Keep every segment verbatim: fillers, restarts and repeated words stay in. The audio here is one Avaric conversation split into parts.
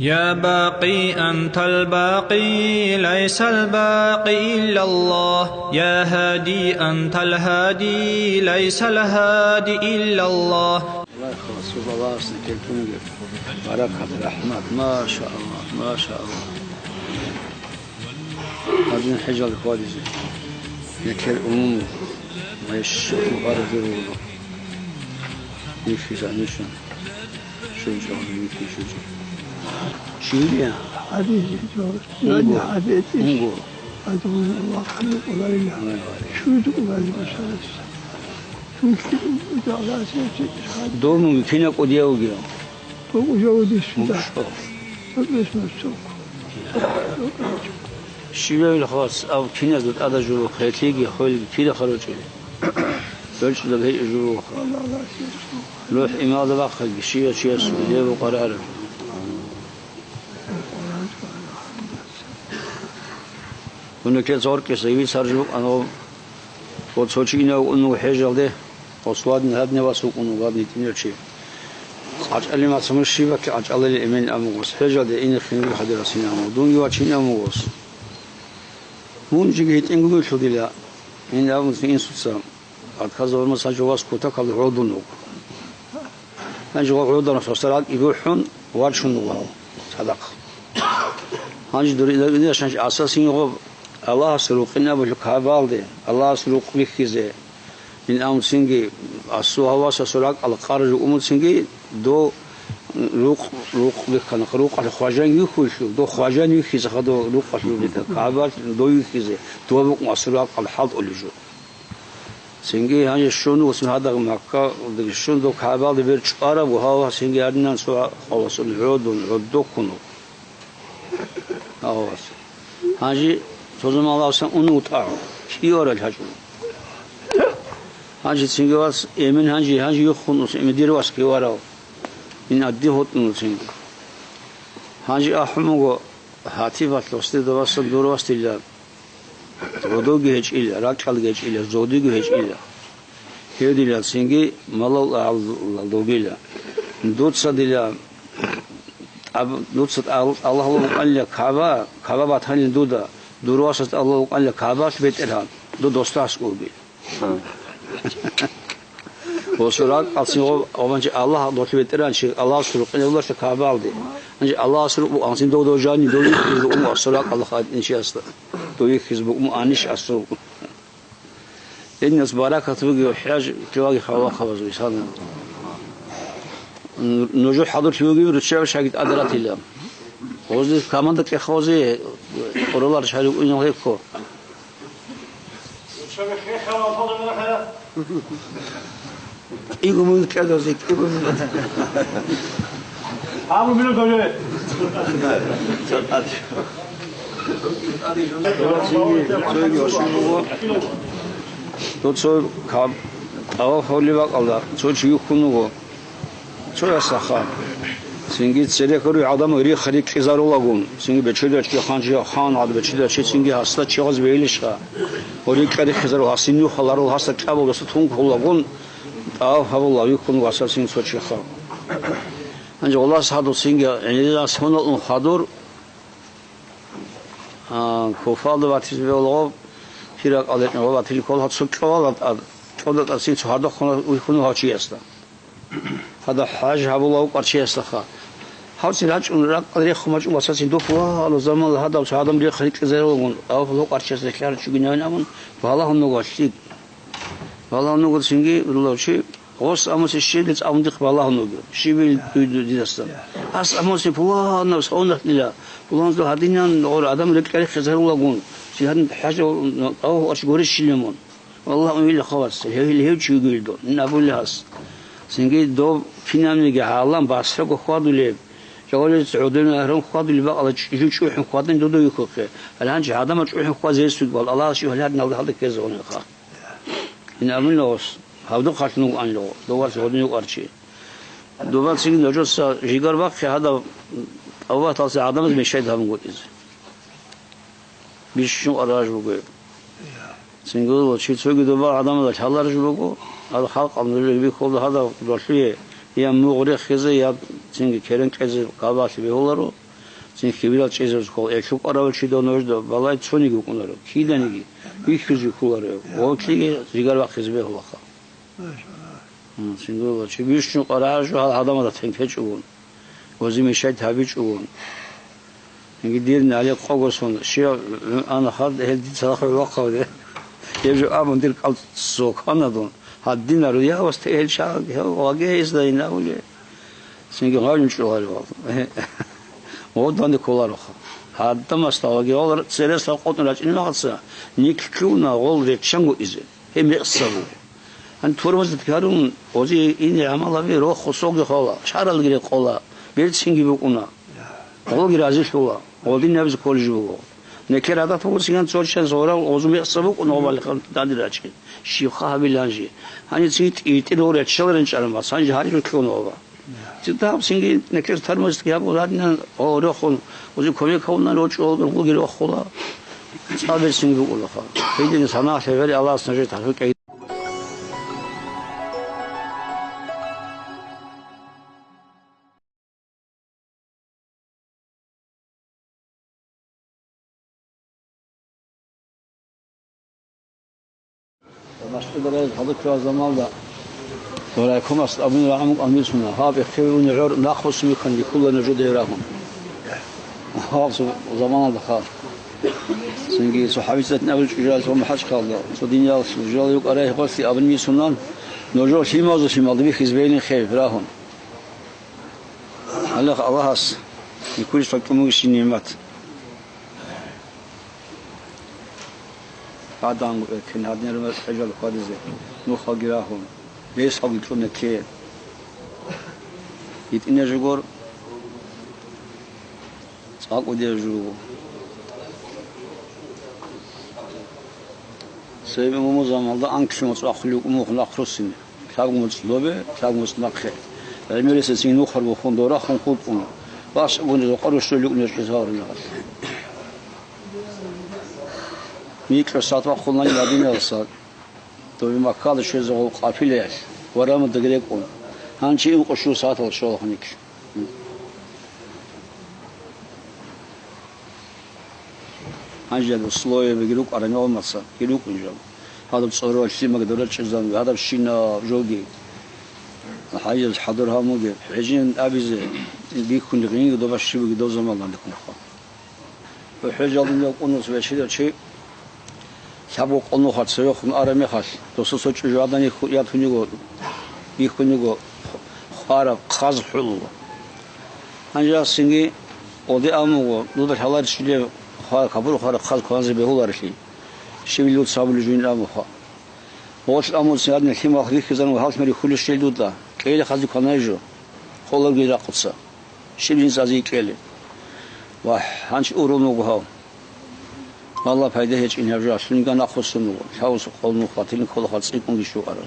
يا باقي أنت الباقي، ليس الباقي إلا الله. يا هادي أنت الهادي، ليس الهادي إلا الله. الله يخلص، الله يحسن كلكم. بركة، رحمة، ما شاء الله، ما شاء الله. هذه الحجة الكواليزي. يكل أمومه. ما يشوف مبارك ذي الوضوء. يكفي زعنيشا. شجاع، يمكن شجاع. شيريا. حديث جوز. انقو. يعني حديث. انقو. أدعو الله خلق ولا إله. الله يبارك. شو تقول هذه المسألة؟ شو تقول هذا؟ دوم كنا قد يوقع. Токъ жавудис. Мукъ да. Шо? Токъ бес мас токъ. Щивав ил хас, ав киназда тӀада журухъ, гьелъиги, хвелги кида харучӀели. БорчӀуда гьей журухъ. Аллагь, Аллагь, сиёс. РухӀ ималда бахъаги, щивав чияс лев къарара. Гьунекел цоркӀиса ивицар жукъан ва цо чи инав унув хӀежалде, ва сладни гьаднавас вукӀун вугадни тӀинав чи. КъачӀали мацаму щибаки кьачӀалали эмен амугъос, хӀежалде ине хинги хадирасин аму, дунги вачин амугъос. Мун жиги гьитӀинго вилълъу дила, ин амуцин инсуца. Адхъазаб маса жо вас кутакалда гӀодун вуго. Гьанже гъо гӀодан сосарал игухӀун вачун вуго цадахъ. Гьанже дур-, дур-, дур-, шанч асасин гъо Аллагьас рукъин абулъ кабалде, Аллагьас рукъ бихьизе. Ин амцинги асу гьавасасул ракӀал къаржу умуцинги до рукъ, рукъ бихьана, рукъалъ хважан юхьулъул, до хважан юхьизаха до рукъалъул бихьа, кабалъ до юхьизе, дова букъун асул ракӀал хӀалтӀулев жо. Цинги гьанже щун вуссун гьадагъ Маккадаги щун дов КагӀбалда бер чӀвараб ва гьав цинги гьаринан цо къавасун гӀодун, гӀоддухъун. Гьавас. Гьанже цо заман Аллагьасан унув тӀагӀу. Киорал гьачӀун. Гьанже цинги вас эмен гьанже, гьанже юххун ус эмен дир вас киорав. Ин адди гьотӀун цинги. Гьанже ахӀун буго гьатифалъ васде давасан дур вас дила. Гъодоги гьечӀила, ракьалги гьечӀила, зодиги гьечӀила. Гьев дила цинги малал агьлулал добила. Дуца дила тӀаб-, дуца тӀал-, Аллагьла вукӀанила Каба, Каба батанила дуда, дур васас Аллагьла вукӀанила Кабалъ бетӀергьан, дуда досда аскӀубила. Ва суракъ алцин гъо-, гъобанчи Аллагь долъи бетӀеран чи, Аллагьас рукъине вуларса Кабалде. Анчи Аллагьас рукъ бу-, алцин дов дов жани, дов йихьиз букӀун ва суракъ Аллагь гьадин чиясда. Дов йихьиз букӀун аниш асул. Гьединас баракат бугев хӀяж киваги халахъабаз висана. Н-, нужер хӀадурлъи бугев руччаби шагьид адратила. Гъозде команда кӀехозе къоролар шарив уйнал гьекко. КӀиго минут кӀедазе, кӀиго минут. Гьабу минут гьоре. Цо кам-, тӀаваф гьолеб бакӀалда, цо чи юхьун вуго. Цо ясаха. Цинги церехъ руй гӀадамал рихха рикӀкӀизарулагун, цинги бечедачги ханжи хан гӀад бечедачи цинги гьасда чигъаз бейилищха. Ва рикӀкӀа риххизару гьасин нухаларул гьасда кӀабуласа тункулагун, тӀаваф гьабула вихьун васасин цо чиха. Гьанже гъулас гьадур цинги гӀинирас гьуналъун хадур, а, Куфалда ватизе бегьулаго, пиракъалде гъо ватил ккола цо кӀолала тӀад, кӀода тӀад цин цо гьардухъ вихьун гьав чиясда. Гьадаб хӀаж гьабула вукӀар чиясдаха. Гьавцин рачӀун ракъал рехун вачӀун васасин духъ ва гьалу заман гьадав цо гӀадам рехъ рикӀкӀизарулагун, авлу къарчияс рехъарав чугинавин абун, балагьун вуго лъикӀ. Балагьун вуго цинги рулав чи, гъос амуси щибли цӀалун дихъ балагьун вуго. Щибил дуй ду-, дидасан. Ас амуси пуланав савнахънила, пуланзул гьадинан гъур адам рекӀкӀ рехъизарулагун, чи гьадин хӀажа аву арч гурищилимун. Аллагь, унила хавас, гьев, гьев чи вугевил дун, ин абулел гьас. Цинги дов кинабниги гьалан Басраго хьвадулеб, жавалица гӀодони гьарун хьвадулеб бакӀала чӀужу чӀухӀун хьвадин дуда вихьухъе. Гьале гьанчи гьадамал чӀухӀун хьвазе ресуд вал, Аллагьас гьале гьадиналда гьалда ккезе гьунилха. Ин абулел гьас, гьавдухъалъун вугоанило, довас гьодин вукӀарчи. Доба цинги нужеца жигар бахъе гьадав авваталса гӀадамаз мешайд гьабун гутӀизе. Бищун араж буго. Цингуло чи цоги доба гӀадамазда лъаларж буго, гьал халкъал нужер бихьулда гьадаб ролъие я мугъ рехизе, я цинги керен кьезе кабалъи бегьуларо. Цин хибирал чӀезабаз ккола, э, лъукъарав чи дов нужда балай цониги вукӀунаро, киданиги вихьизе кколаро, гъорлъиги зигар бахъизе бегьулаха. Цин дула чи бищун къарагӀа жо гьал гӀадамазда тенкечӀогун, гъози мешайт гьабичӀогун. Цинги дир нале къого сон, щив ана хад, гьел дица лахъур вахъавде. Гьеб жо абун дир кӀал цо квана дун. Гьадинар, я, вас те гьел чагӀи, гьев ваге гьезда инабуле. Цинги гъайрун чӀугӀаривал. Гъов данде кколароха. Гьадамасда ваге гъол цересда къотӀун рачӀинмагъаца, никлъуна гъол реччанго изе. Гьеб мекъса буго. Гьан турмазда тӀарун, ози ине гӀамал гьаби, роху соги хола, шаралги рекъола, берцинги букӀуна. Гъолги разилъула, гъодин абизе кколеб жо буго. Некер гӀадат буго циган цо чияс гъорал гъозу мекъса букӀуна гъобалихъан данде рачӀин. Щибха гьабил гьанже? Гьанив цинги тӀиртӀир гъореччал ренчӀаран бац, гьанже гьарилъун гъоба. Цин дагьаб цинги некер тармазги гьаб гъурадинан гъорехун, гъози кумек гьавунан рочӀо гъолги рохула. ЦӀаберцинги букӀулаха. Гьедин санагӀалъе гъери Аллагьас нажер тавфикъ кьей. Машгьударай гьалуккула замалда ва райкомас абуни рагӀун амирсуна, гьаб эхтеве уни гӀор нахъвуссун вихьанги ккола нужеда рагьун. Гьаб заманалда хал. Цинги цо хӀабицатни абул чӀужалъ ва махӀачхъалда, цо диниял жужал юкӀарай гъоси абуни сунан, нужер лъималзу лъималда бихьиз бейни хев рагьун. Аллагь, Аллагьас никулищ тӀамугищин нигӀмат. Гьадан гӀекин, гьадинаб хӀежал хьвадизе, нухалги рагьун, рес гьалги кьуна кке. ГьитӀинаб жугор цӀакъ удияб жуго. Цебе мугьу замалда анкьлъун цӀвахъулев мухь нахъруссине. Лъабго моцӀ добе, лъабго моцӀ нахъе. ГӀемерисецин нухар бухун, дорахун хутӀун. Башгьуни рукъа рушулев унечӀез гьавринагъалъ. Микьо сат вахъуна Мадиналаса, добе Маккалда щвезе гъов къапилаялъ, варамадаги рекӀун. Гьанчи инкъо щула сатал щола гьаниклъ. Гьанже условиябиги рукӀарани гьалмаса, кири рукӀин жал. Гьадаб цӀорол лъимаги дорачӀезан, гьадаб щинаб жоги. ХӀайяз хӀадур гьамуги, хӀежин абизе, бихьун гъинги доба щибиги доза малдан дихъунха. ХӀежалдин кӀунус вешида чи лъабго къонухъа цевехун ара мехалъ, досул цо чӀужугӀадан ятун йиго, бихьун йиго хвараб хъаз хӀулула. Гьанже асинги оде амуго, дуда лъаларищилев хвараб кабурухъараб хъаз кванзе бегьуларелъи, щибил дуца гьабулеб жугьин амуха. Гъолъ амуцин гьадин лъимал рихьизан ва гьалъ мери хьулищел дуда, кӀела хъази кванай жо, холарги рахъуца. Щиб жинцазе кӀелеб? Ва гьанчи урун вуго гьав. Аллагь пайда гьечӀин гьаб жо, лъуниган нахъвуссун вуго, лъавус къолнухъ ватилин кколаха цӀикӀкӀунги щуарав.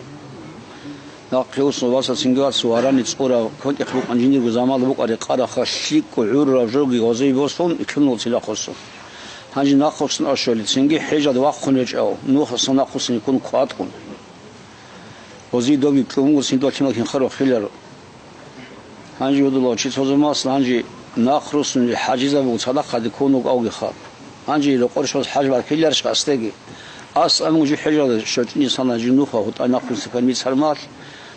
Нахъе вуссун васасинги вац варани цӀурав, кванкӀихъ букӀан жиндирго заман букӀа рекъараха лъикӀго гӀуррав жоги гъозей босун, итлъун вуго цилахъуссун. Гьанже нахъвуссун ашулел, цинги хӀежалде вахъун гьечӀав, нухасан нахъвуссине ккун кватӀун. Гъозие добги кьун вуго, цин долъимал хинхъа рохиларо. Гьанже гьудулав чи цо заманаялъ гьанже нахъ руссунел хӀажизаб буго цадахъаде ккун вукӀавгиха. Гьанже рокъор щваз хӀаж баркиларищха асдеги? Ас амуги жи хӀежалда щочӀни сана жи нуха гьутӀай нахъ руссикан мицӀ гьармалъ,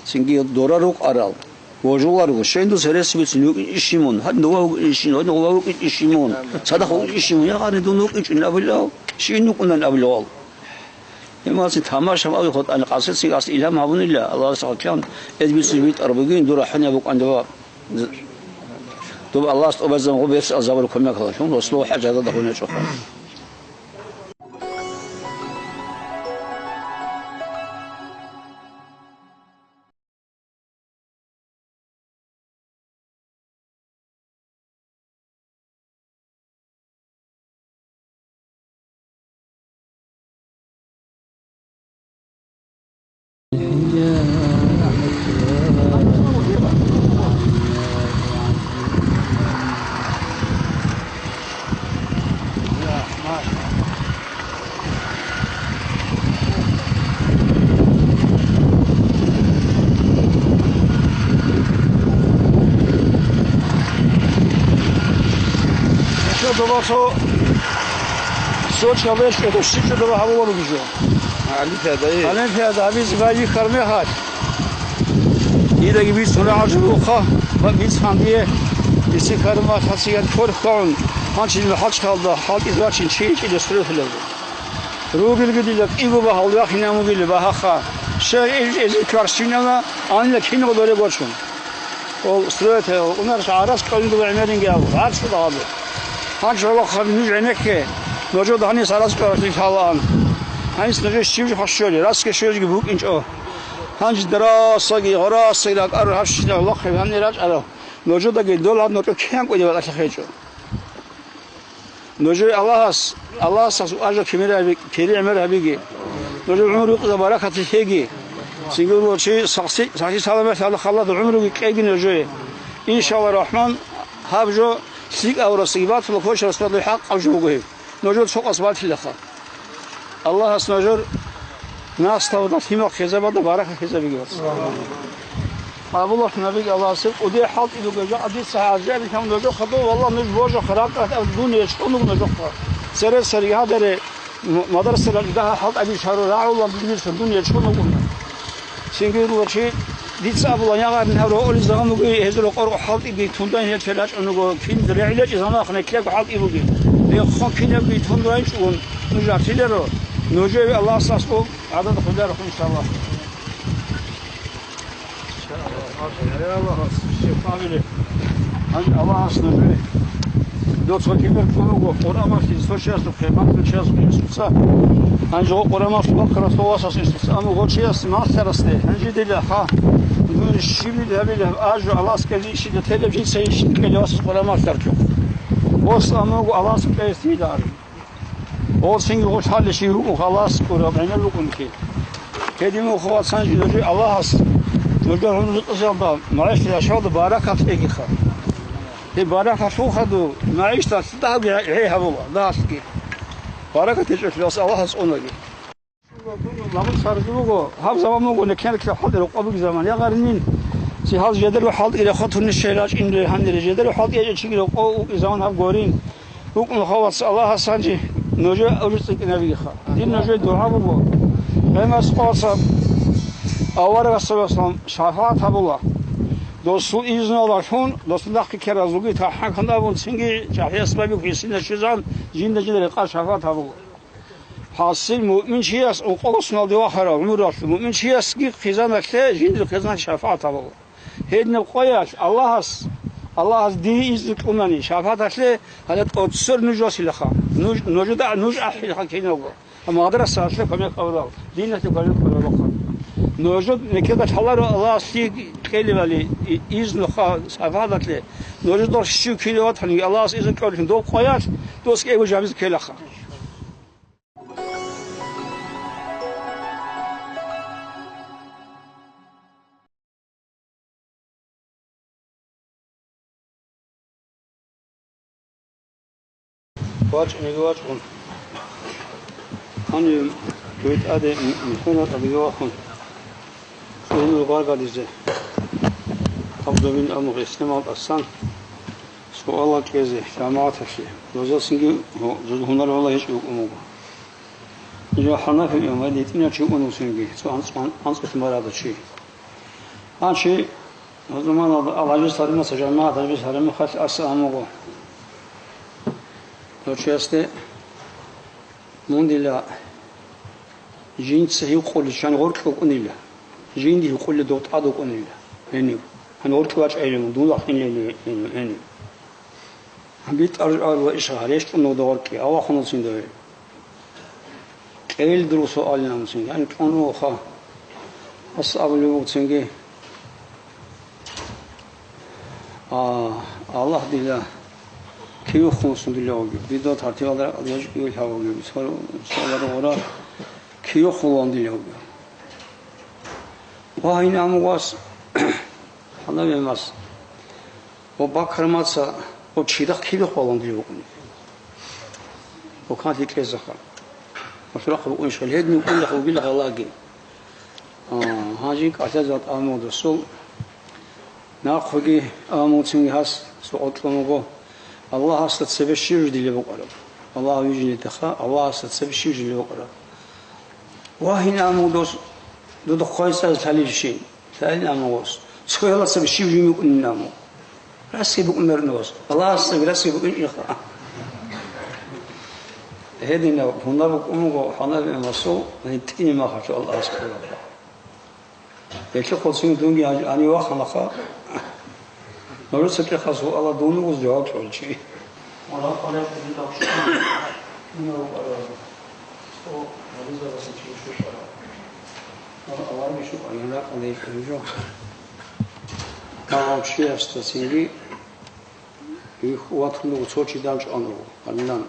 цинги дора рукъарал. Вожуларго, щай дуца гьересиги бицин вукӀин ишимун, гьадин дова вукӀин ишин, гьадин гъова вукӀин ишимун, цадахъ вукӀин ишимун, я гъани дун вукӀинчӀин абилав, щин вукӀунан абилавал. Гьемацин тамашаб аби хутӀани къасицин ас илгьам гьабунила, Аллагьас гьалкиян эд бицун битӀар бугин, дур рахӀунеб букӀан дова. Доб Аллагьас тӀубазан гъуб берс азабур кумекалъун, ва слугьа хӀажадада гьунечӀоха. Цо, цо чале щведо щиб чӀодоба гьабуларо жо. Олимпиада, э. Олимпиада гьабизе байбихьар мехалъ, идаги бицун рагӀаржулухъа, ва бицан дие, исикармалъ гьасигат кор хьун, гьанчил хӀалчхалда хӀалтӀизе вачин чи ичӀиде стреллъиларго. Ругелги дила кӀиго багьал рахинамугили багьаха. Щай ил эзил кварщинана, анила кинго доре гочун. Ол строитель, унар гӀарас кӀолиндула гӀемеринги абу, гӀарцӀ багьаду. Гьанж гьалахъа нуж гӀенекке, нужеда гьанис гӀарас кӀваралъи лъалаан. Гьанис нужее щиб жо хъащоли, расги щвезги букӀинчӀо. Гьанж дарасаги, гъорасаги ракӀару гьабщина лахъе гьанни рачӀарал. Нужедаги дол гьаб норчӀо киян кӀведе батӀалъи хъечӀо. Нужее Аллагьас, Аллагьас ажр кимер гьаби-, кири гӀемер гьабиги. Нужер гӀумру юкъа баракат лъеги. Цинги чи сахси, сахси саламат Аллагь халад гӀумруги кьеги нужее. Иншалла рахман, гьаб жо лъикӀ авурасги батула кочарас батула хӀакъаб жо буго гьеб. Нужер цо къас батилаха. Аллагьас нужер наслабада лъимал хезабада баракат хезабиги, вац. Къабулалъ набиги Аллагьасул кӀудиял хӀалтӀи буго, жакъа дица гьаржаби кам нужехъа дов, валлагь, нуж божо харакъат аб дунияе чӀунуг нужехъа. Церер сари гьадаре м-, мадрасалда дагьа хӀалтӀаби шару рагӀула дунияе чӀунуг уна. Цинги руго чи дица абула, ягъарин гьав рогъоли заман буго, гьезул рокъор хӀалтӀиги тундан гьече рачӀун руго, кин регӀлечӀи заман ахне киябго хӀалтӀи бугин. Бехъон кинабги тун райчӀун нуж артилеро, нужее Аллагьас аскӀоб гӀадада хъуларухъ, иншаллагь. Гьанже Аллагьас нужее доцо кибер ккун руго, Къуръан махьи сто шестьдесят хемахъ час Иисуса. Гьанже гъо Къуръан махьи бахъарас ва васас Иисуса. Амма гъо чияс малъарасде, гьанже дила, ха, дун щибил гьабилеб, ажу Аллагьасги рищида телеб жинца ищин кӀелев васас Къуръан малъарчӀо. Ос амма гъо Аллагьас кӀелес дила ари. Гъо цинги гъо лъалищи рукӀун халас кӀураб гӀемер рукӀунки. Гьедин, вацан, жи нужее Аллагьас нужер гьунул ризкъазалда, магӀишалда, яшавалда баракат кьегиха. Гьеб баракат лъун хадур, магӀишалда дагьабги гӀей гьабула, дагьалъги. Баракат гьечӀолъи ас Аллагьас цӀунаги. Ламуцарги буго, гьаб заман буго, некенекла хӀалтӀи рокъоб буги заман. Ягъаринин, ци гьал жеделго хӀалтӀи рехо тунни щай рачӀин регьанире, жеделго хӀалтӀи гьечӀо чиги рокъо укӀи заман гьаб горин. РукӀун хавац Аллагьас гьанже нужее ажр цӀикӀкӀинабигиха. Дир нужее дугӀа буго. Гьемас къоса аварагасда васлан шафагӀат гьабула. Досул изнуллъун, досул нахъе ккеразулги тахӀан абун цинги чӀахӀияс бабихъ гьесина щвезан жинда-жинда рекъа шафагӀат гьабула. ХӀасил муъминчияс ункъого суналде вахарав гӀумралъ муъминчиясги хъизаналъе жиндир хъизан шафагӀат гьабула. Гьединаб къоялъ Аллагьас, Аллагьас дие изну кьунани шафагӀаталъе, гьале тӀоцер нуж василаха. Нуж, нужеда нуж ахӀилаха киналго. Амма мадрасалъе кумек авурал, диналъе кумек авуралха. Нуж некеда лъаларо Аллагьас лъи кьеливали и-, изнуха шафагӀаталъе. Нужеда щив килев ватани Аллагьас изну кьолин дов къоялъ, досги эго жабиз ккелаха. ВачӀинеги вачӀун. Гьанив дуе тӀаде м-, михӀуна тӀадеги вахун. ЦӀунул баргадизе. Абдулин аму гъеснемал тӀасан. Суалал кьезе, жамагӀаталъе. Дозасинги гьу-, гьунар гьула гьечӀо букӀун буго. Жо хӀанафил имам, гьедин чи вукӀун вуссинги, цо анцӀ-, анцӀ-, анцӀго марада чи. Гьанчи, гьазуманалда ал гьабиз гьаримаса жамагӀат гьабиз гьаримахъалъ аса амуго. Дов чиясде мун дила жинца гьикъулел чан гъоркье вукӀунила, жинди гьикъулел дов тӀад вукӀунила гьенив. Гьанив гъоркье вачӀайилан, дун вахъинилан гьенив. Гьанби тӀаржуарила иша гьарещтӀун дов гъоркье, авахъуналцин дове. Кьел дурго суалилан цинги, гьанив чӀун вуха. Ас абулев вуго цинги. А, Аллагь дила кивехун сун дила вугев. Дида тартибалда яжкӀивил гьавугев. Цо-, цо вара гъура кивехулан дила вугев. Ва гьайин амугъас гьанаве мас. Ва бакрамаца, ва чирахъ кивехулан дила вукӀуни. Ва канлъи кьезаха. Ва сурахъ вукӀунищ гьел гьедин вукӀунилахъ вугилахъ гьалаги. А, гьанжин кӀалъазал тӀамул досул. Нахъеги амуцинги гьас сукъутлъун вуго. Аллагьасда цебе щиб жидилеб букӀараб? Аллагь вижинедеха, Аллагьасда цебе щиб жидилеб букӀараб? Вагьин абун дос, дуда хъвай цӀазе лъалилищин? Лъалин абун гъос. Цояла цебе щиб жин букӀунин абун. Расги букӀун берун гъос. Аллагьасдаги расги букӀин иха. Гьединав гьунар букӀун буго, гьанаб масул, гьитӀине махалъу Аллагьас кколаха. Гьелъухъ цин дунги гьанив ваханаха. Нужеца кӀехъас вугӀала дун вугоз жаваб кьолчи. Вала къалай кӀудидал щуна. Дуна вукӀарав. Цо вализарасе чи щукӀарав. Вала аварги щукӀарав, ракӀалде кьуржо. Гьав чиясда цинги вихь ватун вуго, цо чи данчӀван вуго. Гьанинан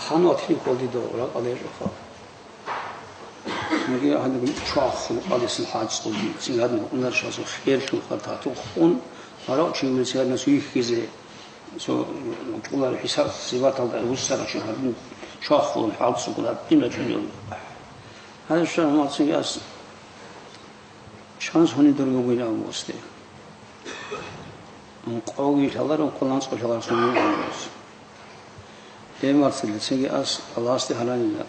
хан ватилин кколдидал ракӀалде жуха. Цинги гьаниб чвахун къадисан хӀацӀцӀулги, цинги гьадин унаршазул херлъун хататухъун, гьарав чи милицияднас вихьизе, цо чӀулареб хӀисаб-сипаталда вуссарав чи гьадин чвахун хӀацӀцӀулгун гьадин рачӀунев. Гьаниб щвана гьал цинги ас шанс гьунидур бугин абун босде. Ункъоги лъаларун, ункъо ланцӀго лъаларун сунин абун бос. Гьеб мацӀалда цинги ас Аллагьасде гьаранила,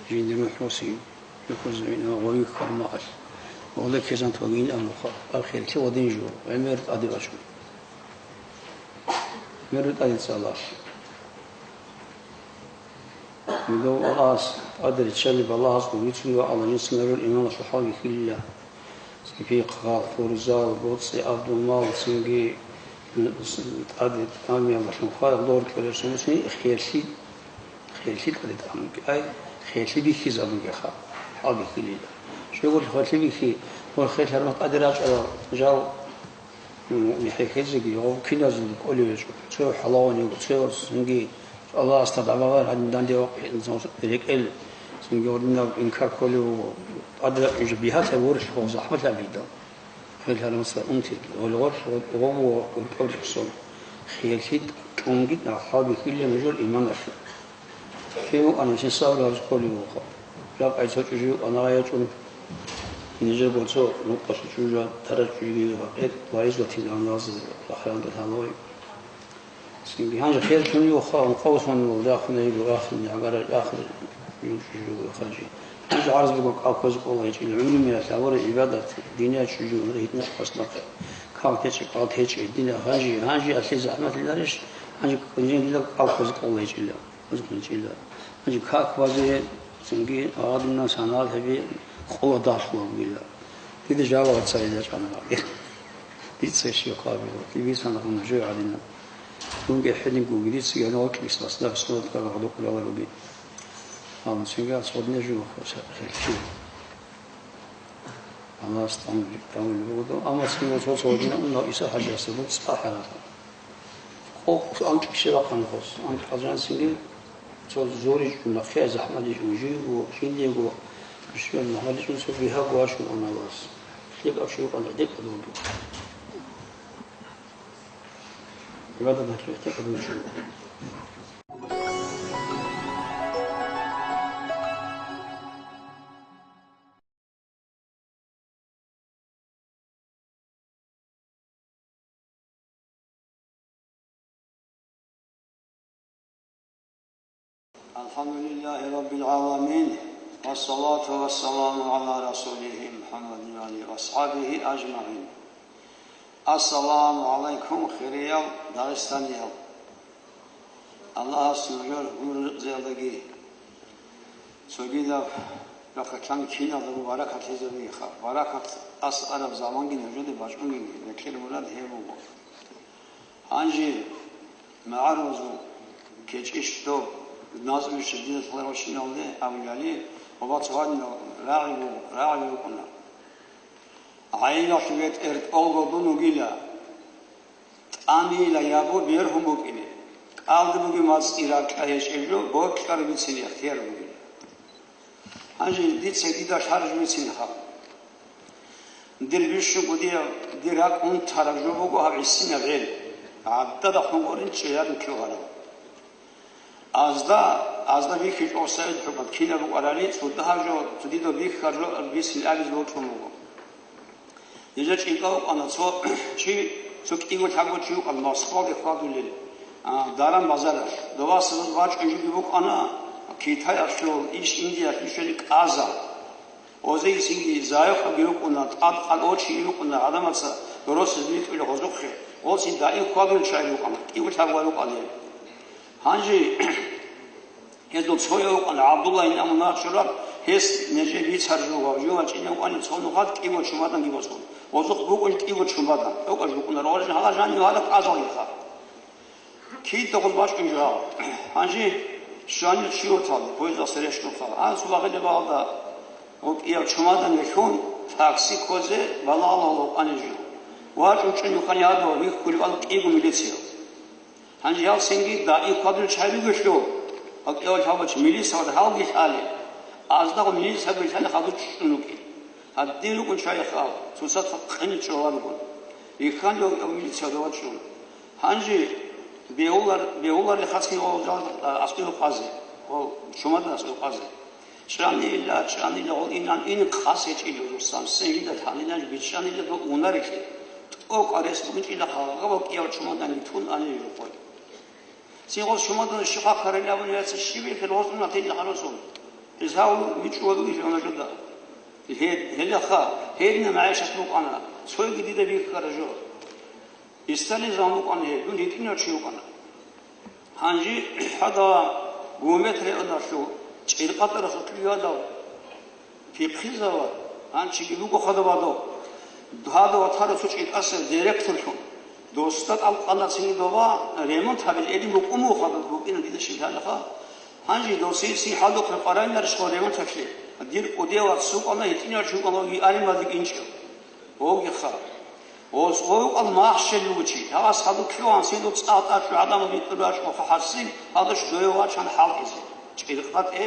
жиндир мухӀ росин, жукъузавин ва гъовихьал магӀал, гъоле кезан тогин амруха, ахирли ва дин жо, гӀемер тӀаде бачӀун. ГӀемер тӀаде цӀалалъ. Гьудов Аллагьас тӀаде риччалеб Аллагьас гъовицун ва Аллагьасул иманалъул хӀалги хилила. Цепихъал, фурзал, боцӀи, абдумал, цинги тӀаде тӀамиялдалъун хвараб дор кьолеб сунусин хиялъи, хиялъи тӀаде тӀамунги, ай, хиялъи бихьизабунгеха, хӀалбихьилила. Щегор хиялъи бихьи, гьор хиялъ гьармах тӀаде рачӀарал жал, м, хӀехьезеги, гьав киназеги кӀолев гьечӀо, цо хӀалаван йиго, цо цинги Аллагьасда дагӀба гъайри гьадин данде вахъинцин рекӀел цинги гьоринаб инкар кколев вуго. ТӀаде рачӀунчи бигьалъа ворхӀ гъов захӀмалъаб гьидал. Хел гьарамса унти гъолгъор гъов ва уркӀоб рехсон. Хиялъи тӀунги нахъа бихьила нужер иманалъе. Кев ана син сабру гьабиз кколев вуго. Жакъа цо чӀужу ана гъай ячӀун. Нижер боцо нукъалъ чӀужу тараз чӀужуги гьакъир варизлъатин амалзазе рахъалда лъалой. Цинги гьанже херлъун юха, ункъо сон вал рахун йигу, рахун гӀагара, рахун юнчӀужу ханжи. Гьанже гӀарз буго кӀал кквезе кӀола гьечӀила, гӀумру миралъ гьабура гӀибадат, диния чӀужу, гьитӀинаб хъаснахъе. Кал течӀеб, кӀал течӀеб, диния ханжи, гьанже алъе захӀматиларищ, гьанже кӀунжин дида кӀал кквезе кӀола гьечӀила, узкъинчӀила. Гьанже как базе, цинги гьадинан санал гьеби къола далъула бугила. Дида жаваб цайилачӀана гьаби. Дица щиб хъвабила, дибисан гьанжи гьадинаб. Дунги хӀединго гидицаги гьанив вакӀилъ басдаб сунат гьаргъадукъулала ругин. Амма цинги ацӀцӀадне жугьу херчи. Аллагьас тӀамули, тӀамули бугодал, амма цинги цо-цо гьадинаб унав Иса хӀажиясда буцӀа хӀарала. Къокъ анкьише рахъана хос, анкьазан цинги цо зори жугьу, нахъе захӀмаде жугьу, жийго, жиндиего, бищун нахъе жугьу, цо бигьаго вашун уналас. ЛъикӀав чи вукӀана, декӀад вуго. Гьебадаб гьатӀи гьатӀи гьатӀи гьатӀи. الحمد لله رب العالمين، والصلاة والسلام على رسوله محمد وآله وأصحابه أجمعين. السلام عليكم, хириял дагъистаниял. Аллагьас нужер гӀумру-ризкъиялдаги цогидаб рахъалъан киналдаго баракат лъезабейха. Баракат ас араб заманги нужеде бачӀунгеги, бекьер мурад гьеб буго. Гьанже магӀарулазул кечӀищ доб назму шадидат лъаларващиналде абулали, ва бацгьанил рагӀи буго, рагӀи букӀуна. ГӀайиналъ ветӀер тӀолго дун вугила, тӀамила ябу бергьун букӀине, кӀалдиб бугеб мацӀи ракьа гьечӀеб жо бокьараб бицин ихтияр бугила. Гьанже дица дида лъарж бицин гьаб. Дир бищунго дир, дир ракӀ унтараб жо буго гьаб гӀисинаб гӀел, гӀадада хъунгъурин чӀезарин лъугьараб. Азда, азда бихьичӀо Саид хӀукумат кинаб букӀарали, цо дагьаб жо, цо дида бихьараб жо бицин абизе бокьун буго. Гьезда чӀинкӀав вукӀана цо чи, цо кӀиго-лъабго чи вукӀана Москвалде хьвадулел. А, даран базаралъ. Дова сабаз бачӀун жиги букӀана Китаялъул, иш Индиялъул щвели кӀазал. Гъозие цинги заякъаги рукӀуна, тӀад-тӀад очиги рукӀуна, гӀадамаца доросез ритӀулел гъозухъе. Гъоцин даим хьвадулел чагӀи рукӀана, кӀиго лъабго рукӀана гьеб. Гьанже гьезул цояв вукӀана ГӀабдулла ин амун нахчураб, гьес нижее бицаржуго, жуван чӀинев вукӀанин цо нухалъ кӀиго чумаданги босун. Гъозухъ букӀун кӀиго чумадан. ТӀокӀаб букӀуна рогъажин гьала жанив гьала кӀазал гьеха. Кида гъуз бачӀун жо гьал. Гьанже щванир чи вуртал, поездалъ рещтӀунха. Гьанже цо багъида багьалда, гьукӀияв чумадан вилълъун, такси ккозе балагьалгьула вукӀанин жо. ВачӀун чӀун вукӀанин гьадур, рихьулев вукӀана кӀиго милицияв. Гьанже гьал цинги даим хьвадулел чагӀи ругелъул, гьукӀияв лъабач милицияв гьалги лъали. Аздагъун милицияги лъани хадур чӀун вукӀин. Гьадин рукӀун чагӀи хал, цоцазда къине чӀвала ругун. Рихьанила вукӀана милицияда вачӀун. Гьанже бегьулар-, бегьуларел хасги гъол жал, а, аскӀове къвазе, гъол чумадан аскӀове къвазе. ЧӀанила, чӀанила, гъол инан ин къас гьечӀила гъурсан, сен жинда лъанилан бичӀчӀанила дол унарелъе. ТӀокӀаб рес букӀинчӀила гьагъабал кӀияв чумадан тун анила жо къой. Цин гъол чумадан щиб хъварилан абуни яца щиб бихьила гъос унатилла гьарусун. Гьез гьав вичӀчӀулев вугилан жо да. Гьед-, гьелаха, гьедина магӀишат букӀана, цоги дида бихьара жо. Истали заман букӀана гьеб, дун гьитӀинав чи вукӀана. Гьанже гьадав гуметрегӀуналъул чӀиркъатӀарасул кьугьадав пихъизават, гьанчиги буго хадаб гьадав. Гьадав ватара цо чӀикӀасеб директорлъун. Досда тӀалкъана цинги дова ремонт гьабил гьедин букӀун буго хадаб букӀина дида щиб лъалаха. Гьанже досие цин хӀадухъе къваригӀунарищ гъо ремонталъе? Дир кӀудияв вац вукӀана, гьитӀинав чи вукӀана, гьоги алимазеги инчӀев. Гьогиха. Гъос гъой вукӀана махщел вугев чи. Гьагъас хадур лъугьан, цинги цӀакъ тӀад чӀун гӀадамал битӀун рачӀунха хӀасил, гьадуш дое вачана хӀалтӀизе. ЧӀиркъатӀе,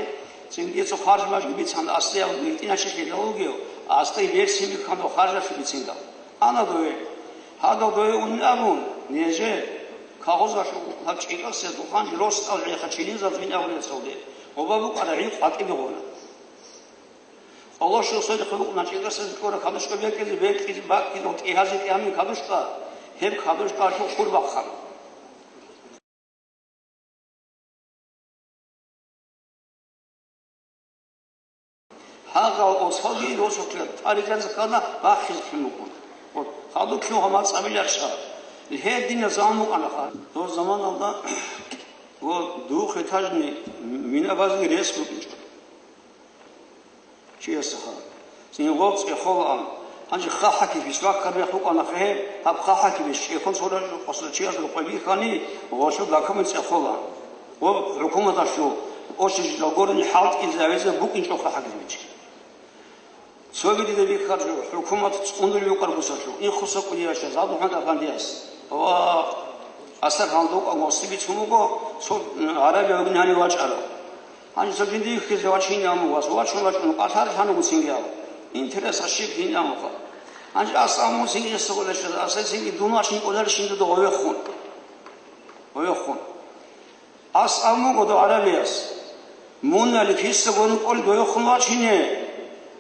цинги цо харж-маржги бицана, аслияб гьитӀинав чи лъелалугев, аслияб берцин бихьана харжалъе бициндал. Ана дое. Гьадал дое унин абун, неже, кагъузалъул гьаб чӀикӀасеб духъанги росдал гӀеха чинизал вин абун яцалде. Гъоба букӀара гӀи къватӀибе гъуна. Аллагь щуса рихъе букӀуна чӀикӀасазе ккола кадушка бекӀизе, бекӀизе, бакӀизе, тӀигьазе тӀигьанин кадушка, гьеб кадушкалъул хур бахъана. Гьагъал оцалги росулъа тӀарикӀанза ккана бахъизе кин букӀун. Вот, хадур лъугьа мацӀабиларща. Гьедина заман букӀана ха. Дов заманалда, вот, двухэтажный минабазги рес букӀинчӀо. Чиясаха. Цин гъоб цӀехолаан. Гьанже хъахӀаки бисваккармех букӀана хе, гьаб хъахӀаки бис чӀехол цо рачӀухъасда чиясул къвебихьани, гъолъул дакамун цӀехолаан. Гъоб хӀукуматалъул очередьдал гурони хӀалтӀизе гьавизе букӀинчӀо хъахӀаки бичи. Цоги дида бихьаржо, хӀукумат цӀундул юкъаргусалъул, инхуса кӀудияща, Задухъан Афандияс. Ва асар гьандукъа гъоси бицун буго, цо, м, гӀарабияв гьанив вачӀарав. Гьанже цо жинда йихьизе вачине аму вас, вачун вачун, къалъар лъана гуцинги ав. Интерес ащиб гьин амуха. Гьанже ас аму цинги эсса гъолешаз, аса цинги дун вачни кӀоларищ жинда дов гъовехун. Гъовехун. Ас аму гъодо гӀарабияс. Мунали киса гон кӀол дов гъовехун вачине.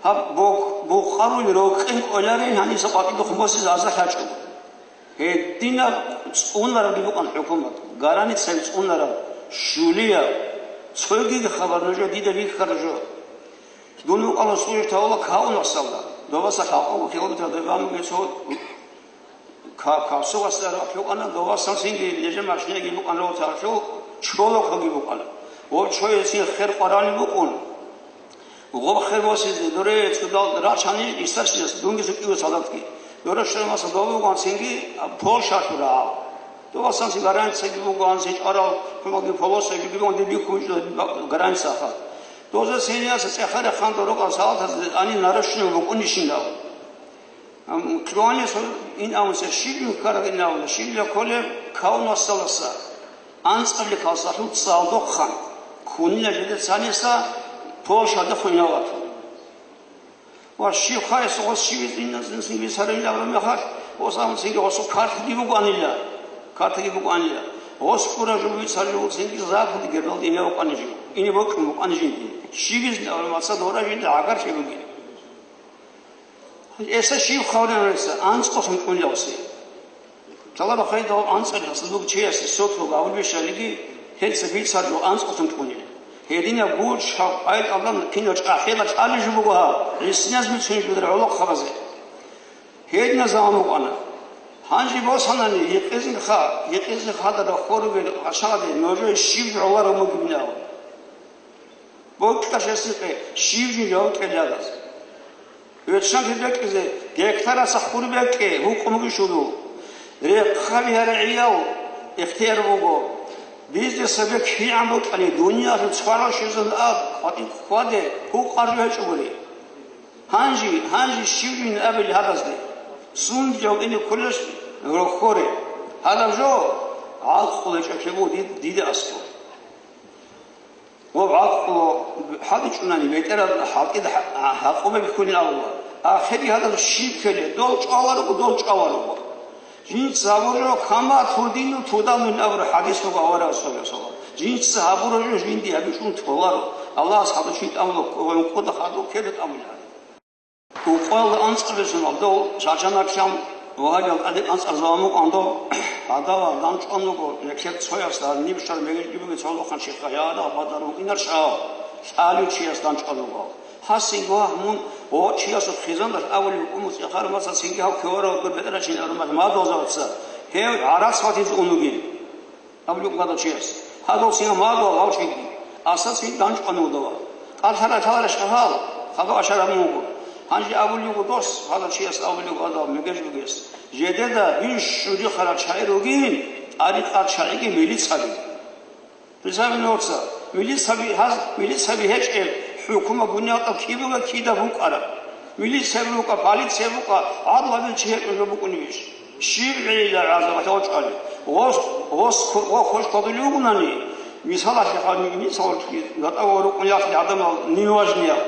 Гьаб букъ-, букъарул рокъин кӀоларин гьаниса къватӀибухъ босизе аза лъачӀо. Гьединаб цӀунарабги букӀан хӀукумат, границаби цӀунараб, щулияб, цогиги хабар нужер дида бихьара жо. Дун вукӀана служить гьавула каунасалда, доваса лъалкъого километр дебамуге цо ка-, кавсугасда рахъ букӀана, довасан цинги нижер машинаги букӀана, ротаралъул чолокоги букӀана. Ва чоясин хер къварани букӀун. Гъоб хер босизе дуре цӀудал рачани, истарщинас дунги сукӀиго солдатги. Дуре щвемаса довуган цинги Польшалъура гьав. Довасан цин границаги буган, цин чӀварал хӀумаги полосаги буган, дибихьун границаха. Дозе сенияса цӀехаре хан дороган салатазе ани нарушение букӀунищинав. Ам, клуанес ин амуса, щиб мухьараб ин авла, щиб лаколеб кавун вассаласа. АнцӀабли калсалъул цӀалдохъан, кунила жеде цаниса Польшада хуйнаватун. Ва щиб хайс гъос щиб ин, ин, ин, ин бисараб ин авла мехалъ, гъос амуцинги гъосул картаги бугоанила, картаги бугоанила. Гъос ккура жугьуцар жугьуцинги Запад гердал ин авукъани жив, ин бокьун букъани жинди. Щиб изни авла маца дора жинда гӀагарлъи бугин. Эса щив хавран эса, анцӀго хӀинкъулев си. Цалаб ахиридал анцӀабилъ асулуб чиясе сокьуга авулбищалиги, гьелца бицарго анцӀго тун кьунила. Гьединаб гурччав къайтӀалда кинав чӀахӀиял чӀалеб жо буго гьаб, гӀисиназ бицунеб жо гӀолохъабазе. Гьединаб заман букӀана. Гьанже босанани, гьекъезеха, гьекъезеха гьадаб рахъ ругел гъачагъаде нужее щиб гӀоларо мугебилан. Бокьарищ гьесихъе щиб жо жаваб кьеларас? Гьечанги бекьизе, гектараса хур бекье, гьукъумги щоло. Рехъаби гьаригӀиял ихтияр буго. Бизнесаби кигӀан букӀани, дуниялалъул цхьарал щвезан аб, къватӀиб хьваде, гьукъарав гьечӀогури. Гьанже, гьанже щибин абил гьабазде? Сунги гьавине кколелъ рохьоре. Гьадаб жо гӀакълу гьечӀолъи буго дид-, дида аскӀоб. Ва гӀакълу хӀадичӀунани бетӀерал хӀалтӀида хӀа-, гьа-, гьакъубе бихьунин абула. Ахири гьадаб щиб ккелеб? Дол чӀвала руго, дол чӀвала руго. Жинца гьабураб жо, кама турдину тудану абураб хӀадис буго аварагасул, саллаллагьу гӀалайгьи ва саллам. Жинца гьабураб жо жинди гьабичӀун толаро. Аллагьас хадув чи тӀамула, кӀода хадув ккелеб тӀамуларо. Укъоялда анцӀабилъун гьадав чачанаклъан ва гьабиялда тӀаде анцӀазабун букӀан дов, гьадав данчӀван вуго, рекет цоясда ниб щвараб мегелги бугеб цо лохъанчи хъаяда гьабадар вукӀинарщав, лъалев чияс данчӀван вуго. Гьасинго гьагь мун, о, чиясул хъизандалъ абулев вукӀун муцӀихъараб маса цинги гьав ккеварав дур бетӀерачӀин абураб мадугьалзабаца, гьев гӀарац батизе ун вугин. Абулев гьадав чияс. Гьадав цинги гьадав гьав чиги. Асда цинги данчӀван вуго дова. ТӀад лъара-лъарарищ гьал? Хадув ашар гьабун вуго. Гьанже абулев вуго дос, гьадав чияс абулев вуго гьадав мегеж бугес. Жидеда бищун рихарал чагӀи ругин, тӀарикъат чагӀиги милицаби. Представь, милицаби, гьаз милицаби гьечӀеб, хӀукумат бунагьал кибула кида букӀараб. Милиция букӀа, полиция букӀа, гӀадлабил чи гьечӀо жо букӀунебищ? Щиб гӀелила гӀазабалъ вачӀали? Гъос, гъос, гъо-, гъо-, хош кодулев вугунани, мисалалъе хъани, мисалалъе, гатӀа ва рукъулахъе гӀадамал неважниял.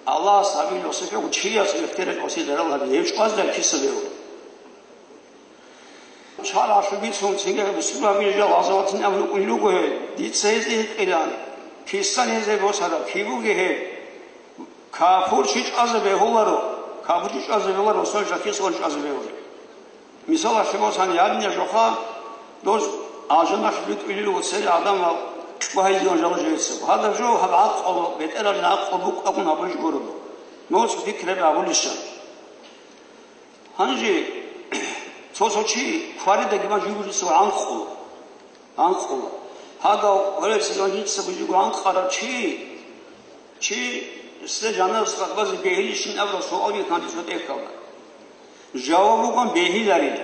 Аллагьас гьабил васихӀего чияс ихтияр кӀвасил дарал гьаби, гьев чӀвазда киса бегьула. Чаралъубицун цинги бусурбабил жал гъазаватин абун рукӀун руго гьел, дица гьезде гьикъилан, кисан гьезде босараб, кибуги гьел? Кафурчи чӀвазе бегьуларо, кафурчи чӀвазе бегьуларо, сон жакис сон чӀвазе бегьуларо. Мисалалъе босани, гьадинаб жоха, доз алжаналъ битӀулел вуцел гӀадамал чӀвагьизегӀан жал жеца. Гьадаб жо гьаб гӀакълу, бетӀералин гӀакълу букӀагун гьабулеб гуро. МоцӀ пикру гьабулищан. Гьанже цо-цо чи кваридаги ман жугьутӀица анкъула. Анкъула. Гьадав гьоресилан жинца бужиго анкъарав чи, чи, се жаназа хъвазе бегьилищин абураб суал бихьанти цо тӀехьалда. Жаваб буган бегьиларила.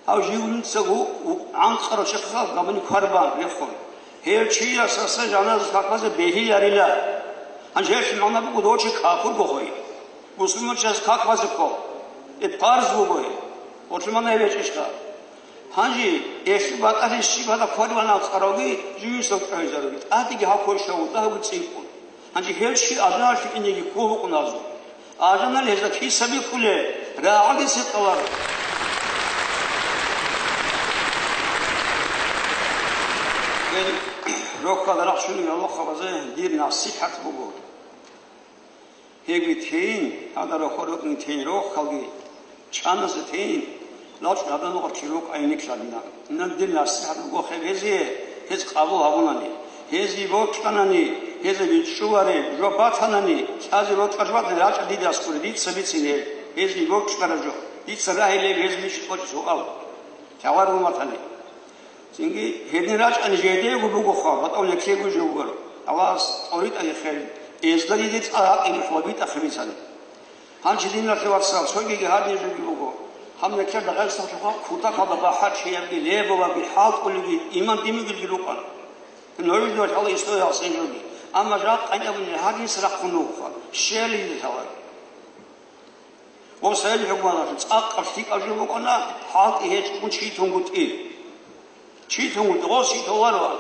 Гьав жив жинцаго анкъарав чи хъвал гьабуни кварбан рехун. Гьев чиясаса жаназа хъвазе бегьиларила. Гьанже гьелъул магӀна буго дов чи кафурго гьой. Мусульманчияс как базе ккол? Гьеб парз буго гьеб. Гьоркьомана гьеб гьечӀищха? Гьанже гьелъул батӀалъи щиб гьадаб квариван анкъаравги живинсал чӀвайзаруги, тӀадеги гьав квешав вуго дагьаб цӀикӀкӀун. Гьанже гьев чи алжаналъе инеги ккун букӀун гьазул. Алжаналъ гьезда киса бихьулеб, рагӀаги цӀикӀкӀаларо. Гьел рохьал рахчунел гьалохъабазе дир насихӀат буго. Гьебги тейин, гьадаб рохьо рукӀин тейин рохьалги, чӀаназе тейин, лачӀун гьадаб нугъар чи рукӀайин никлъадина. Инан дир насихӀат буго хеб гьезие, гьез къабул гьабунани, гьезие бокьанани, гьезие бичӀчӀулареб жо батанани, лъазе бокьараб батани, рачӀа дида аскӀоре, дица бицин гьеб, гьезие бокьараб жо, дица рагьилеб гьез миши кӀочӀ суал. Лъаларун батани. Цинги гьедин рачӀани жидего бугоха, батӀа нилъего жо бугоро. Аллагьас тӀоритӀаги хел, эзда диде цӀа гьакъи мухӀлабитӀахъе бицани. Гьанже диналъе вацал, цогиги гьадин жоги буго. Гьаб нилъер Дагъистаналъухъа кутакалда бахӀарчиябги, лебоваби, хӀалтӀулеги, иман димигилги рукӀана. Нужеда лъала история гьасен жоги. Амма жакъа абуни гьадинса рахъун вугоха, щел диде лъаларо. Ва сайил хӀукуматалъул цӀакъаб лъикӀаб жо букӀана, хӀалтӀи гьечӀого чи тунгутӀи. Чи тунгутӀи, гъос чи толаро.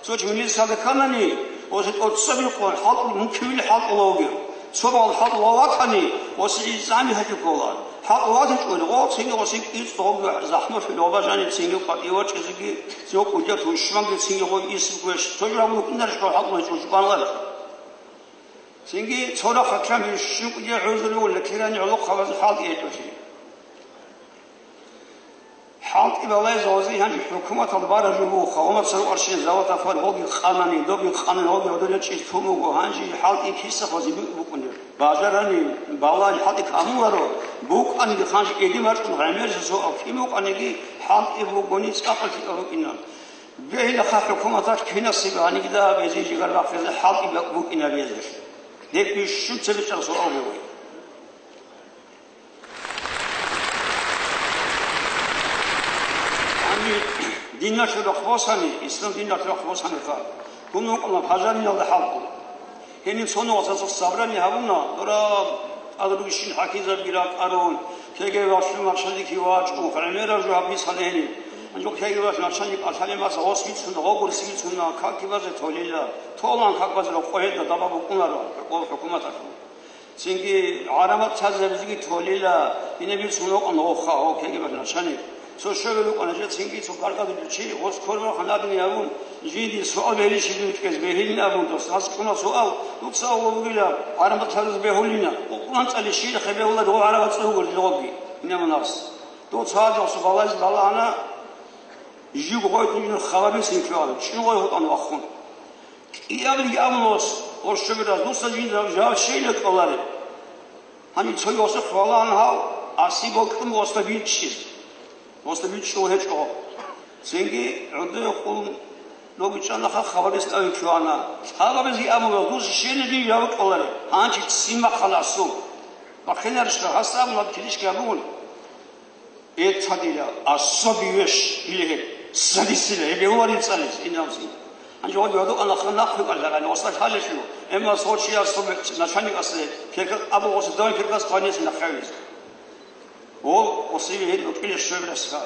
Цо чи милицияда кканани, гъосе тӀоцебе къо хӀалтӀул, мун кивил хӀалтӀула вугев. Цо бал хӀалтӀула ватани, гъосе изами гьатӀи ккола. ХӀалтӀу ватичӀони, гъо цинги гъосе кӀицӀ гъоги захӀмалъула ва бажани цинги къватӀив вачӀизеги, цо кӀудияб тушманги цинги гъой исиб гвеш. Цо жо гьабун букӀунарищ хӀалтӀу гьечӀого чӀванлъарищ? Цинги цо рахъалъан бищун кӀудиял гӀузру вугилан ккерани гӀолохъабазе хӀалтӀи гьечӀолъи. ХӀалтӀи балайзе гьезие гьанже хӀукуматалда бараб жо буго, гъомаца рукӀарщинаб завод-афар гьоги къанани, доги къанани, гьоги гьодолечӀи лъун буго, гьанже хӀалтӀи киса хвазе букӀунеб? Бажарани, балани хӀалтӀи камуларо, букӀаниги хъанж эди бачӀун гӀемерисеб суал, кин букӀаниги хӀалтӀи бугони цӀакъ лъикӀаб букӀина. Бегьилаха хӀукуматалъ кинасиба гьанигда гьезие жигар бахъизе хӀалтӀи букӀинаб гьезие. Гьеб бищун цебе чӀарасул авлавай. Гьаниб диналъул рахъ босани, ислам диналъул рахъ босаниха, ккун вукӀана бажариналда хӀалтӀи. Гьениб цо нугӀзазухъ сабрани гьабуна, дора тӀад ругищин хӀакимзабиги ракӀарун, кеги валъун начальник вачӀун, гӀемераб жо гьаб бицана гьениб. Гьанже кеги валъун начальник кӀалъалеб маса гъос бицуна, гъогурси бицуна, какги базе толила, толан как базе рокъо гьелда даба букӀунаро хӀукуматалъул. Цинги гӀарамат цазабизеги толила, гьениб бицун вукӀана гъоха, гьо кеги базе начальник. Цо щвебали вукӀана, жо цинги цо баркьади чи, гъос кколеб бахъана гьадин абун, жинди суал бегьилищин кӀвезе бегьилин абун, дос, гьас кьуна суал, дуца авлаб бугила, гӀарамат цазабизе бегьулина, Къуръан цӀалищи хъе бегьула, дов гӀарамат цӀугур дилгъобги, инабун гьас. Дов цадахъ цо балайзе балагьана, жив гъой тӀугӀин хабабин синкьугӀан, чӀин гъой гьукъан вахун. КӀиабилги абуна гъос, гъос щвебирас, дуца жинда жаваб щейила кӀолареб? Гьаниб цо гъосухъ валагьана гьав, аси бокьун гъосда бичӀчӀизе. Гъосда бичӀчӀулеб гьечӀо. Цинги гӀодое къулун дов бичӀчӀанаха, хабабица абун чӀвана. Лъабабизе абуна, дуца щейила жинда жаваб кӀолареб? Гьанчи ццин бахъана асул. Бахъинарищха, гьасда абуна, килищги гьабун. Эцадила, особый вещь, или гьеб, садисила, гьеб гьеварин цӀализе, инавси. Гьанже гьоги гьадукъа нахъа нахъ гьукъаларани, осда лъалелъул, эмма цо чияс цо начальник асе, кирка абу осе дой киркас къванес нахъавизе. О, осиби гьел рукӀиле щвебрасха.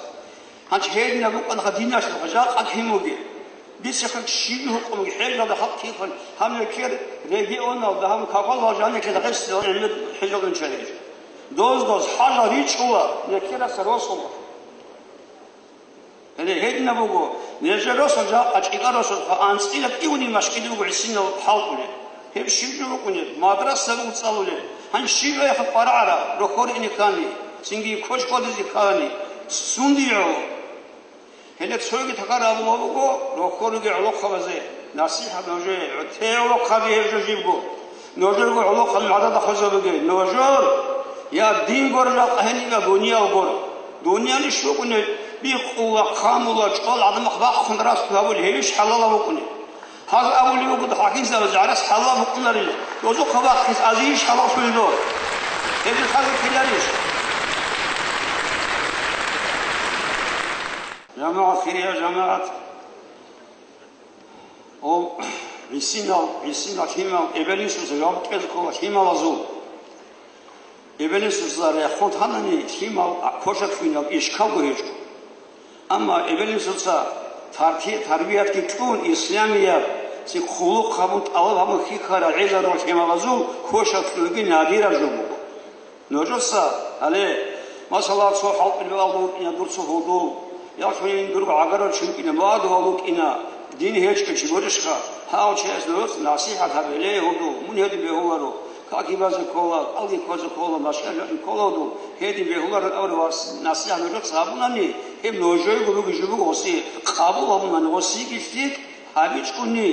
Гьанже гьединаб букӀанаха диналъул жакъа кин бугеб. Бицехъан щиб гьукъумги хӀежалда халкъ кихъан, гьанекер регионалда, гьанкагъалал жанекер гъеслъи гӀемер хӀежалъун чарищ. Доз-доз хӀажал ричӀула, некераса росула. Гьеле гьединаб буго, нижер росул жакъа чӀикӀа росулха анцӀила кӀиунин машкӀиде буго гӀисинал хӀалтӀулел. Гьеб щиб жо букӀунеб, мадраса буго цӀалулел. Гьаниб щиб гӀехъа къварагӀараб, рохьор ине ккани, цинги квеш кӀвадизе ккани, сунде гӀо? Гьеле цоги такъар абула буго, рохьориги гӀолохъабазе, насихӀат нужее, гӀутӀи гӀолохъаби гьеб жо жибго. Нужерго гӀолохъаби гӀадада хвезабиге. Нужер, я дин гуро жакъа гьениб, я дуниял гуро. Дуниял иш букӀунеб, бикъула, хъамула, чӀвал гӀадамахъ бахъун рас гьабул, гьебищ хӀалалаб букӀунеб? Гьаз абулеб буго, хӀакимзабаз гӀарац хӀалал букӀунарила, дозухъа бахъизе азийищ хӀалаллъулеб дор? Гьезул хӀалаллъиларищ? ЖамагӀат, хириял жамагӀат, о, гӀисинал, гӀисинал лъимал, эбел-инсуца жаваб кьезе ккола лъималазул. Эбел-инсуца рехун танани, лъимал квешалъугьинаб ишкалго гьечӀо. Амма эбел-инсуца тарти-, тарбиятги кьун, исламияб ци хъулухъ гьабун, тӀалаб гьабун хьихьарал гӀезарал лъималазул квешалъугьинги надираб жо буго. Нужеца, гьале, масала, цо хӀалтӀулеб алда вукӀина дур цо гьудул, я лъугьин дурго гӀагарав чи вукӀина, мугьадувал вукӀина, дин гьечӀев чи гурищха, гьав чияс нужеца насихӀат гьабе, ле, гьудул, мун гьедин бегьуларо. Какги базе ккола, кӀалги ккозе ккола, машгьар гьабизе ккола гьудул, гьедин бегьуларел абураб насихӀат нужеца гьабунани, гьеб нужерго ругел жо буго гъосие, къабул гьабунани гъосиеги лъикӀ гьабичӀони,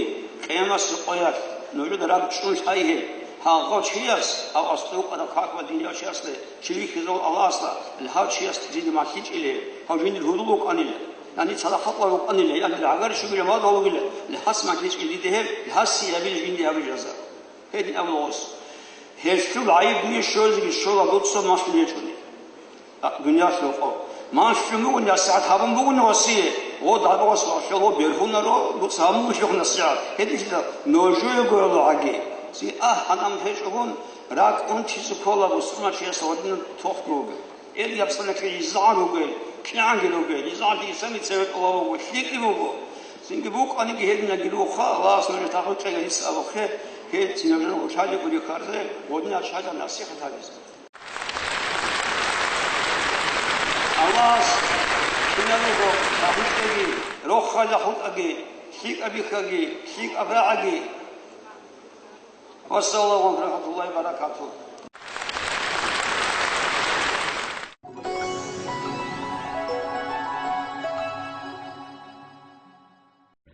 къиямасеб къоялъ нужеда ракӀчӀун лъай гьеб. Гьав чияс, гьав аслу къараб какба динияв чиясде, чи вихьизавул Аллагьасда, гьав чияс жинда малъичӀила гьеб, гьав жиндир гьудул вукӀанила, яни цадахъ къварав вукӀанила, яни гӀагар щугила мал вугила, гьас малъичӀила дида гьеб, гьасие гьабила жинда гьабила жаза. Гьедин абула гъос. Гьелъул гӀайиб дуе щвезеги щола, дуца малъун гьечӀони. А, дуниялъул къо. Малъун буго, насихӀат гьабун буго гъосие. О, дагъа гъос вахъало, бергьунаро, дуца гьабун буго насихӀат. Гьединлъидал нужее гурони гӀаги. Ци, агь, гьанам гьечӀогун, ракӀ унтизе ккола бусурманчиясда гьадинаб тохтун вугев. Эл яцӀцӀалъи изегӀан ругел, кигӀанги ругел, изегӀанлъи исани цеве тӀолаб буго, лъикӀлъи буго. Цинги букӀаниги гьединаги руха, Аллагьас нужее тавфикъ кьеги гьес абухъе, гьел цинаб жо гъорлъ гьабизе кӀудияб карзе, гъодинал чагӀазда насихӀат гьабизе. Аллагьас кинабго тавфикъ кьеги, рохалда хутӀаги, лъикӀаб бихьаги, лъикӀаб рагӀаги. Вассаламу алейкум ва рахматуллахи ва баракатугь.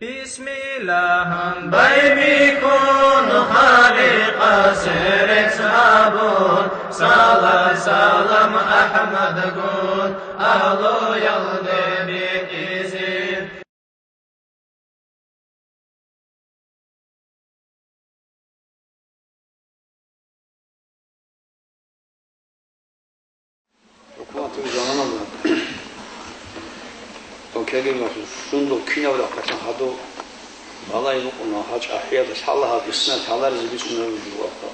Бисмиллагьан байбихьун, Халикъасе рецц гьабун, салат-салам АхӀмадгун, агьлуялде битӀизин. ХӀукуматул заманалда, дов кегималъул сундул кинаб рахъалъан гьадув балай букӀуна, гьа чӀахӀияда лъала гьаб исна лъаларизе бицунарев жугьутӀ.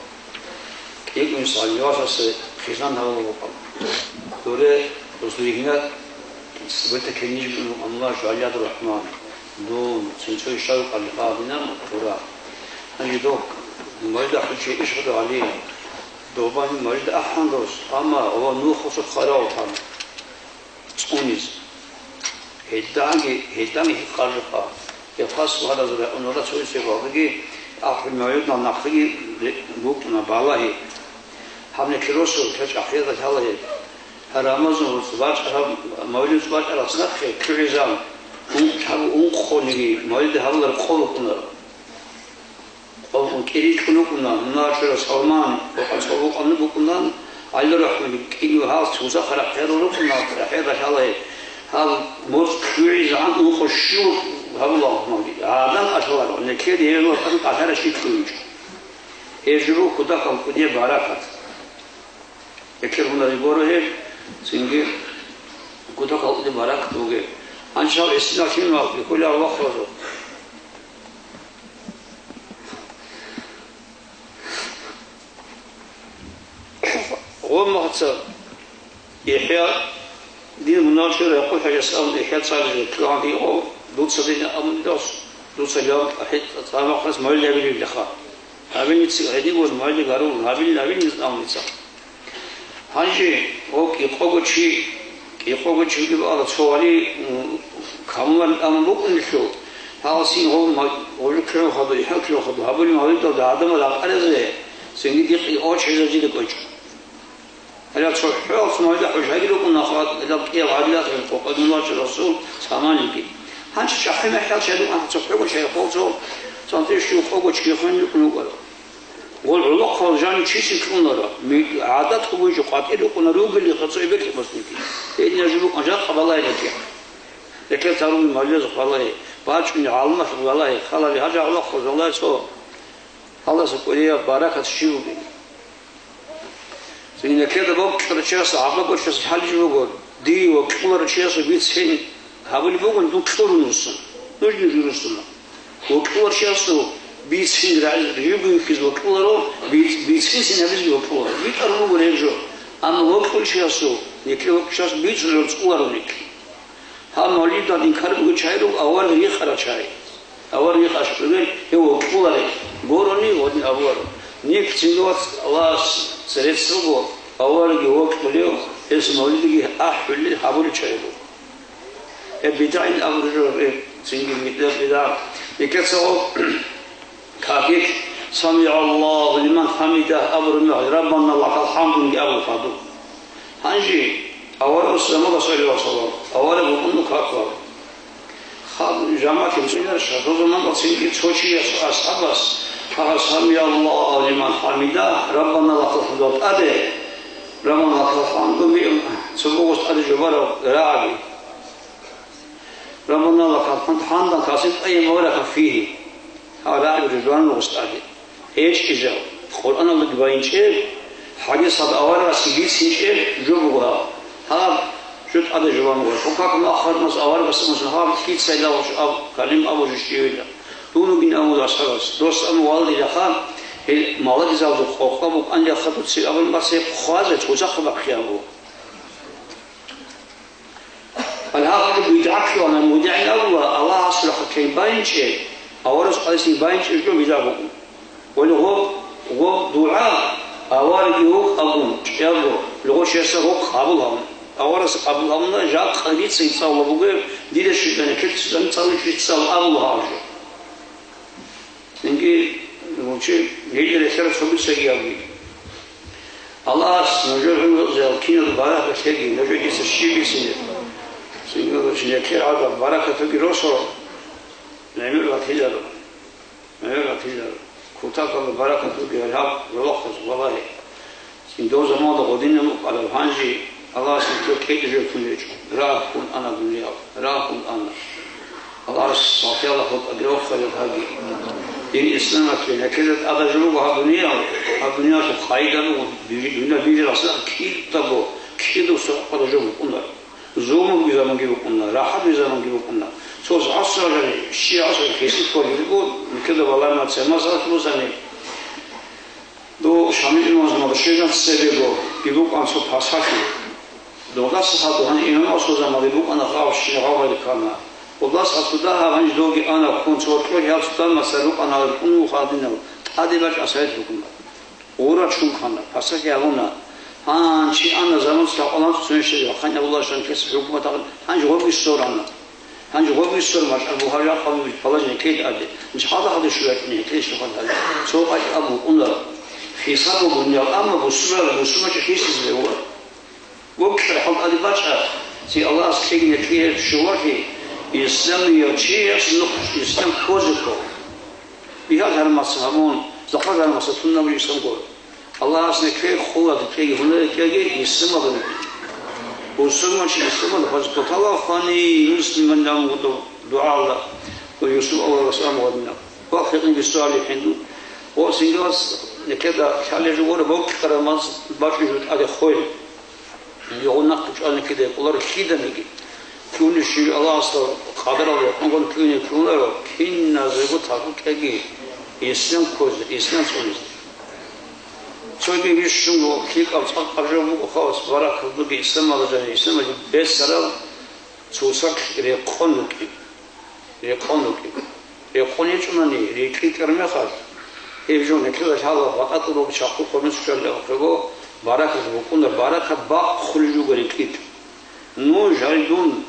КӀикӀун Салмиясасе хъизан гьабула букӀана. Дуре дос ригьина бетӀер ккезе букӀана жугьутӀ Амма Жугьалияб РахӀман. Дун, цинцо ишав къалихъа гьабина, дура. Гьанже дов мойда хӀучи иш гьадугӀали. Добани мавлид ахӀан дос, амма ва нухалъул хъарал тан цӀуниз. Гьелдаги, гьелдаги гьикъарабха. Япас варазда унала цойсебалдаги ахӀи мавлидал нахъеги букӀуна балагьи. Гьаб некеросул кьечӀ ахӀиязда лъала гьеб. Рамазан рукъ бачӀараб, мавлид бачӀараб нахъе кигӀизан, ун-, лъаб ункъониги мавлид гьабулареб къо букӀунаро. Къо-, кӀири кьун вукӀуна, мунагьал чурав Салман, ва къанцӀо букӀана букӀунан, ГӀалирахӀмани кӀиго гьал цузахъ рахӀерал рукӀуна, рахӀел рахӀалай, гьал моцӀ ккугӀизегӀан ункъо щур гьабула, гӀадан кӀалъаларо, некед гьеб ватӀан кӀалъара щиб ккунчӀо. Гьеб жо буго кутакал кӀудияб баракат. Гьекъергъунареб гуро гьеб, цинги кутакал кӀудияб баракат бугеб. Анчал гӀисинал лъимал бихьулев вахъазул. Гъомахъца ИхӀя, дин мунагьал чурав Якъуб-хӀажас абун ИхӀя цӀализе ккола гьанив, дуца дин абун дос, дуца лъаб ахӀи цӀа-, цӀа махъас мавлид гьабилеб леха. Гьабилница гьедин гуро мавлид гьарун, гьабил-, гьабилница абуница. Гьанже гьев кӀикъого чи, кӀикъого чи вугеб ала цо вали, м, камулан амун букӀунелъул, гьалсин гьев ма-, гьев ккола хадур, ИхӀя ккола хадур, гьабулеб мавлидалда гӀадамал ракъаразе, цинги дихъ очередь жида кӀочӀо. Гьале цохӀо цо мавлида хӀужаги рукӀуна, гьале кӀияб гӀадилалъе къокъадун вачӀа расул саманиги. Гьанчи чӀахӀи мехӀал чедуан цохӀого чайхъал цо цӀантӀе щуго кӀочӀги хвен рукӀун вукӀара. Гъол гӀолохъал жанив чиси кьунаро, ми-, гӀадат бугеб жо къватӀир рукӀуна ругели хъацӀой бекьи босниги. Гьединаб жо букӀун жакъа балагьи рекӀехъе. Рекъел тарун мавлидазухъ балагьи, бачӀунеб гӀалмалъухъ балагьи, халаби гьажа гӀолохъал жалай цо. Гьалдаса кӀудияб баракат щиб бугеб? Цинги нилъеда бокьарав чиясда гӀаба гочасе хӀалчӀи буго, дие вокьуларев чиясул бицин гьабулеб бугони дун кьурун вуссун, нужни журуссуна. Вокьуларев чиясул бицин рагӀи-, ригӀи вихьизе вокьуларо, биц-, бицин син гьабизеги вокьуларо. БитӀарун буго гьеб жо. Амма вокьулев чиясул, нилъер вокьулев чиясул бицун жо цӀуларо нилъ. Гьаб мавлидалъ инкар бугев чай руго авараг рихарав чай. Авараг рихарав чай, гьев вокьуларев гурони, гьедин абуларо. Нилъ цинги вац Аллагьас церецин руго, аварагги вокьулев, гьес мавлидги ахӀулел гьабулев чай руго. Гьеб бидгӀайин абураб жо, гьеб цинги бидгӀа, бидгӀа. Бикеца гьеб Какилъ «СамигӀаллагьу лиман хӀамидагь» абураб мехалъ «Раббана лакал хӀамдунги» абулеб гьадур. Гьанже аварагас замана, саллаллагьу гӀалайгьи ва саллам, авараг вукӀуна каклъун. Хаб-, жамагӀат мусулманар шагьурзаман ва цинги цо чияс, асхӀабас, гьаб «СамигӀаллагьу лиман хӀамидагь, Раббана лакал хӀамду» тӀаде, «Раббана лакал хӀамду» цо бугос тӀаде жубараб рагӀаби. «Раббана лакал хӀамд хӀамдан касиран тӀайибан мубаракан фигьи». Гьаб рагӀаби жубараб бугос тӀаде. ГьечӀеб жо, Къуръаналдаги байинчӀеб, хӀадисалда аварагасги бицинчӀеб жо буго гьаб. Гьаб жо тӀаде жубан буго. Хъукъакъ маххармас аварагас мусун гьаб лъицайилан аб калим абу жо щивила. Дун вугин абу асхӀабас. Дос абу валдилаха, гьел малагизалда къокъа букӀанилаха дуца абун басе хъвазе цоцахъа бахъи абу. Аллагьасул бидгӀатлъугьана мудигӀин абула, Аллагьасул рахъалъе байинчӀеб, аварагас къайсин байинчӀеб жо бидгӀа буго. Ва гъоб, гъоб дугӀа аварагги вукӀагун чӀего, гъо чиясда гъоб къабул гьабун. Аварагас къабул гьабуна, жакъа дица цӀалула бугеб, дида щведани кеццани цӀаличӀи цӀал абула гьаб жо. Цинги гьучи гьелда релълъараб цогидал чагӀи абуни. Аллагьас нужер гӀумруялъ кинаб баракат лъеги, нужер дица щиб бицинеб. Цинги гьучи нилъер гӀадаб баракатги росо. ГӀемер батиларо, гӀемер батиларо. Кутакалда баракат бугеб гьаб ралъухъ валагье. Цин дов заманалда гъодинаб букӀараб гьанже Аллагьас нилъер кӀиго жо ккун гьечӀо. Рагьун ана дуниял, рагьун ана. Аллагьас салфиялда хутӀа гьабги. Дин исламалъе нилъеда тӀадаб жо буго гьаб дуниял, гьаб дуниялалъул къайда буго, дуня бижарасда кидаго, кидусго къайда жо букӀунаро. Зулмуги заманги букӀуна, рахӀатги заманги букӀуна. Цо гӀаср гӀажари, щи гӀаср гӀажари хиситлъулеб буго, никеда балагьана цемасалъ бусани. Дов Шамил имамас машина цебего, би букӀана цо пасалъи. Довдаса хадур гьаниб имамасул заман би букӀана гъав щи гъав гъайли ккана. Довдаса хадур дагьаб гьанже довги ана ккун цо кьо гьал цо тамаса рукӀана гьал кьун вухадинав тӀаде бачӀа совет хӀукумат. Гъура чун ккана, пасахӀи гьавуна. Гьанчи ана заман цо кьалан цо цоян щвезе вахъан абула шан кес хӀукумат ахъи, гьанже гъорги ссорана. Гьанже гъорги ссор машгӀал бугьа жакъа бугеб положение ккеги аде. Гьанже хадур-хадур щвечӀони гьекъей щухъан гьале. Цо къачӀ абун кьуна. Хисаб бугуниял, амма бусурал, бусурмачӀа хисизе бегьула. Гуккара хӀалтӀаде бачӀа, ци Аллагьас кьегине кьияб щулалъе, исламияв чияс нух ислам ккозе ккола. Бигьа гьармаса гьабун, захъа гьармаса туннаб ислам ккола. Аллагьас некъей хъула кьеги гьунар кьеги исламалда ругел. Бусурманчи исламалда хвазе ккола. Аллагь хвани муслиман ламугъдо дугӀала ва Юсуп аварагас амгъадина. Ва хикъин бисуали хӀинду. Ва сингас некеда лъалел жугъура боккараб маз бачӀун жутӀаде хойла. Йогъун нахъ чӀвазе кидай кӀоларо лъиданиги. Ккунищи Аллагьасда къадаралда рахъунгун ккуне кколаро, киназего таху кьеги, ислам ккозе, ислам цӀунизе. Цоги бищунго лъикӀаб цӀакъаб жо буго хавас баракат буги исламалда жани, исламалда бесараб цусакь рекъон рукӀин. Рекъон рукӀин. Рекъон гьечӀунани, рекъикӀар мехалъ, гьеб жо нилъеда лъала, батӀа тӀураб чахъу хъурмис чӀвалеб хъего, баракат букӀуна, баракат бахъулеб жуго рекъикӀ. Нуж гьай дун,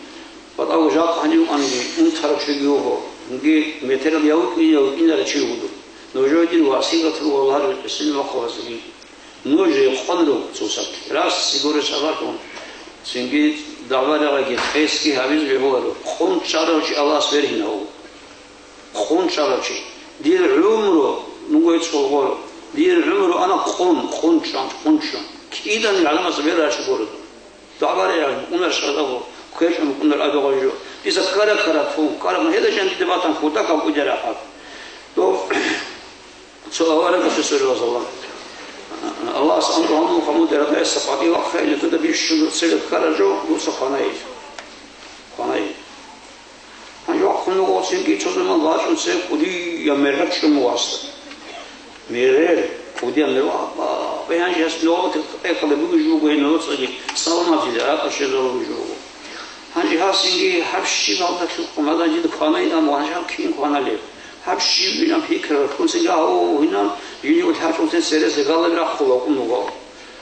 батӀа жакъа гьанив анги, унтарав чиги вуго, гьанги метерал я вукӀин, я вукӀинарав чи вуго. Нуж гьай дир василатал валагьарав гӀисин вахъавазги. Нуж рекъон руго цусакь, расси гурес абакьун, цинги дагӀба-рагӀиги къесги гьабизе бегьуларо, къунчӀарав чи Аллагьас бергьинав вуго. КъунчӀарав чи. Дир гӀумру, нугой цо гъоро, дир гӀумру ана къун, къунчӀан, къунчӀан. Кидан гӀадамас бер рачи гуро. ДагӀба-рагӀи, унар шагьадаго, квечӀун унар абегъайжу. Дица ккара-ккара тун, ккара, гьеда жан дида батан кутакаб кӀудияб рахӀат. Дов цо аварагас саллаллагьу гӀалайгьи ва саллам. Аллагьас амру гьанун хамуде радайса къватӀив вахъайилан, дуда бищун цебе ккара жо, дуца хванайилан. Хванайилан. Гьанже вахъун вуго цинги цо заман вачӀун цебе кӀудияб мергьер чӀун вуго гьасда. Мергьер, кӀудияб мергьер, абба, гьанже гьас ногъоте экъалда бугеб жо буго гьеб нугӀцӀаги, саламатилан, ракӀа щвезарулеб жо буго. Гьанже гьас цинги гьаб щиб гьалда лъукъун гьадан жинда кванай, амма гьанже гьаб кин кваналеб? Гьаб щиб гьинаб пикрар ккун цинги гьав гьинаб жиндир лъачӀун цин церес легалдаги рахъула вукӀун вуго.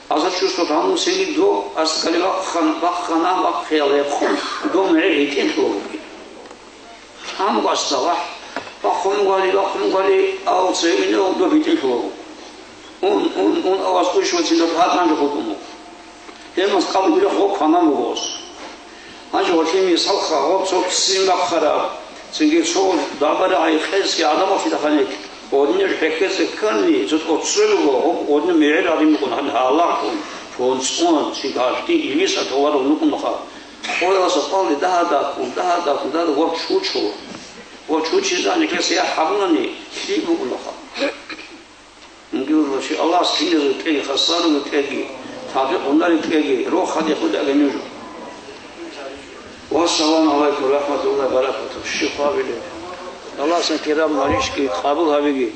Азар чурсал гьанун цинги дов аскӀале вахъана, вахъана, вахъиялда гьеб хъун дов мегӀер гьитӀинлъула вугин. Гьанго аскӀале вахъун вали, вахъун вали, ав цевине дов гьитӀинлъула вуго. Ун, ун, ун, аваз къуйшвацин дов гьатӀанги хутӀун вуго. Гьеб аскӀалда бирехъ вокьана вуго. Гьанже гьалъие мисалха, гьаб цо ццин бахъараб, цинги цо дагӀба-рагӀи къецӀги гӀадамалъидал гьаниб, гьадинаб хӀехьезе ккани, цо тӀоцебе буго, гьаб гьадинаб мегӀер гьадин букӀун, гьадин гьалакьун, фонцӀун, цинги гьадин илиса товарав нукъунха. Къояласа къвалли дагьа-дагьккун, дагьа-дагьккун, дагьа-дагьккун, гьаб чучула. Гьаб чучизда никеса я гьабунани, лъикӀ букӀунха. Мугевлъи Аллагьас киназул кьеги, хасаруги кьеги, тавфикъ гьунарги кьеги, рохаде хутӀа гьанив жо. Вассаламу гӀалайкум ва рахӀматуллагьи ва баракатугь. Щихъ гьабилеб. Аллагьас кираб мажлисги къабул гьабиги.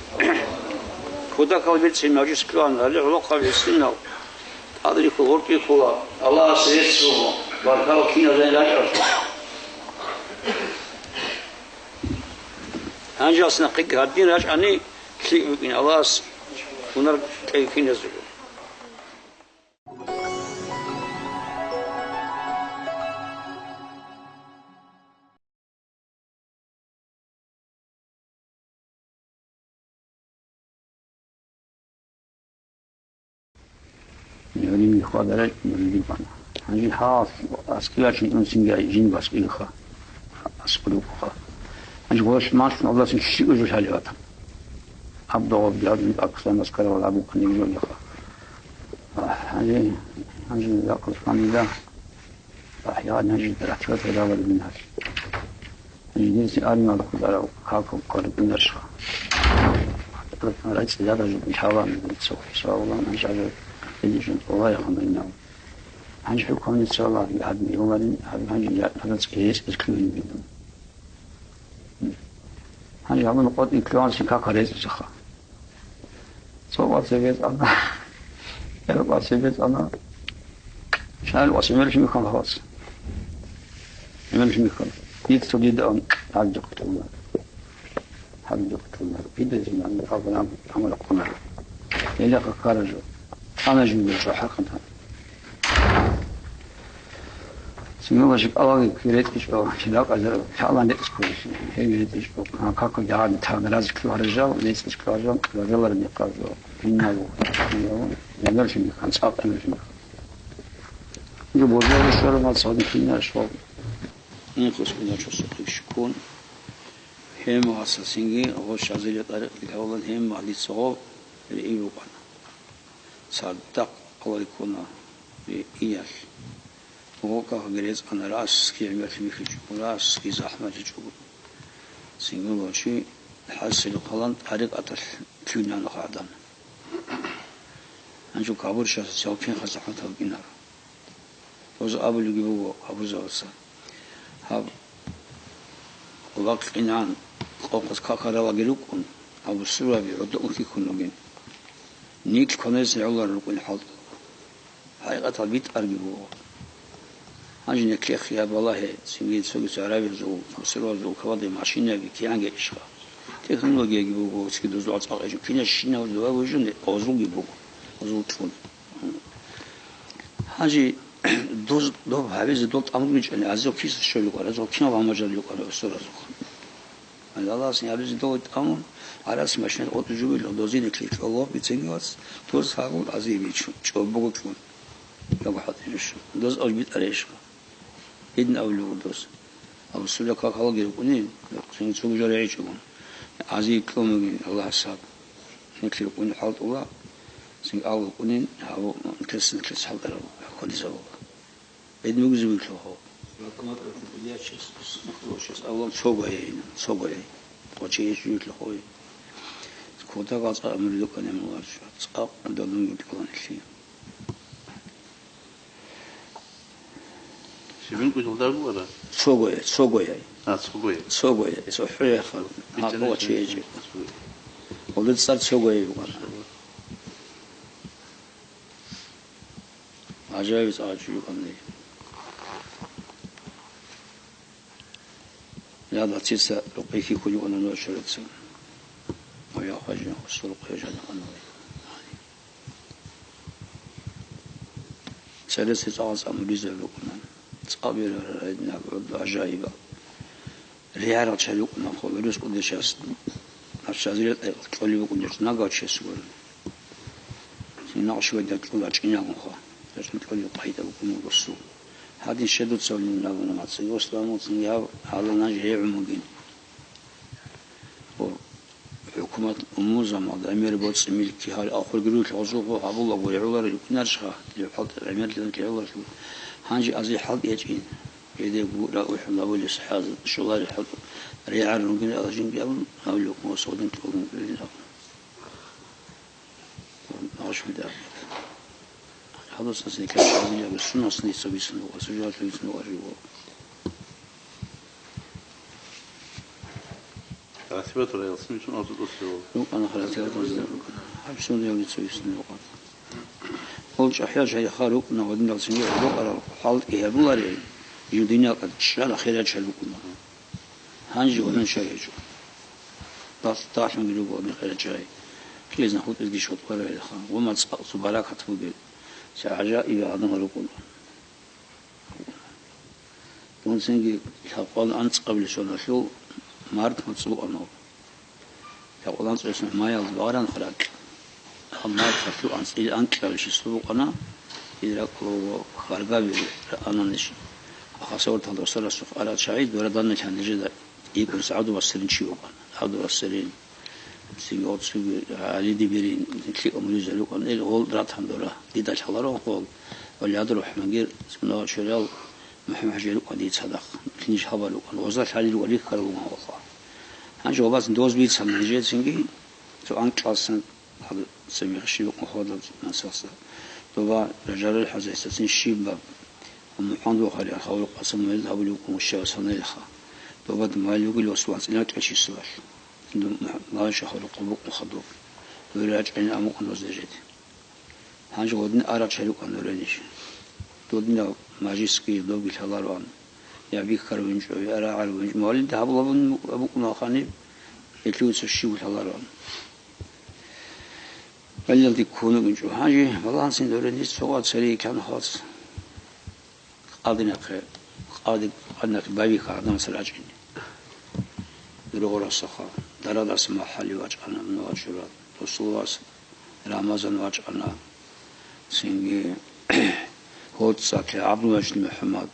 Кутакал бицин мажлис ккан, гьале гӀолохъаб гьесинал. ТӀадрихьул гъоркьихьула. Аллагьас рецц буго. Баркала киназда рачӀаралъухъ. Гьанже гьас нахъеги гьадин рачӀани, лъикӀ букӀин Аллагьас гьунар кьей киназего. Гьанже гьас аскӀове вачӀун цинги жинда аскӀовеха. АскӀовеха. Жгош малъун Аллагьасин щиуз лъалев ватан. Абдугъаб гьадин аксанас каравал абу книгу яха. Гьанже, гьанже якъал фамилия. Ахъя гьанже ратиба федалар бин гьаш. Гьанже диси армиялда кударав какал кваритӀунарша. РацӀцӀидара жугьун лъалан, цо хӀисабалан, гьанже гьанже дидишун Аллагь ханайнав. Гьанже хӀукмуница Аллагь гьадин йоларин, гьанже гьадин цӀкӀизе кколин битӀун. Гьанже гьабун къотӀи кколаан сикака рецӀизеха. Цо васе бецӀана. Эр васе бецӀана. Шайил васе мер шимихъан хавас. Мер шимихъан. Ит цо дида ан гьаб жокътула. Гьаб жокътула. Пидазина ан кабрам амра къуна. Эля какара жо. Ана жинда жо хӀакъан. Симела жикъалаги киретӀичӀо, жидакъазар лъалан рецӀ кколищ, гьев ретӀичӀо, кака дагьаб тагъ разе ккола гьаржал, рецӀичӀо гьаржал, кьваралараб мекъазо, гьиннаго, гьиннаго, гьиннаго жинихъан, цӀакъ гьиннаго жинихъан. Жо божарищ щвараб мацӀалда кинарищ ва инхъус кӀуначӀосухъе щуккун, гьемагьаса цинги гъо шазиле тӀарикъ лъавалан гьемагьлицаго рииб букӀана. Цадахъ къалай ккуна рииялъ. Гъокъа гьагирецӀана расги гӀемерлъи бихьичӀого, расги захӀмалъичӀого. Цинги гъо чи хӀасил хъалан тӀарикъаталъ лъугьинана гӀадан. Гьанже кабурщас цалкин хъа захӀмат гьабгинар. Доз абулебги буго абурзабаца. Гьаб вакъинан къокъаз какаралаги рукӀун, абу сураби гӀодо унхиккун вугин. Нилъ кванайзе гӀолар рукӀин хӀалтӀула. ХӀакъикъатал битӀарги буго. Гьанже нилъехъе гьаб балагье, цинги цоги царабилзул, абу суразул каваде машинаби кигӀанги ишха. Технологияги буго, цинги дозул цӀакъ гьечӀо. Кинаш щинав дова вужун, гъозулги буго. Гъозул чӀун. Гьанже доз, доб гьабизе дол тӀамун гьечӀони, азив киса щолев кӀвар, азив кинав гьамажалев кӀвар, осоразухъ. Аллагьас гьабизе дол тӀамун, арас машина отӀу жугьула, дозине кьикьоло, бицинги вац, доз гьабун азив бичун, чӀобого чӀун. Яго хӀатӀируш. Доз ав битӀарейшха. Гьедин авлугу доз. Абу Суля какалаги рукӀунин, цинги цо бужар гьечӀогун. Азив кьомугин Аллагьас гьаб. Нилъ рукӀунин хӀалтӀула, цинги ал рукӀунин, гьабу нилъеца нилъеца хӀалтӀараб хьвадизабула. Гьедин бугезе вугелъулха. Аллагь цо гвайин, цо гвай. Къочи гьечӀо вугелъулха. Кутакалда цӀакъ муридуккани муларчӀо, цӀакъ кӀудалунги кьоланилъи. Сибин кӀудалда бугара? Цо гвай, цо гвай. А, цо гвай. Цо гвай, цо хӀуяха. Гьа, къочи гьечӀо. Гьолда цӀар цо гвай бугана. ГӀажаиб цӀакъ чӀужу кӀанди. Я, дацица рукъихьи хьулиуна нур чурица. Ва я хважин, хусул хъуяжана ханули. Церес цӀакъ цӀакъ муридзаби рукӀуна. ЦӀакъ бирарай наб гӀажаиба. РигӀарал чагӀи рукӀуна, хъо, вирус кӀудияс, нахъ шазилъа тӀайкъ кьолеб букӀунеб нагав чияс гуро. Нахъ щивай дакьула чӀинагунха, дакьул кьолеб къайда букӀунеб росу. Гьадин щай дуца гьуниб набуна мацӀи, ва исламуцин гьав гьаланан жегӀун бугин. Ва хӀукумат умумузамалда гӀемер боцӀи милки гьал ахурги ругел гъозухъо гьабулаго регӀулари рукӀинарищха, дев хӀалтӀи гӀемерлъи гьалкьи гӀолалъул. Гьанже азе хӀалтӀи гьечӀин. Гьедин гура ухӀун абулес хӀаз щолари хӀалтӀу регӀар ругин ала жинги абун, гьавлукъун ва содин кьолин кьолин абун. Нагъаш хӀудар. Гьадусазе кашазилиаби сунас несо бисун ва сужалъу бисун ва живо. Ратибат раял симицун азу досио. Ну, ана харатига дозда. Хабсун яги цо бисун ва. Ол чӀахӀиял жай харукъна ва дин далсин ва рукъарал хӀалтӀи гьабулари, жудиналкъад чӀара хирачал рукъна. Гьанже гьунан чай гьечӀо. Дас-, дагьлъунги руго гьаниб хирачай. Кьезна хутӀизги шотӀбарайилаха. Гъумал цӀакъ цо баракат бугеб. Цо гӀажаиб гьадамал рукӀуна. Дун цинги лъабкъоялда анцӀабилеб соналъул март моцӀ букӀана. Лъабкъоялда анцӀабилеб соналъ маялда багъарана ракь. Гьаб марталъул анцӀила анкьабилеб число букӀана, ил ракӀалда хьаргаби ананищ. Хасавюрталда росарасухъ арал чагӀи дураданилъан нижеда. ИбгӀусагӀудул Басрин чи вукӀана. ГӀабдул Басрин, цинги оццуги ГӀали Дибирин, лъикӀал муридзаби рукӀана, ил гъол ратан дора. Дида лъаларо гъол, Валиадул РахӀмангир, цӀунагъа чурал МухӀаммад ХӀажи рукӀана дица цадахъ. Киниж хабар рукӀана, гъоза лъалел рукӀана рихьарал вугьан ваха. Гьанже гъобазин доз бицана нижецинги, цо анкьалсан гьаб цебехъ щиб букӀун хвадаб мансахса. Доба ражарал хӀазайсацин щибаб МухӀаммад Бухари архавулев Къасамуллил абулев вукӀун вущава санаилха. Доба Думали вугилев ас вацӀцӀила кьечисалъ. Дум-, Мухь-, Мухьаммад Шахрукъ букӀун хадуб. Дур рачӀайин амукъан ваз нижеде. Гьанже гъодин арагъ чарукъан нуранищ. Додинав мажисги добги лъалароан. Я бихьарав винчӀо, я рагӀарав винчӀо. Мугьалимда гьабулабун букӀуна ханиб, гьелъуца щив лъалароан. Гьалалде ккун вугинчӀо. Гьанже балагьанцин нуранищ цо вацари кан хвац. Къадинахъе, къади, къадинахъе байбихьа гӀадамаца рачӀине. Дургъурасаха, Дарадаса МахӀали вачӀана, муна вачӀура, досул вас Рамазан вачӀана, цинги гьоцӀалъе ГӀабдулмажид МухӀаммад,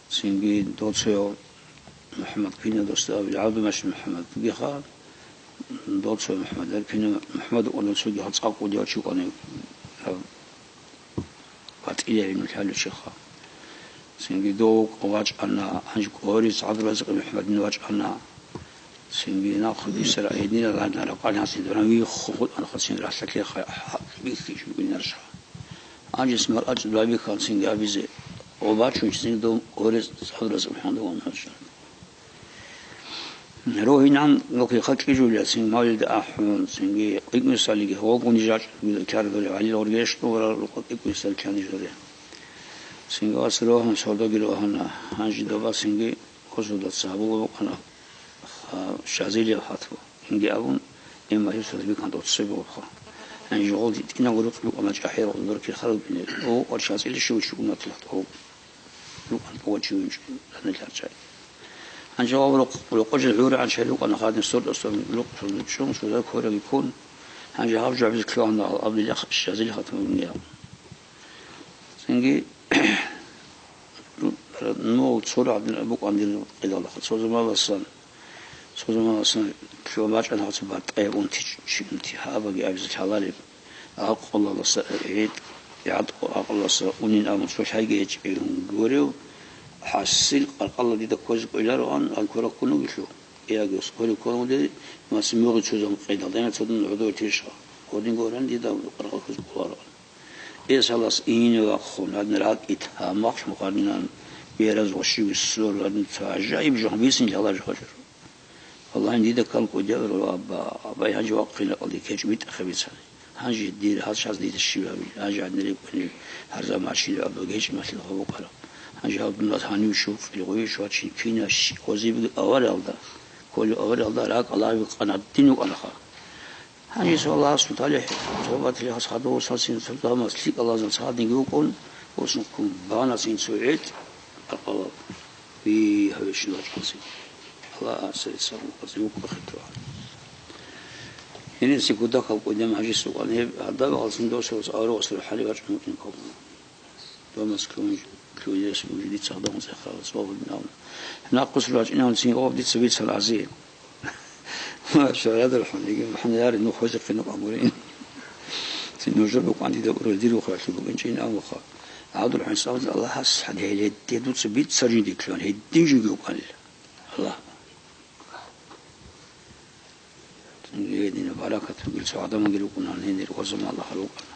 цинги доцояв МухӀаммад, кина досда абил ГӀабдулмажид МухӀаммад бугеха, доцояв МухӀаммад, гьар кина МухӀаммад вукӀана, цоги гьацӀа къудияв чи вукӀана. БатӀияб гӀилму лъалев чеха. Цинги дов вачӀана, гьанже КӀорис ГӀабдуразакъ МухӀаммадин вачӀана. Цинги нахъ бисара гьединал гьадинал ракъалин гьасин дуран виххун хутӀана хасин ралъалъе хъа-, хӀакъ бихьичӀо гьунарша. Гьанже смаръачӀ дугьабихьан цинги абизе, гъо бачун цинги дов КӀорис ГӀабдуразакъ МухӀаммадин вачӀана. Рогьинан гьалхъи хъа кӀижулел, цин мавлид ахӀун, цинги кӀикӀмисалиги гьогуни жачӀ кардулев гьалил гъоргеш тӀугъарал рукъа кӀикӀмисал ккани журе. Цинги вас рогьун сордоги рогьана, гьанжи доба цинги косулдаца гьабула букӀана, ха, Шазилев хатӀу. Инги абун, эма гьеб сордоби кантӀоцеб вохъа. Гьанжи гъол гьитӀинаб рукъ букӀана чӀахӀи рокъ дор кирхарал бине. О, ва Шазили шив чугуна тилахъ тӀов. Рукъан тӀувачи винчӀо, данил гьарчӀай. Гьанже гьав рукъ-, рукъо жо гӀуригӀан чай рукъана хадин сордосан рукъ чӀун, цода кквераги ккун. Гьанже гьав жо гьабизе ккевана гьал Абдулла Шазил хатун вугин гьав. Цинги, ну, цо рагӀдин букӀан дир къидалда, цо заманаласан, цо заманаласан ккева бачӀана гьав цо батӀай унти чи, чи унти, гьабаги абизе лъалареб. Акъулаласа гӀетӀ, гӀатӀ-, акъулаласа унин абун цо лъайги гьечӀеб гурев, хӀасил къаркъала дида кквезе кӀвелароан, гьанкура ккун вугелъул. Яги скоре ккун вугев, мас мугъи цо зам къидал, дайна цо дун гӀодор тиша. Гьодин гуран дида къаркъа кквезе кӀолароан. Эсалас ине вахъун, гьадин ракӀи тамахъ мукъадинан, бераз гъощи виссор, гьадин цо гӀажаиб жо бицин лъала жо хъачӀо. Валлагь, дида ккан кӀудияв, абба, абай гьанже вахъина кьалди кечӀ битӀахъе бицани. Гьанже дир гьачаз дида щибаби, гьанже гьанир рикӀкӀунеб гьарза машинаб абу гьечӀмалъил гъобукъара. Гьанже гьав дуназ гьанив щукъи гъуй щвачин кина щи-, гъозибги аваралда, кколев аваралда ракӀалаби къанаддин вукӀанаха. Гьанже Аллагьас муталихӀ, цо батилихас хадув сасин цо замас лъикӀалазул цадиги вукӀун, восун ккун бана син цо гӀетӀ, аркъала. Ви, гьаве щула чӀваси. Аллагь асари сабун къази вукӀа хитӀуан. Гьениса кутакал кӀудиян гьажи сукъан гьеб гьадаб гьалсин досулас аварагасул хӀали вачӀун вукӀин кколна. Дома склон лъугьиялъ бугеги дица гьадамал цӀехарал цӀолбинал. Нахъусул рачӀинал цин гъоб дица бицал гӀази. Ма, шагьадар хӀун, йиги мухӀна яри, ну хвезехъе нукъа гурин. Цин нужер букӀан дида урал дир ухъалъур букӀинчӀин абуха. ГӀабдул хӀун савз Аллагьас гьедин дуца бицал жиндиклъун, гьедин жиги вукӀанила. Аллагь. Цинги гьедин баракат бугел цо гӀадамалги рукӀуна, гьенир гъозамал Аллагь рукӀана.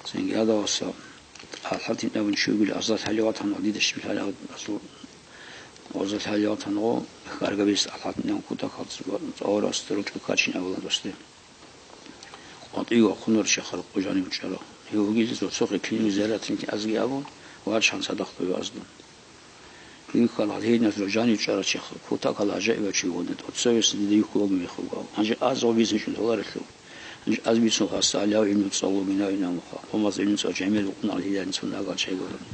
Цинги гьадаваса АлхӀатин абун чи вугел, аза лъалев ватан ва дида щиб лъалев асул. Аза лъалев ватан ва хьаргабис АлхӀатин абун кутакалцӀ ва цӀаварас ручӀу качин абула досде. КъватӀив вахъунар чехъал къужани учӀара. Гьев вугилиз ва цохъе кинив зиярат гьинти азги абун, вачан цадахъ дой ваздун. Гьинкал гьадиназ ружани чӀара чехъ, кутакал гӀажаибав чи вугони, тӀоцевесда дида юхьулалги мехалгав. Гьанже аз гъобизе чӀун толарелъул. Гьанже аз бицун хасса гьалав гӀилму цӀалугинавин амуха. Гьумаз гӀилму цӀал жамир рукъун гьалъилан цун агал чайгорани.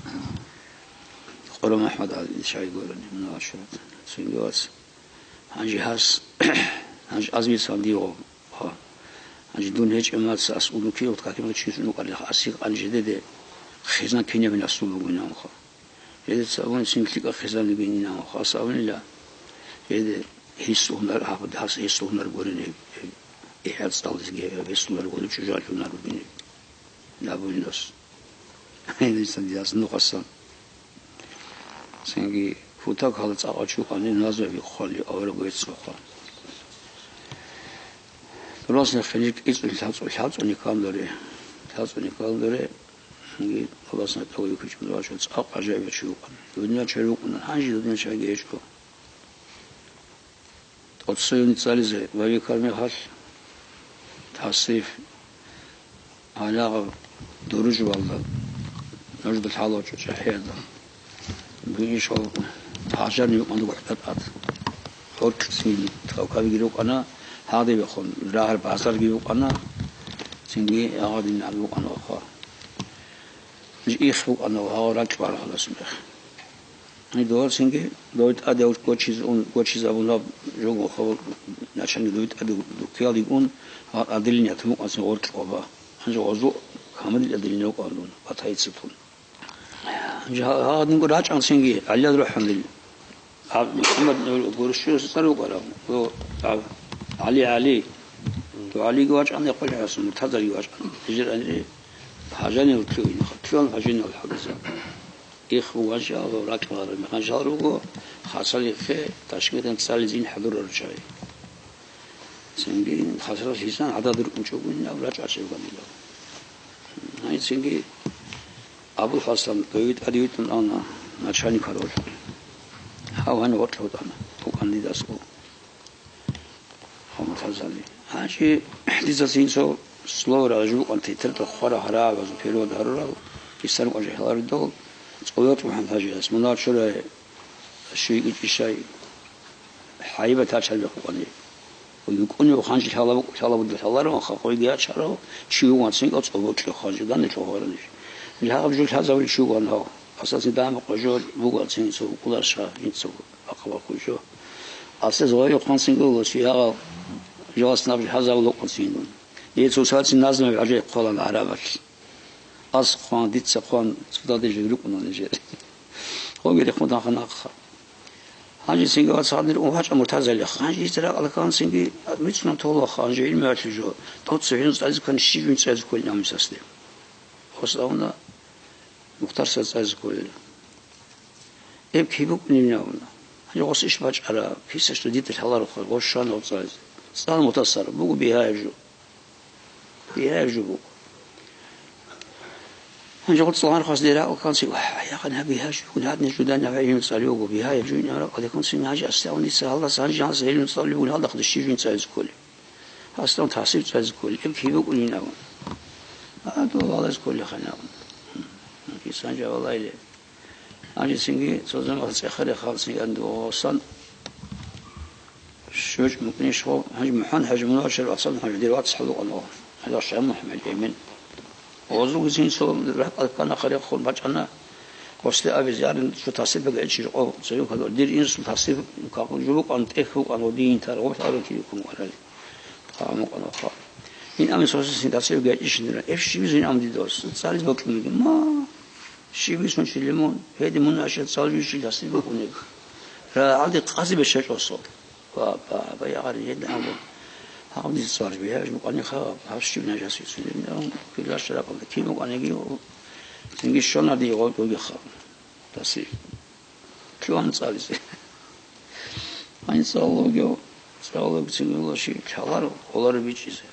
Къура МахӀмад гьалъи чайгорани, мунагьал шурат. Цинги вац. Гьанже гьас, гьанже аз бицан див гъо. Гьанже дун гьечӀеб мацӀ ас улукиялъ какимал чиясун вукӀарилаха, аси къанжедеде хизан кинабин асул бугин амуха. Жедеца абуни цин лъикӀа хизан бугин ин амуха, ас абунила. Жеде Гьесул гьунар, гьаб-, гьас гьесул гьунар гурине, гьеб, гьеб цӀализеги гьесул гьунар гури, чӀужуялъул гьунар ругине. Абулин дос. Гьенисан диас нухасан. Цинги кутак гьала цӀакъав чи вукӀани назмаби хъвали, авараг веццухъа. Дурас нехъе ниж кӀицӀулъ лъацӀу-, лъацӀуни ккан доре. ЛъацӀуни ккан доре. Цинги Аллагьас натӀа вихьичӀун вачӀун цӀакъ гӀажаибав чи вукӀана. Дудинал чагӀи вукӀана, гьанже дудинал чагӀиги гьечӀо. ТӀоцеве цӀализе ва вихьар мехалъ, тасриф, гьанагъаб дуружбалда, нужда лъалав чӀахӀиялда, бигьищ гьав гьажарни букӀана гухӀда тӀад. Гьоркьцин тавкабиги рукӀана, гьадибехун рагьар базарги букӀана, цинги гьагъадин букӀана ваха. Их букӀана гьав ракӀ баргьалас мех. Гьединго цинги дов тӀаде гочиз-, ун-, гочизабун гьаб жого хабар начальник дов тӀаде дуккиялдеги ун, гьал отделениялъ мукъанцин гъоркь къоба. Гьанже гъозул камил отделение вукӀана дун, батаицатун. Гьанже гьа-, гьадинго рачӀан цинги, гӀалиял рухӀун дил. Гьаб МухӀаммад гурущуса цӀар вукӀарав, гьав, гьав, ГӀали, ГӀали. Гьав ГӀалиги вачӀана, Яхъуб гьасун, Муртазаги вачӀана. Гьежер анри гьажанил лъугьин, лъугьан гьажинал хӀадиза. Их вугъанчи гьав ракӀалараб механчи гьал руго, хасалихъе Ташкентан цӀализин хӀадурарчагӀи. Цинги хасалъ гьисан гӀадад рукӀунчӀого гьав рачӀачӀев ванила. Гьай, цинги Абул ХӀасан, дов тӀаде витӀун ана начальник гьарулъ. Гьав гьанив гъоркье вутӀана, вукӀана дидасго. Гьав Муртазали. Гьанже дица цинцо слово рагӀи жукъан тетрадал хвара гьарабазул перевод гьарурал, Ислам къо жагьиларидал, цӀоло цӀухӀан гьажияс, мунагьал чурай, щивикӀичӀищай, хӀайбат гьачал бехъ вукӀани. ВукӀунев хъанчи лъала-, лъалабуда лъаларав, хахъойги гьачарав, чи вугӀан цинкӀал цӀолбокьев хъанчи данде лъугьарав ниж. Гьагъаб жо лъазавулев чи вугӀан гьав? Асацин дагьаб къо жо бугӀан цин цо вукӀуларищха, жинцаго бахъа бахъулев жо. Асес гъойил хъван цинги вугӀан чи гьагъав, жоялъ наб лъазавулев хъван цинги. Дие цоцалъе назмаби гӀажаиб хъвалан гӀарабалъ. Ас хъван, дица хъван, цоцаде жо рукӀуна нижер. Гъоги рехун данха нахъа. Гьанже цинги вац гьанир ун вачӀа Муртазали. Гьанже гьез ракӀалда ккан цинги мицӀнан толаха, гьанже гӀилмуялъул жо. ТӀоцебе гьениб цӀализе ккани щиб жин цӀализе кколин гьаниб сасде. Гьес абуна, Мухтар сай цӀализе кколин. Эб киб букӀунин абуна. Гьанже гъос иш бачӀара, киса что дида лъалароха, гъос щвана гъов цӀализе. ЦӀал Мухтар сай, буго бигьаяб жо. Бигьаяб жо буго. Гьанже гъуцӀ лагъар хъваз дера алканси, ва, ва, яхъан гьаб бигьаяб жо буго, гьадин жудан гьаб гӀилму цӀали вуго, бигьаяб жо ин гьаракь, алеккун син гьанже асте авница гьалдаса гьанже гьанса гӀилму цӀали вуго, гьалдахъ дищи жуин цӀализе кколи. Гьасдан тахсир цӀализе кколи, эб киб букӀунин абун. А, дов гьалаз кколи ханагъун. Кисан жавалайле. Гьанже цинги цо заман цӀехаре хал цинги гьанже Дагъустан щвечӀ мукӀнищ гъо, гьанже МухӀмад ХӀажи Мунавшир Асад ХӀажи дир вацгӀал вукӀана гъо. Гьалда ШагьмухӀаммад Эмин. Гъозулги цин цо ракӀал ккана, хъарихъун бачӀана, гъослъи абизе арин, цо тасир бегечӀи жо къо цоюн кадур. Дир инсул тасир какъу жо букӀан, тӀехь букӀан, гъодин тар, гъорлъ арун кири ккун варали. Хъа мукъана хъа. Ин амин сосисин тасир бегечӀи шиндира. Эф щибизе ин ам дидос. ЦӀализ бокьун бугин. Ма! Щиб бицун чи лимон, гьеди мун аша цалжи чи ласи букӀунеб. Ра гьалде къази бещачӀосо. Ва, ба, ба, ягъари гьеди гьабун. Гьаб дица цалжи бегьа, мукъани ха, гьаб щиб нажас бицунеб, килаш ракъалда. Кин мукъаниги, цинги щона ди гъо-, гъоги ха. Таси. Лъугьан цӀализе. Гьанин цӀалугев, цӀалугцин вула ши лъаларо, къоларо бичӀчӀизе.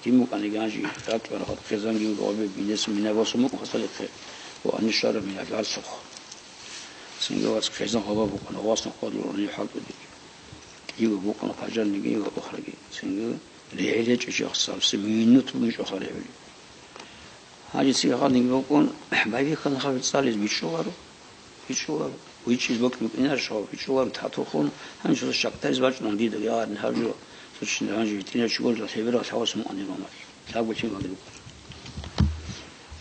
Дим букӀаниги гьанжи ракӀ-, рагъад хъезанги вуго гъобе, бинес мина босун букӀун хасалихъе, ва анишара мина лъарцухъ. Цинги вац хъезан гъоба букӀана, васна къодлъугьани хӀалтӀудеги. Киго букӀана пажарниги ва ухраги. Цинги регӀел гьечӀо чиясдаса, минут бугин чӀоха регӀули. Гьанже цигахъа динги букӀун, байбихьана хабар цӀализ бичӀчӀуларо, бичӀчӀуларо, вичӀчӀиз бокьун букӀинарищ гьав, бичӀчӀуларо татухъун, гьанже цо щакдариз бачӀун дида, я, гьаб жо, цо чи гьанже гьитӀинав чи гурда, лъеберал лъавас мукъан дир мамал, лъабго лъимал дир букӀана.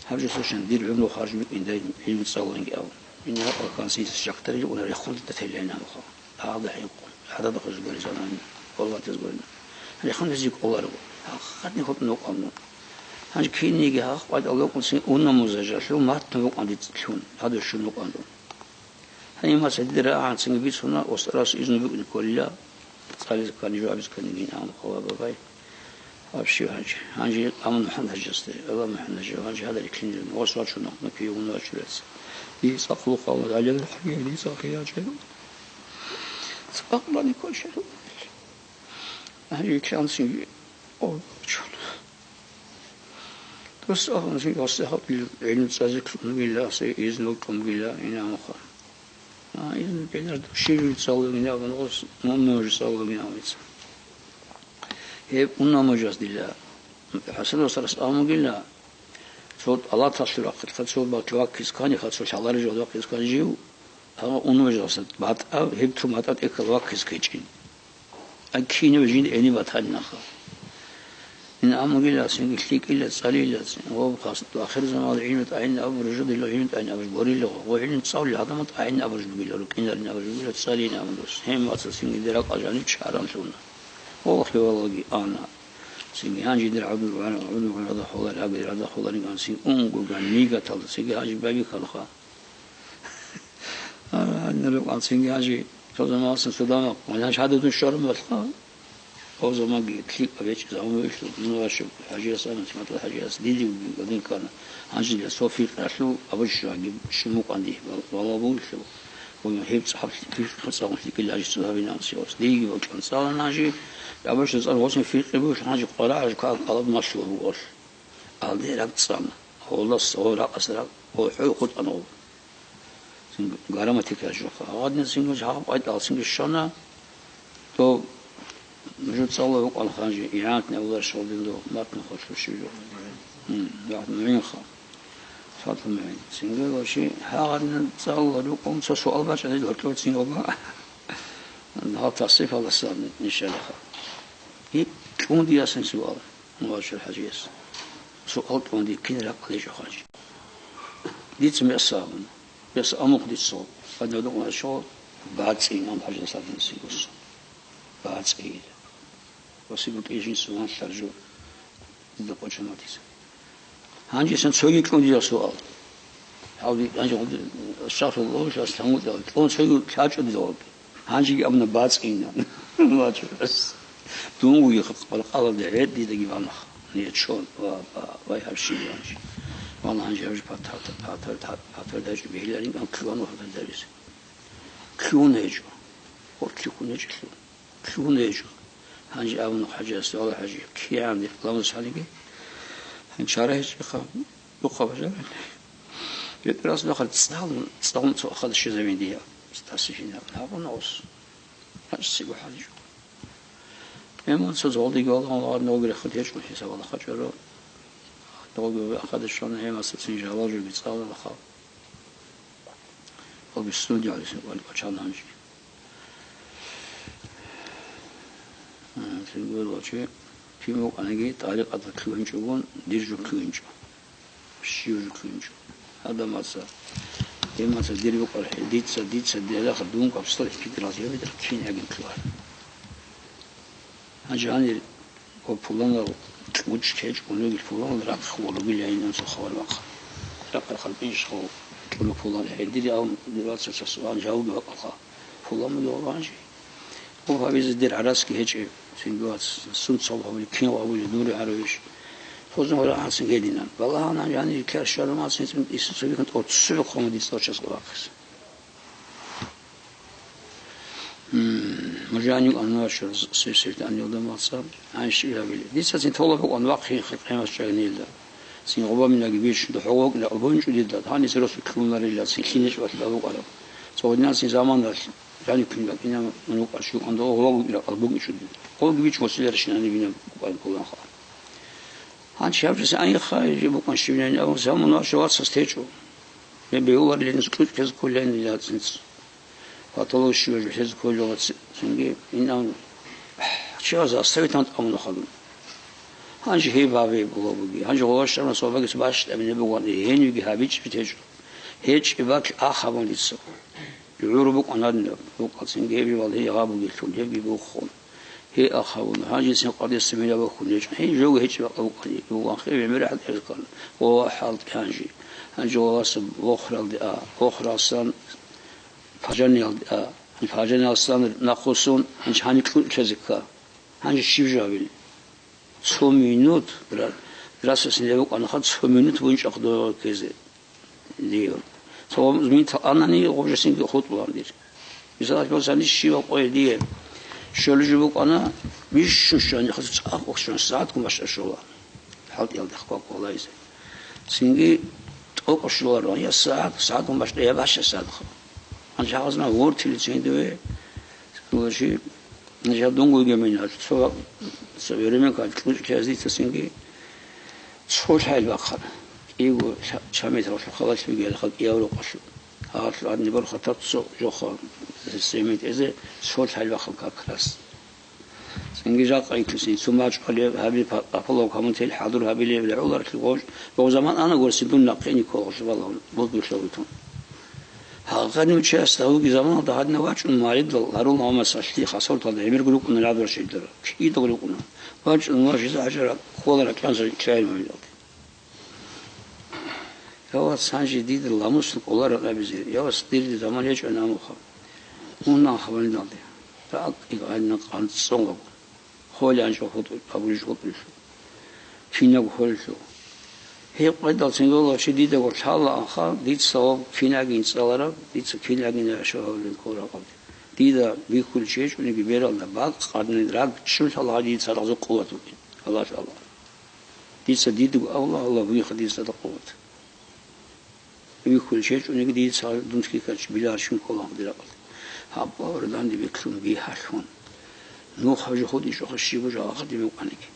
Гьаб жо цо щан дир гӀумру харж букӀин дай, гӀилму цӀалулинги абун. Ин гьаб аркан синца щакдариз букӀуна рехун дида телейин гьанухъа. Гьалда хӀинкъун, гӀадада хъуз гури заман, гъоллатиз гурина. Рехун гьезие кӀоларо. Гьакъикъатни хутӀун вукъан дун. Гьанже кинниги гьакъ къватӀал вукъун цин унна музажалъул матну вукъан дица лъун, гьадур щун вукъан дун. Гьаниб мацӀалъ дида рагӀанцинги бицуна, устарас изну букӀине кколила, цӀализе ккани, жугьабизе ккани гьин абун хъала бабай. Вообще гьанже. Гьанже амун МухӀаммад ХӀажиясде, Аллагь МухӀаммад ХӀажи, гьанже гьадар иклинилан, гъос вачун нахъна киев вуна вачурец. Дие цӀакъ лухъ абуна, гьале рахӀги, дие цӀакъ яжа. ЦӀакъ бани коча. Гьанже икланцинги, о, чун. Дос абунцин, гьасда гьаб гӀилму цӀазе ккун бугила, гьасда изну ккун бугила, инамуха. А, изну кӀелар, ширил цӀалугин абун, ос мун нуж цӀалугин абуница. Гьеб унна нужас дила. ХӀасан устарас абун бугила, цо тӀалаталъур ахъилха, цо бакь ваккиз ккани, ха, цо лъаларел жо ваккиз ккани жив, Амма унвежалса батӀа, гьеб туматӀа тӀехьал ваккиз ккечӀин. А кинаб жинда гьениб батанинаха. Ин амугила, цинги лъикӀила, цӀалила, цин, ва хас, ахирзаман гӀилму тӀагӀин абуржу, дила гӀилму тӀагӀин абуржу, борила, ва гӀилму цӀалули гьадамал тӀагӀин абуржу бугила, рукӀинарин абуржу бугила, цӀалин абурус. Гьем вацал цинги диракъа жаниб чаранлъуна. Ва хивалаги ана. Цинги гьанжи дир гӀуду-, гӀуду-, гӀуду-, гӀуду-, холар, гьаги гӀада холарин ан цин унго ган нигаталда, цинги гьанжи бабихьалха. А, гьанна рукъан цинги гьанжи цо заманаялъ цо дама, гьанже гьадин дун щвараб балъа. Гьав заманги лъикӀаб гьечӀеб заман бугелъул, мун вачӀун ХӀажияс ана, СиматӀал ХӀажияс, диде вугин гьадин ккана. Гьанже дила цо фикъгьалъул абурщунаги щун букӀанди, вала бугелъул, гьеб цӀакъ фикъгьалъул цӀакъ лъикӀил гьанже цо гьабин ан севас. Диеги бачӀун цӀалан гьанже, абурщун цӀалан гьосин фикъи бугелъул гьанже къварагӀажу ккан къалаб малъула бугелъул. Алде ракӀ цӀана. Гьолас, гьо ракъас ракӀ, гьо хӀу хутӀана гьоб. Цин грамматика жо. Гьадин цинги жо гьаб къватӀал цинги щвана. То жо цӀалула рукъан ханжи, игӀанатни авлар шалдин до, матн хвалъу щиб жо. М, рахӀму гӀинха. Фатл мугӀин. Цинги вачи, гьагъадин цӀалула рукъун цо суал бачӀа дил гьоркьов цин оба. Гьал тасрифаласан нишалиха. И кьун диасин суал. Мугьажир ХӀажияс. Суал кьун дихъин ракъаличӀо хъанчи. Дица меса абун. Меса амухъ дица. Гьадин гьадукъун гьачо бацӀин ам ХӀажияс абун сигус. БацӀин. Ва сигу кьижин сугьан лъаржу. Дида къочон ватиса. Гьанже сан цоги кьун дида суал. Гьав ди-, гьанже гъуди-, шафал ловушас лъамутӀа. Кьун цоги лъачӀо дида ваги. Гьанжеги абуна бацӀина. Вачурас. Дун вугехъ къваркъалалде гӀед дидаги ванах. Нечон. Ва, ва, вай гьаб щиб гьанже. Ван гьанже гьаб жо патар, патар, патар дачӀо бегьиларин кан кьуна патар дарис. Кьун гьечӀо. Гьоркьлъи кьун гьечӀелъул. Кьун гьечӀо. Гьанже абуна ХӀажияс, вала ХӀажи, кигӀан дихъ ламаз гьаниги. Гьанчара гьечӀеха, духъа бажарани. БетӀерас дахъал цӀалун, цӀалун цо ахада щезабин дия. Стаси жинаб. Гьабуна ус. Гьанчи цӀиго хӀаличӀо. Эман цо золдиги валагьун лагъар ногги рехун гьечӀо хӀисабала хачӀаро. Ногги ахада щвана гьемаса цин жала жуги цӀалун ахал. Албис студия гьалис вачан гьанжи. Э, цинги вачи, кин вукӀаниги, тӀарикъаталъ винчӀогун, дир жо ккинчӀо. Щив жо ккинчӀо. Гьадамаца, гьемаца дир букӀарахӀе, дица, дица, дирахъ дун капсал пикрал гьебидал кин гӀагин ккар. Гьанже гьанир ва пуланал кьучӀ гьечӀо, унегил пуланал рахъ ва ругилайин анцӀа хабар бахъа. Рахъ-рахъал пинжхъав кьуна пулан гьедири, ав дивацаца суан жавги бакӀалха. Пулан мугев гьанже? Гьаб гьабизе дир гӀарасги гьечӀеб, цинги вац, сунцал гьабули, кин гьабули, нури гьаруйищ? Хозун гьора гьансин гьединан. Балагьана гьанир ккар щварун вацин, цин Исуца бихьун тӀоцебе хъума дица час къвахъис. Мужанив анвашур сесилтан илда мацӀаб гӀайши гьабили. Дица цин тола букӀан вахъин хикъемас чӀагнилда. Цин гъубаминаги бич духӀо вокӀна албунчӀу дида, гьаниса росу ккунарила, цин лъинич валъ букӀараб. Цогъинан цин заманалъ жанив ккунила, кӀинан унукъаш юкъан догъо вагукӀира албунчӀу дида. Гъоги бич гьосиларщинани бинаб букӀан кколанха. Гьанчи гьаб жиса айха, жи букӀан щибинани абун, замун вача вацас течӀо. Гьеб бегьуларилин кьучӀ ккез кколин яцинц. Патологи щиб жо гьез кколин вацинги, инан чияз оставить гьант абуна хадуб. Гьанчи гьеб гьабе була буги. Гьанчи гъоваш чӀармас ва багис бащ тӀамине бугани, гьенивги гьабичӀ течӀо. ГьечӀеб бакь ах абун дица. ГӀур букӀан гьадинаб, букӀа цинги гьеб вал гьей гъаб бугелъул, гьебги бухун. Гьей ахавун, гьанжи цин къадесамира вахун гьечӀо. Гьей жого гьечӀеб бакӀа букӀани, буган хев гӀемер хӀалтӀи гьаркьан, ва хӀалтӀи гьанжи. Гьанжи валаса вохралде а, вохралсан Пажаниялда, а, пажаниялдасан нахъвуссун, гьанже гьаниб кьучӀезе кка. Гьанже щиб жо гьабилеб? Цо минут, ра-, расасин гьеб букӀанаха, цо минут бунчӀахъ дова ккезе. Дие. Цо минут анани, гъоб жо цинги хутӀулаан дир. Мисал, гьаниб щибаб къоялъ дие щолеб жо букӀана, бищун щвани, хасаб цӀакъ щван, сагӀатгун баща щола. ХӀалтӀиялда хъвакъ валайзе. Цинги тӀокӀав щоларо, я сагӀат, сагӀатгун баща, я баща сагӀатха. Гьанже гьазна вортили цин диве, гьанже дунгойги минат, цо, цо веременка кьучӀ кязица цинги цо лъай бахъана. КӀиго ша-, чамитал халалъ бугел халкъ Европалъу. Гьалъ гьадин борхатаб цо жоха, семет эзе цо лъай бахъана как раз. Цинги жакъа итлъусин, цумачӀ гьабилеб, гьабилеб па-, папалав камутел хӀадур гьабилеб регӀуларалъе гъож, гъов заман ана гурси дун нахъе николгъуш балагьун, бузбулъа витун. Гьагъанив чияс дагьуги заманалда гьадинав вачӀун маридал гьарул гьавмасалъи хасавталда гӀемерго рукӀуна рагӀдурал шайдара. Кидаго рукӀуна. ВачӀун ва жиза гьажара ккола ракӀанзар иччайин гьавилалде. Я вас, гьанже дида ламус кӀоларал абизе, я вас, дирде заман гьечӀо намуха. Мун нахъа валидалде. РакӀ гьанна къанцӀцӀолаго. Холе анчӀо хутӀу-, абулищ хутӀулъу. Кинаб холелъул. Гьеб къведал цинги вола чи дидаго лъала анха, дица гьаб кинагин цӀалараб, дица кинагин яшав гьавлин ккол ракъалде. Дида бихьулев чи гьечӀониги бералда бакъ къадни рагчун лъала гьадин цадахъ къуват бугин. Аллагь, Аллагь. Дица дидаго Аллагь, Аллагь бугиха дица цадахъ къуват. Вихьулев чи гьечӀониги дица дун ккикачи биларщун ккола гьаб ракъалде. Гьаб авар данде бекълъун бихьалъун. Нух гьаб жо хутӀичӀоха щиб жо гьадин букӀаниги.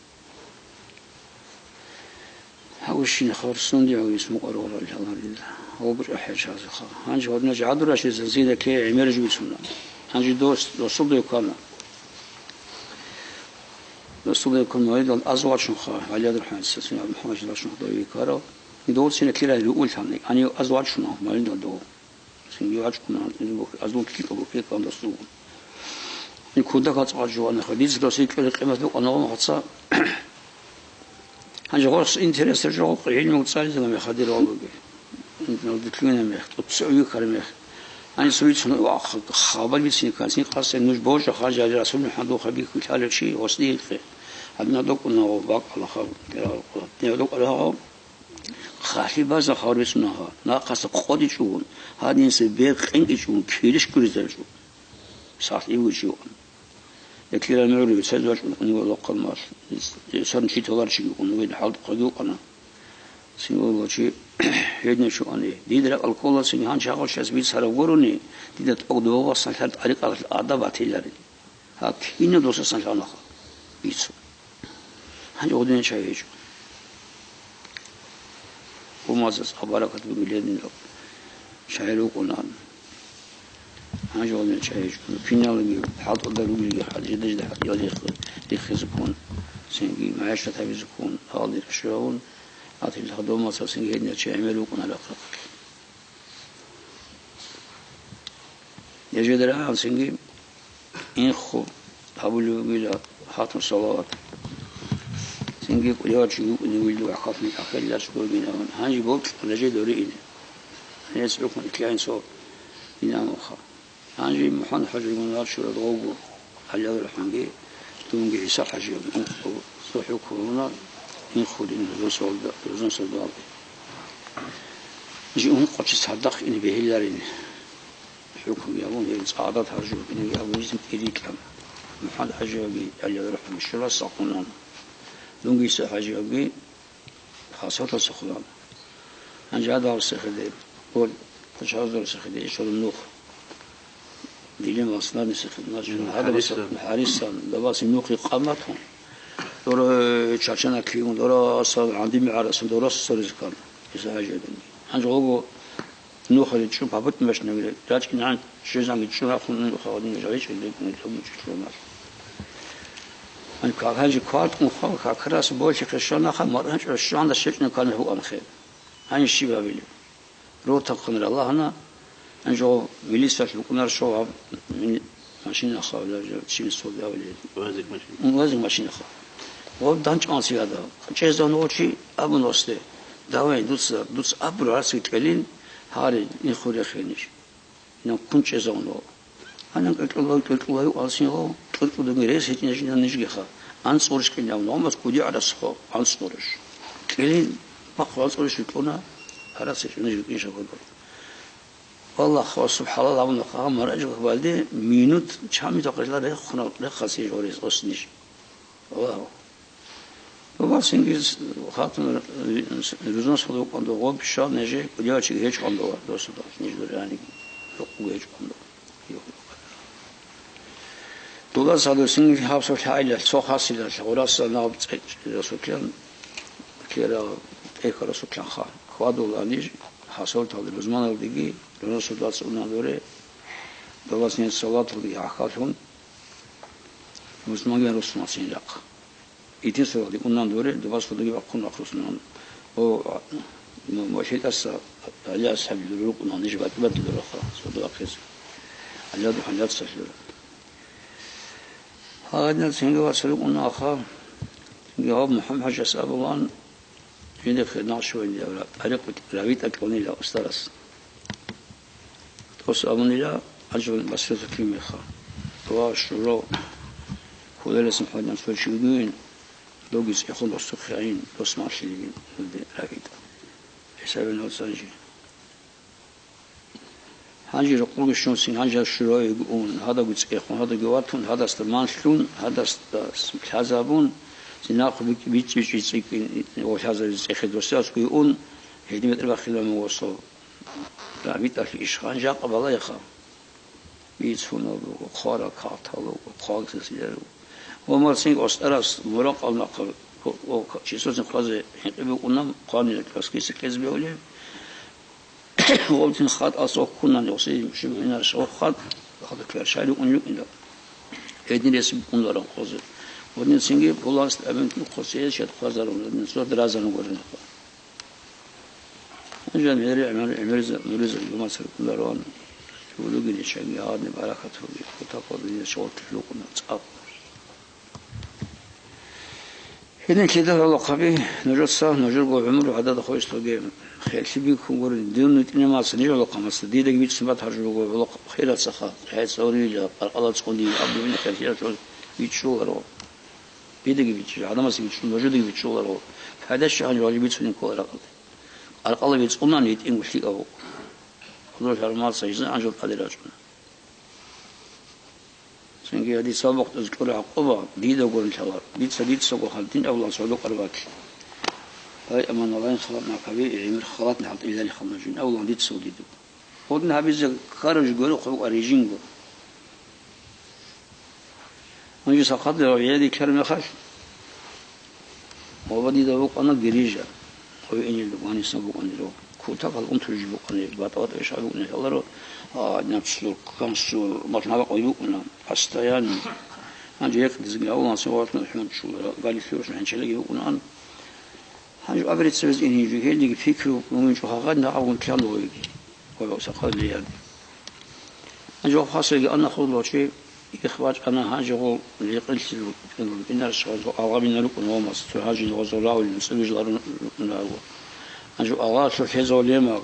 Гьавушин хъарсун дигӀув ис мукъарулал гьаларила. Гьаб бучӀа хӀечазеха. Гьанже гьадна жагьадураши зазида ккей гӀемер жо бицуна. Гьанже дос, досулда ккана. Досулда ккун мавлидал аз вачунха, ГӀалияб ХӀанисацин МухӀаммад Жилашунха дове ккарав. Довцина ккелай ругьуллъани, гьанив аз вачуна мавлидал дов. Цинги вачӀуна, азул ккикьа букеккан досулгун. Куда кацӀа жувана, дица досие кӀвезе къимат букӀана гъо махаца. Гьанже гъоркьс интересар жо гъо гӀилму цӀализаб мех гьадир гъо бугеб. Налдеклъугьинаб мех, тӀоцеве вихьараб мех. Гьанже цо бицун, ва, х-, хабар бицин кканцин къасен нуж божа ханжали Расул МухӀаммад вухъа бихьулъалев чи гъос дихъе. Гьадна докӀуна гъо бакӀала хаб-, докӀала гъо. Хъалъи база хабар бицуна гьа. Нахъаса къодичӀого, гьадинса бер къинкӀичӀого, кирищ гуризаричӀого. Сахлъи вугев чи вукӀана. Ятлъирал мугӀрул цезе вачӀун унивал вахъал мал. Гьесарун чи толарчиги ун вен хӀалтӀухъаги вукӀана. Синвалла чи гьедин чуани. Дида ракӀал ккола цин гьанчагъал чияс бицараб гурони, дида тӀокӀ довасан лъар тӀарикъалъ адаб батиларин. Гьаб кинаб досасан лъанаха бицун. Гьанже гъудин чай гьечӀо. Умазас абаракат бугилан шагьир вукӀунаан. Гьанже гъудин чай гьечӀо. Киналги хӀалтӀуда ругелги хӀалжидажда хӀатӀиял риххизеккун, цинги магӀишат гьабизеккун, гьалдир щугьавун, гьатил гьадумаца цинги гьедин чай гӀемер вукӀуна рахъ-рахъалъ. Гьежеда рагӀан цинги инхъо гьабулев вугила хатун салават. Цинги кӀудияв чи вукӀунев вугила вахъалъни ахирилъ гургин абун. Гьанже бокьун гьежеда риине. Гьес рукун итлъайин цо динамуха. Гьанже МухӀаммад ХӀажигун вачурал гъовгу. ГӀалиял РахӀманги, дунги ГӀиса ХӀажияб ункъо цо хӀукму гьабуна, инхъулин рузман сордо-, рузман сордоялде. Жи ункъо чи цадахъ ине бегьиларин хӀукму гьабун, гьел цӀадат гьаржу ине гьабун, жиндир кӀири кьан. МухӀаммад ХӀажиябги, ГӀалиял РахӀманги, щула сакъунан. Дунги ГӀиса ХӀажиябги, Хасаватал сахлъана. Гьанже гьадаб сахиде, гьол пачагьазул сахиде ишгьураб нух. Дилимал Асланил сахиде, значит, гьадаб сахиде, ХӀарисан, дабаси нухъе къаматун. Дора чачана кигун, дора аса гӀанди мегӀарасан, дора соризкан. Иса гьажи адамги. Гьанже гъого Нухале чӀун пабутӀун бачӀунагури, рачӀинегӀан щвезанги чӀун рахъун нуха гьадин жагьичӀел рикӀкӀунел гьабун чӀучӀунаро. Гьаниб кагъанжи квартӀун хъван, как раз боллъихъе щванаха, маргьанчӀо щванда щечӀна ккани гьуан хъе. Гьаниб щиб гьабилеб? Ротахъан ралагьана, гьанже гьав милицалъ букӀунар щов гьаб мини-, машина хавлажа, чимис цо гьавилел. УАЗик машина. УАЗик машина хав. Гьав данчӀван цигада. ЧӀезда нугъучи абун гьасде: «Давай, дуца, дуца абур гьарци кьелин, гьари, нихур яхинищ». Инан ккун чӀезавуна. Гьанан кьуркьула, кьуркьула юкъалцинго, кьуркьудаги рес гьечӀинчӀина нижгиха. АнцӀгъурш кьине авуна, гьамас кӀудигӀарасухъо анцӀгъурш. Кьилин бахъ анцӀгъурш рикьуна, гьарас гьечӀо ниж рикӀкӀинчӀого. Валлагь, ва субхӀаналлагь, абуна, хъа-, маража балде минут чамидахъ рехуна, рехаси жорес ос ниж. Аллагь. Бабасингиз хатун рузман садукъан догъоб щал неже кудиячи гьечӀ къандала досуда ниж дуряни рукъу гьечӀ къандала. Дулас гьадусин гьабсулъ гьайла цо хасила гъураса наб цӀечӀ расулъан кера тӀехьа расулъанха. Хвадула ниж хасавтал рузманалдеги рузман садуц уна дуре. Дулас ниж салаталдеги гӀахьаллъун рузманги русман син рахъ. Итин соралде унан доре, дубасалдаги бахъун вахъусунан. О, а, м-, м-, лъитӀаса гьале асхӀабил рукъунал ниж батӀи-батӀи дораха, сордо ахъизе. Гьале, гьале цалъура. Гьагъадинал цинги вацал рукъуна аха, цинги гьав МухӀаммад ХӀажас абулан, жиндихъе нахъшиван явра, тӀарикъ равитӀа кьунила устарас. ТӀос абунила, гӀажабан басриялъулъ меха. Ва шуро хулеласан хвадан цо чи вугин, доги цӀехун досухъе гӀин, дос малъилигин, нуде ракӀитӀа. ХӀисабин гьоцӀанжи. Гьанже рукъуги щунцин, гьанже шуроего ун, гьадаго цӀехун, гьадаго ватун, гьадасда манлъун, гьадасда лъазабун, цинахъ бич-, бич-, бич-, цӀикӀкӀин, о, лъазаризе цӀехе досиялъго ун, гьедин метр бахъила мугъосо. РагӀбитӀалъи иш гьанжакъа балайха. Бицунаб буго, хъвараб кагътал буго, хъвагсасилар буго. Ва малцинги остарас муракъал нахъа, о, о, чисоцин хъвазе хӀинкъи букӀуна, хъвани каскиса кьезе бегьулеб. Гъобцин хатӀалъ вахьунани, гъоси шибгӀинаш вахъат, хатӀа кверщай рукӀун рукӀинда. Гьедин рес букӀунаран хъвазе. Гъодин цинги пулас абин хъвазе шад хъвазарун, гъодин цо дразан гурин. Гьанже мери гӀемер-, гӀемериза-, муриза гьумацар кунарван, чугулуги нечаги гьадни баракат буги, кутакалда дида чавалъулъ рукъуна цӀакъ. Гьедин лъидал гӀолохъаби, нужеца, нужерго гӀумру гӀадада хойсулги херлъи бихьун гурин, дун витӀинамаца, ниж гӀолохъамаца, дидаги бицун бат гьаржулго гӀолохъ-, хирацаха, гӀецӀ гьорила, къаркъала цӀуни, абдугьин херлъи гьаржул бичӀчӀуларо. Дидаги бичӀчӀи, гӀадамасе бичӀчӀун, нужедаги бичӀчӀуларо. Пайда щай гьанже гьалжи бицунин ккола ракъалде. Къаркъала бицӀунани гьитӀинго лъикӀав вукӀун. Худур гьармал цайизна гьанжул тӀаде рачӀуна. Цинги гьадисал бокьизе кьура гӀакъуба дида гурин лъалар. Дица, дицаго хал дин авлан сордо къарбакь. Гьай, аманалайн халат накаби, гӀемер халатни хӀалтӀилани хал нужин авлан дицаго диду. Гьудин гьабизе ккарав жо гурухъ букӀа режимго. Гьанже сахъат гӀияде ккараб мехалъ, ваба дида букӀана грижа. Гьев инел ванисан букӀанила. Кутакал унтулжи букӀани, батӀа-батӀа ишгьал букӀани гьаларо, а, нацлу, кансу, малънала къой букӀана, постоянно. Гьанже гьекъдизги авлан саватун хӀунчула, галилъуш хӀанчалаги букӀунаан. Гьанже абрицабиз ининжу, гьелдиги пикру мугьинчӀо гьагъадин гьагъун ккан войги. Ва сахъат гӀияде. Гьанже вахъасеги ана худлъо чи, Их бачӀана гьанжего рекъелъе рукӀин, рукӀинарищ гъозо алгъабина рукӀун ва мас цо гьанжин гъозо равлин цӀибижларун рукӀун раго. Гьанже алгъалъур лъезав лемаб,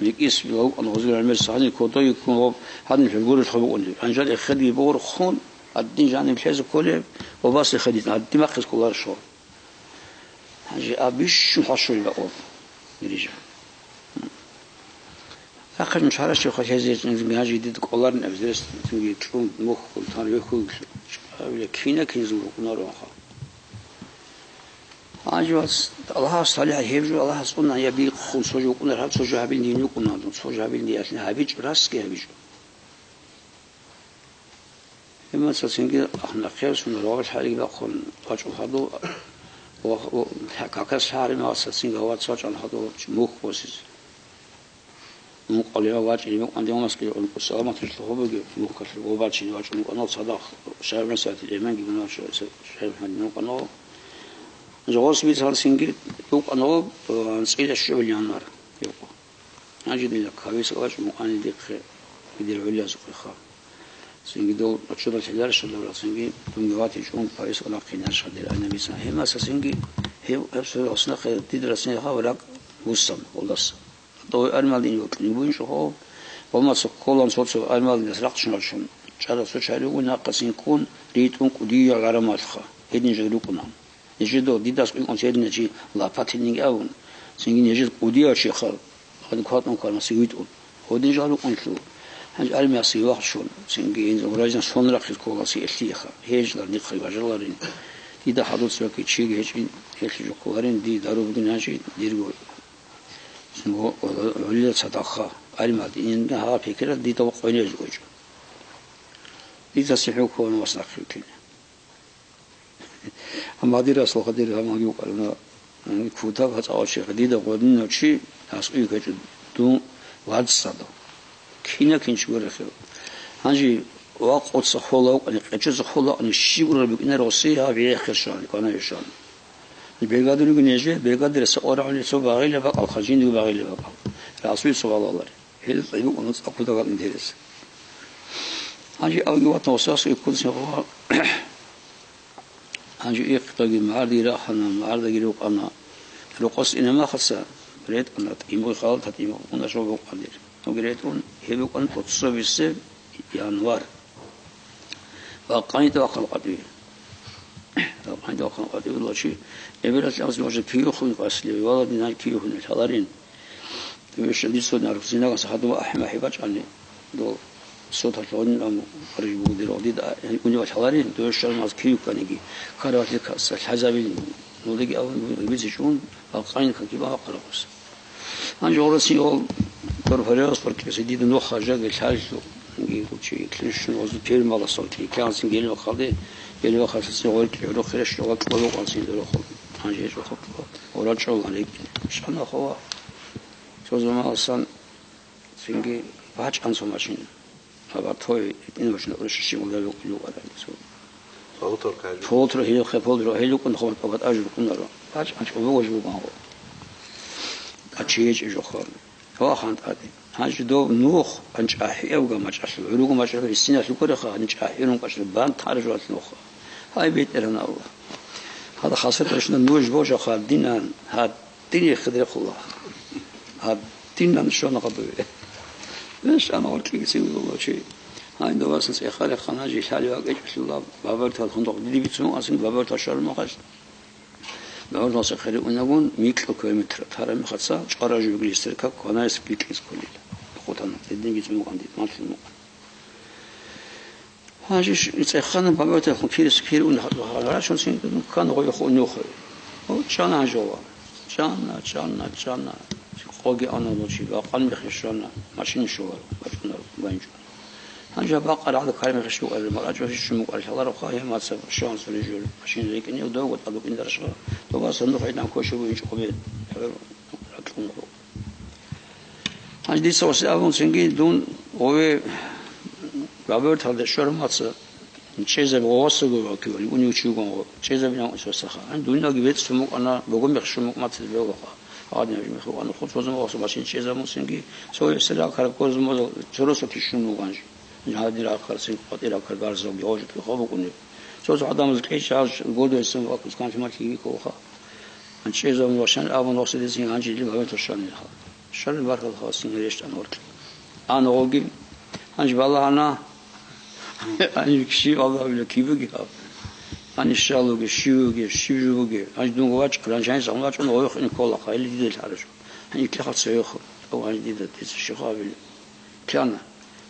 рикӀкӀис билалукъан гъозие гӀемер сагьни кодойиккун ва гьадин хӀулгурелъ букӀунеб. Гьанжал эхедги бугъурхъун, гьадин жаниб лъезе кколеб ва бас эхедитӀун гьадин бахъизе кколарищ? Гьанже аб бищун хӀалщулеб бакӀуб, Грижа. Ахъа жин чаращев хъалъезе гьанже дида кӀоларин абзерас цинги чӀун мухь хъултан вехьулелъул чӀавила кина-киназул рукӀунаро аха. Гьанже вац, Аллагьас салихӀ гьеб жо Аллагьас цӀуна я бихъун цо жо вукӀунар гьаб, цо жо гьабилни йин вукӀуна, цо жо гьабилни ялъин гьабичӀо, расги гьабичӀо. Гьебмацалцинги ахӀнахъе сунарвал хӀалги бахъун вачӀун хадув ва, ва какас гьари малсацин гавац вачӀун хадув мухь босизе. Мукъалига вачӀине мукъан димамасги саламаталъухъ бугеб мухьалъ ва бачине вачӀун вукӀанал цадахъ шагьармасиятил имамги мунав шагьармахӀалин вукӀанав. Жагъос бицанцинги вукӀанав, анцӀила щугӀил январь. Гьанже дила кавис вачӀун вукӀани дихъе, дир гӀолиязухъеха. Цинги дол очудал хӀиларищ гьаларал, цинги дунги ватичӀун кавис ванахъинарищ гьадир айнабисан. Гьебмаса цинги гьев гьеб сордо оснахъе дид рацин гьав ракӀ вуссана, гъолдаса. Дов армиялде ин вокьун бугин чӀухӀо, Гьалмаца кколан цо-цо армиялдас рахъ чӀарав чӀарав цо чагӀи ругони, нахъасан ккун, ритӀун кӀудиял гӀарамалха. Гьедин жо рукӀуна. Нижеда дидас къуйкъун серине чи Лопатинги абун, цинги нижер кӀудияв чехал, гьаниб кватӀун кванаси витӀун. Гьедин жо рукӀунлъул. Гьанже армиясе вахчун, цинги гьениб граждан сон рахъиз кколаси элъиеха. Гьежлар нихъе гажаларин. Дида хӀадур цояки чиги гьечӀин, гьелъи жо кколарин, ди дару бугин гьанжи, дирго. Цинги гӀолила цадахъа, армиялде инин гьагъа пекерал дида къойнезе гьечӀо. Дица сихӀу кколаан вас нахъе витине. Амма дир асул хадир гьамаги вукӀарана, м, кутак гьацӀагъав чи, дида гъодинав чи аскӀове ккечӀо дун вацӀцӀадав. Кина-кинчи гурехъе. Гьанже вакъуца холавкъани, къечӀоца холавкъани, щиб гурел букӀинаро гъоси гьаб гьехъе щван, квана гьев щван. Бергадуриги неже, бергадираса орагӀули цо багъила бакӀал, хажинги багъила бакӀал. Расул цо валалари. Гьел цӀибукъана цӀакъуда галъин терес. Гьанже авги ватан гъосасги ккун сихъа. Гьанже ихъдаги магӀардаги рахана, магӀардаги рукъана. Рокъос инамахаса ретӀана, тӀимгъи халат тӀимгъи кьуна жо букъанир. Гьуги ретӀун, гьеб букӀан тӀоцебесеб январь. Ва къайда вахъал къватӀиве. Ва къайда вахъал къватӀиве лачи. Эбелалъ абзи важа киюхун къаслеви, вала динай киюхун лъаларин. Дивища дицо нархзинагас гьадув ахӀи-махӀи бачӀани, дол соталъ гъунилан гъариж бугодир гъодида унивал лъаларин, дивища маз киюкканиги, каравалъе каса лъазабил, нолиги абун бицичӀун, ва къайин какиба вахъарабус. Гьанже гъорасин гъол дорфаревас баркьеса дида нух гьажаги лъаллъу, гьанги гучи клещун гъозу термаласал кӀиканцин гелев халде, гелев халцин гъоркье гӀурухъ рещтӀула кьолукъанцин дорохъун. Гьанже гьечӀо хутӀула. Ора чӀола рекӀин. Щана хова. Цо заман асан цинги бачӀан цо машин. Гьабар той, итӀинаб машин, уруши щиб гьудар букӀин букӀараб цо. Полуторка гьаб. Полутора, гьелъухъе полутора, гьел рукӀун хъумат пакат ажрукъунаро. БачӀан чӀобого жугьан гъо. АчиечӀеб жохъо. Вахан тӀаде. Гьанже дов нух анчӀахӀияб гамачӀалъул, гӀуруго мачӀалъул, гьесиналъул гореха, анчӀахӀирун кӀачӀал бан таржуалъ нуха. Гьай, БетӀергьан Аллагь! Гьада хасар рашна нуж божаха динан, гьад Дин ихидрехъула. Гьаб динан щвана гъабуе. Иш ана гъоркьиги сивилулав чи. Гьайда васан цӀехарехъана, жилъали вакӀичӀелъула, бабартал хундукъ диди бицун асин, бабартал щвармахъаш. Бабартал сехъери унагун, микьу километр тарамихъаца, чӀвара жугли стерка, кванайс бикьиз кулил. Хутана, дидин бицун мукъан, дид малъун мукъан. Гьанже цӀехана бабатахъун кирес кир ун гьарачун цин ккана гъой хун нухе. О, чана гьанжола. Чана, чана, чана. Къоги ана лучи, бакъан мехе щвана, машин щоларо, бачӀунар, ванчӀун. Гьанже бакъа рагӀда кар мехе щугӀарил, марачӀо щун мукӀар лъаларо хъа, гьемаца щван сули жур, машин рекӀине, довго тӀадукӀин даршха, добаса нух гӀидан кошев винчӀ хъубе, ракьун. Гьанже дица васе абун цинги дун гъове баберталде щвармаца, чӀезаб гъовасаго вакивали, уни учи вугон гъо, чӀезаб нан усвасаха. Гьанже дуниялги бецӀ мукъана, богомех шумукъ мацал бегоха. Гьадин мехуана, хуцазумагъаса машин чӀезабун цинги, цо эсера караб кӀозумазал чороса кишун вуганж. Гьанже гьадин рахъарцин, къватӀи рахъар барзалги гъожги хо букӀунеб. Цо-цо гӀадамаз кьечӀ гьаж годойсан вакус канлъи-малъи йиколха. АнчӀезабун ващан абун гъосидесин гьанжили бавен тушанилха. Шарил баркал хасин рещтӀан гъоркье. Ан гъоги, гьанж балагьана, гьанж щив Аллагьвила кибуги гьаб. Гьанж щалуги, щивуги, щив жугьуги. Гьанж дунго вачӀа, гьанж гьанж заман вачӀун гъойохъин ккола, хайли дида лъаражу. Гьанж итлахъа цойохъу, ав гьанж дида дица щихъабили. Кьана,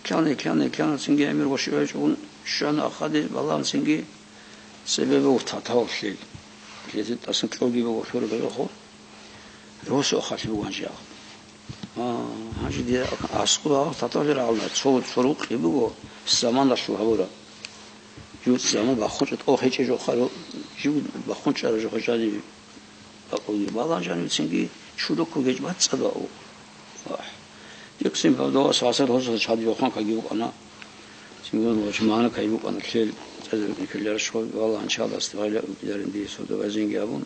кьана, кьана, кьана, цинги гӀемер воши гьечӀун щвана ахаде балагьун цинги цебе буго татавлъи. ЛезетӀасан кьоги буго хьурбаехъо. Росу ахалъи буган жагъ. А, гьанже дие аскӀоб гьав татавлъи рагӀална, цо, цо рукъи буго, заманалъул гьавура. Жуц заман бахъун чӀо тӀо гьечӀеб жо хъаро, жив бахъун чӀара жо гьечӀани. Бакъулги балагьун жанив цинги чуракку гьечӀ бацӀцӀадав. Ахь. Дихъсин павдавас гьасар гьосда чади вахъан каги букӀана. Цинги вачи магӀна каги букӀана, лъел цӀезабикӀни ккелараш вала анчалдас гъайла укӀидарин дие сордо вазинги абун,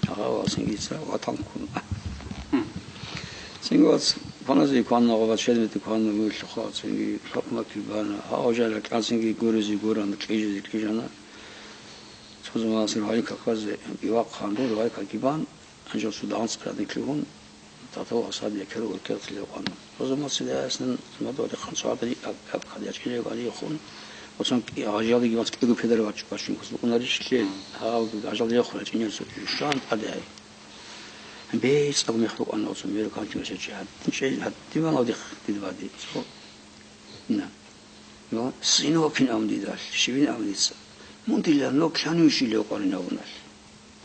агъа валсинги ца ватан ккун. Цинги вац паназе кванна гъо, вац шедмете кванна вуйлъухъа, цинги хӀукматги бана. Гьав жал ракӀан цинги гуризе гурана, кьижизе кьижана. Цо заманасе рагьи каквазе ивахъ гьанбу, рагьи какибан, гьанжал цо дагъан цӀарадеклъигьун, Татал асаби кер уркертилев къана. Роза мацилаясна мадугьа дехъан цо гьадари ак-, ак-, ак-, ячӀинев гьариихъун, оцон кӀи-, гъажалиги вац кӀиго педар вач-, вачун куц букӀунарищ лъел, гьав гъажал рехун ячӀинев цо чӀужу щван тӀаде гьай. БецӀав мех букӀана оцон мер кантига шечи гьадин чӀей гьадин ванав дих дид вади. Цо. На. Ва синокин ам дидалъ, щивин ам дица. Мун дила нок лъанивищилев къварин абуналъ.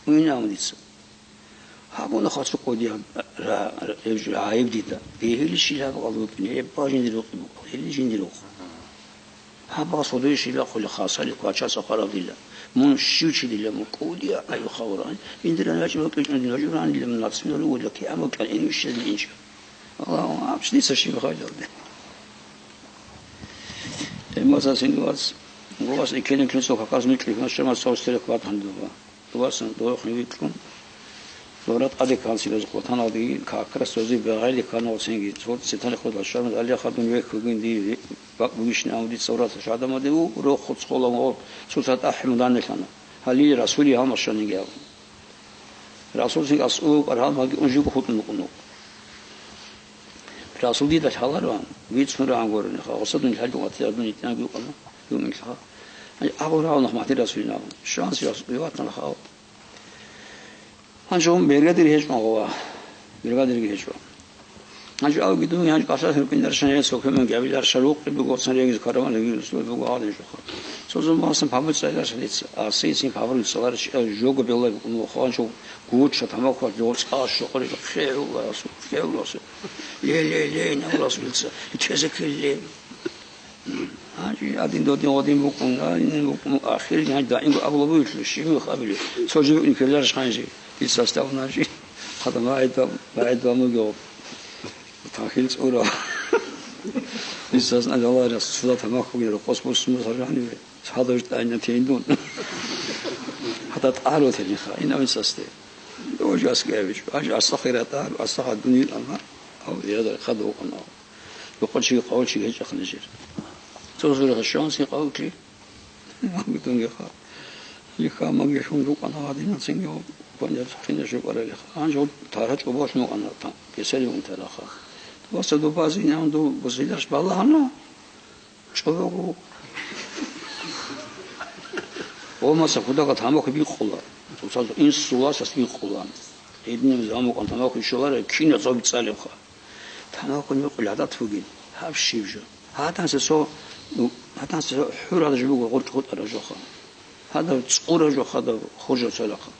Уйин ам дица. Гьабуна хъацу къодияб ра-, ра-, гьеб жо гьайиб дида. Дегьили щилаб къалубин, гьеб ба жиндир рукъ букъал, гьели жиндир рукъ. Гьаб ба содуй щилахъули хасали квача сахараб дила. Мун щив чи дила, мун къудия аюха уран. Индиран вачӀи вакӀи чӀун дила, журан дила, мун нацмил ругула, киамо кӀал ин вищел инчӀо. Аллагьу, аб чи дица щиб хвалилде. Эмаса сингвац, гуас эккелин кинцо какас микьи, хӀушамас саус терек ватан дуба. Дуасан дойхъин викьун, дора тӀаде кканци безухъ ватаналдеги, какрас дози бегӀайли кканалцинги, цо цетали хъуд ашармад алияха дун вехь вугин дие бакӀ бугищни, амма дица враташ гӀадамаде у, рохъуцӀ холав гъор, цоцад ахӀи муданелъана. Гьалил Расули гьалмашанинги абун. Расул цинги асулав кӀар гьалмаги унжиго хутӀун букӀун вукӀ. Расул дида лъалароан, вицун рагӀан гурони, гъоса дун лъалги ватила дун итӀинаб юкъана, юмилха. Гьай, абурав нахматир Расулин абун. Шанс Расул ватана хал. Гьанже гьун бергадир гьечӀо гъова. Бергадирги гьечӀо. Гьанже авги дун гьанже кӀалъалъ рукӀинарщан гьесул хӀуманги абиларща рукъи буго, цан региз караван региз буго гьадин жуха. Цо зумбаласан пабуцӀ цӀайларща дица. Асийцин пабру цӀаларщ жого белай букӀун вахъан жо гуча тамахуа жо цӀа щокъори хеула Расул, хеула Расул. Ле, ле, ле, ин Расул ца. Итезе келле. Гьанже гьадин додин гъодин букӀун, гьадин букӀун, ахирги гьанже даимго абула бугелъул, щиб мехабили, цо жо букӀин ккеларищ гьанже, дица ставун гьанже, хадам багӀид ба-, багӀид бамугев, тахил цӀура. Дицас надаларас цуда тамахуги рокъос бусун бусаргьаниве, садавж тӀайна тейндун. Хада тӀаро тениха, инавин састе. Дожи аскӀавич, аж асахира тӀар, асаха дунил ама, ав яда хадав ана. Рукъачи къавлчи гьечӀахъана жер. Цо зура хашанси къавлчи. Магутунгеха. Лиха магишун рукъана гьадинацинги, панжа цохине жукъаралиха. Анжа тара чӀобалъ мукъана та, кесари унтараха. Васа дубази нянду бузилаш балагьана. ЧӀобагу. О, маса, худага тамаху бикъула. Цоцаз инсуласас бикъула. Гьединаб замукъан тамаху щоларай, кина цо бицӀалебха. Тамаху нукъули гӀадат бугин, гьаб щиб жо. Гьаданса цо, гьаданса цо хӀурал жо буго гъоркь гъутӀара жоха. Гьадаб цӀура жоха, гьадаб хуржа цолахъа.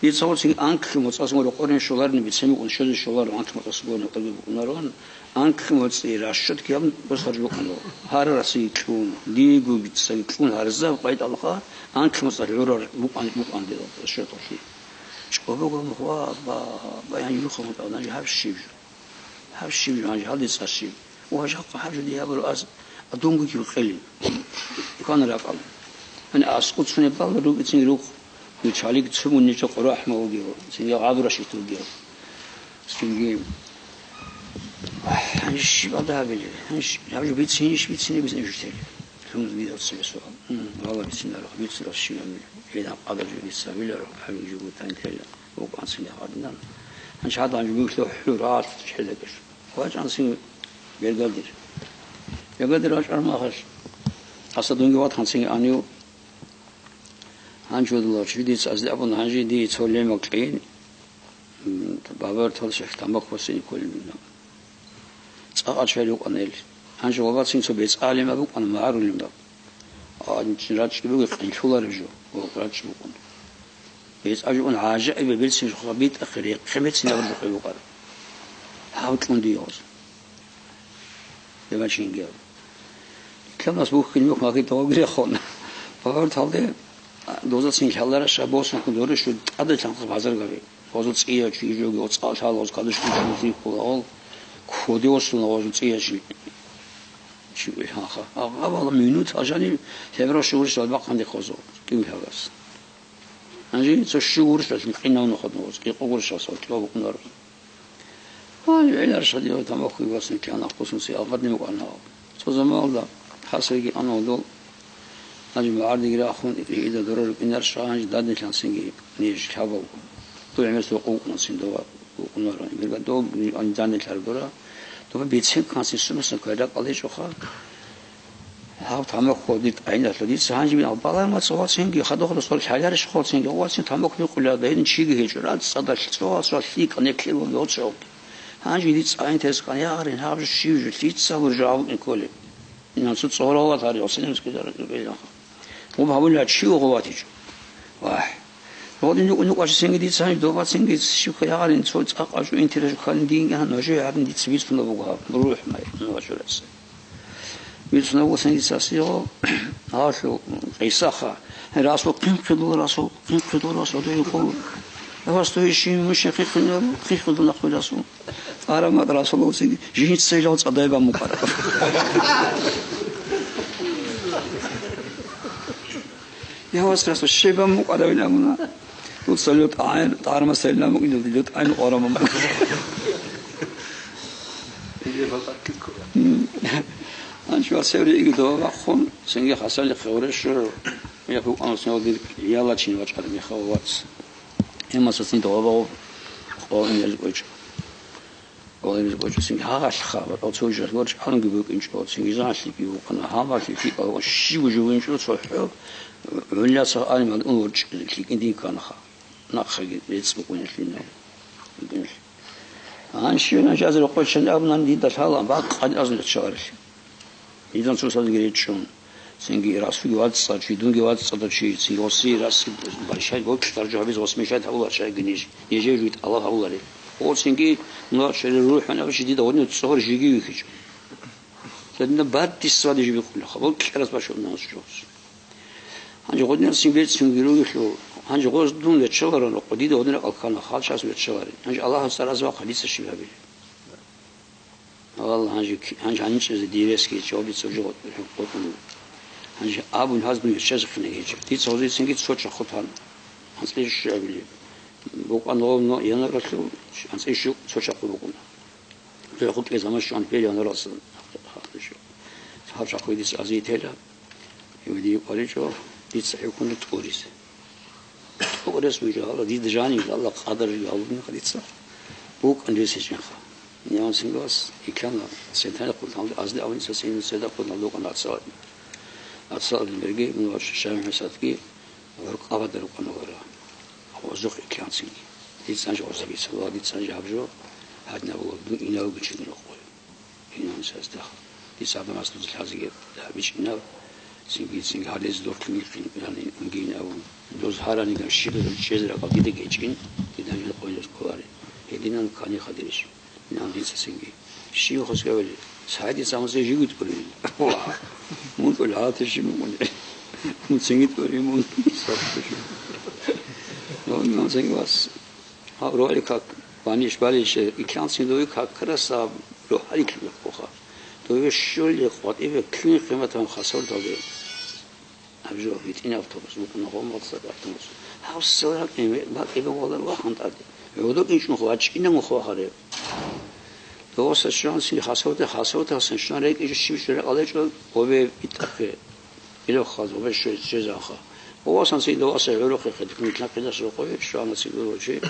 Дица гьорцин анкьлъи моцӀалъ муро къорин щоларни бицен букӀун щозе щоларо, анкьлъи моцӀалъ гурони къоги букӀунарон, анкьлъи моцӀи расчетки гьабун босарж букӀунаро. Гьарараси кьун, диего бицаги кьун гьарзаб къвайдалха, анкьлъи моцӀалъ гӀурар букӀан, букӀан дила расчеталъи. ЧӀобого мугьва, ба, баян юха мутӀа, гьанже гьаб щиб жо? Гьаб щиб жо, гьанже гьалде цӀа щиб? Ва жакъа гьаб жо дие гьабураб аз, а дунго гьев къели. Квана ракӀал. Гьанже аскӀуцунеб бала рукӀицин рухъ, ну чалик цумун нечо къурахӀма вугев, цинги гъабурашихъ вугев. Цинги, гьанже щиб ада гьабилеб? Гьанже гьаб жо бицинищ, бицине бицин жутел. Лъун дида цебе суал. М, гьала бицинарах, бицарав щив гьанив? Гьедин къадар жо дица виларо, гьаб жо бутан тела. ВукӀанцин гьадинан. Гьанчи гьадан жо вилъу хӀуралъ чӀелекӀеш. ВачӀанцин бергадир. Бергадир вачӀар махалъ. Асадунги ватанцин анив. Гьанчи вадулав чи дица азде абун, гьанжи дие цо лемал кьейин. М, бабар талщих тамаху васине кколин вина. ЦӀакъ ачвали вукӀана ил. Гьанже вабацин цо бецӀалимаб букӀана, магӀарулимаб. А, рачӀи буго къинлъулареб жо, ва рачӀи букӀун. БецӀаб жо букӀун гӀажаибаб берцин жо, битӀахъе рехъе берцин абураб жо букӀара. Гьав кьун дие гьоз. Дебачинги гьав. Икканас бухьин мухь магьи тавгирехон. Пагьарталде дозацин лъалара шабосун худоре шу тӀаде лъанхъ базар гьари. Гьозул цӀия чи жоги оцӀал лъала гьоз кадушкун чӀун цӀикӀкӀула гьол. Кодиослъуна гьозул цӀия чи. Чи лъанха. Агъабала минут гьажани лъебра шугьуриш далбахъанде хозо. КӀив лъагас. Гьанже цо шугьуриш далъни къинав нухъа гьоз. КӀикъо гуриш асал кӀив букӀунар. Гьай, гӀелар шадияв тамахуй васни кьана хъусун ци алгъадни мукӀана. Цо замалда хасриги анав дол, гьанже магӀардиги рахун, ида дора рукӀинар ша гьанже даднилъан цинги ниж лъабав. Дов гӀемер цо къувкъуна цин дова. Букъунара, бирга дов анжанилъар гура. Доба бицен канцин сумасан квай ракӀалдечӀоха. Гьаб тамахъ дир тӀайиналъул дица гьанжи мин албаларма цо вацинги хадух досул хӀаларищ хоцинги вацин тамахъ микъула дайин чиги гьечӀо. РацӀцӀадалъ цо вацал лъикӀа неклъилун доцо. Гьанжи дица гӀин тескан ягъарин гьаб жо щив жо лъица гьур жо гьабун кколеб. Инан цо цӀорала тарихӀ, Василий Мускидар, Муб гьабула чи вуго ватичӀо. Вагь. Гьодин нукъ-нукъ вачасинги дица гьаниб добацинги щибха ягъарин цо цӀакъ вачӀу интерес ккани дин гьан нужее гьадин дица бицуна буго гьаб. РухӀ май, ну, вачурас. Бицуна буго сен дица сиго, гьалъу къисаха. Расул хъинхъидул, Расул хъинхъидул, Расул дойин къул. Вас то ищи мыши хъинхъидул, хъинхъидул нахъуй Расул. Арамат Расуловцин жинца илал цӀадай бан букӀараб. Я вас Расул, щиб бан букӀарабин абуна. Дуца лутӀагӀен, тӀарма селла мукӀидал, лутӀагӀен орабан букӀараб. Анчи ва севри иги дова бахъун, сенги хасали хевре шур, я букӀан сен дир яла чин вачӀар михав вац. Гьемаса цин дова багъу къо ин ял кӀочӀ. Гьале кӀочӀосин гьагъалъха, батӀал цо жал ворчӀалунги букӀинчӀо, цинги загьалъиги букӀана, гьабалъи лъикӀал ва щиб жо винчӀо цохӀо, гӀолласа гьаниб гьадин ворчӀ лъикӀин дин кканаха. Нахъаги рецӀ букӀунелъинав. Гьанщина жазир къочан абунан дида лъала бакъ къад азуличчаларилъи. Дидан цо садги речӀчӀун, цинги расуги вацӀцӀа чи, дунги вацӀцӀадав чи, цинги оси расги башай бокьаржо гьабиз восмешат гьавулар чайги ниж, нижер жуй тӀалаб гьавулари. О, цинги нур чери рухӀун абичи дида гъодин цӀогьор жиги вихьичӀо. Цадина баддис свади жибихъула, хабал кьарас башун намаз чогьос. Гьанже гъодин цин берцинги ругелъул, гьанже гъоз дун вяччаларан рокъо, дида гъодин ракъал ккана, хал час вяччаларин. Гьанже Аллагьас цӀараз вахъа дица щиб гьабилеб? Валлагь, гьанже, гьанже гьаничӀезе диресги чӀобица уже гъотӀ-, гъотӀун. Гьанже абун гьаздун гьечӀезехъин гьечӀеб. Дица гьозицинги цо чахъу тан. АнцӀила щуабилеб. Букъан гъов но янаралъув анцӀила щу цо чахъу букъуна. Рехъу кьезаман щуан пер янаралсан. Гьаб чахъу дица азийтела. Гьев дие къваричӀо, дица хӀукмуна тӀуризе. ТӀурес вижа гьала, дида жанив, Аллагь къадар жив гьалабни хадица. БукӀан ресечӀинха. Нигьан сингас икана, сентана хъултан азди авница син седа хъултан лукъан ацалади. Ацалади берги, мун вача Шамил ГӀисатги, гӀур къабада рукъана вара. Гъозухъ икан синги. Дицан жо гъоза бица, ва дицан жо гьаб жо, гьадна вугу, дун инавги чугуна къой. Инан саздахъ. Дица гьаб намаз дуца лъазеги гьабичӀинаб, цинги-цинги гьалез дортлъун гьикъин, яни, унгин абун. Доз гьараниган щибазул чӀезараб дида гьечӀин, дида жо къойназ кколарин. Гьединан ккани хадирищ. Инан дица цинги. Щив хосгавали? СагӀидица гьамазе жиги тӀурин. Ва! Мун тӀур гьалатищи мукӀуни. Мун цинги тӀурин мун. Мун цинги вас. Гьаб ролик как баниш балише, иканцин дови как краса рухӀалилъ бихъуха. Дови щули къватӀиве кин къиматан хасавлъалде. Гьаб жо гьитӀин автобус букӀуна гъомбалца автобус. Гьав селра кӀиме бакӀибе валар вахун тӀаде. ГӀодо кӀинчӀун хва, чӀинан хва харе. Доваса щуан син хасавде, хасавде хасан щуан рекӀи жо щиб жо рекъалечӀо, гъобе битӀахъе. Илохъаз гъобе щвез чезаха. Довасан син доваса гӀурухъе хъе, духун итлан къидас рокъове, щуана син гурочи.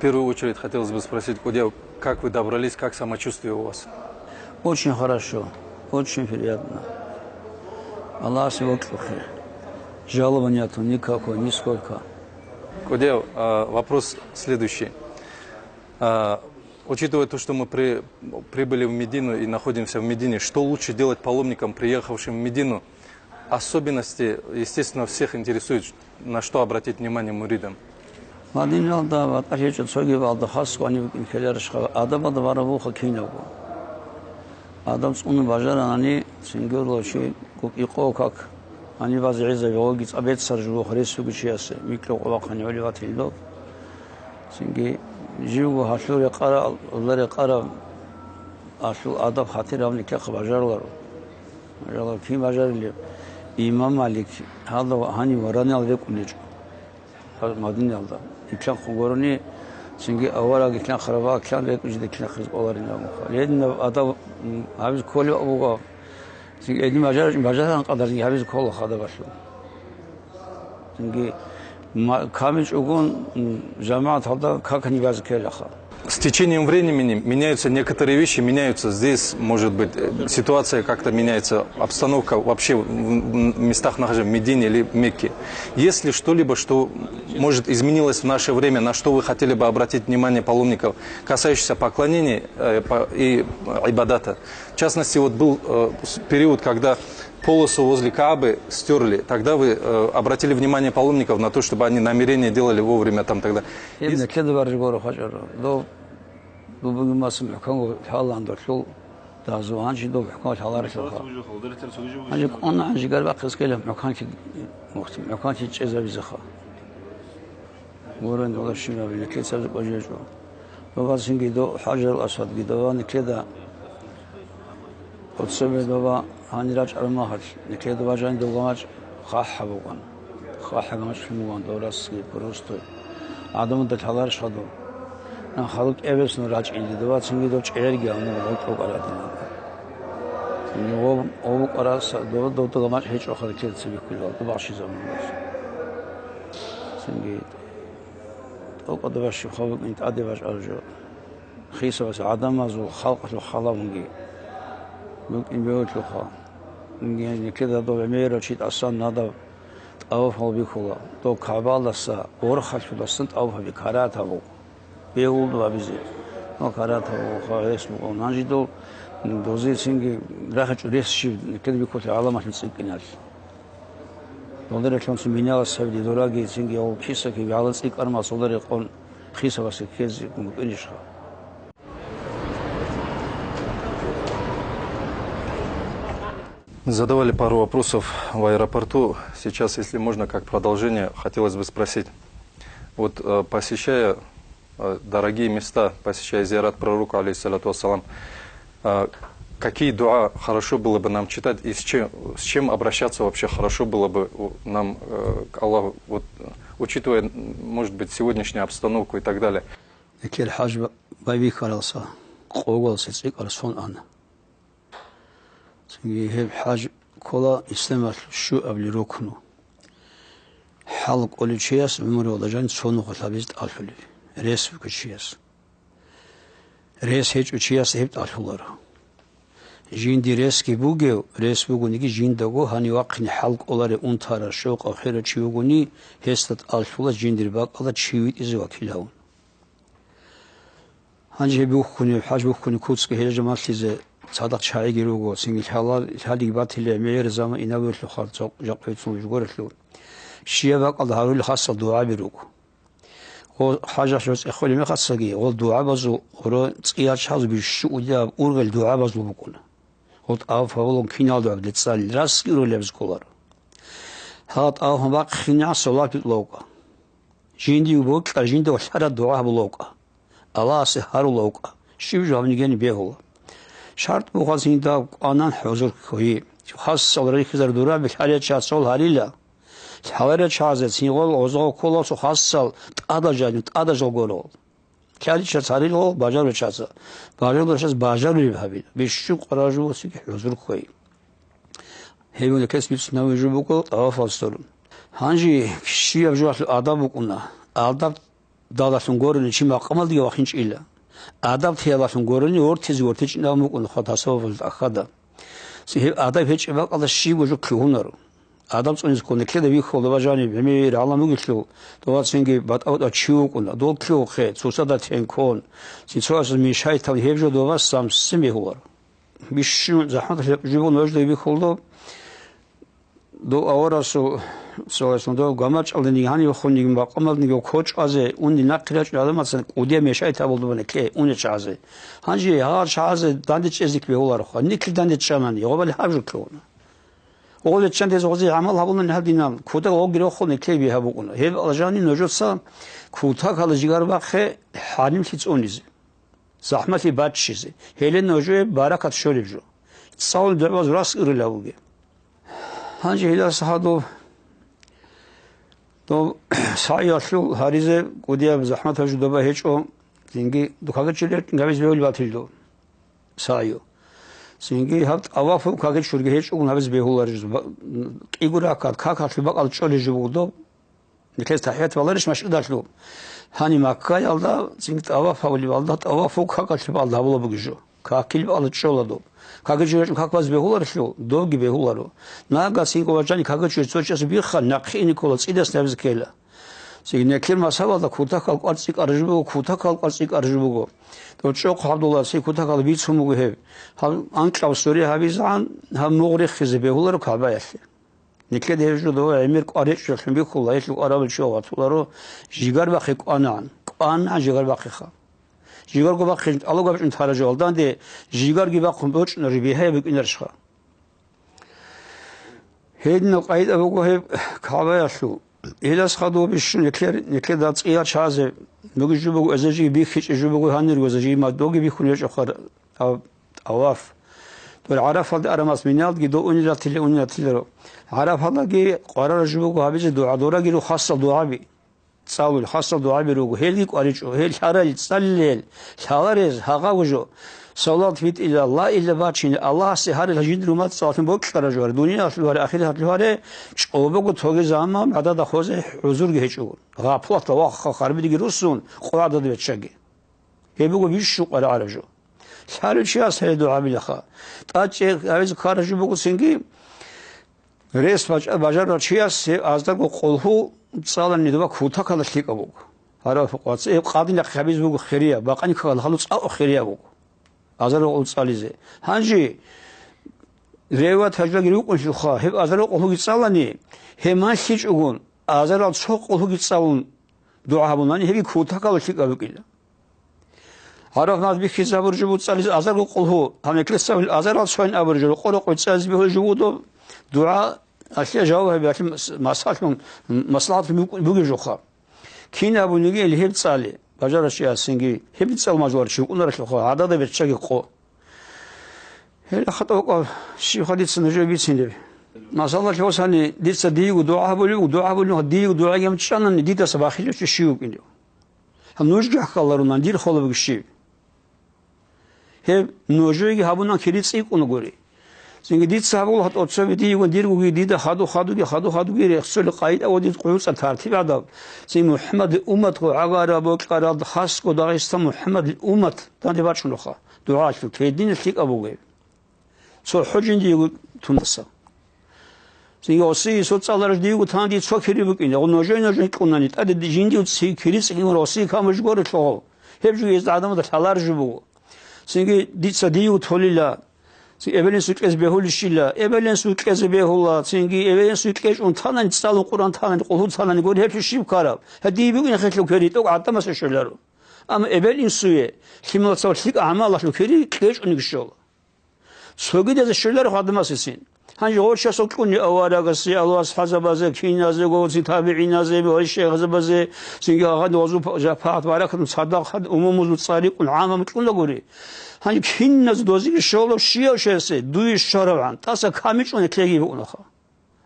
В первую очередь хотелось бы спросить, Кудев, как вы добрались, как самочувствие у вас? Очень хорошо, очень приятно. Аллах вокьухъе. Жалований никакой, нисколько. Кудев, а, вопрос следующий. А, учитывая то, что мы при-, прибыли в Медину и находимся в Медине, что лучше делать паломникам, приехавшим в Медину? Особенности, естественно, всех интересуют, на что обратить внимание муридам. Мадиналда ва тӀахьечӀо цогибалда хас вани букӀин ккеларищха, адабалда вараб вуха кинабго. Адаб цӀуну бажаранани, цинги гьурлав чи гукӀи къо как, гьаниб базе гӀезаб гьаваги цӀабецар жугьухъ рес вугев чиясе, микьго къо вахъани гӀолеватилдал. Цинги живго гьалъул рекъарал, Аллагь рекъараб, гьалъул адаб-хатир гьаб никахъ бажаруларо. Бажаруларо, кин бажарилеб? Имам Малик гьалда ва гьанив вараниял рекӀун гьечӀо. Гьаб Мадинаялда. Итлъанхъун гурони, цинги авараг итлъан харабал итлъан рекӀун жида итлъан хиз къоларин абуха. Гьединаб адаб, м, гьабиз кколеб буго. Цинги гьедин бажар-, бажаран къадар цинги гьабиз ккола хадабалъул. Цинги ма-, камичӀогун, м, жамагӀаталда какани базе ккелаха. С течением времени меняются некоторые вещи, меняются здесь, может быть, э, ситуация как-то меняется, обстановка вообще в, в местах нахождения, в Медине или Мекке. Есть ли что-либо, что, может, изменилось в наше время, на что вы хотели бы обратить внимание паломников, касающееся поклонения, э, по-, и, э, ибадата? В частности, вот был, э, с-, период, когда полосу возле Каабы стерли. Тогда вы, э, обратили внимание паломников на то, чтобы они намерения делали вовремя, там, тогда. Гьеб Из- нилъеда баржи гуро хачӀаро. Дов дубуги масан хӀукму лъаландалъул дазу гьанжи дов хӀукму лъаларелъулха. Гьанже кӀун гьанжи гарбахъес ккела хӀукму, хӀукму чӀезабизеха. Гурен дола щибаб нилъеца бажечӀо. Дова цинги до ХӀажарул Асвадги дова нилъеда. Цебе дова гьанир рачӀараб мехалъ, нилъеда бажани дов гамачӀ хъахӀаб буган. ХъахӀаб гамачӀ лъун буган дов расги просто. ГӀадамазда лъаларищ гьадур? Нан халу кӀебецун рачӀинди дова цинги дов чӀегӀерги гьамугъ гъоркьо кӀарадинан. Цинги гъоб-, гъоб букӀараса дова довда гамачӀ гьечӀо хадиклъеда цебеккулеб гьалда бахщизабундаса. Цинги тӀокӀаб дова щибха букӀин тӀаде бачӀараб жо. Хисабас гӀадамазул халкъалъул халавунги букӀин бегьулъулха. Нилъеда дов гӀемерав чи тӀасан надаб тӀавафал бихьула, дов КагӀбалдаса ворхалъуласан тӀавафаби карат гьабу. Бегьулда абизе. Ва карат гьабуха гьес мукъав нанжидал, дозецинги рахичӀо рес щиб нилъеда бихьулъи гӀаламалъул цӀикӀкӀиналъ. Долдералъунцин биналас гьабиде дораги цинги гьав кисаки гӀала цӀикӀкӀармал цолда рекъон хисабасе ккезе букӀинищха? Задавали пару вопросов в аэропорту. Сейчас, если можно, как продолжение, хотелось бы спросить. Вот, э, посещая, э, дорогие места, посещая зиярат пророка, алейхиссалату вассалам, э, какие дуа хорошо было бы нам читать и с чем, с чем обращаться вообще хорошо было бы у-, нам, э, к Аллаху, вот, э, учитывая, м, может быть, сегодняшнюю обстановку и так далее? Нилъер хӀаж ба-, байбихьаралса, къоялъе цӀикӀкӀараб сон ана. Цинги гьеб хӀаж ккола исламалъул щуабилеб рукну. ХӀал кӀолев чияс гӀумруялда жан цо нухалъ гьабизе тӀалъулеб, рес бугев чияс. Рес гьечӀев чияс гьеб тӀалъуларо. Жинди ресги бугев, рес бугониги жиндаго гьанив вахъине хӀал кӀоларев унтарав щокъав херав чи вугони, гьесда тӀалъула жиндир бакӀалда чи витӀизе вакил гьавун. Гьанже гьеб бухьунеб, хӀаж бухьунеб куцги гьел жамалъизе цадахъ чагӀиги руго, цинги лъала-, лъалги батила, мегӀер заман инабулелъухъал цо-, жакъа бицун жугорелъул. Щибаб бакӀалда гьарулел хасал дугӀаби руго. Гъо хӀажалъ жо цӀехолеб мехалъги, гъол дугӀабазул гъоро цӀиячӀ хӀалзу бищу удияб ургъел дугӀабазул букӀуна. Гъол тӀаваф гьабулан киналда гьаб децӀалил расги ургъел абизе кколаро. Гьал тӀаваф бахъине гӀасав лапи лавкӀа. Жиндив бокьа, жинда валъара дугӀа гьабулавкӀа. Аллагьасе гьарулавкӀа. Щиб жо гьабнигени бегьула. ШартӀ бугъа жинда кӀванан хӀузур ккойи. Хасал рихизар дураби лъалеча сол гьарила. Лъаларел чагӀазе цинги гъозго кколасо хасал тӀадал жанив, тӀадал жал горол. Лъаличаца гьарил гъо, бажарулчаца. Бажарулчаца бажарулеб гьабил. Бищун къаражуласиги хӀузур ккой. Гьеб унекес бицунав жо буго тӀавафалсурун. Гьанже щибаб жоялъул адаб букӀуна. Адаб далалъун гурони чи макъамалдеги вахинчӀила. Адаб теялалъун гурони вортизе вортичӀинав мукӀун хватасавабазул тӀахьада. Гьеб адаб гьечӀеб бакӀалда щибго жо лъугьунаро. Адаб цӀунизе ккола, нилъеда вихьула доба жаниб гӀемер гӀалам вугелъул, доба цинги батӀа-батӀа чи вукӀуна, дол лъугьухъе, цоцазда тенкон, цинцоясаз мешайтал гьеб жо доба самсин бегьуларо. Бищун захӀматалъе жибун нужеда вихьула доб, дов аварасул, саллаллагьу гӀалайгьи ва саллам, дов гамачӀалдениги гьанивехунниги макъамалдениги кочӀазе унни нахъе рачӀун гӀадамацан кӀудияб мешайт гьабулдубани кье унечагӀазе. Гьанже гьагъар чагӀазе дандечӀезеги бегьулароха. Никли дандечӀанани, гъобали гьаб жо ккуна. Гъолеччан дез гъозе гӀамал гьабунани гьадинаб, кутак гъоги рохун ккей бигьа букӀуна. Гьеб алжани нужеца кутакалда жигар бахъе хӀаримлъи цӀунизе, захӀмалъи баччизе, гьеле нужее баракат щолеб жо. Цалун дугӀбаз рас ирила бугеб. Гьанже гьелдаса гьадул дов сагӀиялъул гьаризе кӀудияб захӀматаб жо доба гьечӀо, цинги духъаги чӀулел гьабизе бегьулеб батил дов сагӀию. Цинги гьаб тӀавафу какги чурги гьечӀогун гьабизе бегьуларищ, ба-, кӀиго ракагӀат какалъул бакӀал чӀолеб жо буго доб. Нилъеца тахӀият баларищ машгьудалъул? Гьаниб Маккаялда цинги тӀаваф гьабулеб алда, тӀавафу какалъул бакӀалда гьабула бугеб жо. Какил бакӀалда чӀола доб. Какги чӀужу гьечӀого как базе бегьуларелъул, добги бегьуларо. Нагагь цинги ва жаниб какги чӀужу цо чияс бихха, нахъе ине ккола, цӀидасан гьабизе ккела. Цинги нилъер мазгьабалда кутакал кӀвар цӀикӀкӀараб жо буго, кутакал кӀвар цӀикӀкӀараб жо буго. ТӀо чӀохъ ГӀабдулла цинги кутакал бицун буго гьеб. Гьаб анкьаб суре гьабизегӀан гьаб мугъ рехизе бегьуларо КагӀбаялъе. Нилъеда гьеб жо дова гӀемер кӀвар гьечӀолъун бихьула, гьелъул кӀварабал чӀого ватуларо, жигар бахъи кӀванагӀан, кӀванагӀан жигар бахъиха. Жигарго бахъи тӀалугаб чӀун тара жо алданде, жигарги бахъун бочӀунарищ, бигьаяб букӀунарищха? Гьединаб къагӀида буго гьеб КагӀбаялъул. Гьелдаса хадув бищун нилъер, нилъеда цӀиял чагӀазе, бугеб жо буго, эзеги бихьичӀеб жо буго гьанирго, эзеги мадуги бихьун гьечӀоха гьаб тӀаваф. Дол ГӀарафалде арамас Миналдги дов унел ратила, унел ратиларо. ГӀарафалдаги къварараб жо буго гьабизе дугӀа, дораги ру хасал дугӀаби. ЦӀалул хасал дугӀаби руго, гьелги кӀваричӀо, гьел лъарал цӀалел, лъаларез гьагъав жо. Салат битӀила, ла илагьа бачине, Аллагьасе гьарил жиндир уммат цӀаллъун бокьараб жо, дуниялалъул гьаре, ахираталъул гьаре, чӀобого тоге заман гӀадада хозе гӀузурги гьечӀого. Гъапулатда вахха харбидеги руссун, къо гӀадада беччаги. Гьеб буго бищун къваригӀараб жо. Лъалев чияс гьеле дугӀа билаха. ТӀачӀи гьавизе ккараб жо буго цинги, рес бачӀа-, бажарарав чияс гьеб аздарго къулгьу цӀалани доба кутакалда лъикӀаб буго. Гьарав къвацӀи гьеб къадин рахъ гьабизе буго хирияб, бакъани ккарал халу цӀакъ хирияб буго. Азарго къулгьу цӀализе. Гьанже реват гьажаги рукӀунлъулха, гьеб азарго къулгьуги цӀалани, гьеб малъичӀогун, азарал цо къулгьуги цӀалун дугӀа гьабунани, гьебги кутакалда лъикӀаб букӀила. ГӀараф намаз бихьизабур жо буго цӀализе азарго къулгьу, гьанеккеса азарал цоян абур жо, рокъо-рокъой цӀализе бегьулеб жо буго доб, дугӀа, алъе жаваб гьабе, алъе мас-, масаллъун, маслахӀатлъун буг-, бугеб жоха. Кин абуниги ил гьеб цӀали, бажарав чиясинги, гьеб цӀал мажлугьарав чи вукӀунарелъулха, гӀадада беччаги къо. Гьел хатӀа букӀа, щибха дица нужее бицинеб? Масала, лъосани дица диего дугӀа гьабулев, дугӀа гьабулев, диего дугӀаги гьанчӀанани, дидаса бахилев чи щив вукӀинев? Гьаб нужги гӀахьаларунан, дир холебги щиб? Гьеб нужеги гьабунан кири цӀикӀкӀуна гури. Цинги дица гьабула гьатӀоцоби диего диргоги дида хаду-хадуги, хаду-хадуги рехсолеб къайда ва дид къугӀуцӀа тартиб гӀадаб. Цин МухӀаммад уммат гъагӀараб бокьарал хасго Дагъиста МухӀаммад уммат данде бачӀунеха. ДугӀалъул тедин лъикӀаб бугеб. Цо хӀужин диего тунаса. Цинги осиги соцӀалараш диего тан ди цо кири букӀин, гъо ножой-ножой кьунани, тӀаде ди-, жиндиев ци кири цӀикӀкӀун осиги камуж горелъул гъов. Гьеб жо гьезда гӀадамазда лъалар жо буго. Цинги дица диего толила, ци эбелинсул кьезе бегьулищила, эбелинсул кьезе бегьула, цинги эбелинсул кьечӀун танани, цӀалун Къуръан танани, къулгьу танани гури, гьеб жо щиб ккараб? Гьа, дие букӀин хелъул кири, тӀокӀ гӀадамасе щоларо. Амма эбелинсуе, лъималацав лъикӀ гӀамалалъул кири кьечӀунеги щола. Цогидазе щвеларо гьадамасесин. Гьанже гъорчасул кьуни аварагасе, алуас хӀазабазе, киназего, цин табигӀиназе, ва шайхзабазе, цинги гьагъад вазу па-, жапагӀат баракатун цадахъ гьад умумузул цӀарикӀун гӀамам кьуна гури. Гьанже киназ дозиги щолав щияв щвесе, дуе щваравгӀан, тӀаса камичӀун ккеги букӀунаха.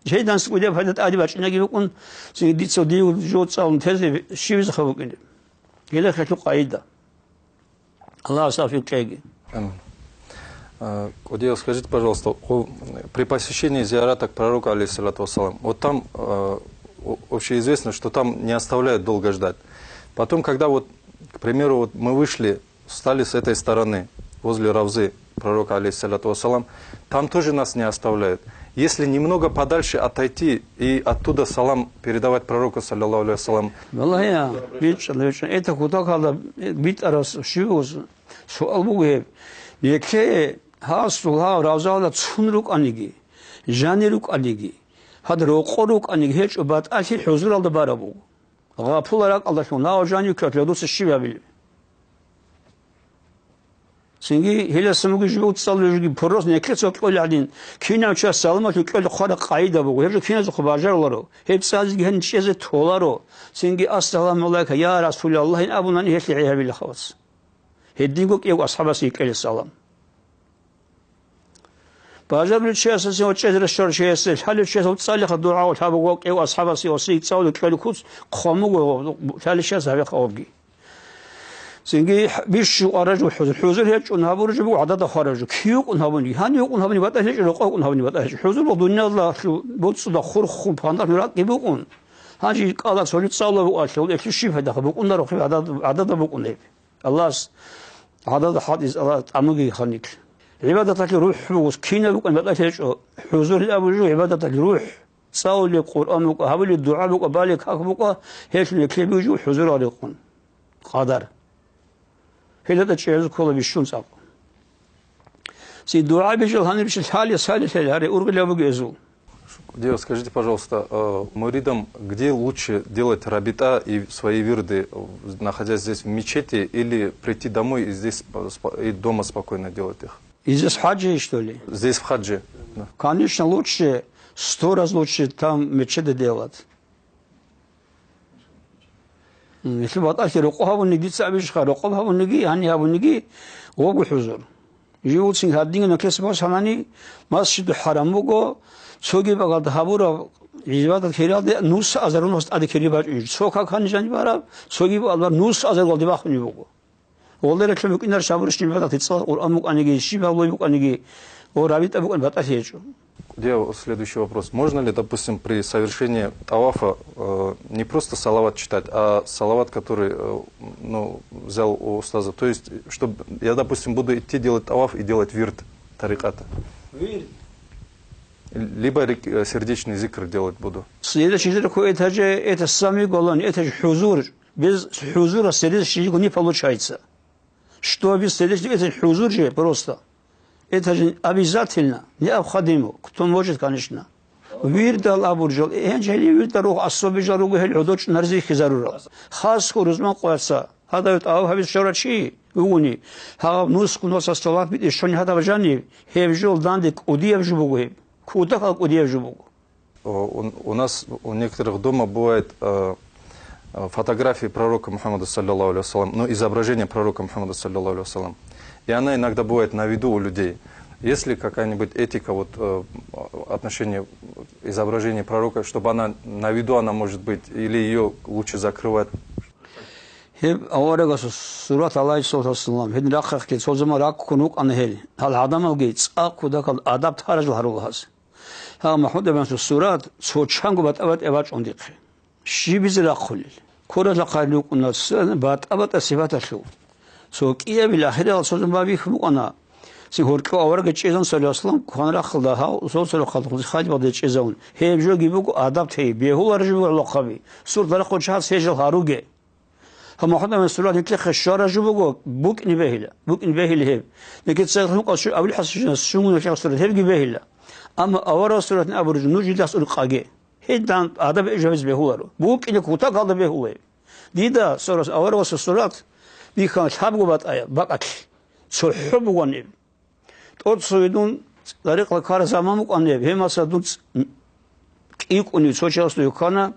Жейданс кӀудияб пайда тӀаде бачӀинаги букӀун, цинги дица див жо цӀалун тезе щивизеха букӀине. Гьеле хелъул къайда. Аллагьас тавфикъ кьеги. Амин. А, Кудиев, скажите, пожалуйста, у, при посещении зиярата к пророку, алейхиссалату вассалам, вот там, э, о-, общеизвестно, что там не оставляют долго ждать. Потом, когда вот, к примеру, вот мы вышли, встали с этой стороны, возле равзы пророка, алейхиссалату вассалам, там тоже нас не оставляют. Если немного подальше отойти и оттуда салам передавать пророку, саллаллаху алейхи вассалам. Валлагь, я, бичӀчӀана, бичӀчӀана. Это кутакалда битӀарас щивус? Суал буго гьеб. Нилъее гьасул гьав равзалда цун рукӀаниги, жанир рукӀаниги, гьад рокъор рукӀаниги гьечӀо, батӀалъи хӀузуралда бараб буго. Гъапула ракӀалдалъун, гьав жанив ккола, дуца щиб гьабилеб? Цинги гьелдаса мугижи буго цӀалулел жоги, просто нилъеца кьолел гӀадин, кинав чияс саламалъув кьолеб хъвараб къайда буго, гьеб жо киназухъа бажаруларо, гьеб цӀализеги гьениб чӀезе толаро, цинги ассаламу гӀалайка, я Расулаллагь, ин абунани гьелъие гӀей гьабила хавац. Гьединго кӀиявго асхӀабасе кьела салам. Бажарулев чиясасе ва чӀезарас щварав чиясе лъалев чиясул цӀалиха дугӀа лъабго кӀев асхӀабасе ва цӀалулев кьолев куц хъван буго лъалев чияс гьабиха гьабги. Цинги бищун къвараб жо хӀузур. ХӀузур гьечӀун гьабураб жо буго гӀадада хвараб жо. Кив вукӀун гьабуни, гьанив вукӀун гьабуни батӀа гьечӀо, рокъов вукӀун гьабуни батӀа гьечӀо. ХӀузур буго дуниялалъул боцӀуда хурхун пандар ракӀги букӀун. Гьанже кӀалас гьоле цӀалулев вукӀалъул, элъу щиб гьадахъ букӀунарохъи гӀадада, гӀадада букӀун гьеб. Аллагьас гӀадада хӀалтӀизе Аллагь тӀамуги ханилъ. ГӀибадаталъе рухӀ буго, кинаб букӀун батӀа гьечӀо. ХӀузур абу жо гӀибадаталъе рухӀ. ЦӀалулеб Къуръан букӀа, гьабулеб дугӀа букӀа, балеб как букӀа, гьелъул гьеклъи бугеб жо хӀузуралихъун. Къадар. Гьелда чӀезу ккола бищун цӀакъ. Ци дугӀа бижал гьаниб чи лъали, сали лъали, гьаре ургъилаб бугезул. Дио, скажите, пожалуйста, э, муридам где лучше делать рабита и свои вирды, э, находясь здесь в мечети, или прийти домой и здесь, э, спо-, и дома спокойно делать их? Здесь в хаджи, что ли? Здесь в хаджи, да. Конечно, лучше, сто раз лучше там мечети делать. М, если батӀалъи рокъоб гьабуни дица абищха, рокъоб гьабуниги, гьани гьабуниги, вогу хӀузур. Живуцин гьадинги нахъе босанани, Масжиду ХӀарам буго, цоги багалда гьабураб гӀибадат хиралде нус азарун вас тӀаде кири бачӀунеб. Цо какани жаниб бараб, цоги багалда нус азар валде бахунеб буго. Гъолда рекълъун букӀинар шабурищ гӀибадат, цӀал Къуръан букӀаниги, щиб гьабулеб букӀаниги, ва рабитӀа букӀан батӀалъи гьечӀо. Где следующий вопрос? Можно ли, допустим, при совершении тавафа, э, не просто салават читать, а салават, который, э, ну, взял у устаза? То есть, чтобы я, допустим, буду идти делать таваф и делать вирд тариката. Вирд. Либо рик-, э, сердечный зикр делать буду. Следующий рукугӀ, это же, это самый главный, это же хузур. Без хузура следующий не получается. Что без следующий, это хузур же просто. Это же обязательно, необходимо. Кто может, конечно. Вирдал абуржал, э, гьанже гьеле вирдал руго, особый жал руго, гьел гӀодор чӀунарзе хизарурал. Хасго рузман къваца, гьадав тӀаваб гьабиз щварав чи вугони, гьав нусгун ва сасалат битӀи щони гьадав жанив, гьеб жол данде кӀудияб жо буго гьеб. Кутакал кӀудияб жо буго. О, у, у нас, у некоторых дома бывает, э, э, фотографии пророка Мухаммада, саллаллаху алейхи вассалам, ну, изображение пророка Мухаммада, саллаллаху алейхи вассалам. И она иногда бывает на виду у людей. Есть ли какая-нибудь этика, вот, э, отношения изображения пророка, чтобы она на виду, она может быть, или ее лучше закрывать? Гьеб аварагасул сурат, алайгьиссалату вассалам, гьедин рахъахъги цо заман раккун вукӀана гьел. Гьал гӀадамалги цӀакъ кутакал адаб таражал гьарулел гьаз. Гьав МахӀмуд абиянсул сурат цо чанго батӀа-батӀияб бачӀун дихъе. Щибизе рахъулел? Куралъа хъайил рукӀуна ц-, батӀа-батӀа сипаталъул. Цо кӀиябил ахирал цо заман бихьун букӀана. Цин гьоркьов аварагги чӀезан, саллаллаху алейхи вассалам, кван рахъалда гьав, цо-цо рахъалда хадубалде чӀезавун. Гьеб жоги буго адаб тей, бегьулар жо буго гӀолохъаби. Сурат рахъун чагӀаз гьежал гьаруге. Гьаб МухӀаммад абин сурат нилъехъе щвара жо буго, букӀине бегьила, букӀине бегьила гьеб. Нилъеца гьукъа щу-, Абул ХӀасан щугьунав сурат гьебги бегьила. Амма аварагас суратни абураб жо нуж жидас уркъаге. Гьедин адаб гӀежабизе бегьуларо. БукӀине кутакалда бегьула гьеб. Дида сурат, аварагасул сурат бихьана лъабго батӀаяб, бакӀалъ. ЦохӀо бугони. ТӀоцеве дун тӀарикъла ккараб заман букӀана гьеб, гьеб маса дун ц-, кӀикӀунев цо чиясда вукана,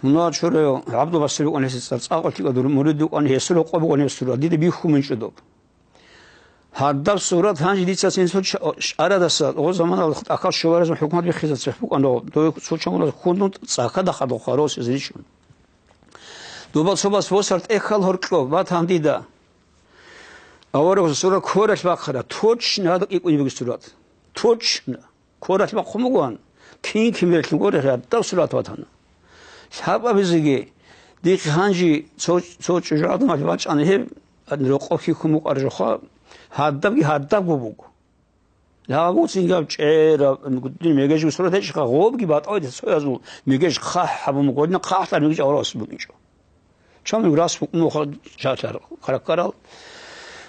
мунагьал чураяв ГӀабдулбасир вукӀана гьесда цӀар, цӀакъ лъикӀав дур мурид вукӀана, гьесул рокъоб бугони гьеб сурат, дида бихьун букӀинчӀо доб. Гьадаб сурат гьанже дица цин цо ча-, чӀарадаса, гъо заманалда тӀахьал щоларезаб хӀукумат биххизаб цехь букӀана, дов цо чамалаз хьун дун цӀакада хадуб хваросез ричӀун. Дуба цо бас босар тӀехьал гьоркьоб батан дида. Аварагасул сурат квералъ бахъараб, точно гьадаб кӀикӀунеб бугеб сурат. Точно. Квералъ бахъун бугоан, кин-кин берлъун гуро, гьадаб сурат батана. Лъабабизеги, дихъ гьанже цо, цо чӀужугӀадан бачӀана гьеб, рокъоб хьихьун букӀараб жоха, гьадабги гьадабго буго. Лъабабго цинги гьаб чӀераб, дир мегежго сурат гьечӀха, гъобги батӀалде цоязул мегеж хъахӀ гьабун буго, гьедин хъахӀлъараб мегеж аварагасул букӀинчӀо. Чамил рас букӀун буго жагьлъар, каракарал.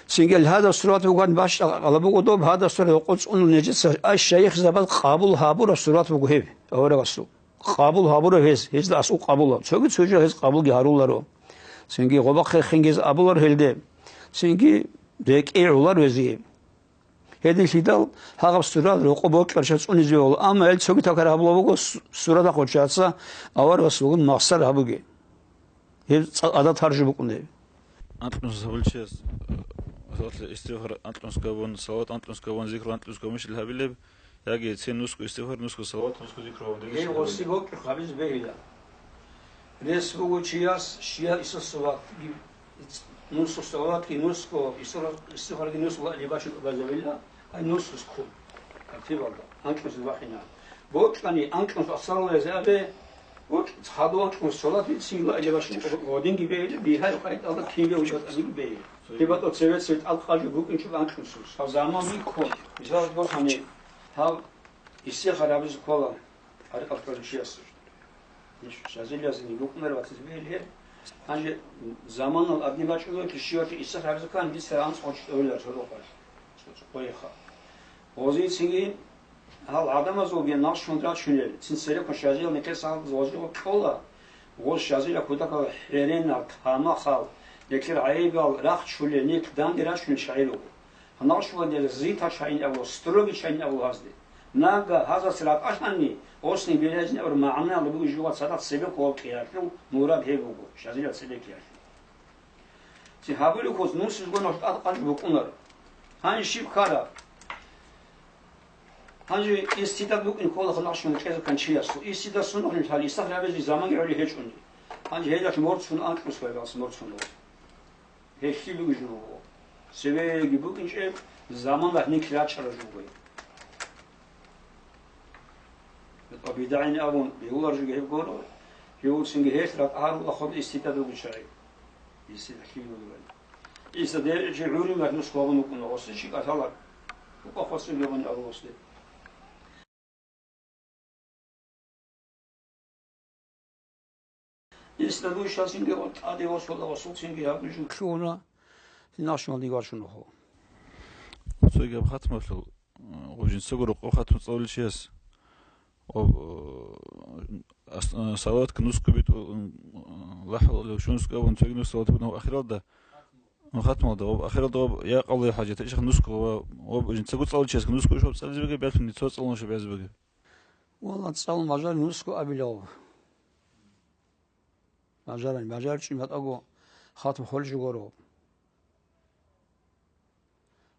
Цинги гьадаб сурат бугоан бащдаб къала буго доб, гьадаб сурат рокъоб цӀунул нижеца ай шайихзабаз къабул гьабураб сурат буго гьеб, аварагасул. Къабул гьабураб гьез, гьезда асул къабула. Цоги цо жо гьез къабулги гьаруларо. Цинги гъобахъе хингиз абулар гьелде. Цинги рекӀее гӀолар гьезие. Гьединлъидал гьагъаб сурат рокъоб бокьарча цӀунизе бегьула, амма гьел цоги такараб гьабула буго су-, сурат ахъочаца аварагас вугун махсар гьабуге. Гьеб цӀа-, адат гьаржу букӀун гьеб. Анкьнус гьабулчияс, э, Салават, истигъфар анкьнусго абун, салават анкьнусго абун, зикр анкьнусго абун щиб гьабилеб? Яги цин нусго истигъфар, нусго салават, нусго зикр абун, дагье Гьел щиб гъосси гьабилеб? Гьокьухъ гьабизе бегьила. Рес буго чияс, щиял Исал салаватги, нусго салаватги нусго, Исал, истигъфарги нусго ла илаха иллаллагь базабила, ай нусго ккун. Тартибалда, анкьнусго вахъина. Бокьани анкьнусго ассаламу гӀалайкум абе, бокь-, хадув анкьнусго салават бицин ла илаха иллаллагь гъодинги бегьила, бигьай къайдалда кинги вугатаниги бегьила. Гьеб батӀа цеве-цеве тӀалхъажу букӀинчӀо анкьнусго. Гьав заман бихьун, мисал босани, гьав истигъфар гьабизе ккола. Гьарикъал кколев чиясда. Иш шазилъазеги букӀунареб батизе бегьилъе. Гьанже заманал адни бачӀунев чи щивав чи Исал гьабизе ккани, дица анцӀго чи тӀовилар цо рукъалъ. Цо-, цо къойиха. Гъозицинги гьал гӀадамазулги нахъ щун рачунел, цин цереккун шазиял нилъеца гъозие кьола, гъоз шазила кутакал хӀеренал, тамахал, нилъер гӀайибал рахчулел, нилъ данде рачунел чагӀи руго. Гьанав щвалдер зита чагӀи абула, строгий чагӀи абула гьазде. Нагагь гьазас ратӀалъани, осни беразни абур магӀнаялда бугеб жо цадахъ цебе ккола кьиялъул мурад гьеб буго, шазила цебе ккиялъул. Цин гьабулеб ккола, нусилгоналъ тӀадкъанчӀ букӀунаро. Гьанже щиб ккараб? Гьанже истидад букӀин ккола ханахъ щун кьезеккан чиясул. Истидад сунухъ нилъ гьали Исал гьабизе заманги гӀоло гьечӀони. Гьанже гьелдалъ морцун анкьнусго гьеб, морцун. Гьелъие бугищ нуж буго. Цевеги букӀинчӀеб заман рагьнилъ рачӀараб жо буго. БетӀа бидагӀин абун бегьулар жо гьеб гуро, гьев цинги гьелъ ратӀа гьарула хоб иститӀад руго чагӀи. ИститӀад лъил бугебали. Иса деричӀи гӀурин рагьнус хвалун вукӀуна, осе чи кӀалъала. Рукъа хвасун гьебани абулосде. Исламуе щасинги тӀаде восула, восулцинги гьаб жуг лъугьуна, нахъшмалдиги вачун вуго. Цоги гьаб хатмалъул, э, гъужинцаго рокъо хатм цӀалулев чияс, об, э, ас-, э, салаватги нусго битӀу-, э, лахӀулев шунусго абун цоги нус салават бугеб ахиралда, Хатмалда ва ахиралда ва я къалуя хӀажат, ишах нусго ва, ва жинцаго цӀалулев чиясги нусго ишав цӀализе бугеб, бялъун цо цӀалун ишав бязе бугеб. Валла, цӀалун бажарин нусго абилав. Бажарин, бажарчӀин батӀаго хатм холев чи гуро.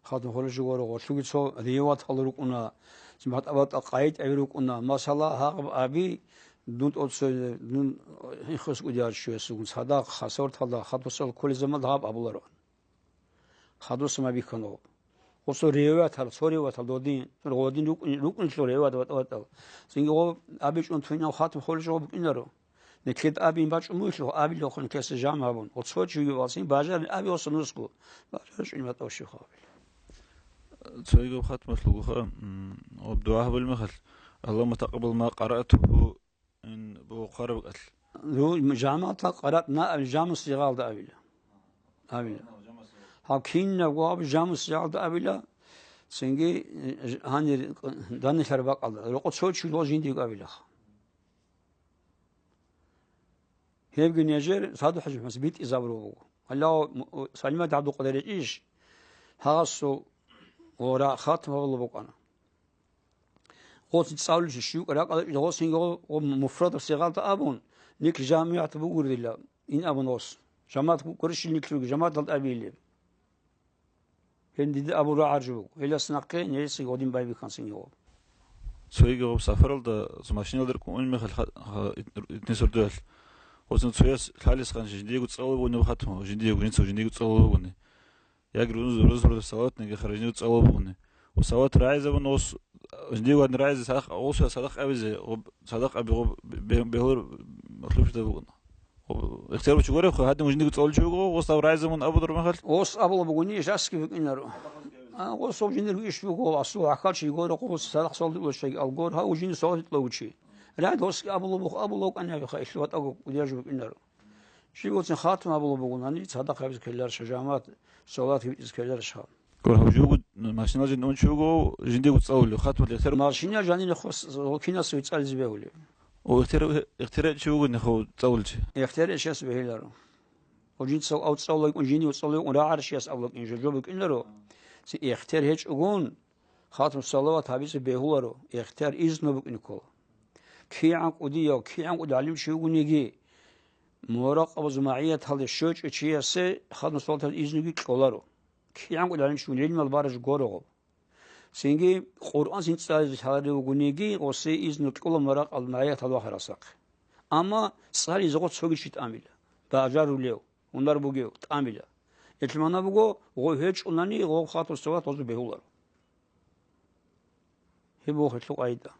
Хатм холев чи гуро, гъолъуги цо риватал рукӀуна, батӀа-батӀа къайд аби рукӀуна. Масала, гьагъаб аби, дун тӀоцо, дун иххас кӀудияр чиясгун цадахъ хасаварталда хадусал кколезаман гьаб абулароан. Хадусан абихьана гъоб. Гъосул риваятал, цо риваятал додин, гъодин рукӀин-, рукӀинлъул риваят батӀа-батӀал. Цинги гъоб абичӀун туйнав хатм холев чи гъоб букӀинаро. Нилъеда абин бачӀун бугелъул, абилахъун кеса жам гьабун. Гъо цо чи вугев валсин, бажарин аби оса нусго. БажарчӀин батӀа щив гьабил. Цойгаб хатмалъулгуха, м, гъоб дугӀа гьабулеб мехалъ, Аллагьумма такъаббал ма къаратугьу, ин бугъухъараб кӀалъ. Ру-, жаматал къаратна абил, жаму сигъалда абила. Абила. Гьаб кинабго гьаб жаму сигъалда абила, цинги, э, гьанир данилъар бакӀалда. Рокъо цо чи вуго жиндиего абилаха. Гьебги нижер СагӀдухӀажи МухӀаммад битӀизабурав буго. Аллагь, м-, Салимат ГӀабдулкъадирович, гьагъасул гъора хатм гьабулеб букӀана. Гъоцин цӀалулев чи щив ракӀалда чӀида, гъосинги гъо-, гъо муфрадаб сигъалда абун, нилъ жамигӀат бугурдила, ин абун гъос. ЖамагӀат гурищ нилъ руги, жамагӀаталда абилеб. Гьел дида абу рагӀаржу буго. Гьелас нахъе нилъеца гъодин байбихьанцин гьев. Цоги гъоб сапаралда, цо машиналда рукӀун ун мехалъ ха-, ха-, ит-, итни сордоялъ. Гъоцин цояс лъалес ханчи жиндиего цӀалулеб бугони хатму, жиндиего, жинцав жиндиего цӀалулеб бугони. Яги рузу-, рузу-, рузу салаватниги хара жиндиего цӀалулеб бугони. Ва салават рагӀизабун гъос, жиндиего гьадин рагӀизе садакъ-, гъосуя садакъ абизе, гъоб садакъ аби гъоб бе-, бегьулар матлуб щиб бугони. Ихтияр вугев гуреб, хъу гьадин жиндиего цӀалулев чи вуго, гъос аб рагӀизабун абулеб мехалъ? Гъос абулеб бугони, иш аскӀи букӀинаро. А, гъос гьоб жиндир иш буго, асул гьахьал чи йигоро, гъос садахъ салдулев чагӀи алгор, гьав жиндир салат гьитӀулев чи. РагӀид гъосги абулеб буго, абулев кӀанабиха, ил ватӀаго кӀудияж букӀинаро. Чи гъоцин хатм абулеб бугони, цадахъ гьабизе ккеларищ, жамагӀат салат гьабизе ккеларищ гьав? Гур гьав жугу машина жин ун чи вуго, жиндиего цӀалулев, хатму ихтияр. Машина жанине хос, кинас вицӀализе бегьулев. О, ихтияр, ихтияр чи вуго нехо цӀалулев чи? Ихтияр ишас бегьиларо. О, жинцав ав цӀалулев вукӀун, жиндиего цӀалулев вукӀун рагӀарищ яс абулакӀин жо, жо букӀинаро. Ци ихтияр гьечӀогун, хатму салават гьабизе бегьуларо. Ихтияр изну букӀине ккола. КигӀан кӀудияв, кигӀан кӀуди гӀалим чи вугониги, муракъабазул магӀияталде щочӀев чиясе хатму салаваталъе изнуги кьоларо. КигӀан кӀудалин чун гӀилмал бараж горого. Цинги Къуръан цин цӀализе лъаларев вугониги, гъосе изну кьола маракъал магӀиятал вахарасахъе. Амма цӀализе гъо цоги чи тӀамила, бажарулев, гьунар бугев, тӀамила. Гьелъул магӀна буго, гъо гьечӀунани, гъо хату-сават гъозу бегьуларо. Гьеб буго гьелъул къагӀида.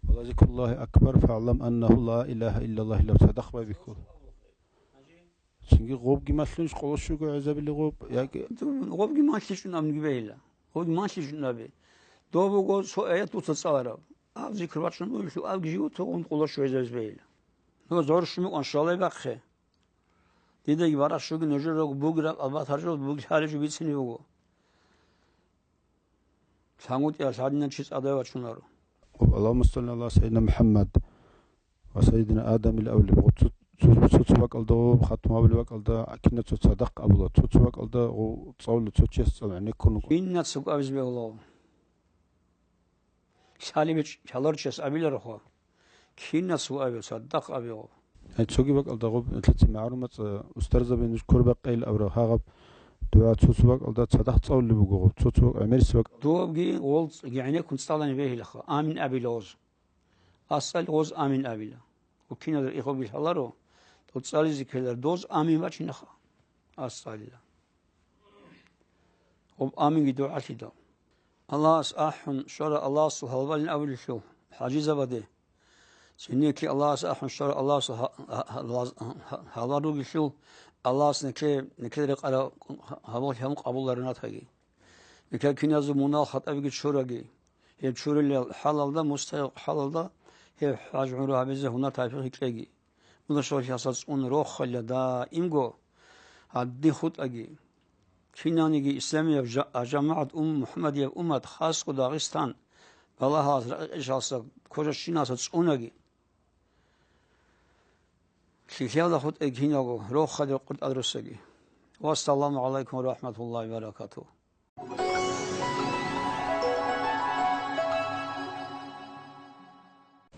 ولذكر الله أكبر فاعلم أنه لا إله إلا الله, гьелъул цадахъ байбихьула. Цинги гъобги малъунищ къоло щуго гӀезабили гъоб, яги? Гъобги малъичӀун абунги бегьила. Гъобги малъичӀун абе. Дов буго цо аят дуца цӀалараб. Аб зикр бачӀун бугелъул абги животогъун къоло щуго гӀезабизе бегьила. Ну, зор щумукъан щалай бахъе. Дидаги барахщуги нужер рогу бугеб ракӀалда батаржо бугеб лъаличӀо бицине буго. ЛъангутӀиялъ гьадинан чи цӀадай вачунаро. اللهم صل على سيدنا محمد وسيدنا آدم الأول. Гъо цо-, цо-, цо-цо бакӀалда гъо хатму гьабулеб бакӀалда кинаб цо цадахъ абула, цо-цо бакӀалда гъо цӀалула, цо чияс цӀалула, гӀенеккун вукӀун. Кинацаго абизе бегьулаго. Лъалеб гьечӀ-, лъаларчияс абиларохъо. Кинас вугӀаби, цадахъ абигъо. Гьай, цоги бакӀалда гъоб лъица магӀарумаца, устарзаби нуж ккорбакъейил абураб гьагъаб дугӀа цо-цо бакӀалда цадахъ цӀалулеб буго гъоб, цо-цо бакӀ-, гӀемерисеб бакӀ. Дугьабги гъол гӀенеккун цӀалани бегьилаха, амин абила гъоз. АсцӀали гъоз амин абила. Ва киназар ихобги лъаларо, дов цӀализе ккелар доз амин бачинаха. АсцӀалила. Гъоб аминги дугӀалъидал. Аллагьас ахӀун щвара Аллагьасул гьалбалин абулелъул хӀажизабаде. Цинги Аллагьас ахӀун щвара Аллагьасул гьа-, гьа-, гьа-, гьа-, гьалбал ругелъул Аллагьас нике, нике рекъараб гьабал гьабун къабуларинатаги. Нике киназул мунагьал хатӀабиги чураги. Гьеб чурулел хӀалалда, мустахӀикъ хӀалалда гьеб хӀаж-гӀумру гьабизе гьунар-тавфикъ гьикьеги. Мунашалъаса цӀун рохалила даимго гьадин хутӀаги. Кинаниги исламияб жа-, а, жамагӀат ум-, МухӀаммадияб уммат, хасго Дагъистан, балагьалас ракъикъишалса кожащинаса цӀунаги. Лъилъиялда хутӀаги киналго, рохалил къуртӀал руссаги. Вассаламу гӀалайкум ва рахӀматуллагьи ва баракатугь.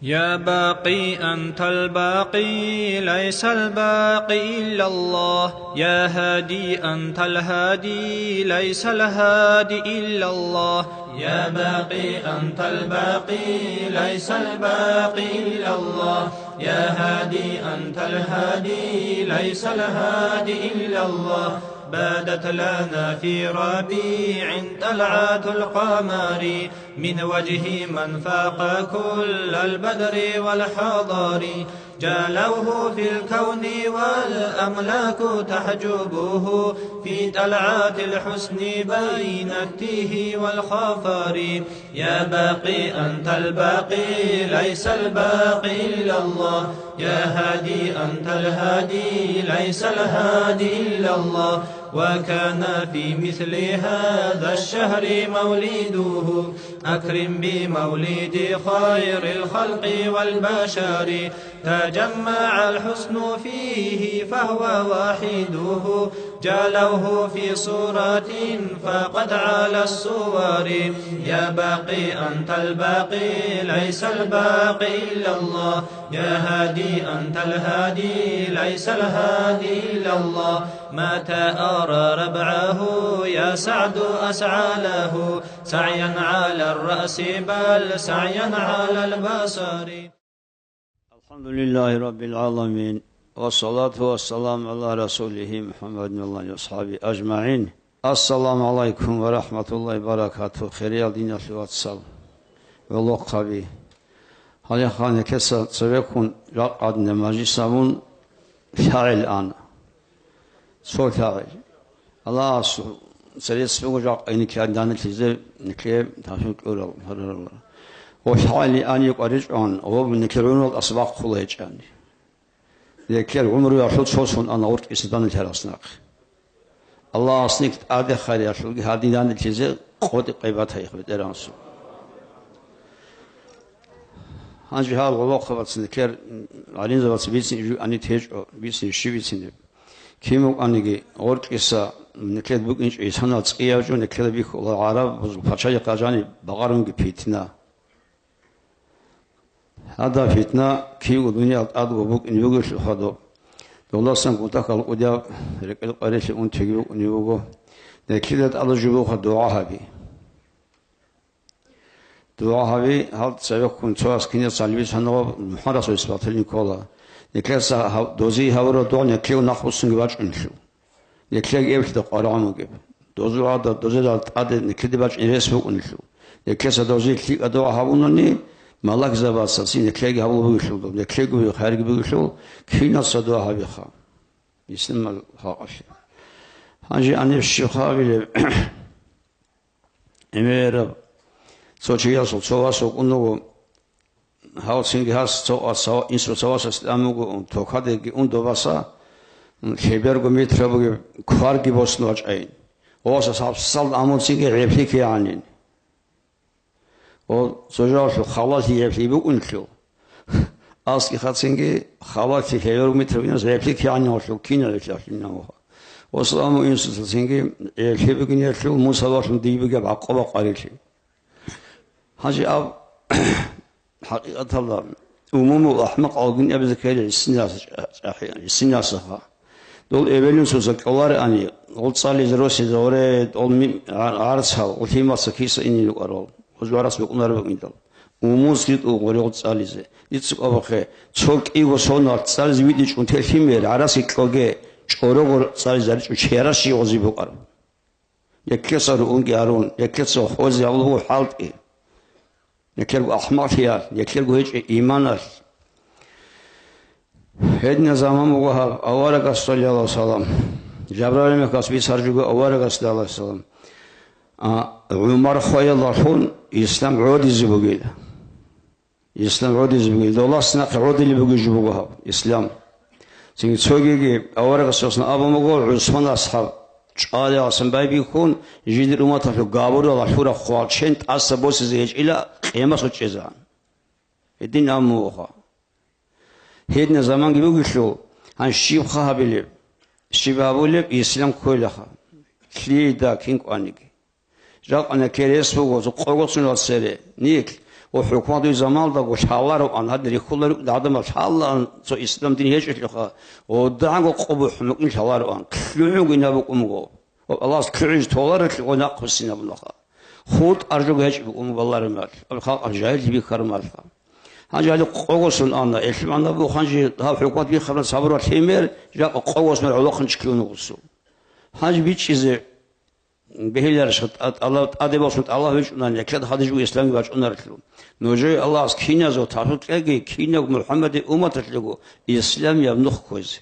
يا باقي أنت الباقي، ليس الباقي إلا الله. يا هادي أنت الهادي، ليس الهادي إلا الله. يا باقي أنت الباقي، ليس الباقي إلا الله. يا هادي أنت الهادي، ليس الهادي إلا الله. بدت لنا في ربيع طلعة القمر، من وجه من فاق كل البدر والحضر. جالوه في الكون والأملاك تحجبه، في طلعة الحسن بين التيه والخفر. يا باقي أنت الباقي، ليس الباقي إلا الله. يا هادي أنت الهادي، ليس الهادي إلا الله. وكان في مثل هذا الشهر مولده، أكرم بمولد خير الخلق والبشر. تجمع الحسن فيه فهو واحده، جالوه في صورة فقد علا الصور. يا باقي أنت الباقي، ليس الباقي إلا الله. يا هادي أنت الهادي، ليس الهادي إلا الله. متى أرى ربعه يا سعد أسعى له، سعيا على الرأس بل سعيا على البصر. الحمد لله رب العالمين، والصلاة والسلام على رسوله محمد وعلى آله وأصحابه أجمعين. السلام عليكم ورحمة الله وبركاته. Хириял диналъул вацал, гӀолохъаби. Гьале ханекеса цевеккун ракъадне мажлис гьабун, лъагӀел ана. Цо лъагӀел. Аллагьас церес буго жакъа никлиялда данделъизе, никлие тавфикъ кьурал гьарарала. Ва лъагӀел ани къваричӀун, ва никлир гӀумрул асбахъула гьечӀани. Никлир гӀумруялъул цо сон ана гъоркьиса данделъарас нахъ. Аллагьас ник тӀаде хайриялъулги гьадин данделъизе къотӀи къайбатайихъ БетӀергьанасул. Гьанже гьал гъолохъабац никлер гӀалимзабац бицин жуани течӀо, бицин щиб бицинеб. Кин букӀаниги, гъоркьиса никлер букӀинчӀо инсанал цӀияб жо никлер бихьула гӀараб бузул пачалихъа жаниб багъарунги питна. Гьадаб питна кивго дуниял тӀадго букӀине бугелъул хадуб. Довласан гунтахъал кӀудияб рекӀел къварилъи унтиги букӀунеб буго. Нилъеда тӀадаб жо бугоха дугӀа гьаби. ДугӀа гьаби, гьал цевехъун цояс кинас гьалбицанав МухӀаммад Расулис батилин ккола. Нилъеца гьав-, дозие гьабураб дугӀа нилъее нахъбуссунги бачӀунелъул. Нилъеги эбелъида къваригӀун бугеб. Дозул гьада, дозида тӀаде нилъеде бачӀине рес букӀунелъул. Нилъеца дозие лъикӀаб дугӀа гьабуни, малакзабаца цин нилъеги гьабулеб бугелъул, нилъеги бугеб хайрги бугелъул, кинаца дугӀа гьабиха. Бисмилла халкъалъе. Гьанже гьаниб щиб хъабилеб? ГӀемераб цо чиясул цо вас вукӀун вуго, гьав цинги гьас цо, цо, инсул цо васас тӀам вуго, токадеги ун добаса, лъеберго метр бугеб кварги босун вачӀайин. Ва васас гьабсал амун цинги гӀеплъи кигӀанин. Ва цо жаллъу халалъи гӀеплъи букӀунлъу. Аскиха цинги халалъи лъеберго метр бинас гӀеплъи кигӀанин валъу, кина гӀеплъи ахӀлъинав вуха. Ва саламу инсуца цинги гӀеплъи бугин ялъул, Муса валъун дий бугеб гӀакъуба къварилъи. Гьанже аб, хӀакъикъаталда, умумул ахӀмакъ алгун абизе ккела гӀисинас чӀа-, чӀахӀи-, гӀисинасаха. Дол эвелин цоца кӀолареани, гъол цӀализе росизе гъоре, дол ми-, гӀар-, гӀарцал, гъол лъималца киса инин рукӀарал, гъоз гӀарац букӀунареб букӀиндал. Умуз ритӀул гъоре гъол цӀализе. Дица къабахъе, цо кӀиго соналъ цӀализе видичӀун те лъимер, гӀарац кьоге, чӀорого цӀализе ричӀун чияра щи гъози букӀараб. Нилъеца ругьунги гьарун, нилъеца хозе гьабулеб буго хӀалтӀи. Нилъерго ахӀмалъиялъ, нилъерго гьечӀеб иманалъ. Гьединаб заман буго гьаб, аварагас, саллаллагьу гӀалайгьи вассалам, Жабраил малаикас бицаржуго аварагас, саллаллагьу гӀалайгьи вассалам, а, ГӀумар хвеялдалъун ислам гӀодизе бугила. Ислам гӀодизе бугила. Долас нахъе гӀодилеб бугеб жо буго гьаб, ислам. Цинги цогиги аварагасдасан абун буго, ГӀусман асхӀаб чӀвалиялдасан байбихьун, жидер умматалъул габурал лъураб хвалчен тӀаса босизе гьечӀила къемасул чӀезегӀан. Гьедин абун бугоха. Гьединаб заманги бугелъул, гьанже щибха гьабилеб? Щиб гьабулеб? Ислам кколаха. Лъида кин кӀваниги. Жакъа нилъер рес буго, къогоцунал цере, нилъ, ва хӀукумат дуй замалдаго лъалароан, гьадин рихьулел рукӀин гӀадамал лъалаан цо ислам дин гьечӀелъулха, гъодагӀанго къо бухӀун букӀин лъалароан, лъугӀунго инаб букӀунго. Ва Аллагьас лъугӀизе толарелъул гъой нахъбуссинабунаха. ХутӀаржуго гьечӀеб букӀунго балареб мал, аб халкъалъ жагьиллъи бихьараб малха. Гьанже гьале къогосун ана, элъул магӀна буго, гьанже гьав хӀукумат бихьараб сабуралъ гьимер, жакъа къогосун гӀолохъанчи ккун вугусу. Гьанже бичӀчӀизе бегьиларищха, тӀа-, тӀалаб, тӀаде босун тӀалаб гьабичӀунани, гьекъеда хадур жуго исламги бачӀунарелъул. Нужее Аллагьас киназул тавфикъ кьеги, кинаб МухӀаммадил умматалъего исламияб нух кквезе.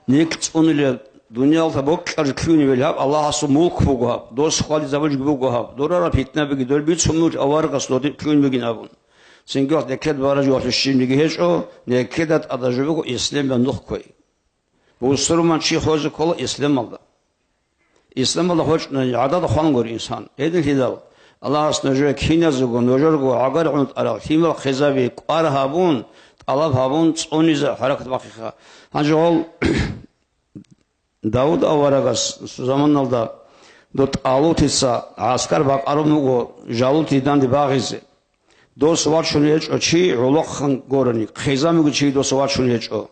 Нилъ цӀунилеб дуниялда бокьараб жо ккунеб гьаб, Аллагьасул мулк буго гьаб, дос хвализабулеб жо буго гьаб, дурараб питнабиги, дол бицун бугеб аварагас додин ккун бугин абун. Цинги вахт нилъеда бараб жо валъущинниги гьечӀо, нилъеда тӀадаб жо буго исламияб нух кквей. Бусурманчи хозе ккола исламалда. Исламалда хочӀунани гӀадада хвангур инсан. Гьединлъидал Аллагьас нужее киназего, нужерго гӀагар гӀунтӀарал лъимал хъезаби кӀвар гьабун, тӀалаб гьабун, цӀунизе хӀаракат бахъиха. Гьанже гьол Давуд аварагас заманалда до ТӀалутица гӀаскар бакъарун буго Жалутие данде багъизе. Дос вачун гьечӀо чи гӀолохъан гурони, хъизан буго чи дос вачун гьечӀо.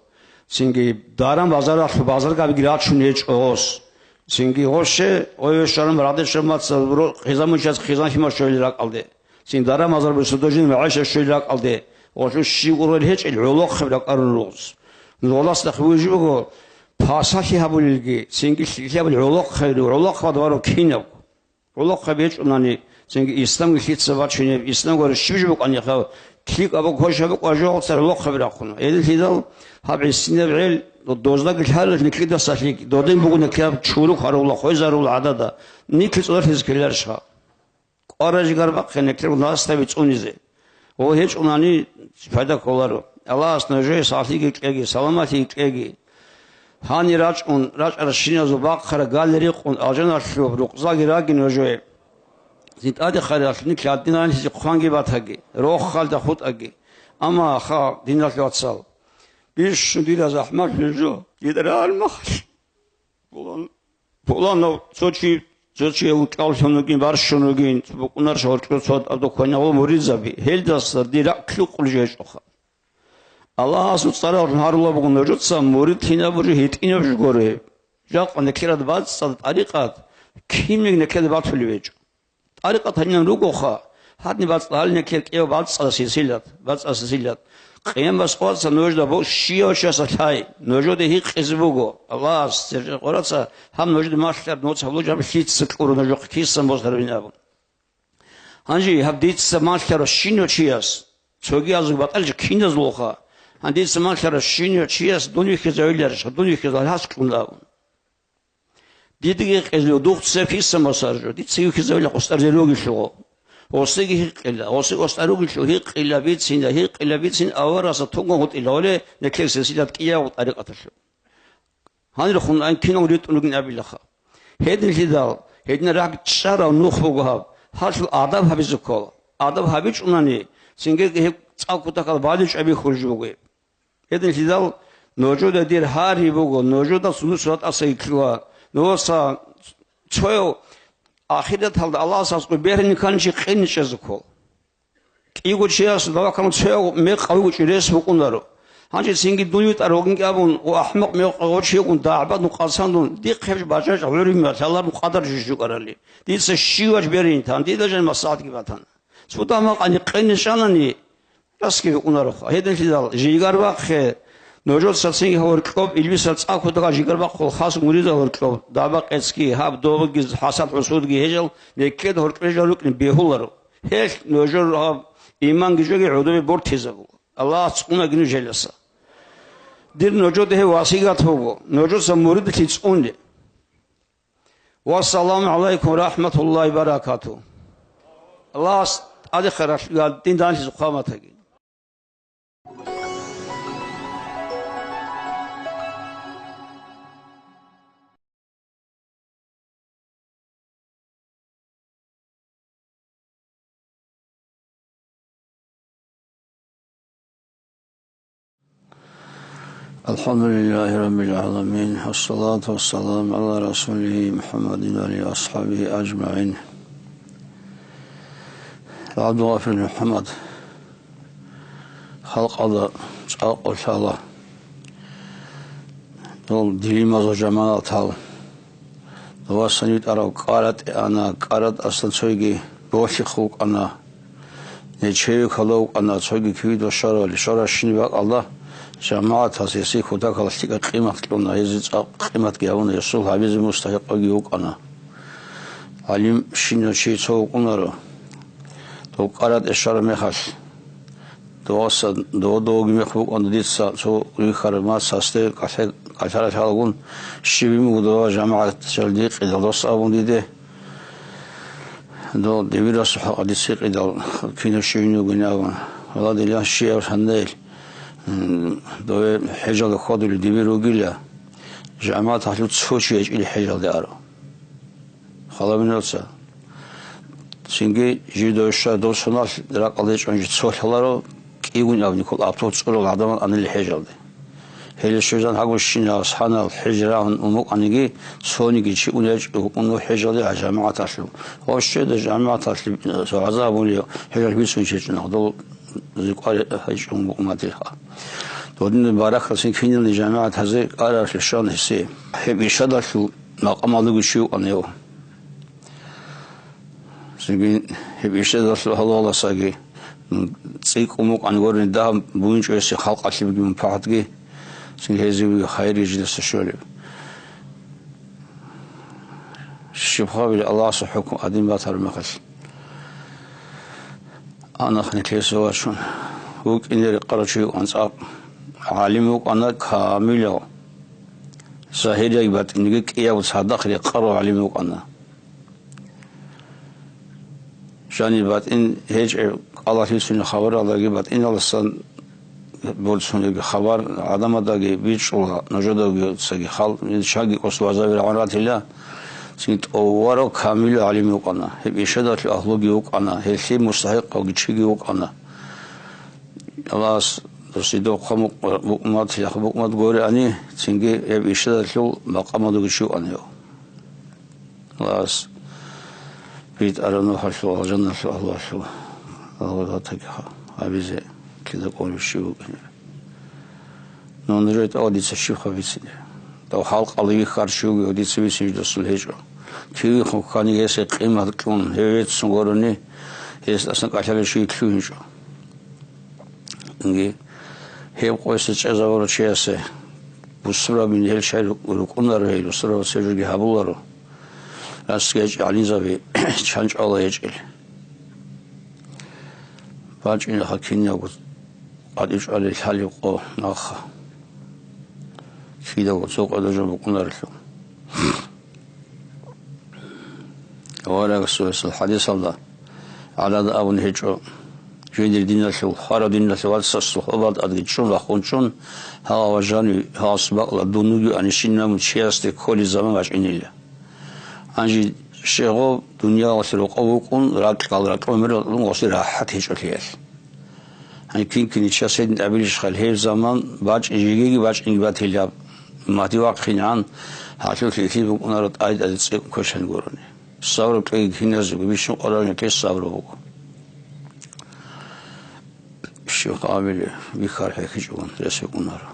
Цинги даран базаралъ базаргабиги рачун гьечӀо гъос. Цинги гъосе, ой, вешаран, радешан, маца, ро-, хъизан мунчаз хъизан лъимал щолел ракӀалде. Цин даран базар бусудожин ва гӀайша щолел ракӀалде. Гъолъун щив ургъел гьечӀел гӀолохъаб ракӀарун ругъос. Гъолас дахъ вуж буго, пасалъи гьабулелги, цинги лъикӀлъи гьабулел гӀолохъаби, гӀолохъаб варо кинаб. ГӀолохъаби гьечӀунани, цинги исламги лъица бачунеб, исламгури щиб жо букӀанихъав, лъикӀаб квешаб букӀа жо гъоца гӀолохъаби рахъуна. Гьединлъидал гьаб гӀисинаб гӀел, доздаги лъалел никлидаса лъикӀ, додин буго никлаб чуру хъарула, хвезарула гӀадада, никли цӀодорлъизе ккеларищха? КӀварай жигар бахъе никлер наслаби цӀунизе. Гъо гьечӀунани пайда кколаро. Аллагьас нужее сахлъиги кьеги, саламатлъиги кьеги. Гьанир рачӀун, рачӀаращиназул бахъараб гали рикъун, алжаналъуб рукъзаги раги нужее. Цин тӀаде хъаралъ никла диналъизе хъванги батаги, рохалда хутӀаги. Амма ха, диналъ вацал, бищун дида захӀмалъун жо, дида рагӀалмахалъ. Пулан-, пуланав цо чи, цо чияв кӀаллъун вугин, барщун вугин, цо букӀунар шагьурчӀо цо абдукканагъул муридзаби, гьелдаса дир ракӀ лъукъулеб жо гьечӀоха. Аллагьасул цӀаралъун гьарула буго нужеца мурид кинаб жо гьитӀинаб жо гуро. Жакъа некерад бацӀцӀад тӀарикъат кинлъи некерад батулев гьечӀо. ТӀарикъат гьанинан ругоха, гьадин бацӀцӀад гьалин некер кӀияв бацӀцӀад силсилат, бацӀцӀад силсилат. Къиямас къваца нужда бо-, щияв чияса лъай, нужоде гьикъизе буго, Аллагьас, сержа къвараца, гьаб нужеде малъараб нуц гьабулеб жо гьаб лъица кьура нужехъе кисан босарабин абун. Гьанже гьаб дица малъарав щинав чияс, цогиязул батӀалчи киназулха, гьан дица малъарав щинав чияс дун вихьизавиларищха, дун вихьизавал гьас кьун абун. Дидаги гьикъизлъу, дух цеб киса масаржо, дица вихьизавила къустӀарзе ругелъул. Гъосиги гьикъила, гъоси къустӀар ругелъул, гьикъила бицина, гьикъила бицин, авараса тунгун гъутӀила гъоле, некер силсилат кӀиявго тӀарикъаталъул. Гьанирхун ан кинал ритӀун ругин абилаха. Гьединлъидал, гьедин рагьчӀарав нух буго гьаб, гьалъул адаб гьабизе ккола. Адаб гьабичӀунани, цинги гьеб цӀакъ кутакал баличӀаби хурж буго. Гьединлъидал нужуда дир гьари буго, нужуда сунус ратӀаса итлъула. Нужеца цояв ахираталда Аллагьас аскӀой бергьинканчи къиничӀезухъо. КӀиго чияс давахъан цояв мекъ гьавигучӀи рес букӀунаро. Гьанже цинги дун витӀар вугин абун, ва ахмакъ мекъ гъочи йикӀун дагӀбадун къацандун, дихъ гьеб бажачӀ гӀурима лъаларун къадар жужукъарали. Дица щивач беринтан, дида жан масагӀатги батана. Цо дагьмакъани къиничӀанани, Расги букӀунароха. Гьединлъидал жигар бахъе, нужеца цинги гьоркьоб илбисал цӀакъ кутакал жигар бахъул хас муридал гьоркьоб, даба-къецги, гьаб добги, хӀасад-хӀусудги гьечӀел, некед гьоркьоб жал рукӀин бегьуларо. Гьелъ нужер гьаб иманги жоги гӀодобе бортизабула. Аллагьас цӀунаги нужеласа. Дир нужеда гьеб васигат буго, нужеца муридлъи цӀунде. Вассаламу гӀалайкум ва рахӀматуллагьи ва баракатугь. Аллагьас тӀаде хиралъ ва дин данлъи хъваматаги. الحمد لله رب العالمين، والصلاة والسلام على رسوله محمد وعلى آله وأصحابه أجمعين. عبد الغفور محمد. Халкъалда цӀакъ лъала. Дол дилимазул жамагӀатал. Дова санив тӀарав КӀаратӀе ана, КӀаратӀасан цойги Болъихъ вукӀана. Нечеве ккола вукӀана, цойги кивидал щварали, щварабщинаб бакӀалда жамагӀатас гьесие кутакалда лъикӀаб къимат кьуна, гьезие цӀакъ къиматги гьабуна, гьесул гьабизе мустахӀикъавги вукӀана. ГӀалимщинав чи цо вукӀунаро. Дов КӀаратӀе щвараб мехалъ, доваса, дов-довги мех букӀана дица цо вихьараб мацасде кӀалъа-, кӀалъаралъ гьалагун щиб буго дова жамагӀат жал дикъидал дос абун диде. Дов дибирасул хӀакъалъ дица гьикъидал кинав щивин вугин абун. Валлагь, дила щияв гьаннаил, м, дове хӀежалда хьвадулев дибир вугила, жамагӀат гьалъул цо чи гьечӀила хӀежалде аро. Халабиналца. Цинги жидое щай дов соналъ ракӀалде чӀун жи цо лъаларо, кӀигун абни ккол автобус цӀурал гӀадамал анили хӀежалде. Гьеле щвезан гьагущинал асхӀанал хӀежа рагьун умукъаниги, цониги чи унечӀо вукӀун хӀежалде гьа жамагӀаталъул. Ва щведа жамагӀаталъе гӀазаб гьабулев хӀежалъ бицун чечӀун гьадул зикъвари гьечӀун букӀуматилха. Додин баракалъин кинални жамагӀат гьазе кӀараралъе щван гьесие. Гьеб ишадалъул макъамалдаги чи вукӀана гьев. Цинги гьеб ишадалъул гьалугьаласаги, цӀикӀкӀун букӀан гурони дагьаб бугинчӀо гьесие халкъалъе бугеб мунпагӀатги, цинги гьезие бугеб хайирги жидаса щолеб. Щиб гьабилеб Аллагьасул хӀукму гьадин батараб мехалъ? Анахъ нилъеца вачун, вукӀине рекъарав чи вукӀана цӀакъ. ГӀалим вукӀана камилав, загьирияги батӀинияги кӀиябго цадахъ рекъарав гӀалим вукӀана. Жаниб батӀин гьечӀеб кӀалалъ бицунеб хабаралдаги батӀиналдасан борцунебги хабар гӀадамалдаги бичӀчӀула, нужедаги цоги хал-, чаги кӀос вазаби рагӀун ратила, цин тӀоварав камилав гӀалим вукӀана, гьеб ишадалъул агьлуги вукӀана, гьелъие мустахӀикъавги чиги вукӀана. Аллагьас досидал хъван букъ-, букъмат, букъмат гурони, цинги гьеб ишадалъул макъамалдаги чи вукӀана гьев. Аллагьас битӀараб нухалъул, алжаналъул агьлуялъул агьлу ратаги гьабизе кида кӀолеб щиб букӀине. Но нужее тӀала дица щибха бицине. халкъалда вихьарав чи вугев дица бицинчӀосул гьечӀо. Кивихъун ккани гьесие къимат кьун, гьев веццун гурони, гьесдасан кӀалъалев чи лъугьинчӀо. Инги, гьеб къойса чӀезабурав чиясе бусурабин гьел чай рукӀунаро, гьел бусурабаз гьеб жуги гьабуларо. Расги гьечӀо гӀалимзаби чан чӀвала гьечӀел. БачӀинеха кинабго къватӀив чӀвалел лъалеб къо нахъа. Кидаго цо къоялда жо букӀунарелъул. Аварагасул хӀадисалда гӀадада абун гьечӀо, жиндир диналъул, хварав диналъул вацасул хӀобал тӀадги чӀун, рахун чӀун, гьала ва жанив гьалас бакӀла дун вугевани, щинаб чиясде кколеб заман бачӀинила. Гьанже щегъов дуниялалъе рокъов вукӀун, ракьал ракьомерал гъоси рахӀат гьечӀолъиялъ. Гьанже кин-кин чияс гьедин абилищ хал, гьеб заман бачӀин жигиги бачӀинги батилаб, мадигӀ вахъинегӀан, гьалъулъ илъи букӀунаро тӀай-тӀаде цӀикӀкӀун квешан гурони. Сабру кьеги киназего бищун къваригӀунеги сабру буго. Щиб абилеб, бихьараб хӀехьичӀого рес букӀунаро.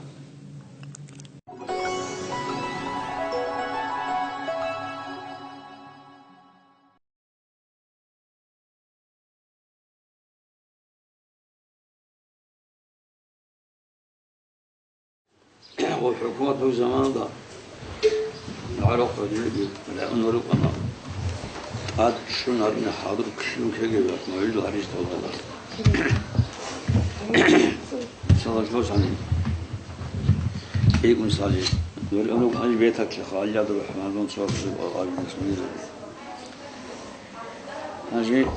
Гъо хӀукумат гьеб заманалда гӀарахъ гьадинги рагӀуна рукӀана. ТӀад щун гьарина хӀадур ккун ккеги мавлид гьариж тавлала. Салат гьосани. ИкӀун сали. Нур гьаниб бетаклъи халиядур хӀамадун цо абилас мунизаби. Гьанже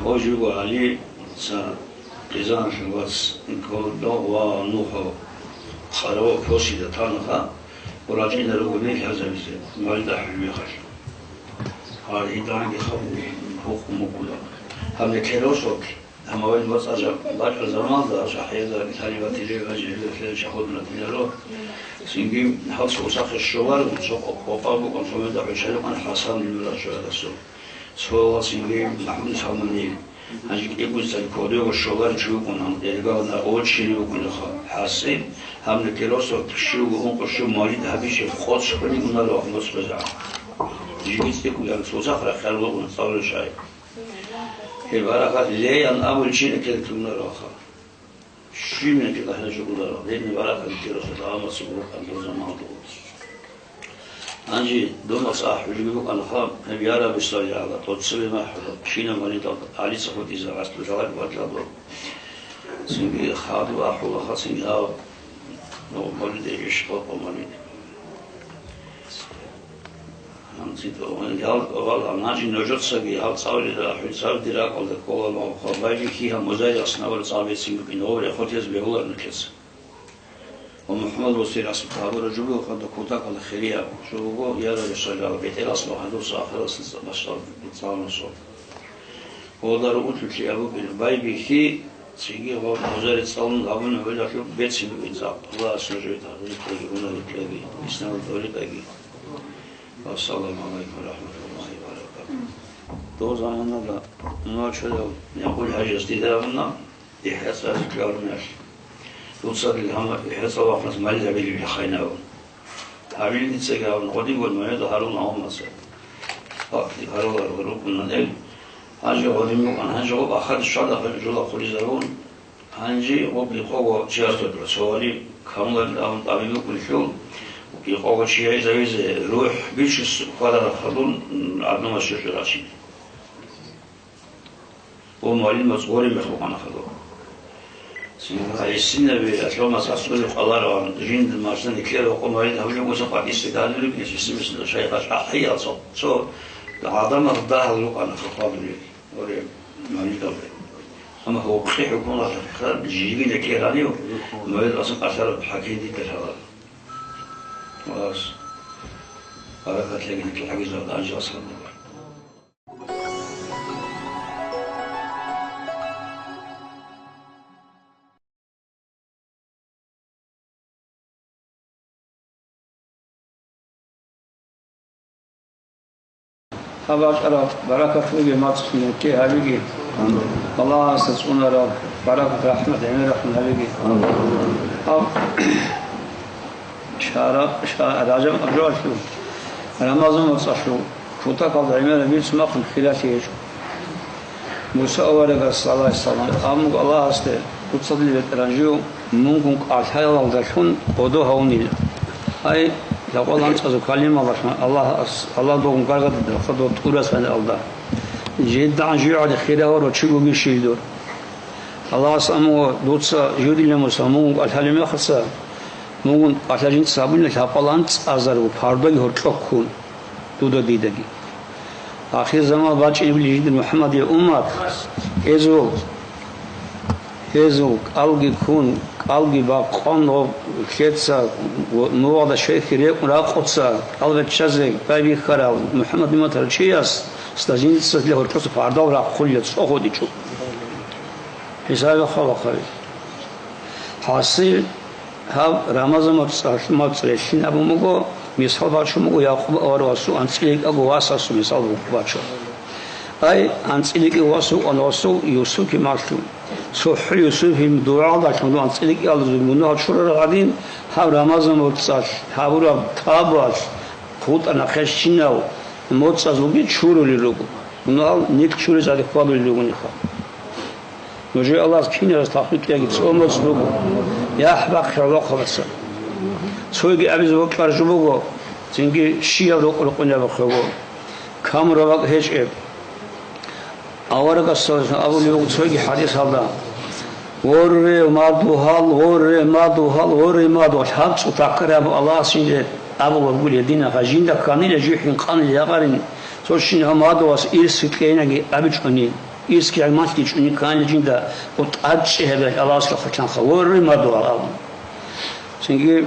гьожиго гьали ца Къизаналъул вац Инколдо ва Нухо къарава посида танаха, ва рачӀина ругони лъазабизе, мавлид ахӀулеб мехалъ. Гьар гьиданги хаб хухъун букӀуна. Гьаб некеросулъ, гьамавил вацӀа жа-, бачӀа заманалда, жахӀиязда лъалеб батилеб ва жегьилалъе чахудна тиларо. Цинги гьалцо усахъе щоларун, цо къо-, къокъа букӀун, цо меда хӀушалукъан ХӀасан лимурад щварасул. Цо вацинги МахӀмуд Салманил. Гьанже кӀикӀуца кодего щоларичи вукӀун, гьанкӀ эргалда очередь вукӀунеха. ХӀасил, гьаб некеросулъ щивго ункъо щив мавлид гьабичи къоцӀ хвели унаро гьаб моцӀ безегӀан. Жиги цӀикӀкӀун цоцахъ рахъарал вукӀун цӀалулел чагӀи. Гьеб баракат леян абулев чи некер кьунароха. Щиб некер ахӀи жугьутӀарал, гьеб баракат некерасул гӀаламатсего рукӀана доза мал догъун. Гьанже дун мацӀа хӀужги букӀана хаб, гьеб я Раби салли гӀала, тӀоцебе махӀула, кинаб мавлидалда, гӀалица хутӀиза гӀаслу жалай батӀалда. Цинги хадув ахӀула хацин гьав, ну, мавлид эжищ къо-, къо мавлид. Гьанци тӀогъан ял-, вал, гьанжи нужецаги гьал цӀалулел рахӀуцаби дир ракӀалда ккола, ва байбихьи гьаб музей аснабал цӀа бецин букӀин гъов рехутез бегьулар нилъеца. Ва МухӀаммад Бусир асухъ гьабураб жо буго хадуб кутакалда хирияб жо буго, я Расулаллагь, бетӀерасул гьадурса ахиралдаса башал цӀалмасул. Гъода ругьунлъулъи абукӀин байбихьи, цинги гъов музей цӀалун гьабуна гьелалъул бецин букӀин цӀакъ. Аллагьас нужее тавфикъ кьеги, гьунар кьеги, исламалъ тӀорикъаги. Ассаламу гӀалайкум ва рахӀматуллагьи ва баракатугь. Дов заманалда муначалав Якъул ХӀажияс дида абуна, ихӀяцӀа зикру гьабуналъ. Дуца дил гьама ихӀяцӀа вахъунас мали гьабилеб бихъайин абун. Гьабилин дицаги абун, гъодин гур мугӀеда гьарун гьавмаса. Пакли гьарулар рукӀунан ил. Гьанже гъодин букӀан, гьанже гъоб ахади щвалда жула хъулизарун. Гьанже гъоб гьикъого чиясда дура цо вали камуларин абун тӀамил вукӀунелъул, гьикъого чияйзавизе рухӀ бичус хьвадара хадун, гӀаднумас чӀучӀурачине. О, мугӀалимас гъорин мехалъ вукӀана хадур. Цинги гьесинаби алъамас асулеб къалараван, жинда машина никлер ва къо мугӀалим гьабулеб буса къватӀисе данилеб, нижеси бисна шайхаш ахӀиял цо, цо гӀадамал дагьал рукӀана хадур. Оре, мавлидалде. Амма гьукъи хӀукмулалъухъа жиги некӀеранив, мавлид асан къалъараб хӀаким дидалъала. Валас, баракат лъеги некӀи гьагизарда анжи асхъан буго. Гьаб бачӀараб баракат бугеб мацӀалъ ккей гьабиги. Аллагьасда цӀунараб баракат, рахӀмат гӀемерахъун гьабиги. Гьаб Шара-, ша-, Ражаб абжуялъул, Рамазан моцӀалъул кутакалда гӀемераб бицун бахъун хиралъи гьечӀо. Муса аварагас, гӀалайгьиссалам, абун буго Аллагьасде: «Дуца, дир БетӀергьан, жив мунгун кӀалъаялдалъун гьодо гьавунила. Ай, лъабкъоялда анцӀазул калималдалъун Аллагьас, Аллагь догун гаргадидал, дов тӀурас гьаниалда. ЖидегӀан жив гӀаде хира гьавурав чи вугищ дур?» Аллагьас абун буго: «Дуца, жив дила Муса, мунгун кӀалъалеб мехалъа, мунгун кӀалъа жинца гьабунила лъабкъоялда анцӀазарго пардаги гьоркьоб ккун, дуда дидаги. Ахирзаман бачӀинеб жиндир МухӀаммадие уммат, гьезул, гьезул кӀалги ккун, кӀалги бакъун, гъоб лъеца, нугӀалда щвехье рекӀун ракъуца, кӀал биччазе байбихьарав МухӀаммад умматалъул чиясда жинцазе гьоркьоса пардал рахъулел цо гьодичӀо». ХӀисабе хъвала хъаби. ХӀасил, гьаб Рамазан моцӀалъ-, моцӀ релълъин абун буго, мисал бачун буго Якъуб аварагасул анцӀила йикӀаго васасул мисал бу-, бачун. Ай, анцӀила йикӀаго вас вукӀана, васул Юсуп кималъул. ЦохӀо Юсупил дугӀалдалъун анцӀила йикӀалда мунагьал чурарал гӀадин, гьаб Рамазан моцӀалъ гьабураб табалъ хутӀана хъерчинал моцӀазулги чурулел руго. Мунагьал нилъ чуризе гӀаде хьвадулел ругониха. Нужее Аллагьас киназдаги тавфикъ кьеги, цо моцӀ буго, яхӀ бахъе гӀолохъабаца. Цойги абизе бокьараб жо буго, цинги щибаб рокъ-рокъунаб бахъего, камураб бакӀ гьечӀеб. Аварагас абулеб буго цойги хӀадисалда: «Воре, мадугьал, воре, мадугьал, воре, мадугьал». Гьаб цӀутакараб Аллагьас жинде абулеб буго гьединаб: «Жинда кканила жив хӀинкъанилан гьагъарин, цо щинаб мадугьалас ирс кьейинаги абичӀони». Ирсги гӀемалъги чӀуни кканила жинда, гъоб тӀадчӀи гьабе Аллагьасул рахъалъанха, воре, мадугьал абун. Цинги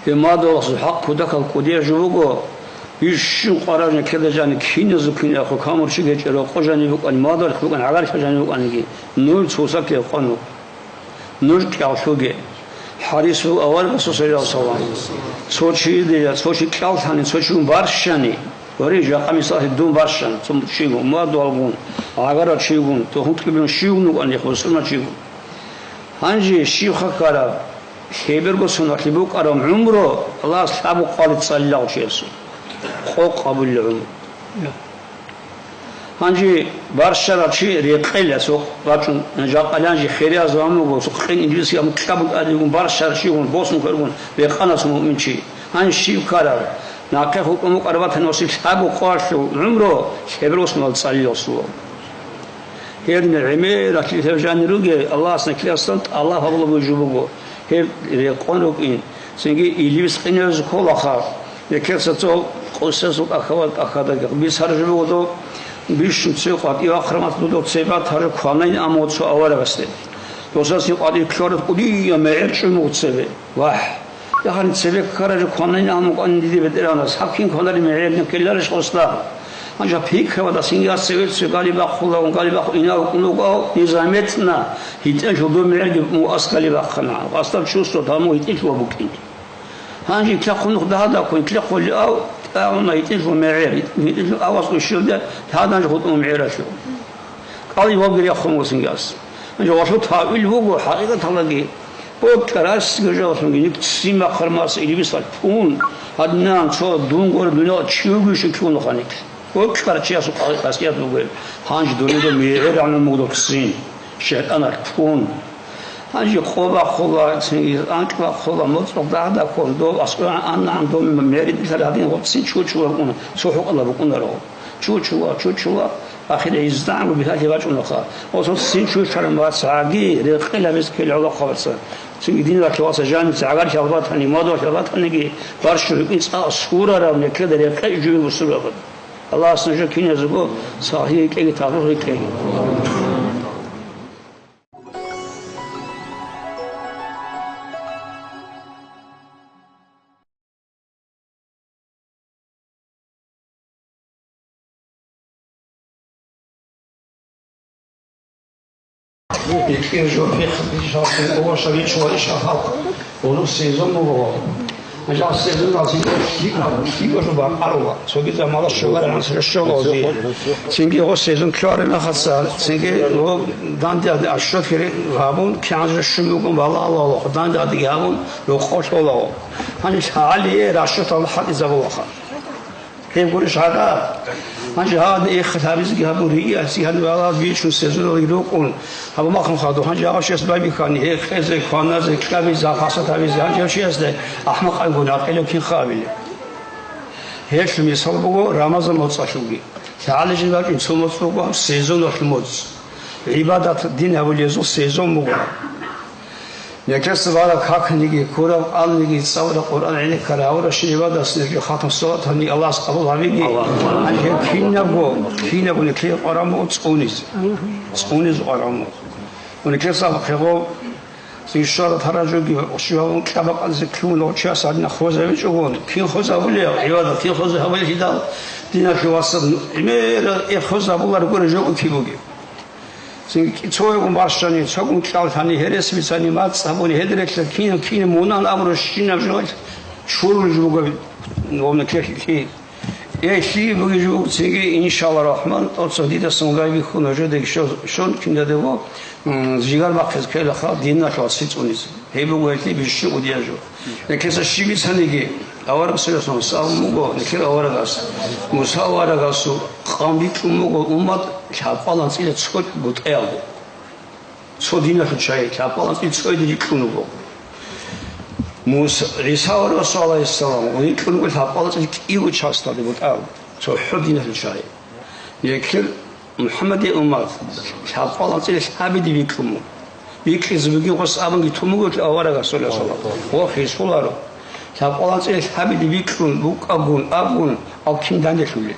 гьеб мадугьаласул хӀакъ кутакал кӀудияб жо буго, бищун къвараб жаниб ккеда жаниб киназул кинабго камурчи гьечӀеб рокъо жаниб букӀани, мадугьалихъ букӀани, гӀагарихъ жаниб букӀаниги, нуж цоцалъ рекъон руго. Нуж кӀалъуге. ХӀадис буго аварагасул, саллаллагьу гӀалайгьи ва саллам: «Цо чи дила, цо чи кӀалъани, цо чигун барщани». Гьаре, жакъа мисаллъи дун барщан, цо чигун, мадугьалгун, гӀагарал чигун, тухум-тӀибилгун, щивгун вукӀан, бусурман чигун. Гьанже щибха ккараб, лъеберго соналъ букӀараб гӀумру Аллагьас лъабго къоялде цӀалила гьав чиясул. Къокъ гьабулел гӀумру. Гьанже барщарав чи рекъела, цо рачӀун, жакъа жаниб хирияб заман буго, цо къин иблисги абун кьабун тӀадегун барщарав чигун, босун ккаргун, рекъана цо муъмин чи. Гьанже щиб ккараб, нахъе хутӀун букӀараб батани, васил лъабго къоялъул гӀумру лъеберго соналъ цӀалила гьесул. Гьеб гӀемералъе гьеб жанир ругел Аллагьас нилъеца тӀалаб гьабулеб жо буго. Гьеб рекъон рукӀин, цинги илбис къинавизе кколаха. Нилъеца цо къосиязул тӀахьазда тӀахьаздаги бицараб жо буго доб, бищун цеве къватӀив ахъараб мехалъ дуда цебе батараб жо кванайин абун буго цо аварагасде. Досасе къватӀив ккараб кӀудияб мегӀер чӀун буго цебе. Вагь! Яхъани цебе ккараб жо кванайин абун букӀанин диде БетӀергьанас, гьаб кин кванареб мегӀер ккеларищ гъосда? Гьанже пикру гьабе, цинги гьас цеве цо галиб бахъулаго, галиб бахъун инав вукӀун вуго, низамецӀна, гьитӀинлъул доб мегӀерги мугъ ас галиб бахъана. Гъасда чувство гьабун гьитӀинлъул букӀин. Гьанже итлъахъун нух дагьадаккун, итлъахъулев тӀагӀуна гьитӀинлъул мегӀер, гьитӀинлъул авас ущелде гьаданже хутӀун мегӀералъур. КӀалдибабги рехун вуссинги ас. Гьанже валъу тавил вуго, хӀакъикъаталдаги, бокьарасги жалалъунги, ник ццин бахъармас илбисалъ пун, гьадинан цо дун гуро дуниял чи вугищин ккун вуха ник. Бокьарав чиясул къасият буго гьеб. Гьанже дунияда мегӀер гӀумру буго ццин, шайтӀаналъ пун. Гьанже къо бахъула, цинги анкь бахъула, моцӀалъ дагьадаккун, дов аскӀовегӀан аннагӀан дов мегӀер ритӀилъараб гьадин гъоб ццин чучула букӀуна, цо хӀукъалда букӀунаро. Чучула, чучула, ахиралда гӀиззагӀанго бихьалъи бачӀунаха. Ва цо ццин чучараб мацагӀаги рекъел гьабизе ккела гӀолохъабаца. Цинги диналъул вацал, жаница гӀагарихъ хӀалбатани, мадугьал хӀалбатаниги, барщун рукӀин цӀакъ сурараб, нилъеда рекъечӀо жугьин бусурбабаз. Аллагьас нужер киназего сахлъи рикӀкӀеги тавфикъ рикӀкӀеги. БитӀир жо пихъ бижарсин, овоща ричула ишал халкъ, гъурусизул мугъ. Гьанже гьас сезон алцин щиб-, щиб бакъарула. Цоги замала щоларигӀан сера щола гьезие. Цинги гьес сезон ккараб мехалъ, цинги гьев данде расчёт гьабун, кигӀан жо щун бугеб балагьуларо, данде гьадиги гьабун, рокъов лъола. Гьанже лъагӀалие расчётал хӀалтӀизабулаха. Гьеб гурищ гьарда. Гьанже гьагъадин эххал гьабизеги гьабун, ригӀалъги гьаниб гьалал бичун сезоналги рукӀун, гьаб махун хадуб. Гьанже гьав чияс байбихьани, гьекъезе, кваназе, кьабизе, хасат гьабизе, гьанже гьав чиясда ахӀмакъанго накъилев кинха абилеб? Гьелъул мисал буго Рамазан моцӀалъулги. ЛъагӀализе бачӀун цо моцӀ буго, сезоналъул моцӀ. ГӀибадат, дин гьабулезул сезон буго. Нилъеца бараб каканиги, ккураб къалниги, цӀалараб Къуръан гӀенеккараб гьабурабщинаб гӀибадаталъ нилъее хатам салат гьабиги Аллагьас къабул гьабиги. Гьанже гьеб кинабго, кинабго нилъее къваригӀун буго цӀунизе. ЦӀунизе къваригӀун буго. Ва нилъеца хъего, цин щвараб тараджуги, щибаб кьабакъазе ккун, гьучияс гьадинаб хвезабичӀого, кин хвезабулеб, гӀибадат кин хвезабулеб гьедал, диналъул вацал, гӀемерал хвезабулареб гуреб жо кин бугеб? Цинги цоягун барщани, цогун кьаллъани, гьерес бицани, мацӀ гьабуни, гьединлъидал кин-, кин мунагь абурабщинаб жоялъ чурулеб жо буго, гьеб нилъее лъикӀлъи. Э, лъикӀаб бугеб жо буго цинги, иншаллагь рахӀман, тӀоцебе дидасан байбихьун, нужедаги що-, щон киндадего, м, жигар бахъизе ккелаха, диналъул вацал цӀунизе. Гьеб буго гьелъие бищун кӀудияб жо. Нилъеца щиб бицаниги, аварагасул салам буго, нилъер аварагас, Муса аварагасул къавм бикьун буго уммат лъабкъоялда анцӀила цо бутӀаялде. Цо диналъул чагӀи лъабкъоялда анцӀила цояде рикьун буго. Муса, ГӀиса аварагасул, гӀалайгьиссалам, рикьун буго лъабкъоялда анцӀила кӀиго часталде бутӀаялде, цохӀо диналъул чагӀи. Нилъер МухӀаммадил уммат лъабкъоялда анцӀила лъабиде бикьун буго. Бикьизе бугин гъос абунги тун буго аварагас, саллаллагьу гӀалайгьи ва саллам. Гъо, хисуларо. Лъабкъоялда анцӀила лъабиде бикьун букӀагун абун, гьав кин данделъулел?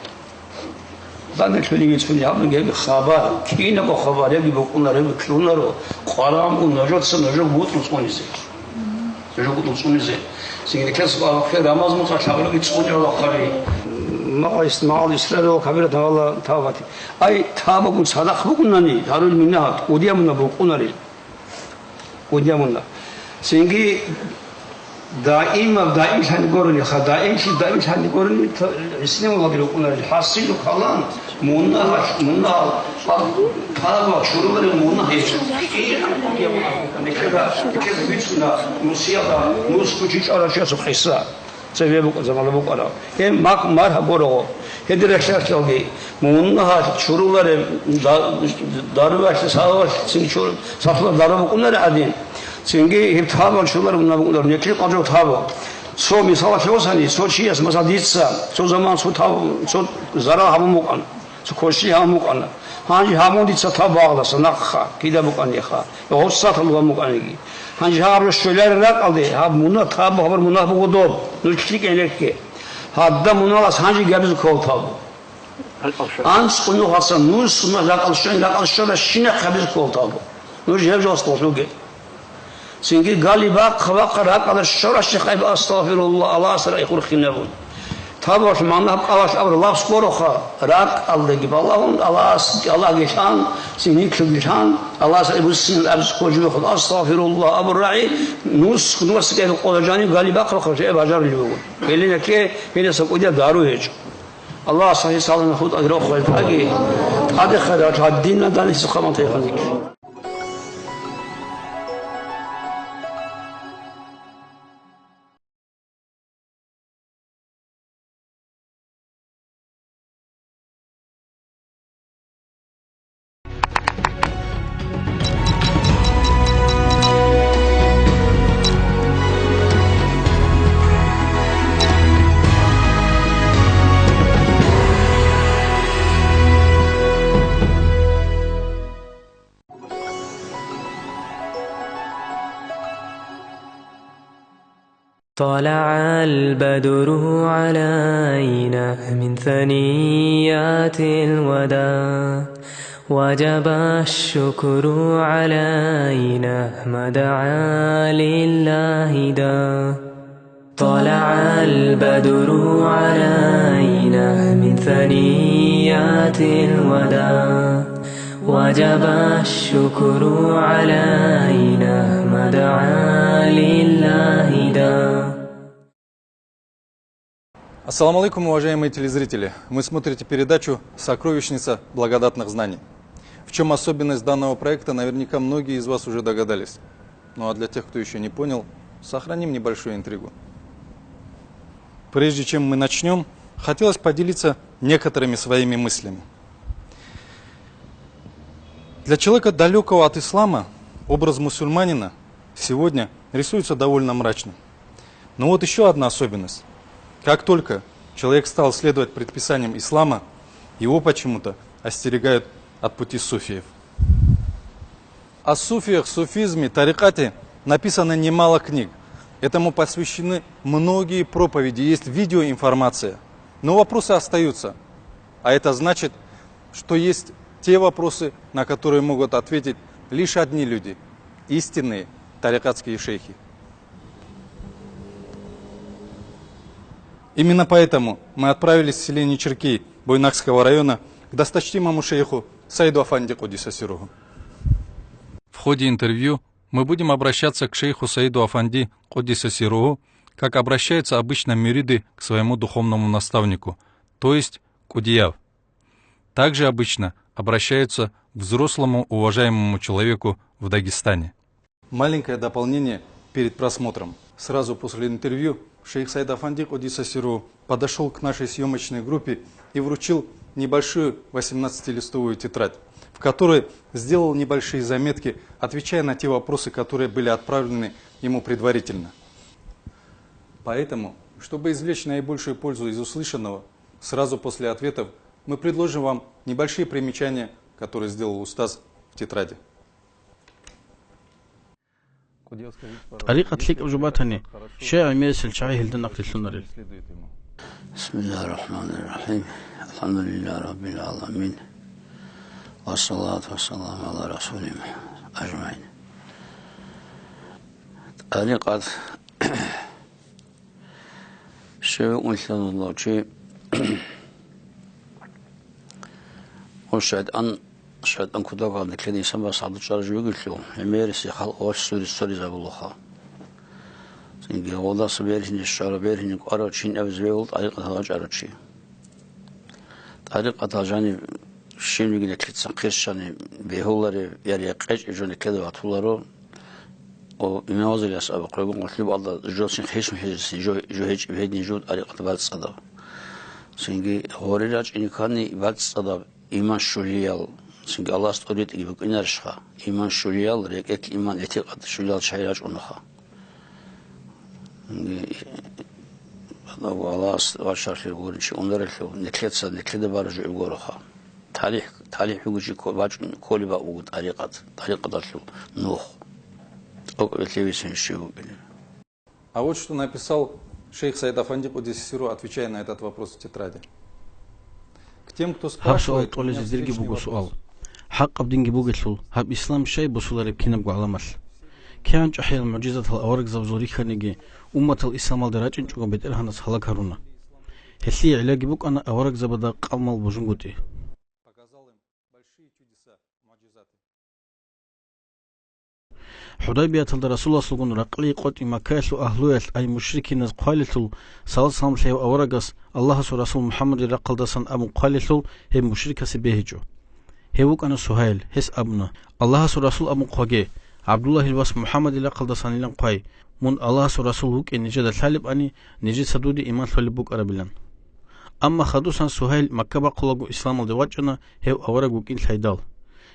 Данделъулев вицуни гьабунги гьеб хабар, кинабго хабар, яги букӀунаро, яги кьунаро, къваригӀун буго нужеца нужер бутӀрул цӀунизе. ЖугьутӀул цӀунизе. Цинги нилъеца Рамазан моцӀалъ гьабураги цӀуни гьалахъаби. Магъал ис-, магъал Исраилалъул кабират гьавала тавбати. Ай, тавбагун цадахъ бугунани, дарул мунагь, кӀудияб мунагь букӀунарел. КӀудияб мунагь. Цинги даимаб даимлъани гурони, ха, даимлъи даимлъани гурони, та-, гӀисни мунагьги рукӀунарел. ХӀасилу калам. Мунагьал-, мунагьал, тӀаба чурулареб мунагь гьечӀо. Нилъеда, нилъеда бицуна Мусиялда, Муску чи чӀварав чиясул къиса. Цеве букӀа-, замана букӀараб. Гьеб мах-, маргьаб гурого. Гьедин рехсолъалги, мунагьал чурулареб да-, даруялъе, сахлъалъе цин чур-, сахлъалъ дару букӀунареб гӀадин. Цинги гьеб тӀаба чурулареб мунагь букӀунареб, нилъер къважав тӀаба. Цо мисалалъе босани, цо чияс, масала, дица, цо заман цо тӀаб-, цо зарал гьабун букӀана. Цо квешлъи гьабун букӀана. Гьанже гьабун дица тӀаб багъалдаса нахъа, кида букӀаниха, гъосалъ гьабун букӀаниги. Гьанже гьаб щоларел ракӀалде, гьаб мунагь, тӀаб гьабураб мунагь буго доб, нуж лъикӀ гӀенекке. Гьадаб мунагьалдаса гьанже гьабизе ккола тӀаб. АнцӀго нухалдаса нус мунагь ракӀалде щвани, ракӀалде щварабщинахъе гьабизе ккола тӀаб. Нуж гьеб жоялъ кколъуге. Цинги гали бахъа-бахъа ракӀалде щварабщинахъе абе, астагъфируллагь, Аллагьасда рагӀи хурхинабун. ТӀабалъ мунагь кӀалалъ абураб лафз гуроха, ракӀалдеги балагьун, Аллагьас, Аллагьги лъан, цин нилъги лъан, Аллагьас рагӀи буссинал абизе кколеб жо мехалъ, астагъфируллагь абураб рагӀи, нус, нус кӀел къоялъ жаниб гали бахъа-бахъа лъугӀизе бажарулеб буго. Гьеле нилъее гьелдаса кӀудияб дару гьечӀо. Аллагьас сахӀи-саламат хутӀаги рохел тӀаги, тӀаде хайрат гьадинаб данде хъаман тайханзеки. طلع البدر علينا من ثنيات الوداع، وجب الشكر علينا ما دعا لله داع. طلع البدر علينا من ثنيات الوداع، وجب الشكر علينا ما دعا لله داع. Ассаламу алейкум, уважаемые телезрители! Вы смотрите передачу «Сокровищница благодатных знаний». В чем особенность данного проекта, наверняка многие из вас уже догадались. Ну а для тех, кто еще не понял, сохраним небольшую интригу. Прежде чем мы начнем, хотелось поделиться некоторыми своими мыслями. Для человека, далекого от ислама, образ мусульманина сегодня рисуется довольно мрачным. Но вот еще одна особенность. Как только человек стал следовать предписаниям ислама, его почему-то остерегают от пути суфиев. О суфиях, суфизме, тарикате написано немало книг. Этому посвящены многие проповеди, есть видеоинформация. Но вопросы остаются. А это значит, что есть те вопросы, на которые могут ответить лишь одни люди — истинные тарикатские шейхи. Именно поэтому мы отправились в селение Черкей Буйнакского района к досточтимому шейху Саиду Афанди, Кудиса Сируху. В ходе интервью мы будем обращаться к шейху Саиду Афанди, Кудиса Сируху, как обращаются обычно мюриды к своему духовному наставнику, то есть кудияв. Также обычно обращаются к взрослому уважаемому человеку в Дагестане. Маленькое дополнение перед просмотром. Сразу после интервью шейх Саид Афанди, Кудиса Сируху, подошел к нашей съемочной группе и вручил небольшую восемнадцатилистовую тетрадь, в которой сделал небольшие заметки, отвечая на те вопросы, которые были отправлены ему предварительно. Поэтому, чтобы извлечь наибольшую пользу из услышанного, сразу после ответов мы предложим вам небольшие примечания, которые сделал устаз в тетради. ТӀарикъат лъикӀаб жо батани, щай гӀемерисел чагӀи гьелда нахърилълъунарел? بسم الله الرحمن الرحيم. الحمد لله رب العالمين. والصلاة والسلام على رسوله أجمعين. ТӀарикъат Щиве унлъанала чи ва шайтӀан, шайтӀан кутакалда ккене инсан бас гьадучӀарав жо вугелъул, гӀемерисел халкъ ва сури-, суризабулаха. Цинги гъолдаса бергьине щварав, бергьине кӀварав чин абизе бегьула тӀарикъаталда вачӀарав чи. ТӀарикъатал жаниб щибниги нилъеца хъирщани бегьулареб я рекъечӀеб жо нилъеда батуларо. О, имамазулияс абухъего, гъулъубалда жо цин хисун хӀежиси жо, жо гьечӀеб гьедин жо тӀарикъат бацӀцӀадаб. Цинги гъоре рачӀине ккани бацӀцӀадаб иман щулиял, цинги Аллагьас тӀоритӀиги букӀинарищха? Иман щулиял, рекӀелъ иман, этикъат щулиял чагӀи рачӀунаха. Цинги Аллагьас вачарлъи гурин чи унаралъув, нилъеца, нилъеда бараб жо гуроха. ТалихӀ, талихӀ вугев чи ко-, вачӀун кколеб буго тӀарикъат, тӀарикъаталъул нух. ТӀокӀаб лъивесин щив вукӀинев? А вот что написал шейх Саид Афанди, Кудиса Сируху, отвечая на этот вопрос в тетради. К тем, кто спрашивает, у меня встречный вопрос. Гьаб суал кьолезе дирги буго суал. ХӀакъаб динги бугелъул, гьаб ислам щай босулареб кинабго гӀаламалъ? КигӀан чӀахӀиял мугӀжизатал аварагзабазул рихьаниги, умматал исламалде рачӀинчӀого БетӀергьанас гьалаг гьаруна. Гьелъие гӀиллаги букӀана аварагзабазда къавмал божунгутӀи. Показал им большие чудеса, мугӀжизаты. ХӀудайбияталда Расуласулгун ракълие къотӀи Маккаялъул агьлуялъ, ай мушрикиназ хъвалелъул, салат-салам лъеяв аварагас Аллагьасул Расул МухӀаммадил рахъалдасан абун хъвалелъул, гьеб мушрикасе бегьичӀо. Гьев вукӀана Сугьайл, гьес абуна: «Аллагьасул Расул абун хъваге, ГӀабдуллагьил вас МухӀаммадил рахъалдасанилан хъвай, мун Аллагьасул Расул вукӀин нижеда лъалебани, нижеца дуде иман лъолеб букӀарабилан». Амма хадусан Сугьайл Макка бахъулаго исламалде вачӀана, гьев авараг вукӀин лъайдал.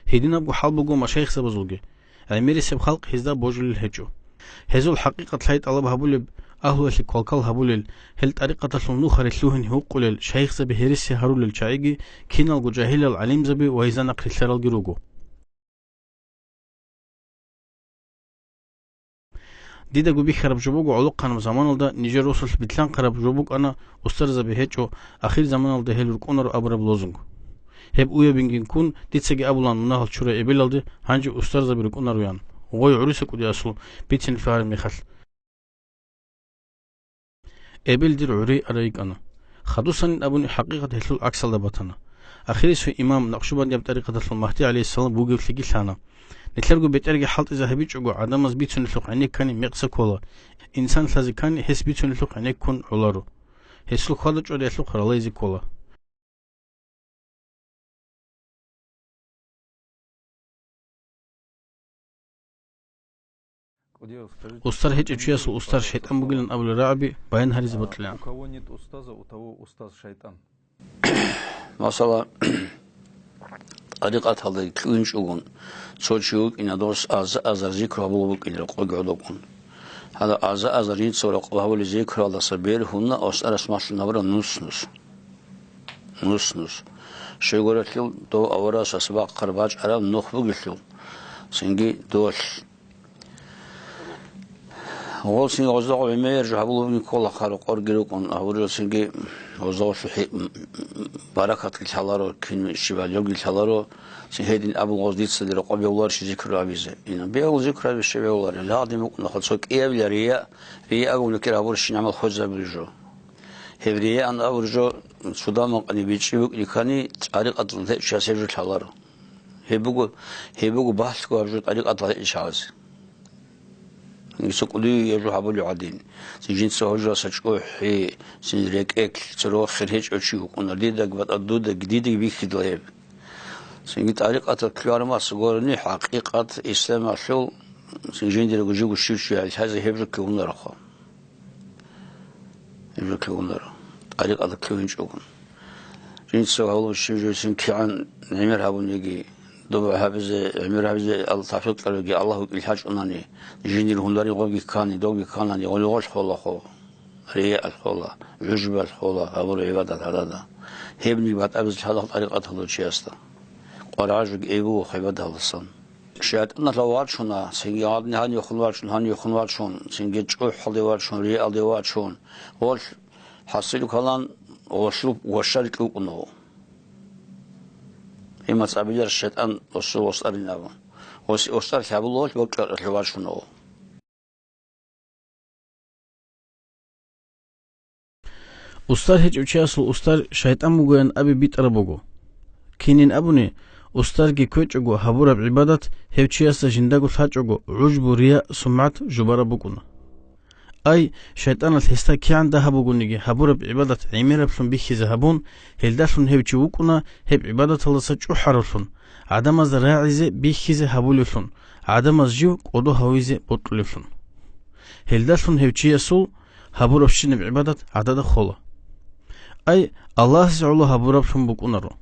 Гьединабго хӀал буго машайихзабазулги. ГӀемерисеб халкъ гьезда божулел гьечӀо. Гьезул хӀакъикъат лъай тӀалаб гьабулеб, агьлуялъе квалквал гьабулел, гьел тӀарикъаталъул нухаре лъугьин гьукъулел, шайихзаби гьереси гьарулел чагӀиги киналго жагьилал гӀалимзаби ва гьезда нахърилълъаралги руго. Дидаго бихьараб жо буго, гӀолохъанаб заманалда нижер росулъ билълъанхъараб жо букӀана «Устарзаби гьечӀо, ахирзаманалда гьел рукӀунаро» абураб лозунг. Гьеб уябинги ккун, дицаги абулаан мунагьал чурай эбелалде, гьанже устарзаби рукӀунароян. Гъой ГӀуриса кӀудиясул бицин лъугьараб мехалъ. Эбел дир гӀури ара йикӀана. Хадусанин абуни, хӀакъикъат гьелъул гӀаксалда батана. Ахирисев имам, накъшубандияб тӀарикъаталъул Магьди гӀалайгьиссалам вугевлъиги лъана. Нилъерго бетӀерги хӀалтӀизе гьабичӀого, гӀадамаз бицунелъухъ гӀенеккани мекъса ккола. Инсан лъазе ккани, гьес бицунелъухъ гӀенеккун гӀоларо. Гьесул хьвада-чӀвадаялъухъ ралайзе ккола. Устар гьечӀев чиясул устар шайтӀан бугилан абулел рагӀаби баян гьаризе бокьилаан. У кого нет устаза, у того устаз шайтан. Масала, тӀарикъаталда кьуинчӀогун, цо чи вукӀина дос аза-азар зикру гьабулеб букӀин рокъоги гӀодобгун. Гьала аза-азар жинца рокъоб гьабулеб зикруялдаса бергьуна устарас малъун гьабураб нус-нус. Нус-нус. Щайгурелъул дов аварагасда бахъараб бачӀараб нух бугелъул, цинги долъ. Гъосин гъозда гъо гӀемер жо гьабулебги ккола, хъа-рокъорги рукӀун гьабураб, цинги гъозда гъолъухъе баракатги лъаларо, кин щибал йоги лъаларо, цин гьедин абул гъоз дица дир рокъоб бегьуларищ зикру абизе. Ина бегьул зикру абизе, щай бегьуларищ? Гьадин букӀуна хъа цо кӀиябилеб рия, рия агун ккер гьабурищ жинамал хвезабулеб жо. Гьеб рияан абураб жо цо дагьаб къани бичӀчӀи букӀине ккани, тӀарикъаталда гьечӀев чияс гьеб жо лъаларо. Гьеб буго, гьеб буго балъго гьаб жо тӀарикъаталда гьечӀев чиясе. Гьесда кӀудияб жо гьабулев гӀадин. Цин жинца гьожаса чӀухӀи, цин рекӀелъ, цо рохел гьечӀев чи вукӀуна. Дидаги батӀа, дудаги, дидаги бихьидал гьеб. Цинги тӀарикъаталда кколареб маса гурони, хӀакъикъат исламалъул, цин жиндирго жиго щив чи гьалъазе гьеб жо кколаро хъа. Гьеб жо кколаро, тӀарикъаталда кколинчӀогун. Жинца гьавулав щив жо цин кигӀан гӀемер гьабун йиги, доба гьабизе, гӀемер гьабизе Аллагь тавфикъ кьавеги, Аллагь вукӀин лъачӀунани, жиндир гьунарин гъоги ккани, довги кканани, гъолгъолъ хола хо, риялъ хола, гӀужбалъ хола гьабураб гӀибадат гьадада. Гьебниги батӀабизе лъала тӀарикъаталда чиясда. КъварагӀа жоги эбуго гӀибадаталдасан. ШайтӀаналъ вачуна, цинги гьадин гьанивехун вачун, гьанивехун вачун, цинги чӀухӀалде вачун, риялде вачун. Гъолъ хӀасил кколаан гъолъул гвашал кьукӀуна. Имац абилар шайтӀан осул устарин абун. Ос-, устар лъабулев гъолъ бокьаралъе вачуна. Устар гьечӀев чиясул устар шайтӀан бугоян абизе битӀараб буго. Кинин абуни, устарги ккечӀого гьабураб гӀибадат гьев чиясда жиндаго лъачӀого гӀужбу, рия, сумгӀат жубараб букӀуна. Ай, шайтӀаналъ гьесда кигӀан дагьаб бугониги гьабураб гӀибадат гӀемераблъун бихьизе гьабун, гьелдалъун гьев чи вукӀуна гьеб гӀибадаталдаса чӀухӀаравлъун, гӀадамазда рагӀизе бихьизе гьабулевлъун, гӀадамаз жив кӀодо гьавизе бокьулевлъун. Гьелдалъун гьев чиясул гьабурабщинаб гӀибадат гӀадада хола. Ай, Аллагьасе гӀоло гьабураблъун букӀунаро.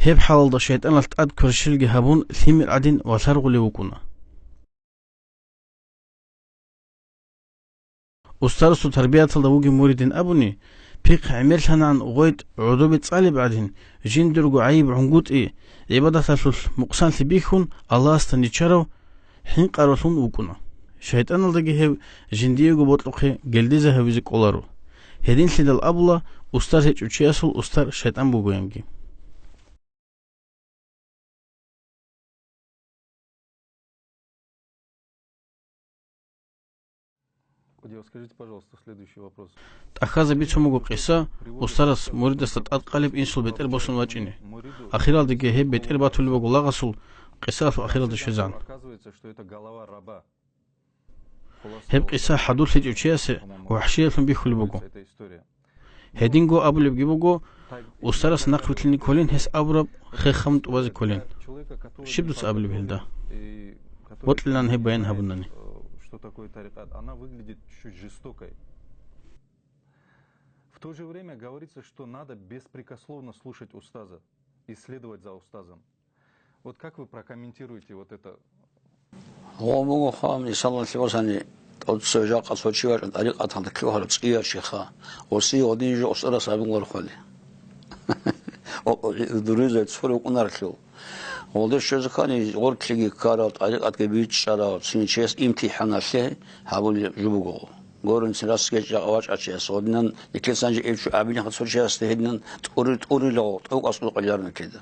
Гьеб хӀалалда шайтӀаналъ тӀад кверщелги гьабун, лъимер гӀадин валъаргъулев вукӀуна. Устарасул тарбияталда вугев муридин абуни, пихъ гӀемерлъанагӀан гъветӀ гӀодобе цӀалеб гӀадин, жиндирго гӀайиб-гӀунгутӀи, гӀибадаталъулъ мукъсанлъи бихьун, Аллагьасда нечарав хӀинкъаравлъун вукӀуна. ШайтӀаналдаги гьев жиндиего бокьухъе гелдезе гьавизе кӀоларо. Гьединлъидал абула, устар гьечӀев чиясул устар шайтӀан бугоянги. Кудиев, скажите, пожалуйста, следующий вопрос. ТӀахьазда бицун буго къиса, устарас муридасда тӀадкъалеб инсул бетӀер босун вачӀине. Ахиралдаги гьеб бетӀер батулеб буго лагъасул, къисалъул ахиралда щвезегӀан. Оказывается, что это голова раба. Гьеб къиса хӀадурлъичӀев чиясе вахӀшиялъун бихьулеб буго. Гьединго абулебги буго, устарас нахъвилълъине кколин гьес абураб хехго тӀубазе кколин. Щиб дуца абулеб гьелда? Бокьилаан гьеб баян гьабунани. В то же время говорится, что надо беспрекословно слушать устаза и следовать за устазом. Вот как вы прокомментируете вот это? Гъо буго хъа, мисалалъе босани, тӀоцебе жакъа цо чи вачӀун тӀарикъаталда кколарев цӀияв чиха. Гъосие гъодин жо устарас абуларо хъали. О, о, дуризай цо рукӀунарлъул. Гъолде щвезе ккани, гъоркьлъиги ккарав, тӀарикъатги бичӀчӀарав, цин чияс имтихӀаналъе гьабулеб жо буго. Гурин цин расги гьечӀеб жакъа вачӀа чияс. Гъодинан никесан жо эбчу абилин хъа цо чиясда гьединан тӀури-, тӀурила гъо, тӀокӀас къокъиларо никеда.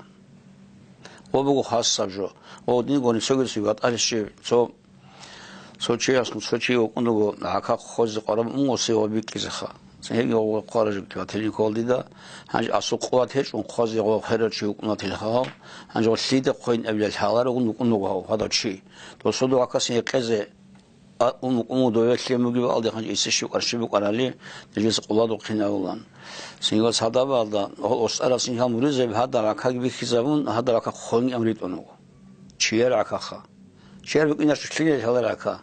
Гъо буго хасаб жо. Гъо динго нилъеги цоги ватӀалъи щив, цо, цо чияс, цо чи вукӀун руго, гӀака хъозе къвараб мун гъосие гъо бикьизеха. Цин гьебги гъо хъвараб жо батилин ккола дида. Гьанже асул къуват гьечӀун хъозе гъо херав чи вукӀун ватилаха гъав. Гьанже гъо лъида хъвейин абилеб лъаларогун вукӀун руго гьав гьадав чи. Досул дугӀакасин гьекъезе А, уму-, уму дове лъен бугеб алде хъанчӀ исе щив къарщи букӀарали, нижеца къуладухъин авулан. Цинги вац гьадабалда, гьол устӀарас цинги гьал муридзаби гьадал ракаги бихьизабун, гьадал рака хъванги амритӀун вуго. Чияр ракаха. Чияр букӀинарщ лъилел гьала рака.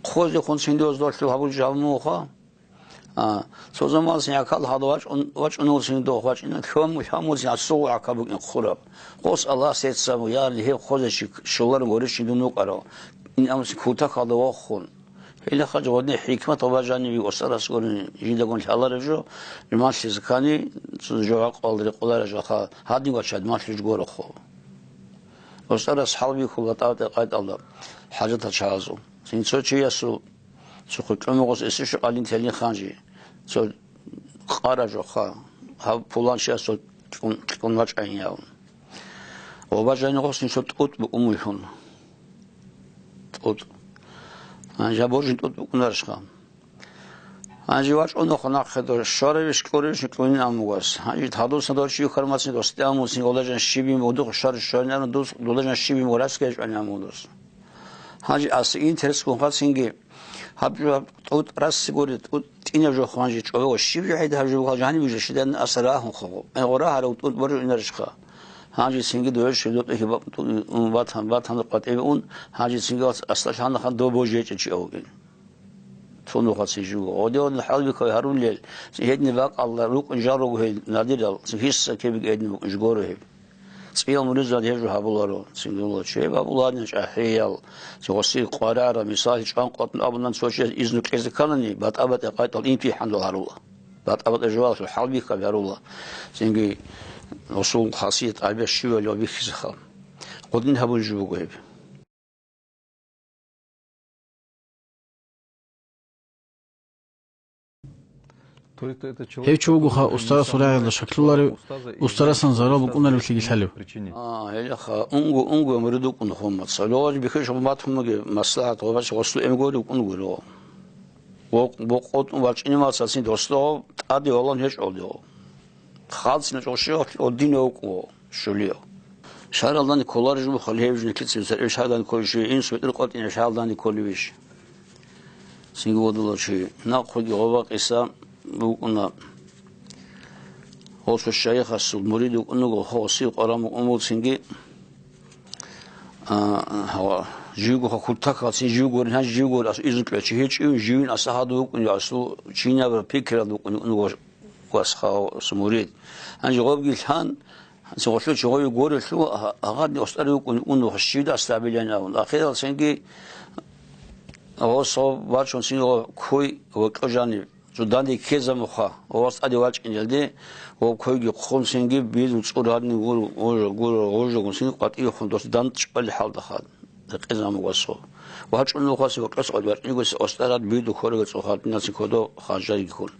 Хъозе хъун цинги оздолъул гьабулчи гьабун вуха. А, цо заман син гӀакал гьадав вачӀун-, вачӀунев син дов вачӀина, лъугьа-, лъугьа муцин гӀасул гӀака букӀин хъураб. Гъос Аллагь сецабу, я, гьев хъозе чи щоларун гурищ жиндун вукӀарав. Ин амуцин кутакалда вохун. Гьеле хъаж гъодин хӀикмат ва бажаниби осарас гурин жидагун лъаларев жо, жумалъизе ккани, цо жо гӀакъуялда рекъоларев жо, ха, гьадин вачад малъуж горохъо. Осарас хӀалбихьула тӀавтӀе къайтӀалда хӀажатал чагӀазул. Цин цо чиясул Цо хъуькьумугъос эсещу къалин телин ханжи, цо къара жоха, гьав пулан чияс цо кьун, кьун вачӀайин явун. Ва бажайнигъос нилъо тӀутӀ букӀун вугьун. ТӀутӀ. Гьанже гьаб божин тӀутӀ букӀунарищха? Гьанже вачӀунухъ нахъе до щваравищ, кьуравищ кьунин амугас. Гьанже гьадусан дов чи хьармацин дос тӀамуцин, ола жан щибин будухъ щвар-, щварин ана дус, дола жан щибин ва раскай чӀванин амудус. Гьанже ас интерес гун хъацинги, Гьаб жо гьаб тӀутӀ расси гури, тӀутӀ тӀинаб жо хъванжи чӀобого щиб жо гьайда гьаб жо гьал жаниб жо щидан аса рагьун хъого. Э, гъора гьарав тӀутӀ боржу инарищха. Гьанжи цинги дове щведо тӀехьи бакъ тӀу-, ун батан, батан къватӀибе ун, гьанжи цинги вац аслахъан хан дов божи гьечӀо чи авугин. Цо нухац гьей жуго. Гъодион хӀалбикав гьарулел, гьедни бакъалда рукӀун жал руго гьел надирал, гьисса кебиг гьедни букӀун жугоро гьеб. ЦӀиял муридзан гьеб жо гьабуларо, цинги гьула чи гьеб гьабуларин чӀахӀиял, цо гъоси къварара, мисал, чӀван къотӀун абунан цо чияс изну кьезе кканани, батӀа-батӀа къайтӀал имтихӀан дол гьарула. БатӀа-батӀа жавабалъул хӀалбихьаб гьарула. Цинги гъосул хасият гӀайбияс щивали ва бихьизеха. Гъудин гьабулеб жо буго гьеб. Гьев чи вугоха устарасул рагӀиялда щаклъуларев, устарасан зарал букӀунареблъиги лъалев? А, гьелеха, унго, унго мурид вукӀун хъумаца. Логъач бихьи шумат хъумаги маслахӀат гъобач гъослу эмгори вукӀун гуро. Вокъ-, бокъотӀун вачӀине мацалцин досдого тӀаде валан гьечӀолдего. Халцина чӀошиялъ гьодинав вукӀун щулияв. Шаралдани кколарищ буха лев жинеклъицин цереш гьалдан кколищ, инсу бетӀер къотӀине шаралдани кколевищ? Цинги водулав чи, нахъеги гъоба къиса букӀуна. Гъосул шайихасул мурид вукӀун вуго, гъосие къваран букӀун буго цинги, а, гьава, живго ха хутакалцин живго гурин, гьанже живго гурин, асул изну кьечи гьечӀевин, живин аса гьадув вукӀун, асул чинабра пикрал вукӀун вукӀун вуго. Васха мурид. Гьанже гъобги лъан, гъолъул чогъови горелъул, а-, агъадни устӀари вукӀун, ун щивда астабилан абун. Ахирал цинги гъос гъоб бачун цинги гъо ккой ва кьо жаниб. Жуданде ккезабуха, ва вастӀаде вачӀинелде, ва ккойги хъун цинги бил цӀур гьадин гур-, гъуж-, гур-, гъужагун цинги къватӀивхун дос дандчӀвали хӀалдаха. Рекъезаб буго гъосул. ВачӀун вугоси ва кьос гъодбаркьнигоси остарад буйду хьорага цӀухъадиналъе кодо харжариги хьун.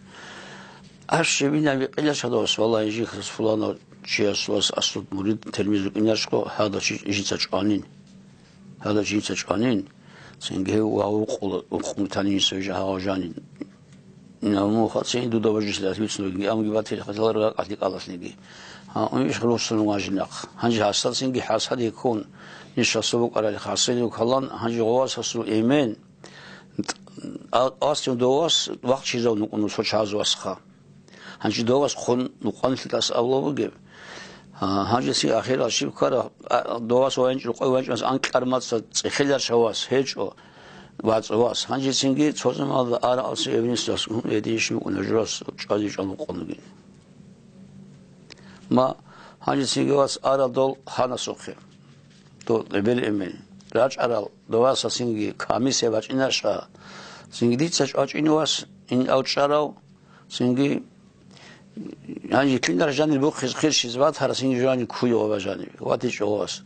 Аш щибинаби къилачадавас, валлагь, жихас фуланав чияс вас асуд мурид термизу кинашго, гьада чи жинца чӀванин. Гьада жинца чӀванин. Цинги гьев ва укъула, укъмутани жинца жа гьав жанин. Намуха цин дуда важишлъи вицнуги, амги батил хаталар ракъалъи кӀалалъниги. Гьа, униш рухсун важинахъ. Гьанже гьасдалцинги хӀасад гьеккун, ниш гьасул букӀарали хасилив калан, гьанже гъовас гьасул эмен, а-, асцин довас вахчизав нукӀун цо чаз васха. Гьанже довас хъун нукъанлъи тас авло бугеб. А, гьанже цин ахирал щиб ккара, а, довас ванчӀо, къой ванчӀо, анкьар маца цӀехелар шавас гьечӀо. ВацӀувас. Гьанжецинги цо заманалда араалси эбнисдас гьединищ букӀуна журас чӀвазе чӀван вукъунуги. Ма гьанжецинги вац арал дол ханасухъе. Дол эбел-эмен. РачӀарал довасасинги комиссия бачӀинаша. Цинги дица чӀвачӀине вас ин авчӀарав, цинги Гьанже кинар жанир бухъиз хъирщиз батарас гьин жани ккуйо ва жанив, ватичӀо вас.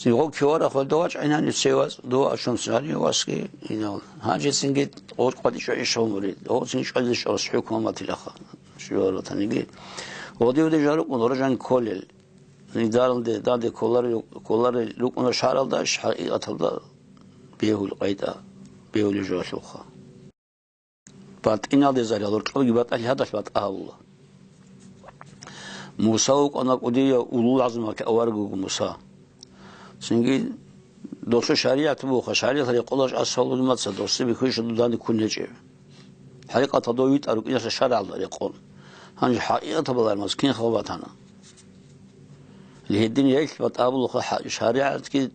Цин гъо кивара хвалда вачӀайнани цевац, дова ачун цани васги инал. Гьанже цинги къо-, къватӀичӀо ишав мурид. О, цин чӀвалищ ос хӀукму аматилаха. Шуяла таниги. Оде-оде жарукъун гъора жан кколел. Нидаралде, даде кколарел, кколарел рукӀуна шаралда, иш хӀакъикъаталда бегьул къайтӀа, бегьулеб жоялъулха. БатӀиналде зарал рокьолги батӀалъи гьадалъ батӀа гьавула. Муса вукӀана кӀудияв улул гӀазмалъ авараг вуго Муса. Цинги Досул шаригӀат бугоха, шаригӀаталъ рекъоларищ асфалулмаца, досда бихьулищ дуда данде ккун гьечӀеб. ХӀакъикъаталда дов витӀарав вукӀиналъе шаргӀалда рекъон. Гьанже хӀакъикъаталда балагьанмаз кин хал батана. Гьедин гьелъ батӀа бугоха хӀа-, шаригӀатги,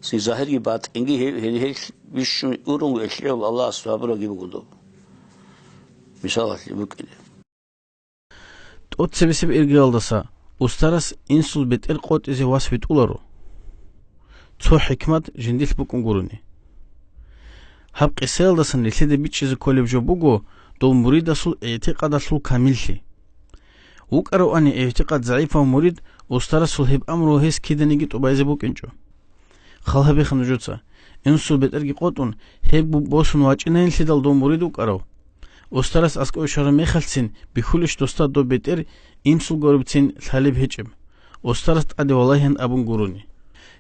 загьирги батӀинги гьев-, гьел-, гьелъ бищун урун гьелъ Аллагьас гьабурабги буго доб. Мисалалъе букӀине. ТӀоцебесеб иргаялдаса устарас инсул бетӀер къотӀизе вас витӀуларо. Цо хӀикмат жиндилъ букӀун гурони. Гьаб къисаялдасан нилъеда бичӀчӀизе кколеб жо буго дов муридасул игӀтикъадалъул камиллъи. ВукӀаравани игӀтикъад загӀипав мурид, устарасул гьеб амру гьес киданиги тӀубайзе букӀинчӀо. Хал гьабеха нужеца, инсул бетӀерги къотӀун, гьеб бу-, босун вачӀинайинлъидал дов мурид вукӀарав. Устарас аскӀове щвараб мехалъцин бихьулищ досда доб бетӀер инсул гуребцин лъалеб гьечӀеб, устарас тӀаде валагьиян абун гурони.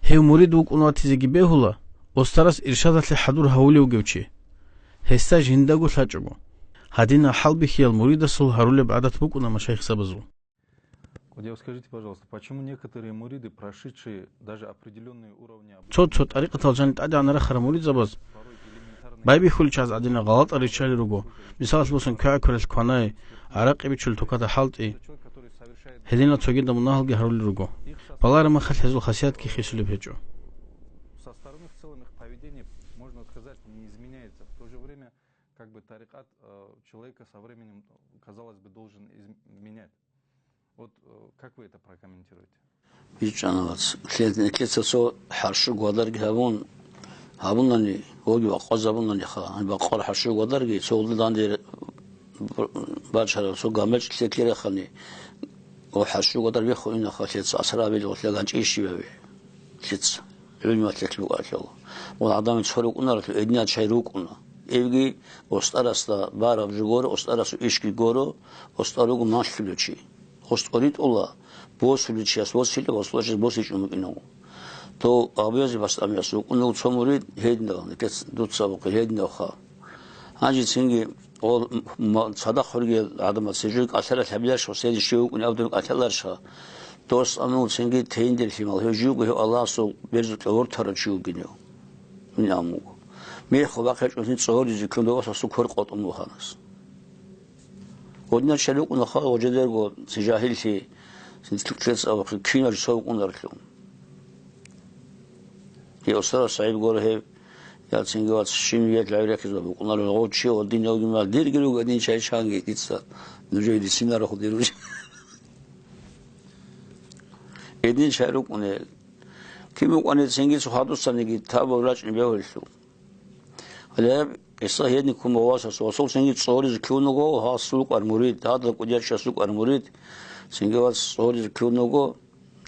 Гьев мурид вукӀун ватизеги бегьула, устарас иршадалъе хӀадур гьавулев вугев чи. Гьесда жиндаго лъачӀого. Гьадинал хӀалбихьиял муридасул гьарулеб гӀадат букӀуна машайихзабазул. Вот я скажите, пожалуйста, почему некоторые муриды, прошедшие даже определённые уровни обучения, цо-цо тӀарикъатал жаниб тӀадегӀанав рахарал муридзабаз байбихьуличӀаз гӀадинал гъалатӀал риччалел руго, мисалалъ босун, квегӀаб квералъ кванай, гӀаракъи бичулел тукада хӀалтӀи, гьединал цогидал мунагьалги гьарулел руго. Балараб мехалъ гьезул хасиятги хисулеб гьечӀо. Со стороны в целом их поведение, можно сказать, не изменяется. В то же время, как бы, тарикат, э, человека со временем, казалось бы, должен изменять. Вот, э, как вы это прокомментируете? БичӀчӀана, вац. Лъе-, лъеца цо хӀарщу гвадарги гьабун, гьабунани, гьоги вакъвазабунаниха, гьаниб бакъвар хӀарщу гвадарги, цо гьелда данде бачарав цо гамбечӀ лъеклъи рехани, ва хӀарщу гвадар бехун инаха лъеца асар абил гъолъа ганчӀи щибаби лъеца. ГӀилму лъеклъи букӀаралъула. Ва гӀадамил цо рукӀунаралъу гьединал чай рукӀуна. Эвги, устӀарасда бараб жо гуро, устӀарасул ишги гуро, устӀар руго малъулев чи. Гъос тӀоритӀула, босулев чияс босила, босулев чияс босичӀун букӀинаго. Дов Абу-Язид БастӀамияс вукӀунев цо мурид гьединав, никец дуца абухъе гьединавха. Гьанже цинги гъол м-, м-, цадахъ гьоркьел гӀадамал цинги жо кӀалъарал гьабиларищха, гъос гьедин щив вукӀунев абдул кӀалъаларищха. Дос амул цинги тейиндер лъимал, гьев живго гьев Аллагьасул берзукьа вортарав чи вугинев. Мин амуго. Мехалъ бахъичӀунлъи цӀоризе ккун дов васасул квер къотӀун вуханас. Гьединал чай рукӀунаха гъожедерго цин жагьиллъи, цин лъецӀабухъе кинаб жо цо вукӀунарлъун. Гьев устарас гӀайиб гуро гьеб, я цинги вац щиб ният гӀайиб рехизаб букӀунарев гъов чи ва дин гьавги ма дирги руго дин чай чанги дица нужее дисинарахъ дир руж. Гьедин чай рукӀунел. Кин букӀани цинги цо хадусаниги табу рачӀни бегьулелъул. Гьале гьеб кьиса гьедин ккун буго васас, васул цинги цӀоризе ккун вуго гьасул кӀвар мурид, гьадал кӀудияв чиясул кӀвар мурид, цинги вац цӀоризе ккун вуго,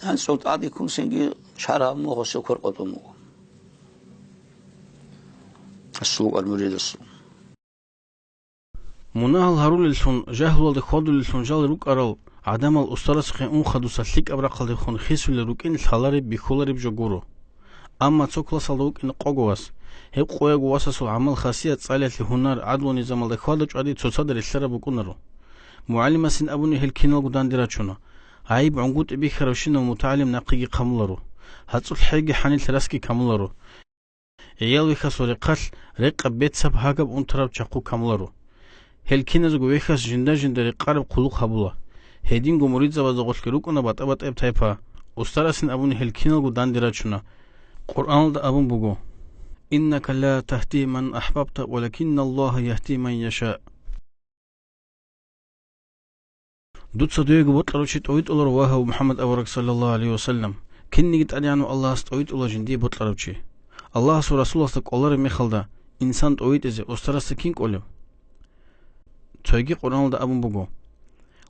гьанцӀул тӀаде ккун цинги чар гьабун вуго, гьасул квер къотӀун буго. Гьасул кӀвар муридасул. Мунагьал гьарулеллъун, жагьлуялда хьвадулеллъун жал рукӀарал гӀадамал устарасухъе ун хадуса лъикӀаб рахъалдехун хисулел рукӀин лъалареб бихьулареб жо гуро. Амма цо классалда вукӀина къого вас. Гьеб къояго васасул гӀамал-хасият, цӀалиялъе гьунар, гӀадлу-низамалда хьвада-чӀвади цоцазда релълъараб букӀунаро. МугӀалимасин абуни гьел киналго данде рачуна. ГӀайиб гӀунгутӀи бихьаравщинав мутагӀалим нахъеги хъамуларо. ГьацӀулъ хӀеги хӀанилъ расги камуларо. ГӀиял вехьасул рехъалъ рекъаб бецаб гьагаб унтараб чахъу камуларо. Гьел киназго вехьас жинда-жинда рекъараб хъулухъ гьабула. Гьединго муридзабазда гъорлъ рукӀуна батӀа-батӀаяб тайпа. Устарасин абуни гьел киналго данде рачуна. Къуръаналда абун буго: «Иннака ла тахди ман ахбабта, валакинналлагьа яхди ман яша». Дуца дуего бокьарав чи тӀовитӀуларо, вагьав МухӀаммад авараг, саллаллагьу гӀалайгьи ва саллам. Кинниги ТӀадегӀанав Аллагьас тӀовитӀула жиндие бокьарав чи. Аллагьасул Расуласда кӀолареб мехалда, инсан тӀовитӀизе устарасда кин кӀолеб? Цойги Къуръаналда абун буго: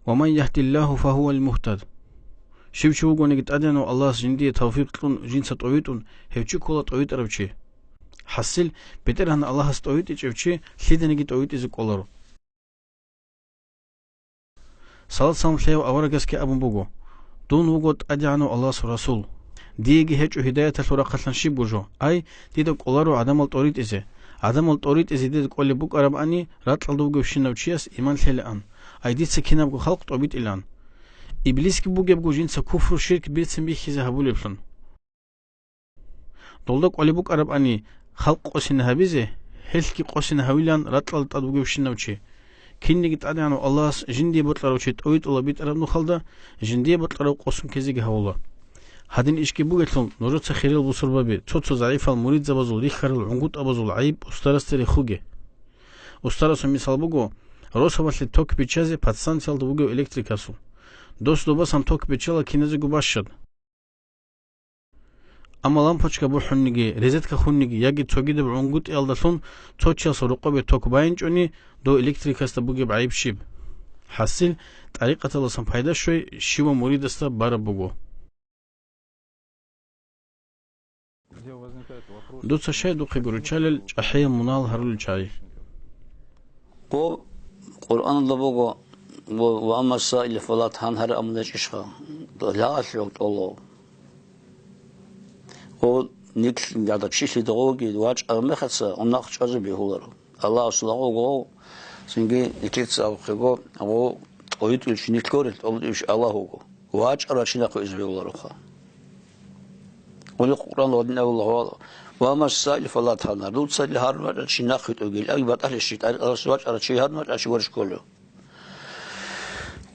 «Ва ман яхдиллагьу фагьувал мухтад». Щив чи вугониги ТӀадегӀанав Аллагьас жиндие тавфикъ кьун, жинца тӀовитӀун, гьев чи ккола тӀовитӀарав чи. ХӀасил, БетӀергьан Аллагьас тӀовитӀичӀев чи лъиданиги тӀовитӀизе кӀоларо. Салат-салам лъеяв аварагасги абун буго: «Дун вуго ТӀадегӀанав Аллагьасул Расул. Диеги гьечӀо гьидаяталъул рахъалъан щибго жо. Ай, дида кӀоларо гӀадамал тӀоритӀизе. ГӀадамал тӀоритӀизе дида кӀолеб букӀарабани, ракьалда вугевщинав чияс иман лъелаан. Ай, дица кинабго халкъ тӀобитӀилаан. Иблисги бугебго жинца куфру-ширк бицин бихьизе гьабулеблъун». Долда кӀвалеб букӀарабани халкъ къосин гьабизе, гьелъги къосин гьавилан ракьалда тӀад вугевщинав чи. Кинниги ТӀадегӀанав Аллагьас жиндие бокьарав чи тӀовитӀула битӀараб нухалда, жиндие бокьарав къосун ккезеги гьавула. Гьадин ишги бугелъул, нужеца, хириял бусурбаби, цо-цо загӀипал муридзабазул рихьарал гӀунгутӀабазул гӀайиб устарасде рехуге. Устарасул мисал буго, росабалъе ток биччазе подстанциялда вугев электрикасул. Дос добасан ток биччала киназего бащад. Амма лампочка бухӀунниги, резетка хунниги яги цогидаб гӀунгутӀиялдалъун цо чиясул рокъобе ток байинчӀони, дов электрикасда бугеб гӀайиб щиб? ХӀасил, тӀарикъаталдасан пайда щвей щивав муридасда бараб буго. Дуца щай духъе гуриччалел чӀахӀиял мунагьал гьарулел чагӀи? Гъо, Къуръаналда буго, ва, ва амма саил фала танхар амулечӀищха, лъагӀалъи гьоркьоло. Гъо, нилъ гьадаб чилъи догъоги вачӀараб мехаца, унахъ чӀвазе бегьуларо. Аллагьас лагъуго, цинги нилъеца абухъего, гъо, тӀовитӀулев чи нилъ гурел, тӀовитӀулев чи Аллагь вуго. ВачӀарав чи нахъе вугевлъулароха. Гъуни Къуръан гьадин абула: «Ва амма саил фала танхар». Дуца гьарун вачӀарав чи нахъе витӀугел, ай батӀалъи щит, тӀарикъалъ вачӀарав чи гьарун вачӀарав чи гурищ кколев.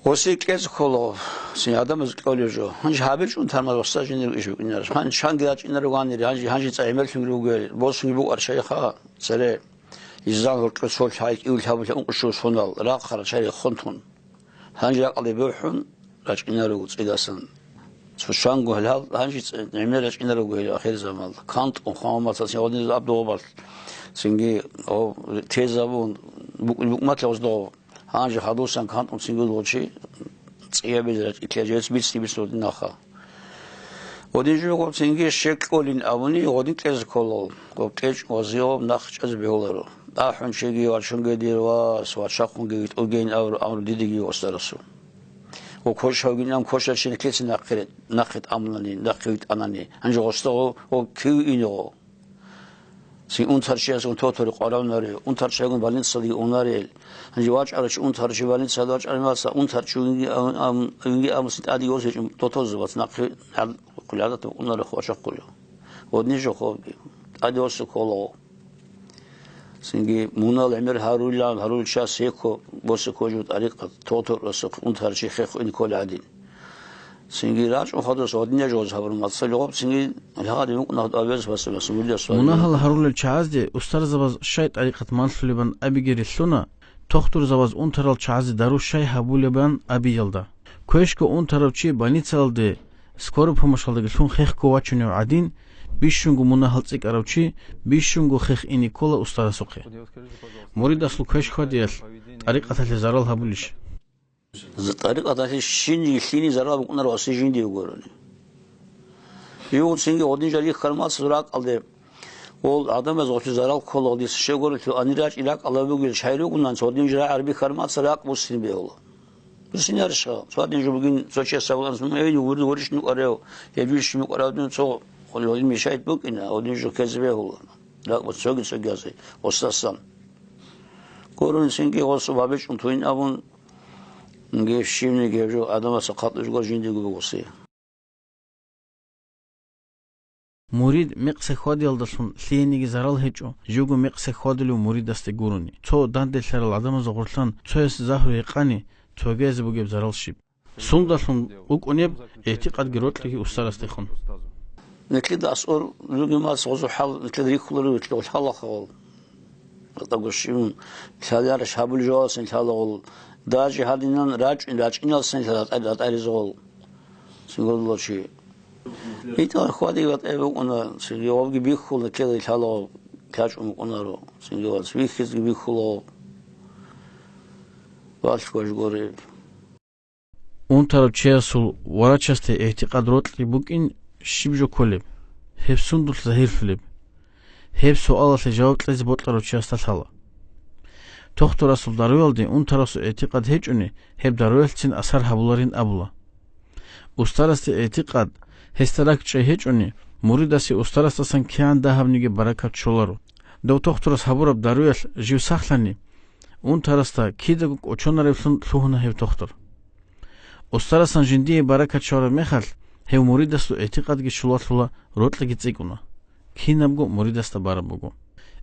Гъосе кӀезе ккола, цин гӀадамаз кӀолев жо. Гьанже гьабичӀун тамаз васса жинир иш букӀинарищ. Гьанже чанги рачӀинаро ванири, гьанже, гьанже цӀа гӀемерлъунги ругел, босунги букӀар шайха, цере. Изан гьоркьосо лъай кӀиулъ гьабулъа ункъо щуго сонал, рахъарал чагӀи хъунтун. Гьанже ракӀалде бухӀун, рачӀинаруго цӀидасан. Цо чанго гьал, гьанже цӀе-, гӀемер рачӀинаруго гьел ахирзаман. КантӀун хъван мацалъ гьодиназ абдугъубалъ. Цинги, о, тезабун, букӀ-, букӀматлъи гъоздого. Гьанже хадусан кантӀун цинги гъочи цӀиябизе рачӀитлъи жец бицни бицун гьодин наха. Гьодин жо гъоб цинги щекь кьолин абуни, гьодин кьезе кколал, гъоб кьечӀ гъозияб нахъ чӀезе бегьуларо. АхӀун чеги вачунге дир вас, вачахъунги витӀугейин абураб амру дидеги устарасул. Ва квешавгин ам квешав чи нилъеца нахъе, нахъе тӀамунани, нахъе витӀанани, гьанже гъосда гъо, гъо кив ине гъо? Цин унтарчиясгун тотори къваравнаре, унтарчиягун больницадаги унарел. Гьанже вачӀарав чи, унтарчи больницада вачӀарав маса, унтарчи винги ам-, ам-, винги амусин тӀаде йосичӀун тотозабац нахъе гӀад-, хъулгӀадат букӀунарехъ вачахъулев. Гьодин жо хобги. ТӀаде йосу кколаго. Цинги мунал гӀемер гьарулилан, гьарулел час гьеко, босе ккожу тӀарикъат, тотор росухъ унтарчи хехъ ин ккола гӀадин. Цинги рачӀун хадас гьадинаб жоз гьабураб мацӀалъ гъоб цинги лъагӀалин вукӀуна гьадаб абиялъ васабас муридас вагьидал. Мунагьал гьарулел чагӀазде устарзабаз щай тӀарикъат манлъулебан абиги рилълъуна, тохтурзабаз унтарал чагӀазе дару щай гьабулебан абиялда. Квешго унтарав чи больницаялде скорый помощалдаги лъун хехго вачунев гӀадин, бищунго мунагьал цӀикӀкӀарав чи бищунго хех ине ккола устарасухъе. Муридасул квеш хьвадиялъ тӀарикъаталъе зарал гьабулищ? ТӀарикъаталъе щинги лъиги зарал букӀунаро асе жинди вугони. Югъцинги гъодин жо рихьарал мацӀалъ ракӀалде, ол гӀадамаз гъоцо зарал ккола, дица щай гурелъул, гьанир рачӀи ракӀалда бугел чай ругони, гъодин жо рагӀараб бихьарал мацӀалъ ракӀ буссине бегьула. Буссинарищха? Цо гьадин жо бугин, цо чияс абулаан, эй, гьурда гъорищ нукӀарев, гьеб иш нукӀарав дин цо хъулил мешайт букӀина, гъодин жо ккезе бегьула. РакӀ буссин цоги-цогиязе, гъосдасан. Гурони цинги гъосу бабичӀун тугьин абун, гьеб щибниги гьеб жо гӀадамаца хъатӀулеб жо жиндиего бугосе. Мурид мекъса хьвадиялдалъун лъиениги зарал гьечӀо, живго мекъса хьвадулев муридасде гурони, цо данделъарал гӀадамазда гъорлъан цояс загьру гьекъани, цогиязе бугеб зарал щиб? Сундалъун букӀунеб игӀтикъадги рокьиги устарасдехун. Нилъеда асур ругел мацӀ гъозухъал нилъеда рихьуларо, нилъеда гъолъ лъалаха гъол. ГьатӀаго щиб лъаларищ гьабулеб жоялдасан лъалагъул, даже гьадинан рачӀин, рачӀиналдасан лъала ратӀа-, ратӀаризегъул. Цинги гъодулав чи. ИтӀал хьвади ватӀай букӀуна, цинги гъобги бихьула, ккедай лъалагъул, лъачӀун букӀунаро. Цинги вац вихьизги бихьула. Валъ важ гори. Унтарав чиясул врачасде игӀтикъад рокьи букӀин щиб жо кколеб? Гьеб сундулъ загьирлъулеб? Гьеб суалалъе жаваб кьезе бокьарав чиясда лъала. Тохтурасул даруялде унтарасул игӀтикъад гьечӀони, гьеб даруялъцин асар гьабуларин абула. Устарасде игӀтикъад, гьесда ракӀчӀей гьечӀони, муридасе устарасдасан кигӀан дагьабниги баракат щоларо. Дов тохтурас гьабураб даруялъ жив сахлъани, унтарасда кидаго кӀочонареблъун лъугьуна гьев тохтур. Устарасан жиндие баракат щвараб мехалъ, гьев муридасул игӀтикъадги щулалъула, рокьиги цӀикӀкӀуна. кинабго муридасда бараб буго.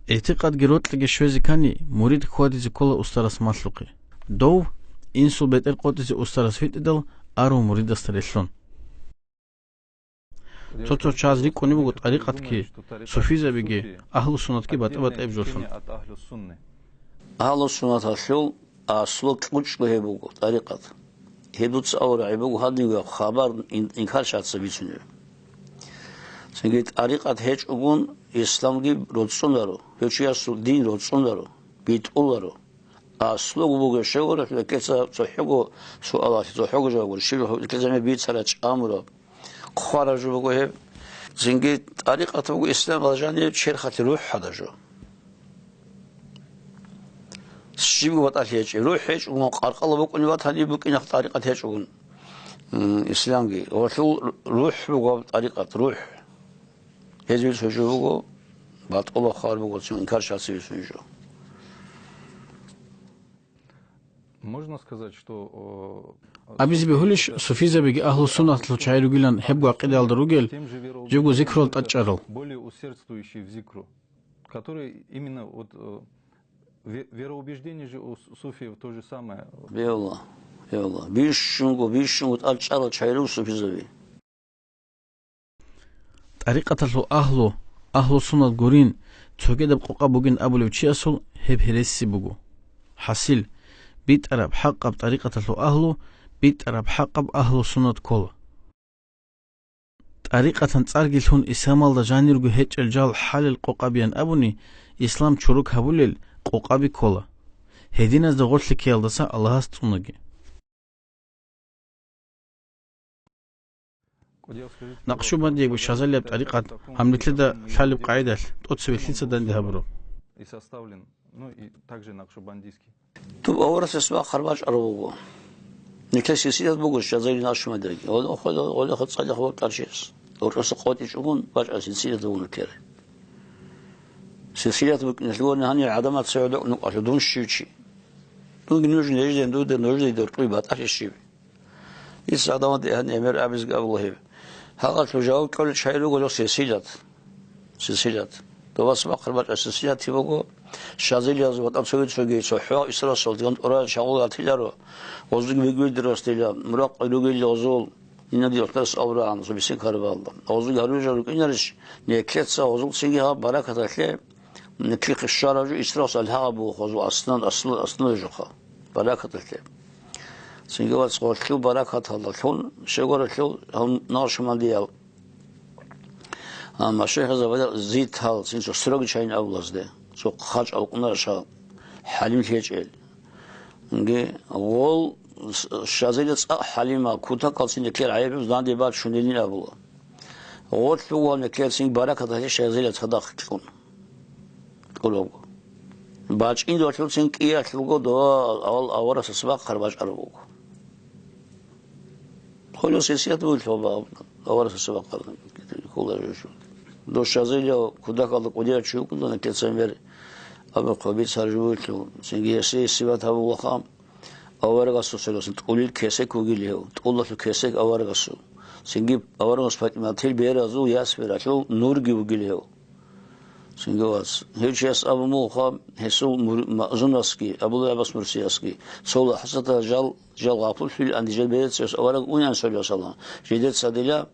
ИгӀтикъадги рокьиги щвезе ккани, мурид хьвадизе ккола устарас малъухъе. Дов, инсул бетӀер къотӀизе устарас витӀидал, арав муридасда релълъун. Цо-цо чияз рикӀкӀунеб буго тӀарикъатги, суфизабиги, агьлу-суннатги батӀи-батӀияб жолъун. Агьлу-суннаталъул аслу кьучӀго гьеб буго тӀарикъат. Гьеб дуца аварагӀи буго гьадинго хабар ин-, инкар шаца бицунеб. Цинги тӀарикъат гьечӀогун, исламги роцӀцӀунаро, гьев чиясул дин роцӀцӀунаро, битӀуларо. Аслуго буго щегъура, рекӀеца цохӀого суалалъе, цохӀого жаваб гуро, щиб рекӀеца гьеб бицараб чӀамураб. Хъвараб жо буго гьеб. Цинги тӀарикъат буго исламалда жаниб черхалъе рухӀ гьадаб жо. Щибго батӀалъи гьечӀеб. РухӀ гьечӀогун, къаркъала букӀунеб батани букӀине тӀарикъат гьечӀогун, м, исламги. Гьелъул рухӀ буго гьаб тӀарикъат, рухӀ. Гьезул цо жо буго, батӀула хабар буго, цо инкар шацеве цо жо. Можно сказать, что, э, Абизе бегьулищ, суфизабиги агьлу-суннатлъул чагӀи ругилан гьебго гӀакъидаялда ругел, тем же вероубеждением, жего зикрул тӀадчӀарал. Более усердствующий в зикру, который именно вот, э, ве-, вероубеждение же у с-, суфиев то же самое. Бегьула, бегьула. Бищунго, бищунго тӀадчӀарал чагӀи руго суфизаби. ТӀарикъаталъул агьлу, агьлу-суннат гурин, цогидаб къокъаб бугин абулев чиясул гьеб гьереси буго. ХӀасил, битӀараб хӀакъаб тӀарикъаталъул агьлу, битӀараб хӀакъаб агьлу-суннат ккола. ТӀарикъатан цӀарги лъун исламалда жанирго гьечӀел жал хӀалел къокъабиян абуни, ислам чорок гьабулел къокъаби ккола. Гьединазда гъорлъи ккеялдаса Аллагьас цӀунаги. Накъшубандияб ва Шазалияб тӀарикъат гьаб нилъеда лъалеб къагӀидалъ тӀоцебе лъица данде гьабураб? И составлен, ну, и также накшубандийский. Доб аварагасда бахъараб бачӀараб буго. Нилъер силсилат буго Шазали, Накъшубандиялги. Гьоле-, гьоле-, гьолеха цӀалихъ вукӀарчияс. Гьоркьоса къотӀичӀогун бачӀараб силсилат буго нилъер. Силсилат букӀиналъе гьанир гӀадамаца гӀодо нукъалъув дун щив чи. Дунги нужен режден дуда нужда доркьуй батӀалъи щиб? Ис гӀадамал дигьан гӀемер абизги абула гьеб. Гьагъалъув жаваб кьолел чагӀи руго силсилат. Силсилат. Добас бахъараб бачӀараб силсилат буго. Шазалияз ва тӀад цоги-цоги цохӀо исрасул диган тӀурал шагъул гьатиларо. Гъозулги бигвилдирас дила, муракъ ругел гъозул. Инади охтарас аврагьан, цо бисин карабалда. Гъозулги гьаружа рукӀинарищ, неклъеца гъозул цинги гьаб баракаталъе, неклъихъе щвараб жо исрасул гьагъаб буго гъозул аслан, аслан, аслан жоха. Баракаталъе. Цинги вац гъолъул баракаталдалъун, щегоралъул гьав Накъшубандиял. А, машайихазда зитал, цинцо строгий чагӀи абулазде. Цо хъачӀ алкӀунараш гьал, хӀалим лъечӀел. Инги, гъол с-, Шазали цӀакъ хӀалима, кутакалцин неклъер гӀайиб данде бачунилин абула. Гъолъ буго неклъерцин баракаталъе Шазали цадахъ кьун. КӀолого. БачӀиндалъуцин кӀиялъулго дова авал аварагасда бахъараб бачӀараб буго. Хъулухъ сесият бугелъул аварагасда бахъараб ккола жо. Дов Шазали кутакалда кӀудияв чи вукӀуна, кецамер абухъа бицар жо бугелъул, цинги гьесие сибат гьабулаха, аварагасул саласан тӀулил кесек вугилев, тӀулалъул кесек аварагасул. Цинги аварагас ПатӀиматил беразул ясбералъул нурги вугилев. Цинги вац. Гьев чияс абун бугоха, гьесул мур-, маъзунасги, Абулгьабас мурсиясги, цо лахӀзаталда жал, жал гъапуллъуйилан дижер берецияс авараг унин, саллаллагьу гӀалайгьи ва саллам, жидеца дила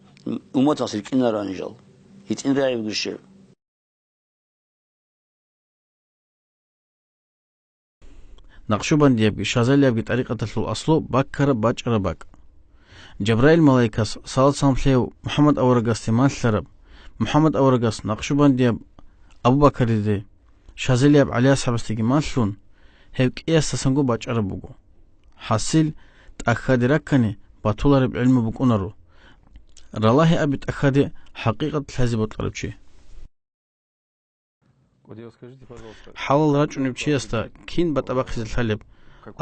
умматас рикӀкӀинарани жал. ГьитӀин рагӀи бугищ гьеб? Накъшубандиябги Шазалиябги тӀарикъаталъул аслу баккараб бачӀараб бакӀ. Жабраил малаикас, салат-салам лъеяв, МухӀаммад аварагасде малъараб, МухӀаммад аварагас Накъшубандияб Абу Бакариде, Шазалияб ГӀали асхӀабасдеги малъун, гьеб кӀиясдасанго бачӀараб буго. ХӀасил, тӀахьаде раккани, батулареб гӀилму букӀунаро. Ралагьи аби тӀахьаде хӀакъикъат лъазе бокьарав чи. ХӀалал рачӀунев чиясда кин батӀа бахъизе лъалеб?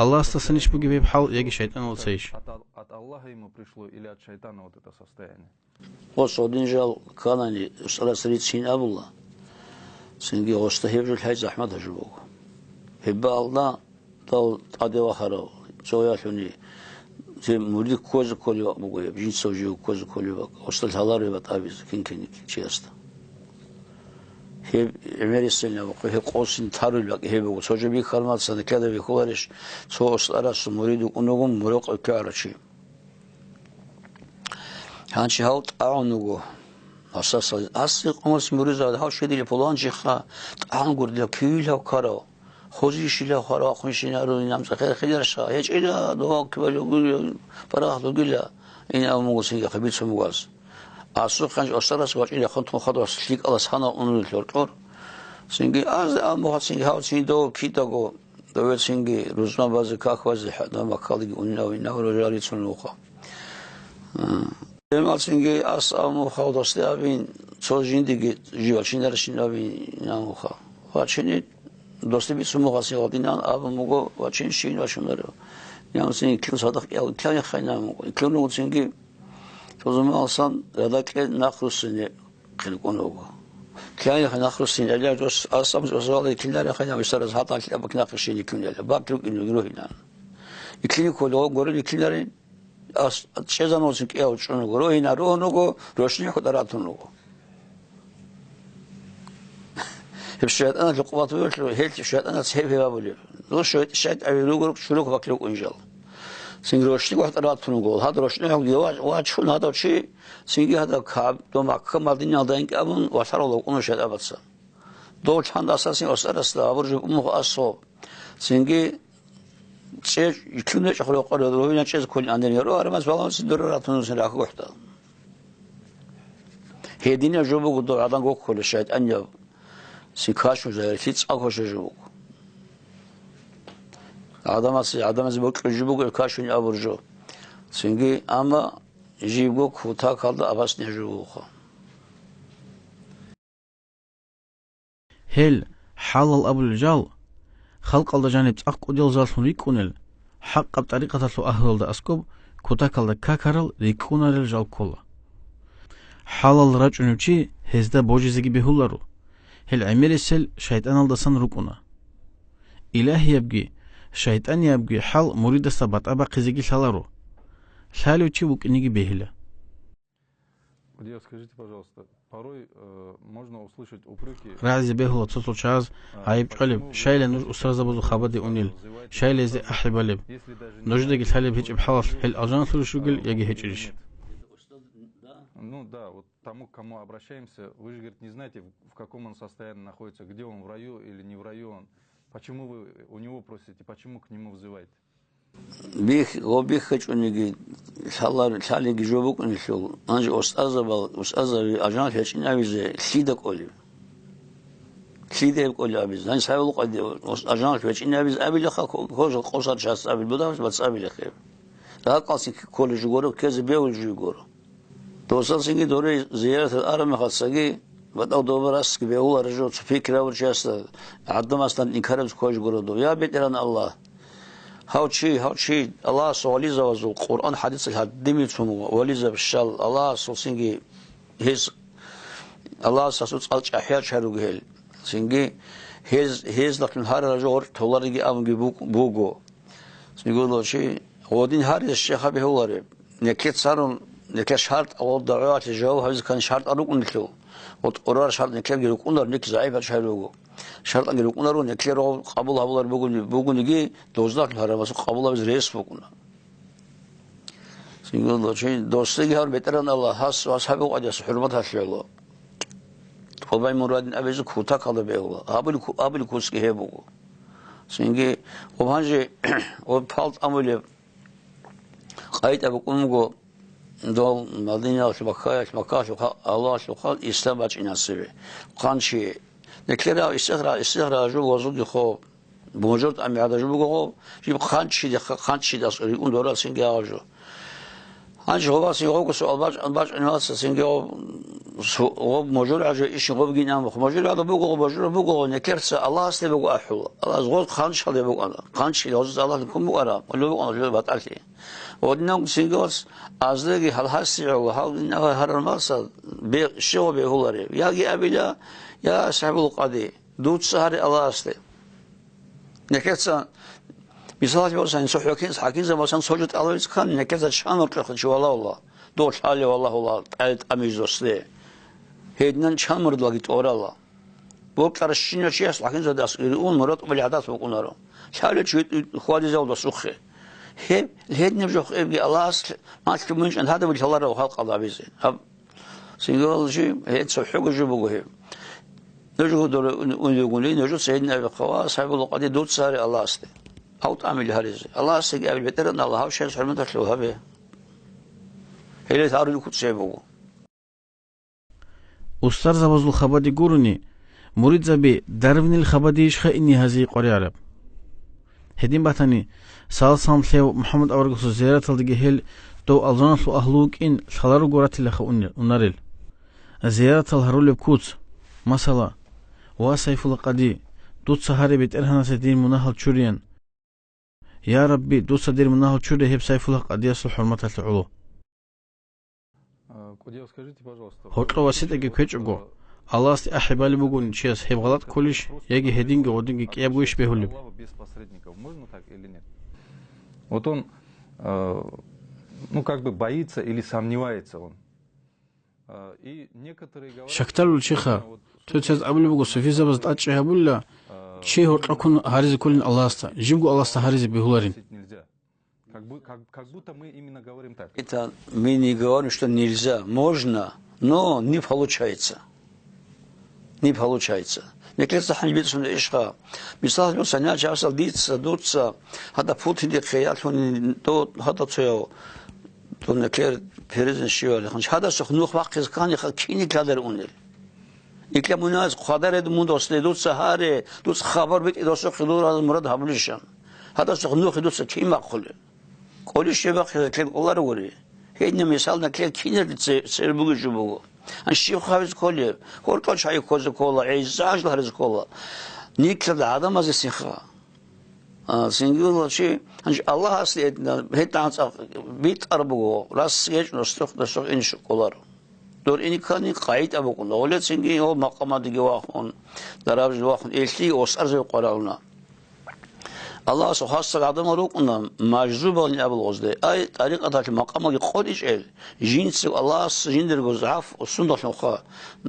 Аллагьасдасанищ бугеб гьеб хӀал яги шайтӀаналдасайищ? От Ал-, от Аллаха ему пришло или от шайтана вот это состояние? Гъос гьодин жал кканани, устарас рицин абула, цинги гъосда гьеб жо лъай захӀмат гьажуб буго. Гьеб балда дал тӀаде вахарав, цоялъуни, цин мурид ккозе кколев буго гьеб, жинцав жив ккозе кколев, гъосда лъаларо гьеб батӀа бизе кин-кинеги чиясда. Гьеб гӀемерисел набухъе, гьеб къосин тарулеб бакӀ гьеб буго. Цо жо бихьарал мацан, кида бихьуларищ, цо устарасул мурид вукӀун вуго, морокъав ккарав чи. Гьанчи гьав тӀагӀун вуго. Гьасаса, асе къомас муриза, гьав щведила пуланчиха, тӀагӀун гурдила, кивилав ккарав. Хозищила хварахъун щинарун, наб цӀехер хиларша, гьечӀила, дова ккибали угила, парагь дугила, ин абун буго цинги хъибицун бугаз. Асухъанчи устарас вачӀин яхъун тун хадас лъикӀала санал унрил гьоркьор. Цинги аз амуха цинги гьав цин дов кидаго, дове цинги рузма базе, как базе, хӀадам баккалги унав, инав рожарицун вуха. Эмал цинги ас амухал досде абин, цо жиндиги жив вачинарищин абин инав вуха. Вачини досде бицун вуха сигъал динан абун буго, вачин щин вачунарев. Нямцин иклъун садахъ кӀиял, иклъан яхъайна амуго. Иклъун вуго цинги Цо заман алсан радакье нахъ руссине хъилкӀун вуго. Кияе нахъ руссин гӀеларус асаб зозалда иклинарин хайна висараз гьатӀал абак нахъе щин иклин гӀела. Бакь рукӀин ругьинан. Иклин ккола гурин иклинарин ас чӀезан вуцин кӀияв чӀун вуго. Ругьинан ругьун вуго, рощни хутӀа ратун вуго. Гьеб шайтӀаналъул къуват бугелъул, гьелъ шайтӀанаца гьеб гьеб абулеб. Ну, шайтӀ-, шайтӀаби руго, чурухъ бакли рукӀунжал. Цинги рощтӀи гохӀ тӀаратун вуго. Гьад рощтӀи гьавги ва-, вачун гьадав чи, цинги гьадав каб-, дов Макка Мадиналда инкӀабун валъарал вукӀуна шайтӀабаца. Дов лъандаса цин осарасда абур жо умухъ асо. Цинги чӀеж-, итлъун речӀ хурокъор, ругьина чӀез кколин анир яро, арамас баламаси дура ратун цин рахъ гохӀда. Гьединаб жо буго дов гӀадан гокколеб шайтӀанияб. Цин кашун жагьиллъи цӀакъ гьошо жо буго. ГӀадамасе, гӀадамазе бокьулеб жо буго кашун абур жо. Цинги, амма жибго кутакалда абасни жо буго. Гьел, хӀалал абулел жал, халкъалда жаниб цӀакъ кӀудиялзаллъун рикӀкӀунел, хӀакъаб тӀарикъаталъул агьлуялда аскӀоб кутакалда какарал рикӀкӀунарел жал ккола. ХӀалал рачӀунев чи гьезда божизеги бегьуларо, гьел гӀемерисел шайтӀаналдасан рукӀуна. Илагьиябги, шайтӀаниябги хӀал муридасда батӀа бахъизеги лъаларо. Лъалев чи вукӀинеги бегьила. Судья, скажите, пожалуйста, порой, э, можно услышать упреки. РагӀизе бегьула цо-цо чагӀаз, а, гӀайиб чӀвалеб, почему вы щайила нуж устарзабазул хабаде унел, вызываете щайила гьезде ахӀи балеб? Если даже не нужедаги лъалеб гьечӀеб хӀалалъ гьел алжаналъулищ ругел яги гьечӀебищ? Ну да, вот тому, к кому обращаемся, вы же, говорит, не знаете, в, в каком он состоянии находится, где он, в раю или не в раю он. Почему вы у него просите, почему к нему взываете? Бих-, гъо бихьичӀониги лъалар-, лъалиги жо букӀунелъул, гьанже устӀазабал, устӀазаби ажан гьечӀинавизе лъида кӀолеб? Лъида гьеб кӀолеб абизе? Гьанже цайбал къаде ус-, ажан гьечӀинавизе абилаха, ко-, кожа къосар част абил, будагьалъ бацӀ абилахъе. Ракъалцин кколеб жо гуро, ккезе бегьулеб жо гуро. Досалцинги доре зияраталде араб мехалъ цоги батӀал доба расги бегьуларо жо цо пикру гьабурав чиясда, гӀадамасда инкараб кколеб жо гуро дов. Я БетӀергьан Аллагь! Гьав чи, гьав чи, Аллагьасул вализавазул Къуръан хӀадисалъ гьадимицун вализаб щал, Аллагьасул цинги гьез, Аллагьас гьасул цӀал чӀахӀиял чар руго гьел. Цинги гьез, гьезда гьарараб жо гъоркь толариги абунги буг-, буго. Цинги чи гъодин гьаризеги щай бегьулареб? Неке царун, неке шартӀ гъол дагӀвалъе жаваб гьабизе ккани шартӀал рукӀунелъул, гъол тӀурар шартӀ некеги рукӀунар, нек загӀипал чар руго. ШартӀалги рукӀунаро, неклъи рогъоб къабул гьабулар бугони-, бугониги, доздаклъун гьарамасухъ къабул гьабизе рес букӀуна. Цинги чи досиги гьар БетӀергьан Аллагь, гьас ва асхӀаб къадияс хӀурмат гьалъула. ТӀубай мурадин абизе кутакалда бегьула. Абул ку-, абул куцги гьеб буго. Цинги, ва гьанже, ва пал тӀамулеб къайда букӀун буго, дол Мадинаялъ, Маккаялъ, Маккаялъухъа, Аллагьалъухъа ислам бачӀинасебе. Хъанчи. Неклъера истихра, истихра жо вазуги хо. Божор тӀамигӀада жо буго хо. Жиб хъанчи дехъа, хъанчи дас рикӀун дорасинги гьав жо. Гьанчи гъобасин гъобго суал бач-, бачӀинасинги гъоб, су-, гъоб можор гӀажо ишин гъобги намухъ. Можор гӀада буго гъо, можор буго гъо, неклъерца Аллагьасде буго ахӀула. Аллагьас гъоз хъанчалде букӀана. Хъанчи гъоз Аллагьлъи кун букӀара, къуллу букӀана жо батӀалъи. Гъодинав цинги вац, аздаги гьалхасигӀула, гьал инагьа гьарармаса бе-, щивго бегьуларев? Яги абила, я асхӀабул къади, дуца гьаре Аллагьасде. Нехеца, мисалалъе босани, цо хӀаким-, хӀакимзабасан цо жо тӀалабизе ккани, нехеца чан варкьахъе чи валагьула, дов лъалев валагьула, тӀай тӀамизе досде. Гьединан чан муридалги тӀорала. Бокьаращинав чияс лъагьинзадас ириун мурад тӀубали гӀадат букӀунаро. Лъалев чи хьвадизавулдасухъе. Гьеб, гьединаб жо эбги Аллагьас малъун букӀинчӀан гьадаб лъаларав халкъалда гьабизе. Гьаб, цинги валжи, гьеб цохӀого жо буго гьеб. Нуж гьудур ун-, ун ругуни, нужеца гьедин абихъа ва сайбулукъади дуца гьаре Аллагьасде. Гьав тӀамил гьаризе. Аллагьасдаги абил, БетӀергьан Аллагь, гьав чияс хӀурматалъув гьабе. Гьеле гьарулел куц гьеб буго. Устарзабазул хабаде гурони, муридзаби дарвинил хабадейищха ине гьазие къваригӀараб? Гьедин батани, салам лъев МухӀаммад аварагасул зияраталдаги гьел дов алжаналъул агьлу вукӀин лъаларуго ратилаха уни-, унарел. Зияратал гьарулеб куц, масала: «Ва Сайфула къади, дуца гьаре БетӀергьанасе дир мунагьал чуриян». Я Рабби, дуца дир мунагьал чуре гьеб Сайфула къадиясул хӀурматалъе гӀоло. Гьоркьо васитӀаги ккечӀого, Аллагьасде ахӀи балеб бугони чияс гьеб гъалатӀ кколищ, яги гьединги гъодинги кӀиябгойищ бегьулеб? Вот он, э, ну, как бы боится или сомневается он. Э, и некоторые говорят, Щакдарулев чиха, цо-цояз абулеб буго, суфизабаз тӀадчӀи гьабула, чи гьоркьо ккун гьаризе кколин Аллагьасда, жибго Аллагьасда гьаризе бегьуларин. Как бу-, как, как будто мы именно говорим так. Это мы не говорим, что нельзя. Можно, но не получается. Не получается. Неклеца хӀанибицун ишха. Мисал, ну, саня часал дица, дуца, гьада путине хъеялъуни, то, гьада цояв, то неклер перезен шивали. Ханч гьада сох нух вахъиз кани ха кини кадер унел. Икьа муназ хъвадаред мун досде дуца гьаре, дуц хабар битӀи досухъе дур гьаз мурад гьабулищан. Гьада сох нухе дуца кин бахъулел. КӀолищ жебахъизе ккел кӀоларо гури. Гьедин мисална ккел киналги це-, цер бугеб жо буго. Гьанже щиб хъвазе кколеб? Гьоркьор чай ккозе ккола, гӀеза ажал гьаризе ккола. Никлада гӀадамазе сиха. А, цинги вула чи, гьанже Аллагьас гьедна, гьедна цӀакъ битӀар буго, рас гьечӀо, стохда сох инищ кколаро. Дор иниккани къагӀида букӀуна. Гьоле цинги гьо макъамадиги вахун, дарабжи вахун, элъи осарзе къварагӀуна. Аллагьас хасал гӀадамал рукӀуна, мажзубалин абул гъозде. Ай, тӀарикъаталъ макъамалги къотӀичӀел, жинцев Аллагьас жиндирго загӀаф сундалъунха,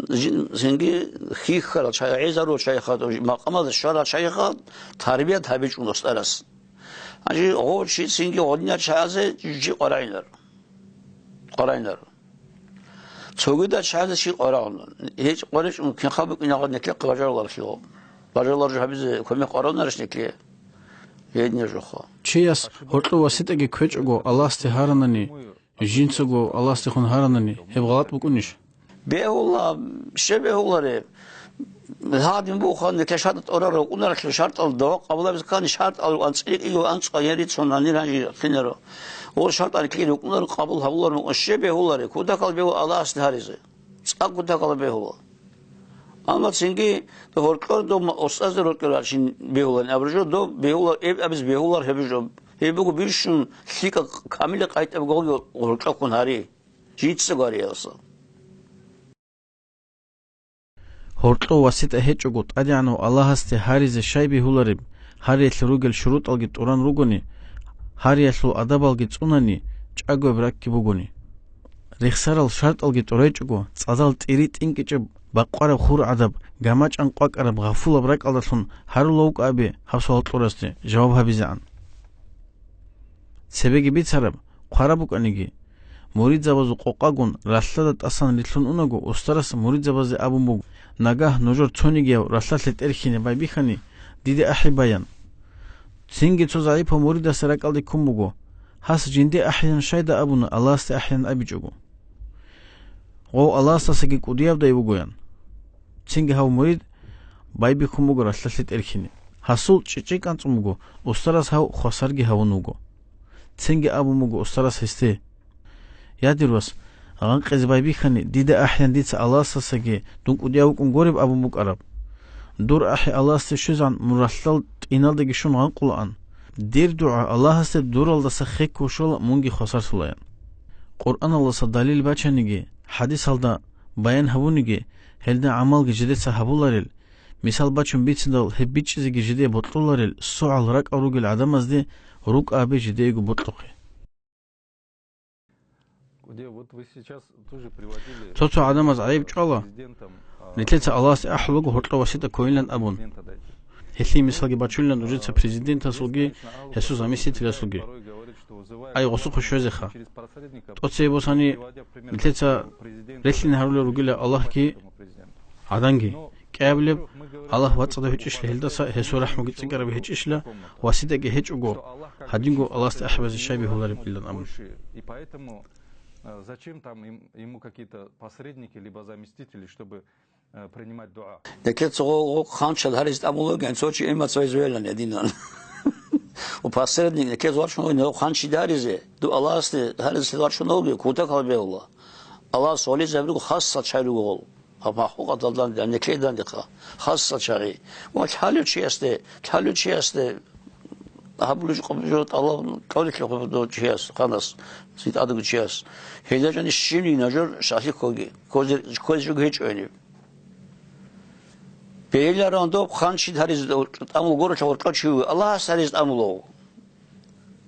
жин-, цинги хьихьарал чай, гӀезарул чайха, макъамалда щварал чайха тарбият гьабичӀун устарас. Гьанже гъов чи цинги гъодинал чазе жи къварагӀинар. КъварагӀинар. Цогидал чазе чи къварагӀуна. ГьечӀ къваричӀун кинха букӀинагъад никлехъе бажарулархъего. Бажаруларжо гьабизе кумек къварагӀунарищ никле? Гьединаб жоха. Чияс гьоркьо васитӀаги ккечӀого Аллагьасде гьаранани, жинцаго Аллагьасдехун гьаранани, гьеб гъалатӀ букӀунищ? Бегьула, щай бегьуларе? Гьадин буха, никле шартӀ тӀорар рукӀунаралъе шартӀал дова къабулабиз ккани, шартӀал анцӀила кӀиго анцӀ гьари цо нани ранжи хинаро. О, шартӀал кӀиго рукӀунар къабул гьабулар мукъун, щай бегьуларе? Кутакал бегьу Аллагьасде гьаризе. ЦӀакъ кутакал бегьула. Амма цинги гьоркьор дов ма-, устазда рокьор ачин бегьулан абуржо, дов бегьулар, эб абиз бегьулар гьеб жо. Гьеб буго бищун лъикӀа камила къайтӀаб гъоги гьоркьоккун гьари. Жинцаго гьари гьелса. Гьоркьо васитӀа гьечӀого ТӀадегӀанав Аллагьасде гьаризе щай бегьулареб, гьариялъе ругел шурутӀалги тӀуран ругони, гьариялъул адабалги цӀунани, чӀагояб ракӀги бугони. Рехсарал шартӀалги тӀурайчӀого, цӀадал тӀири тӀинкӀичӀеб бакъвараб хур гӀадаб, гамачӀан къвакӀараб гъафулаб ракӀалдалъун гьарула вукӀа абе гьаб суал кьурасде жаваб гьабизегӀан. Цебеги бицараб, хъвараб букӀаниги, муридзабазул къокъагун ралъдада тӀасан рилълъун унаго, устарас муридзабазде абун буго: «Нагагь нужер цонигияв ралъдалъе тӀерхьине байбихьани, диде ахӀи баян». Цинги цо загӀипав муридасда ракӀалде ккун буго: «Гьас жинде ахӀиян щайда абуна, Аллагьасде ахӀиян абичӀого». Гъов Аллагьасдасаги кӀудиябдай вугоян. Цинги гьав мурид байбихьун буго ралъдалъе тӀерхьине. Гьасул чӀичӀи кӀанцӀун буго, устарас гьав хвасарги гьавун вуго. Цинги абун буго устарас гьесде: «Я, дир вас, гъанкъизе байбихьани, дида ахӀиян дица Аллагьасдасаги дун кӀудияв вукӀун гореб абун букӀараб. Дур ахӀи Аллагьасде щвезегӀан мун ралъдал тӀиналдаги щун гъанкъулаан. Дир дугӀа Аллагьасде дуралдаса хехго щола, мунги хвасарлъулаян». Къуръаналдаса далил бачаниги, хӀадисалда баян гьабуниги, гьелда гӀамалги жидеца гьабуларел, мисал бачун бицидал гьеб бичӀчӀизеги жидее бокьуларел, согӀал ракӀал ругел гӀадамазде рукӀа абе жидеего бокьухъе. Цо-цо гӀадамаз гӀайиб чӀвала, нилъеца Аллагьасде ахӀулего гьоркьов васитӀа кколилан абун. Гьелъие мисалги бачунилан нужеца президентасулги гьесул заместителясулги. Ай, гъосухъе щвезеха. ТӀоцебе босани, нилъеца релълъин гьарулел ругила Аллагьги гӀаданги. КӀиабилеб, Аллагь вацӀцӀадав гьечӀищила гьелдаса, гьесул рахӀмуги цӀикӀкӀараб гьечӀищила, васитӀаги гьечӀого, гьадинго Аллагьасде ахӀи базе щай бегьулареб илан абун. Зачем там ему какие-то посредники либо заместители, чтобы э, принимать дуа. Нилъеца гъо-, гъо-, хъанчал гьаризе тӀамулев вугин, цо чи иман цо гьез вегьилан гьединан. Ва посредник нилъеца вачун вугин, гъо-, хъанчида гьаризе, ду Аллагьасде гьаризе вачун вугин, кутакал бегьула. Аллагьас вализаб руго хасса чай руго гъол. Гьаб махлукъаталдан, нилъедан дихъа. Хасса чагӀи. Ва лъалев чиясде, лъалев чиясде, гьабулеб жо-, жо тӀалаб кьолелъул хъубдул чияс, ханас, цин тӀадуги чияс. Гьелда жанис щибниги нажор шалъи ккоги, ккозе, ккозе жо гьечӀо гьениб. Бегьиларан доб хъанчид гьаризе тӀамул горелъа гъоркьо чи вуго, Аллагьас гьаризе тӀамулав.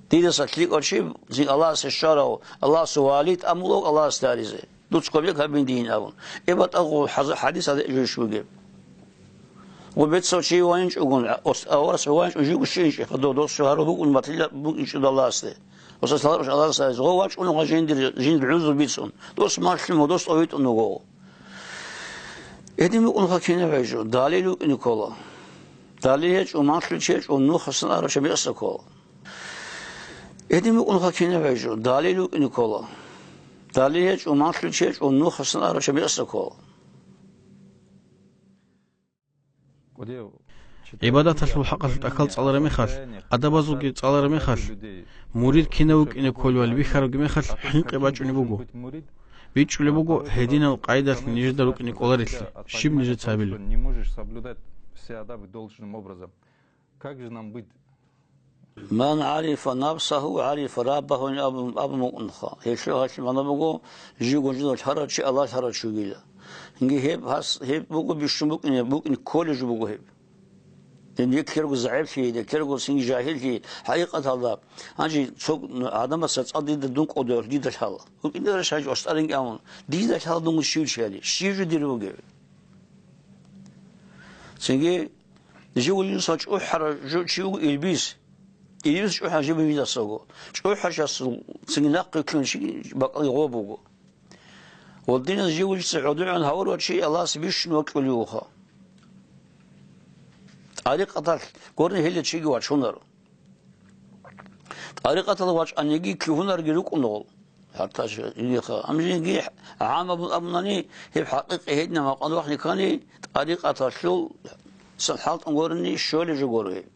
Дидаса лъикӀав чи, цин Аллагьасе щварав, Аллагьасул вали тӀамулав Аллагьасде гьаризе. Дуц кобек гьабин дин абун. Эб батӀа гъо хӀаза-, хӀадис гьадин жугьиш бугеб. Гъо бецав чи вайинчӀогун, ос-, аварас вайинчӀо жугьу щинчӀеб, дов дос гьару букӀун батила букӀинчӀо Аллагьасде. Ос салат Аллагьасде, гъо вачӀун гъо жиндир, жиндир гӀузру бицун. Дос малъун ва дос тӀовитӀун вуго. Гьедин букӀунха кинаб гьечӀо, далил вукӀине ккола. Далил гьечӀо, малъун чи гьечӀо, нухасан арав чебиаса ккола. Гьедин букӀунха кинаб гьечӀо, далил вукӀине ккола. Далил гьечӀо, малъун чи гьечӀо, нухасан арав чебиаса ккола. ГӀибадаталъул хӀакъалъулъ тӀахьал цӀалараб мехалъ, адабазулги цӀалараб мехалъ, мурид кинав вукӀине кколевали бихьарабги мехалъ хӀинкъи бачӀунеб буго. БичӀчӀулеб буго гьединал къайдалъ нижеда рукӀине кӀоларелъи, щиб нижеца гьабилеб. Как же нам быть? Ман гӀарифа нафсагьу, гӀарифа раббагьу абун, абун букӀунха. Гьелъул гьалъи магӀна буго, живго жинда лъарав чи Аллагь лъарав чи вугила. Гьеб гьас, гьеб буго бищун букӀине, букӀине кколеб жо буго гьеб. Гьеб нилъерго загӀиплъи, нилъерго цинги жагьиллъи, хӀакъикъаталда, гьанже цо гӀадамаца цӀа дида дун кӀодо, дида лъала. ВукӀиндераш гьанже устӀарин кӀамун, дида лъала дун щив чи гьали, щив жо дир вугев? Цинги Жив вугилан чӀухӀарав жо чи вуго илбис. Илбис чӀухӀарав жив вугиласаго. ЧӀухӀарав чиясул цинги нахъе ккун чи бакӀалде гъоб буго. Ва диназ жив вугилан гӀодовегӀан гьавурав чи Аллагьас бищун вокьулев вуха. ТӀарикъаталъ гурони гьелда чиги вачунаро. ТӀарикъаталда вачӀаниги лъугьунарги рукӀуна гъол. Гьарташ гьигиха. Гьанжеги гӀам абун абунани, гьеб хӀакъикъи гьединаб макъан вахъни ккани, тӀарикъаталъул цо хӀалтӀун гурони щолеб жо гуро гьеб.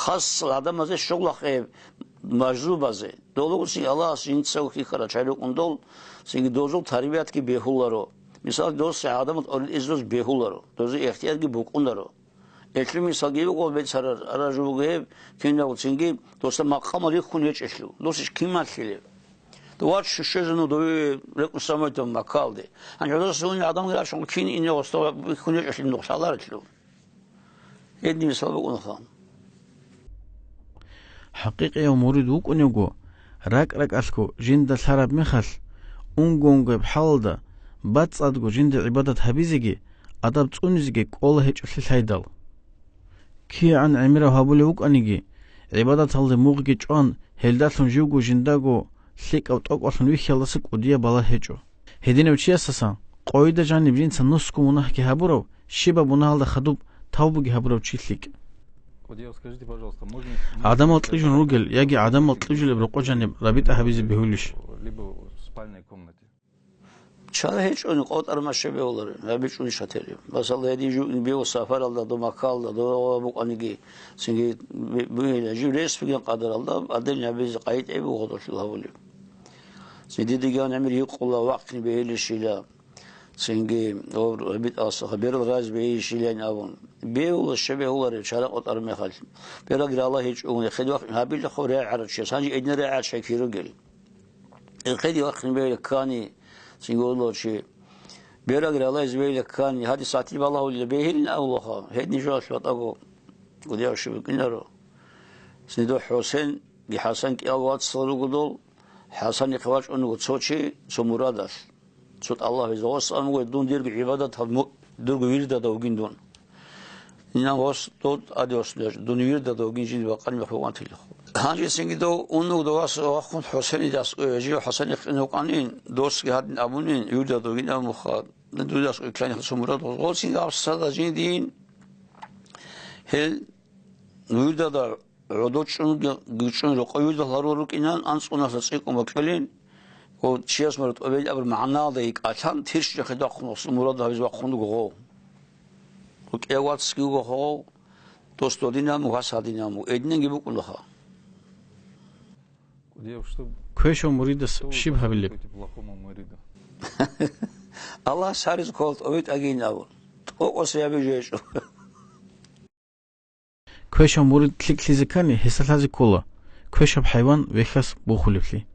Хасал гӀадамазе щолаха гьеб мажзубазе. Дол руго цин Аллагьас жинцаго хьихьарал чагӀи рукӀун дол, цинги дозул тарбиятги бегьуларо. Мисал, дос гӀадамал тӀоритӀизе доз бегьуларо, дозул ихтиярги букӀунаро. Гьелъул мисалги буго, бецарар, араб жо буго гьеб, кинабго цинги досда макъамал риххун гьечӀелъул. Дос иш кин малъилеб? Вач щвезану дове рекӀун самойтав макалде. Гьанже гьодоса гьуни гӀадамал рачун кин ине гъоста риххун гьечӀелъул нух лъаларелъул. Гьедин мисал букӀунаха. ХӀакъикъияв мурид вукӀуневго, ракӀ-ракӀалъго жинда лъараб мехалъ, унго-унгояб хӀалалда бацӀцӀадго жинда гӀибадат гьабизеги, адаб цӀунизеги кӀола гьечӀолъи лъайдал. КигӀан гӀемерав гьабулев вукӀаниги, гӀибадаталде мугъги чӀван, гьелдалъун живго жиндаго лъикӀав тӀокӀалъун вихьиялдаса кӀудияб балагь гьечӀо. Гьединав чиясдасан, къойда жаниб жинца нусго мунагьги гьабурав, щибаб мунагьалда хадуб тавбуги гьабурав чи лъикӀ. ГӀадамал кьижун ругел яги гӀадамал кьижулеб рокъо жаниб рабитӀа гьабизе бегьулищ? Чара гьечӀони къотӀараб машгьи бегьуларо, гьабичӀони шатерияб. Масала, гьедин жугьин бегьу сапаралда, дов Маккалда, дов букӀаниги, цинги бе-, бугила, жив рес бугеб къадаралда, адил гьабизе къайи тӀиб буго гъодолъул гьабулеб. Цин дидеган гӀемер гьикъула, вахъин бегьилищила, цинги, о, рабитӀалсаха, берал разе бегьилищилан абун. Бегьула, щай бегьуларев, чара къотӀараб мехалъ. Бералги рала гьечӀо, хӀед вахъин гьабилахъо регӀарав чияс, гьанже гьедин регӀарав чай кир ругел. Эхеде вахъин бегьила ккани, цинги гьоло чи. Бераг ралайзе бегьила ккани, гьадин сатир балагьулила бегьилин авлаха, гьедин жоялъ ватӀаго гудияб щиб букӀинаро. Цинги дов ХӀусен, ГьахӀасан кӀиял вацал руго дол, ХӀасанихъе вачӀун вуго цо чи, цо мурадалъ. Цо тӀалаб гьезда: «Вас, амгъе, дун дирго гӀибадат гьаб му-, дирго вирдада вугин дун». Инан вас дод аде вас дун вирдада вугин жиди бакъани мехалъ вантилахъу. Гьанже цинги дов унуг довас вахъун ХӀусейнидас, э, жив ХӀусейнихъ ин вукъанин, досги гьадин абунин, вирдада вугин абун муха. Дудас итлъани хасун мурад гъозгъосин гьаб сада жиндин. Гьел вирдада гӀодочӀун, гичӀун рокъовирда лъарул рукӀинан, анцӀунаса цӀикӀкӀун бакьилин, ва чияс мурад тӀобел абур магӀналда йикӀалъан, тирщ рехидахъун вахъун мурад гьабиз вахъун вуго гъов. РукӀия вацги вуго гъов, дос додинаб мугьас гьадинаб мугь, эдинанги букӀунаха. Квешав муридас щиб гьабилеб? Аллагь сариз ккола тӀовитӀагин абун. ТӀокӀосе гьабиже гьечӀо. Квешав мурид лъикӀлъизе ккани, гьесда лъазе ккола квешаб хӀайван вехьас бухулеблъи.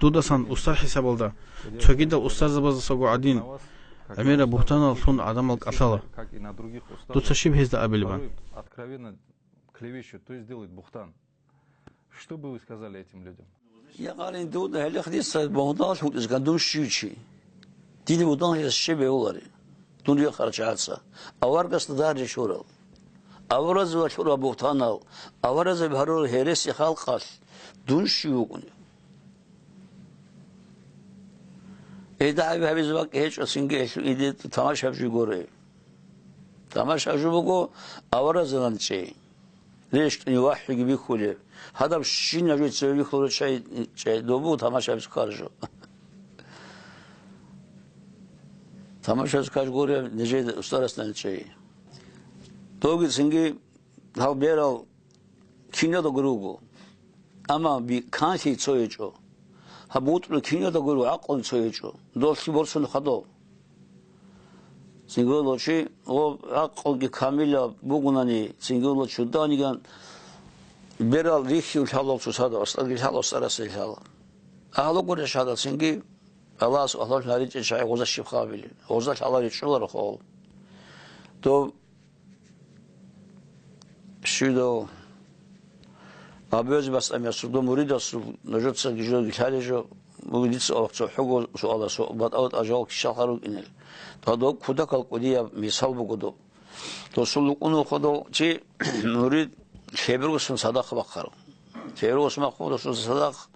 Дудасан устар хӀисабалда, цогидал устарзабаздасаго гӀадин, гӀемераб бугьтанал лъун гӀадамал кӀалъала. Дуца щиб гьезда абилебан? Клевещут, то есть делают бухтан. Что бы вы сказали этим людям? Я гъалин дуда гьелихъ дица богьдал хутӀизган дун щив чи? Дин будан гьес щиб бегьулари? Дун рехарчагӀаца. Аварагасда дарри щурал. Аваразе валъура бугьтанал, аваразе гьарура гьереси халкъалъ. Дун щив вукӀунев? Эда гьаби гьабизе бакӀ гьечӀо, цинги гьелъу иде тамашаб жо горе. Тамашаб жо буго аваразанан чӀей. РещтӀуни вахӀиги бихьулеб. Гьадаб щинаб жо цеве бихьулеб чай, чай добу тамашабиз ккаржо. Тамашабиз ккарж гуре нижеда устарасанан чӀей. Доги цинги гьал берал кинода гуруго. Амма би-, канлъи цо гьечӀо. Гьаб бутӀрул киналда гуро гӀакълу цо гьечӀо. Долъи борцун хадуб. Цинги лочи, ва гӀакълуги камилаб бугунани, цинги лочи даниган берал рихьив лъалал цусада, устӀарги лъала, устӀарасе лъала. Агьлу гурищ гьадал цинги, Аллагьас агьлу гьаричӀел чагӀи гъоза щиб хабили, гъоза лъала ричӀчӀуларо хол. Доб Щивдав абуязе бастӀамиясул, дов муридасул, нужецаги жоги лъалей жо, буго дица цо хӀуго суалас, батӀалат ажал кишалха рукӀинел. Дов кудакал кӀудияб мисал буго доб. Досул лукӀун вуходав чи мурид лъебергосун садахъ бахъарав. Лъебергосун бахъун досул садахъ,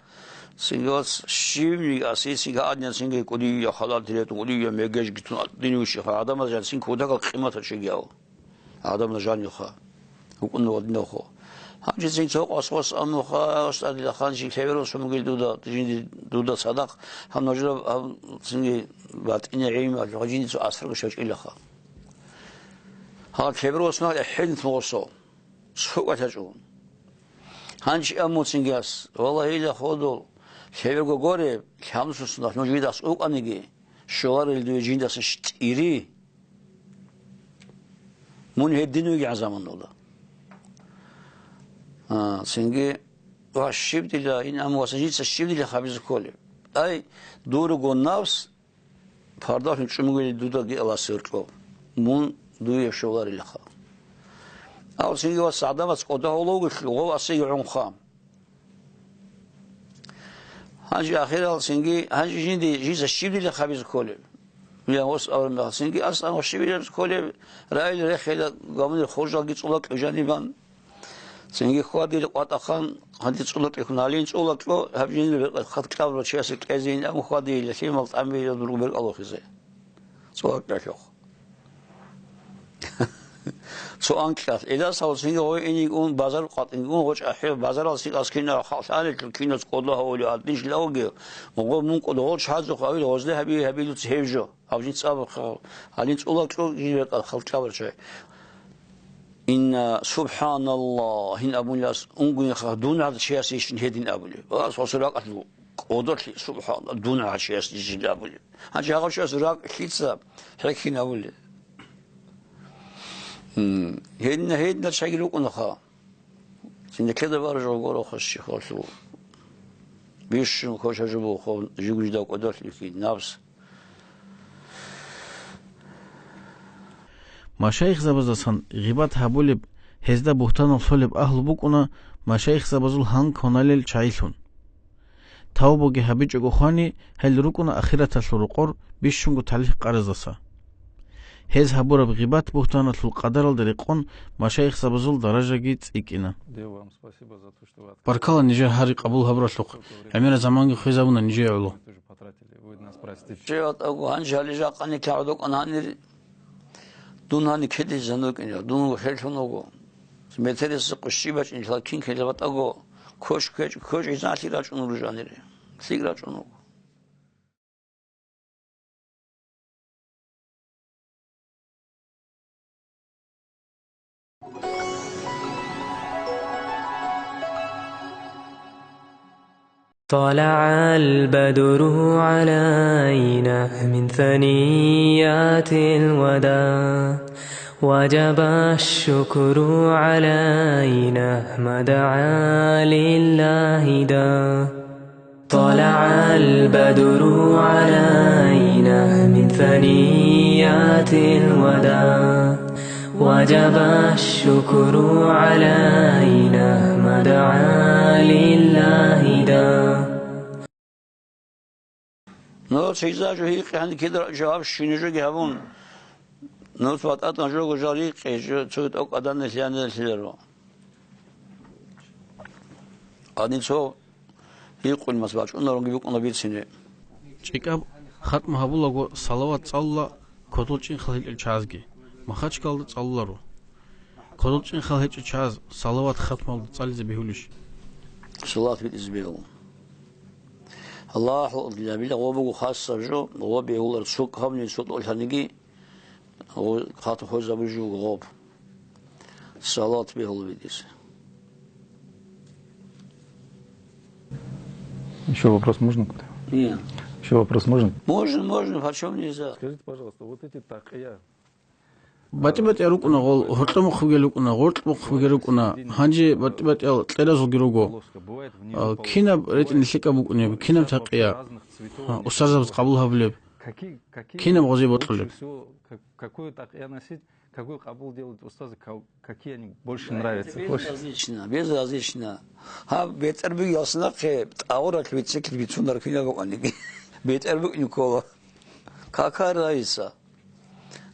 цинги вац щивниги асициги гьадинан цинги кӀудияв халати ретун, кӀудияв мегежги тун, динив щиха, гӀадамаз жан цинги кудакал къиматав чиги ав. Гьадамал жанивха, вукӀуна ва динавхо. Гьанже цин цо къвас-къвас амуха, устӀадилаха, жин лъеберал сумгил дуда, жинди дуда цадахъ, гьаб нужераб гьаб цинги батӀине гӀилмалъуха, жинди цо асарго щачӀилаха. Гьаб лъеберал сумагь эхӀен лъугъусо, цо кӀвалъачӀун. Гьанже аму цинги ас, валлагьила ходул, лъеберго горе, лъамсусна, нуж видас укӀаниги, щоларел дуе жиндасан щтӀири. Мун гьедин вугегӀан заманалда. А, цинги, ва щиб дила, ин аму васа жинца щиб дила хабизе кколеб? Ай, дурго нафс, пардалъун чӀумугели дуда гиалас гьоркьо. Мун дуе щоларилаха. Ав цинги васа гӀадамац кӀода гьоловги гъов асиги гӀунха. Гьанже ахирал цинги, гьанже жинди жинца щиб дила хабизе кколеб? Я гъос авармехал цинги, аслан, ва щиб дила кколеб, раил рехила гавнир хожалги цӀула кьижанибан. Цинги хьвадил къватӀахан, гьанди цӀула кьихьун гьалин цӀула кьо, гьаб жинди бекъ-, хат кьабра чиясе кьезейин, аму хьвадил лъимал тӀамбила дургу беркӀалухизе. ЦӀула кьалъухъ. Цо анкьалъ, илдас гьав цинги гъой инигун, базар къватӀингун, гъоч ахӀи, базарал сикъас кина халкъ лъалелъул киназ кӀодо гьавули гьадин жилавги, гъо мун кӀод гъоч хӀазухъ гьавил гъозде гьаби гьабилуц гьев жо, гьав жин цӀабахъ, гьалин цӀула кьо жив халкъ кьабарчай. Инна, субханаллагь, гьин абунилас унгуниха дун гьад чиясе ишин гьедин абули. Ва сосо ракӀалъ кӀодолъи, субханаллагь, дун гьад чиясе ишин абули. Гьанже гьагъав чияс ракӀ лъица хӀехьин абули. М, гьедина, гьедина чагӀи рукӀунаха. Цинеклъеда баражал гороха щихалъул. Бищун хвашажубухъав жигуж давкӀадалъухъи, напс. Машайихзабаздасан гъибат гьабулеб, гьезда бугьтанал лъолеб агьлу букӀуна машайихзабазул гьан кваналел чагӀилъун. Тавбаги гьабичӀого хвани, гьел рукӀуна ахираталъул рокъор бищунго талихӀ къараздаса. Гьез гьабураб гъибат-бугьтаналъул къадаралда рекъон машайихзабазул даражаги цӀикӀкӀина. Баркала нижер гьари къабул гьабуралъухъ. ГӀемераб заманги хвезабуна нижее гӀоло. Жеватаго гьанже гьале жакъа никягӀ докӀан гьанир. Дун гьани кедизе жану кӀине, дун вухӀелъун вуго. Метерисехъо щиб бачӀин, лъал кин ккела батӀаго, квеш кквечӀ-, квечӀ гьезан лъикӀ рачӀун вуго жанире. ЛъикӀ рачӀун вуго. طلع البدر علينا من ثنيات الوداع، وجب الشكر علينا ما دعا لله داع. طلع البدر علينا من ثنيات الوداع، وجب الشكر علينا ما دعا لله داع. Ну, цо гьезда жо гьикъи гьаниб кида жаваб щвине жоги гьабун. Ну, цо батӀатӀан жого жал рикъи, жо цо тӀокӀ аданилъ янилъиларо. Гьаниб цо гьикъун мас бачӀунарунги букӀуна бицине. ЧӀикӀаб хатӀма гьабулаго салават цӀалула кодол чӀинхъал гьечӀел чагӀазги, Махачкалда цӀалуларо. Кодол чӀинхъал гьечӀел чагӀаз салават хатмалда цӀализе бегьулищ? Салават битӀизе бегьула. Аллагь, гъоб буго хасаб жо, гъоб бегьулар цо кавни цо тӀолъаниги, гъо-, хату хвезабулеб жо гъоб. Салават бегьула битӀизе. Ещё вопрос можно? Нет. Ещё вопрос можно? Можно, можно, почём нельзя? Скажите, пожалуйста, вот эти такъия, БатӀи-батӀиял рукӀуна гъол, гьоркьомухъ бугел рукӀуна, гъоркьмухъ бугел рукӀуна, гьанже батӀи-батӀиял кьеразулги руго. А, кинаб ретӀине лъикӀаб букӀунеб, кинаб такъия? А, устарзабаз къабул гьабулеб? Кинаб гъозе бокьулеб? Какую такъия носить, какую къабул делают устазы, ка-, какие они больше нравятся? Безразлично, безразлично. Гьаб бетӀер бугелъ нахъе тӀагъуралъ бицеклъи бицунар кинаб букӀаниги. БетӀер букӀин ккола. Какая разница?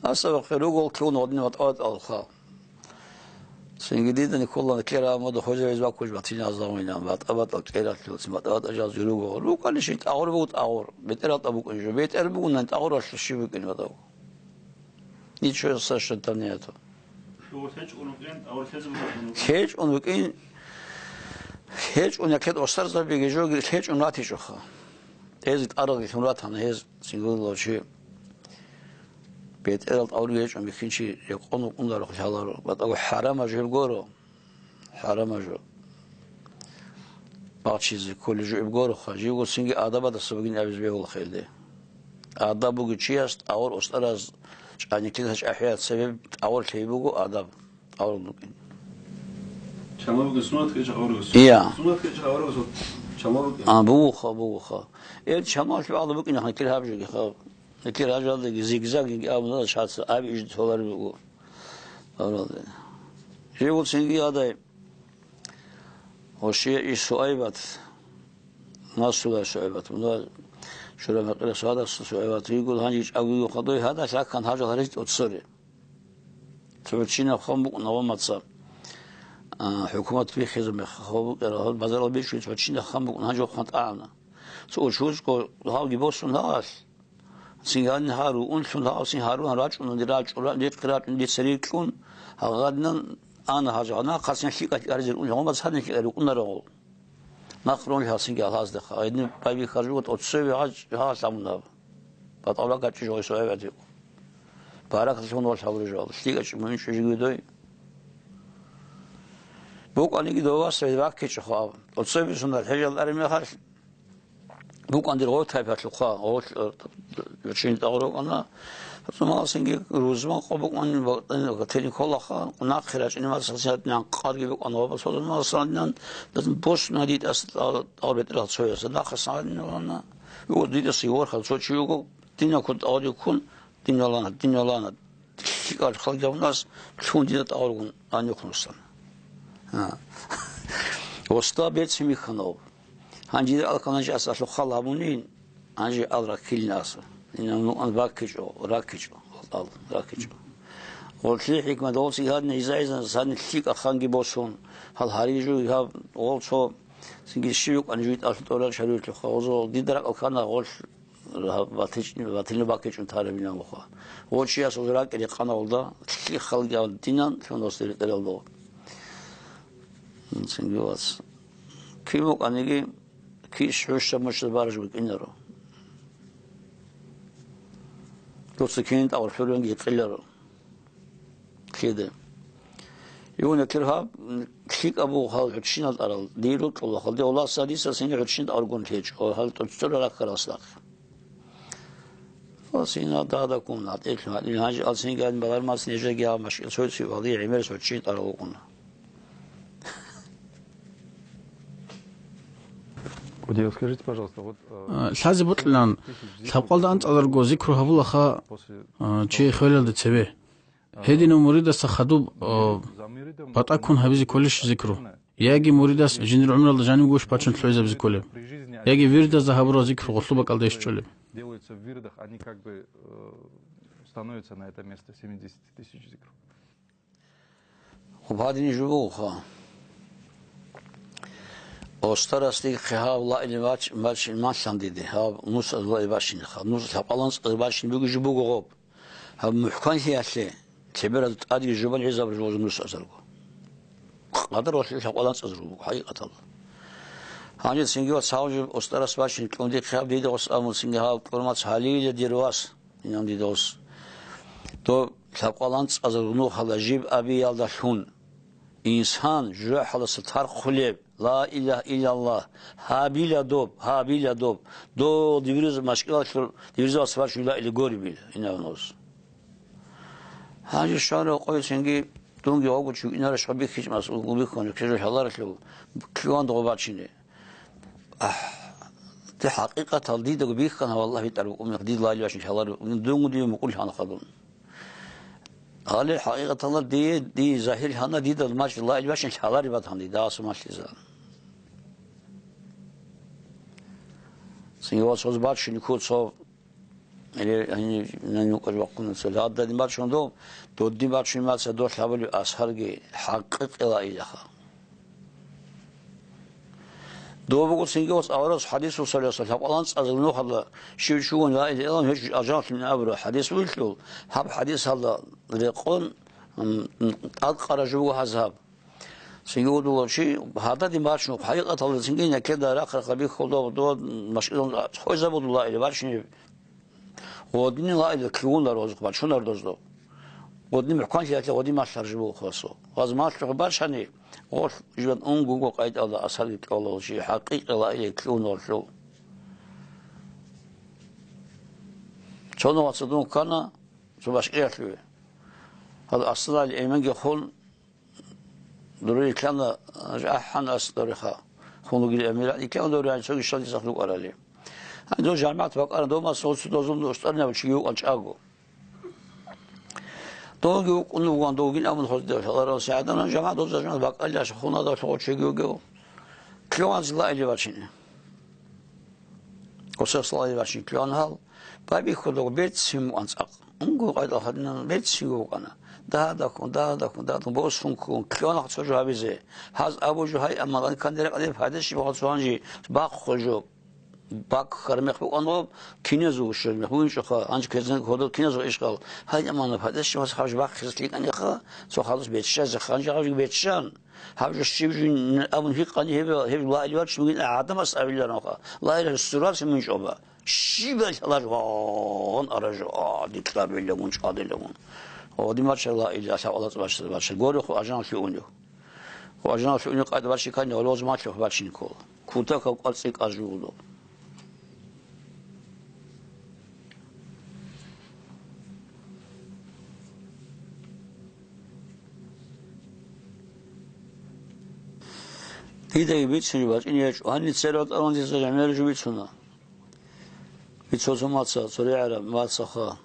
Асабахъе ругел ккун гъодин батӀа-батӀалха. Цинги дида Никола ккера амуда хожа вез ваккуж батин азамилан, батӀа-батӀал ккералъуцин, батӀа-батӀа жаз журуго. РукӀалищин тӀагъур буго тӀагъур, бетӀерал тӀа букӀун жо. БетӀер бугунан тӀагъуралъ щиб букӀин батӀав? Ничего совершенно там нету. ХӀур гьечӀун вукӀин, тӀагъур лъезе букӀун. ХӀечӀун вукӀин, хӀечӀун якет осарзабиги жоги лъечӀун ратичӀоха. Эзи тӀаралги лъун ратана гьез. Цинги чи бетӀерал тӀагъур гьечӀун бихьинчи рекъон вукӀундаро лъаларо. БатӀаго хӀарамаб жо гьеб горо. ХӀарамаб жо. Бахчизе кколеб жо гьеб гороха. Живго цинги адабадаса бугин абизе бегьулаха гьелде. Адаб бугев чияс тӀагъур устараз чӀаниклъиялъ чӀахӀиял цебе тӀагъур лъей буго адаб. ТӀагъур букӀин. Чамал букӀин суннат ккечӀ гьавургас. Ия. Суннат ккечӀ гьавургас чамал букӀин. А, бугоха, бугоха. Эр чамал гьавурал букӀин ахӀна кир гьаб жоги хаб. Кир гьажалдаги зигзаг йиги абуна шаца, аби ижди толарел руго. Гьавуралде. Жив цинги адай. Гъошие и Суайбат. Насулай Суайбат. Муна шура мекъира Суайбат, Суайбат. Йигул гьанжи чӀагуйо хадой гьада лъаккан гьажал гьарич тӀоцоре. Цо гьучинаб хан букӀуна ва маца, а, хӀукумат биххизаб мехалъ букӀараб, гьаб базарал бечӀулев цо гьучинаб хан букӀуна, гьанже хъван тӀагӀана. Цо учузго гьавги босун гьагъалъ, цинги гьарун гьарун лъун гьагъав цин гьарун рачӀунан рачӀура, рихъ рачӀун дица рикьун, гьагъадинан ана гьажа, нахъа цин лъикӀалъ аризе рукӀун, гьаб маца гьадин лъикӀал рукӀунарагъул. Нахърон гьасинги алаздеха. Гьедин байбихьаржуго тӀоцеве гьаж-, гьагъалъ гьабунаб. БатӀалда гачӀи жо гьесо гьавадиго. Баракаллъун валъ гьавурижал. ЛъикӀачӀ мугӀин чӀужиги дой. БукӀаниги довас ваккичӀо хваб. ТӀоцеве сунар хӀежал араб мехалъ, букӀан дир гъов тайпалъухъа, гъов, э, чин тӀагъурукъана. Цумалсинги рузман къо букӀан, тени колаха, нахъе рачӀине масалсинатнан къарги букӀан, ва басалмасалнан, дазин босна дитӀас тӀагъур бетӀерал цояса, нахъасан гьадинавана. Ва дитӀаси ворхал цо чи вуго, динакун тӀагъуриккун, динвалана, динвалана. ЛъикӀал халкъ гьабунас лъун дида тӀагъургун, гьанихъун русан. А. Оста берцин бихьана об. Гьанже алкананчи ас алъухъал гьабунин, гьанже ал раккилин аса. Инан нукъан раккичӀо, раккичӀо, ал раккичӀо. Гъолъи хӀикмат, гъолци гьадин гьиза-гьиза сани лъикӀа ханги босун, гьал гьарижу гьаб гъол цо цинги щивукъан жуй тӀалъу тӀорал шаригӀатлъухъа гъозо дида ракӀал ккана гъолъ батичӀ-, батилни бакичӀун тарабилан вуха. Гъочиясул ракӀи рекъанавалда лъихъалги гьадинан лъун дос рекъералда. Цинги вац. Кин вукӀаниги, киш хӀуща-муща бараж букӀинаро. Дуца кин тӀагъур хӀурунги гьикъиларо. Киде. Юнекер гьаб, лъикӀаб буго гьал хӀуччинал тӀарал, дир рукьула, халде Аллагьас гьадиса сине хӀуччин тӀаргун лъечӀо, гьал тӀуцӀцӀура раккаралсахъ. Ва сина дадакун, гьатӀилъун, гьатӀил гьанжи алсин гайин балармас нижеги гьаб машкӀил цойци вали гӀемерис хӀуччин тӀарал вукӀуна. Кудиев, скажите, пожалуйста, вот, э, А, лъазе бокьилан, лъабкъалда анцӀазарго зикру гьабулаха, после а, чи хвелалда цебе. Гьединав муридасда хадуб, о, батӀа ккун гьабизе кколищ зикру? Яги муридас жиндир гӀумралда жаниб гуш бачун лъугӀизабизе кколеб? Яги вирдазда гьабурал зикру гъолъу бакӀалда иш чӀолеб? Делаются в вирдах, они как бы, э, становятся на это место семидесяти тысяч зикров. Гьаб гьадин жо бугоха. Остарасдеги хъи гьаб лаили бач-, бачин малъан диде, гьаб нусаз лаи бачинха. Нус лъабкъалан цӀар бачин буги жо буго гъоб. Гьаб мухӀканлъиялъе, лъебераз тӀадги жубан гӀезаб жо нус азарго. Къадар валъи лъабкъалан цӀазарго буго, хӀакъикъаталда. Гьанже цинги ва цав жо остарас бачин кьун дихъе гьаб диде гъос амул цинги гьаб кьурмац гьалила дир вас. Инан дида ус. Доб лъабкъалан цӀазарун нухала жиб абиялдалъун. Инсан жужахӀалдаса тархъулеб, ла илагьа иллаллагь, гьабила доб, гьабила доб. Доб дивриз машкӀилалъур, дивризабас вачун ла или горибил, инан ус. Гьанже щван рокъой цинги дунги вагучи инараш гьабихьичӀ масъул бихьун, кежо хӀаларалъув, ккиван догъо бачине. Ахь, ти хӀакъикъатал дидаго бихьана, валлагь, витӀар букӀун мех, дид лайил башин лъалар, дун дие мукӀул гьанахъа дун. Гьале хӀакъикъаталда дие, дие загьир гьана, дида мачӀ лайил башин лъалариб батани, дагьасу малъиза. Цинги ва цоз бачини куцо. Или гьанив нани вукӀа бахъуна цо. Гьададин бачун дов, додин бачун маца дол гьабулев асхӀарги хӀакъикъила илаха. Дов буго цинги ос аварас хӀадису саляса лъабкъалан цӀазал нухалда щив чугун ла илагьа илан гьечӀ ажаллъун абура хӀадис вилълъул, гьаб хӀадис гьалда рекъон, м, м, тӀадкъара жуго гьаз гьаб. Цинги удулав чи гьададин бачун, хӀакъикъаталда цинги някеда рахъ-рахъа бихьулда, дова машкӀидалда хвезабудула или бачунеб. Гъодни ла или ккугунлар гъозухъ бачунар дозда. Гъодни мухӀканлъиялъе гъодин малъар жибу хвасо. Гъаз малъухъ бачани, гъолъ живан унгуго къайдалда асари кьолав чи хӀакъикъи ла или ккугунлъул. Цо нугъаца дун ккана, цо башкӀиялъуве. Гьал асалал гӀемеги хун, Дури риккана, ахӀан ас дориха. Хун вугил амира, риккана дури гьанже цоги шалдисахъ рукӀарали. Гьанже дов жамагӀат бакӀаран, дов маса гъуцу дозул устӀарнав чи вукӀан чӀаго. Довги вукӀун вуган, довгин абун хозидев лъаларал сагӀадан жамагӀат, дов жамагӀат бакӀалилаш хунадав лъугъав чиги вугев. Клеванзила или бачине. Гъосасла или бачине клеван гьал. Байбихьудав берцин вукӀан цӀакъ. Унго къайда гьадинан берцинго вукӀана. Дагьадахъун, дагьадахъун, дагьадахъун, босун ккун, кьолахъ цо жо гьабизе. Гьаз абу жо гьай, амма гъани кандира къадир пайдащи бахъал цо гьанжи бахъу жо. Баккармех букӀан ва киназу щвезмех вугинчӀоха, гьанже ккезен кодо киназу ишгъал. Гьай, амма пайдащи вас хабж бахъизе лъикӀаниха, цо халус беччазе ханжи хабж беччан. Гьаб жо щиб жин абун гьикъани гьеб, гьеб ла илаха иш бугин гӀадамас абиларонха. Ла илаха суралъи мунчӀоба. Щибал лъалар вагъун аражу, а, дитлар вилагун, чӀвадилагун. О, димача ла илаха, Аллагь бача, бача. Горе ху ажан лъугьунев. Ху ажан лъугьунев къайда бачи кани, олоз малъухъ бачине ккола. Кутакав кӀвацӀи кӀажулдо. Дидаги бицунеб бачӀине гьечӀо. Гьаниб церал тӀаланзеца гӀемер жо бицуна. Бицо цо маца, цо регӀараб мацаха.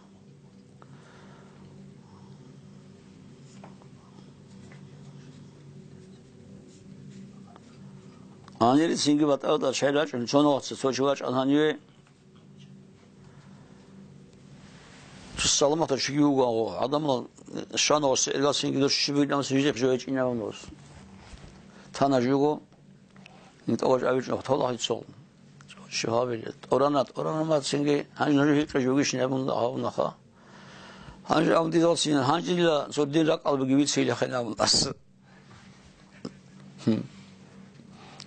Гьанир цинги батӀа-батӀа чай рачӀун, цо нухалъ цо чи вачӀана гьаниве. Саламатав чиги вуго, гьанго гӀадамал щванагъ сергал цинги дос чи бугилан жижихъ жо гьечӀин абун дос. Тана жуго, интӀа вачӀа вичӀо, тола гьайцо. Чи гьабиле? ТӀорана, тӀорана мацинги, гьанже нуж гьикъа жугищин абун гьавунаха. Гьанже абун дидалцин, гьанжила цо дин ракӀал буги вицейилахъин абун ас.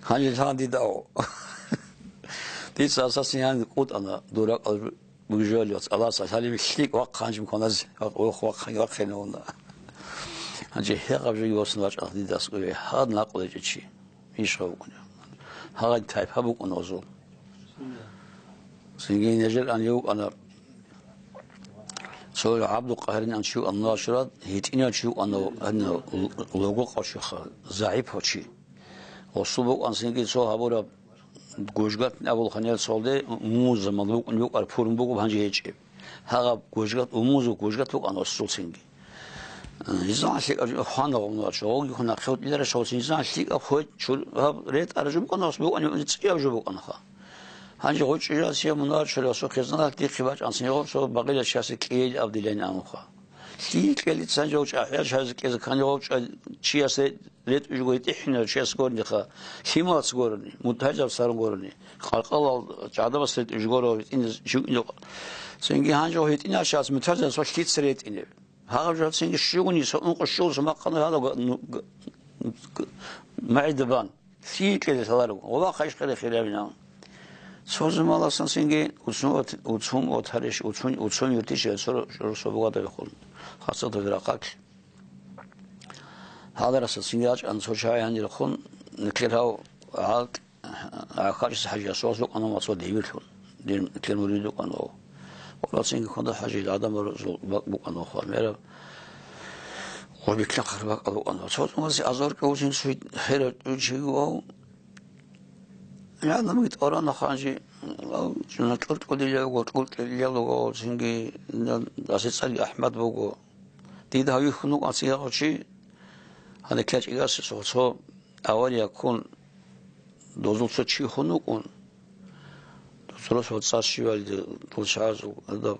Гьанже лъан дида ав. Дица асасин гьанги кӀутӀана, дур ракӀал бугижоли, Аллагьас гьалим лъикӀ вахъ гьанжим кваназе, вахъ, вахъ, вахъ, вахъинавуна. Гьанже гьегъаб жоги восун вачӀарах дидас, гьад накъулечӀечи. Иш гьав вукӀунев. Гьагъай тайпа букӀун гъозул. Цинги нижер анив вукӀана. Цо ГӀабдулкъагьирин анчив аннашрат, гьитӀинав чи вукӀана, гьанна лого къачуха, загӀипав чи. Гъосул букӀан цинги цо гьабураб гужгатни абулхъаниял цолде муза мал букӀун букӀар пурун бугеб гьанже гьечӀеб. Гьагъаб гужгат, умузу гужгат букӀан гъосул цинги. Гьизан лъикӀаб жо хвана гъумачӀо, гъоги хун нахъе гьутӀилара шавцин, гьизан лъикӀаб хвечӀун гьаб ретӀара жо букӀана, гьас букӀани цӀияб жо букӀанаха. Гьанже гъочӀи жал сия мунарчӀоли, гьасул хизаналъ дихъе бачӀанцин гъорцо багъила чиясе кӀиел абдилайин амуха. ЛъикӀелицан жав чӀахӀиял чиясе кӀезе ккани гъов чӀа-, чиясе ретӀужго гьитӀихӀинав чияс горниха, лъималац горни, мутагьижаб сарун горни, къаркъалал гӀадамас ретӀужго гьитӀине жугӀине. Цинги гьанже гьитӀинав чияс мутагьижаб лъица ретӀинеб. Гьагъаб жо цинги щугуни, цо ункъо щугу, цо макъана гьала га-, ну, га-, га-, магӀида бан. ЛъикӀлъи лъаларого. Гъоба хайшхъире хиравинав. Цо зумаласан цинги уцун ват-, уцун ватариш, уцун, уцун юртиш я цо ро-, ро-, собугадавихъун. Хасадав рахъаклъи. Гьалараса цинги ачӀан цо чагӀи гьанирхъун, никлер гьав гьал ГӀахьалчӀиса хӀажиясул вукӀана ва цо дибирлъун, дир кир мурид вукӀана. Къурбацинги хъвада хӀажил гӀадамал букӀана хвар мераб, гъобиклъа хъарбакӀал букӀана. Цо цӀуназе азар кӀовсин цуй хӀера чиги вав. ГӀадамги тӀорана ханжи, ав чӀуна кьуркьулилавго, кьуркьулилавго, цинги асецӀалги АхӀмад буго. Дида гьавихьун вукӀан цӀигӀа чи, гьанекьа чӀигасе цо, цо авария ккун, дозул цо чи хун вукӀун, дозулас вацӀцӀас щивалида дол чагӀазул гьадаб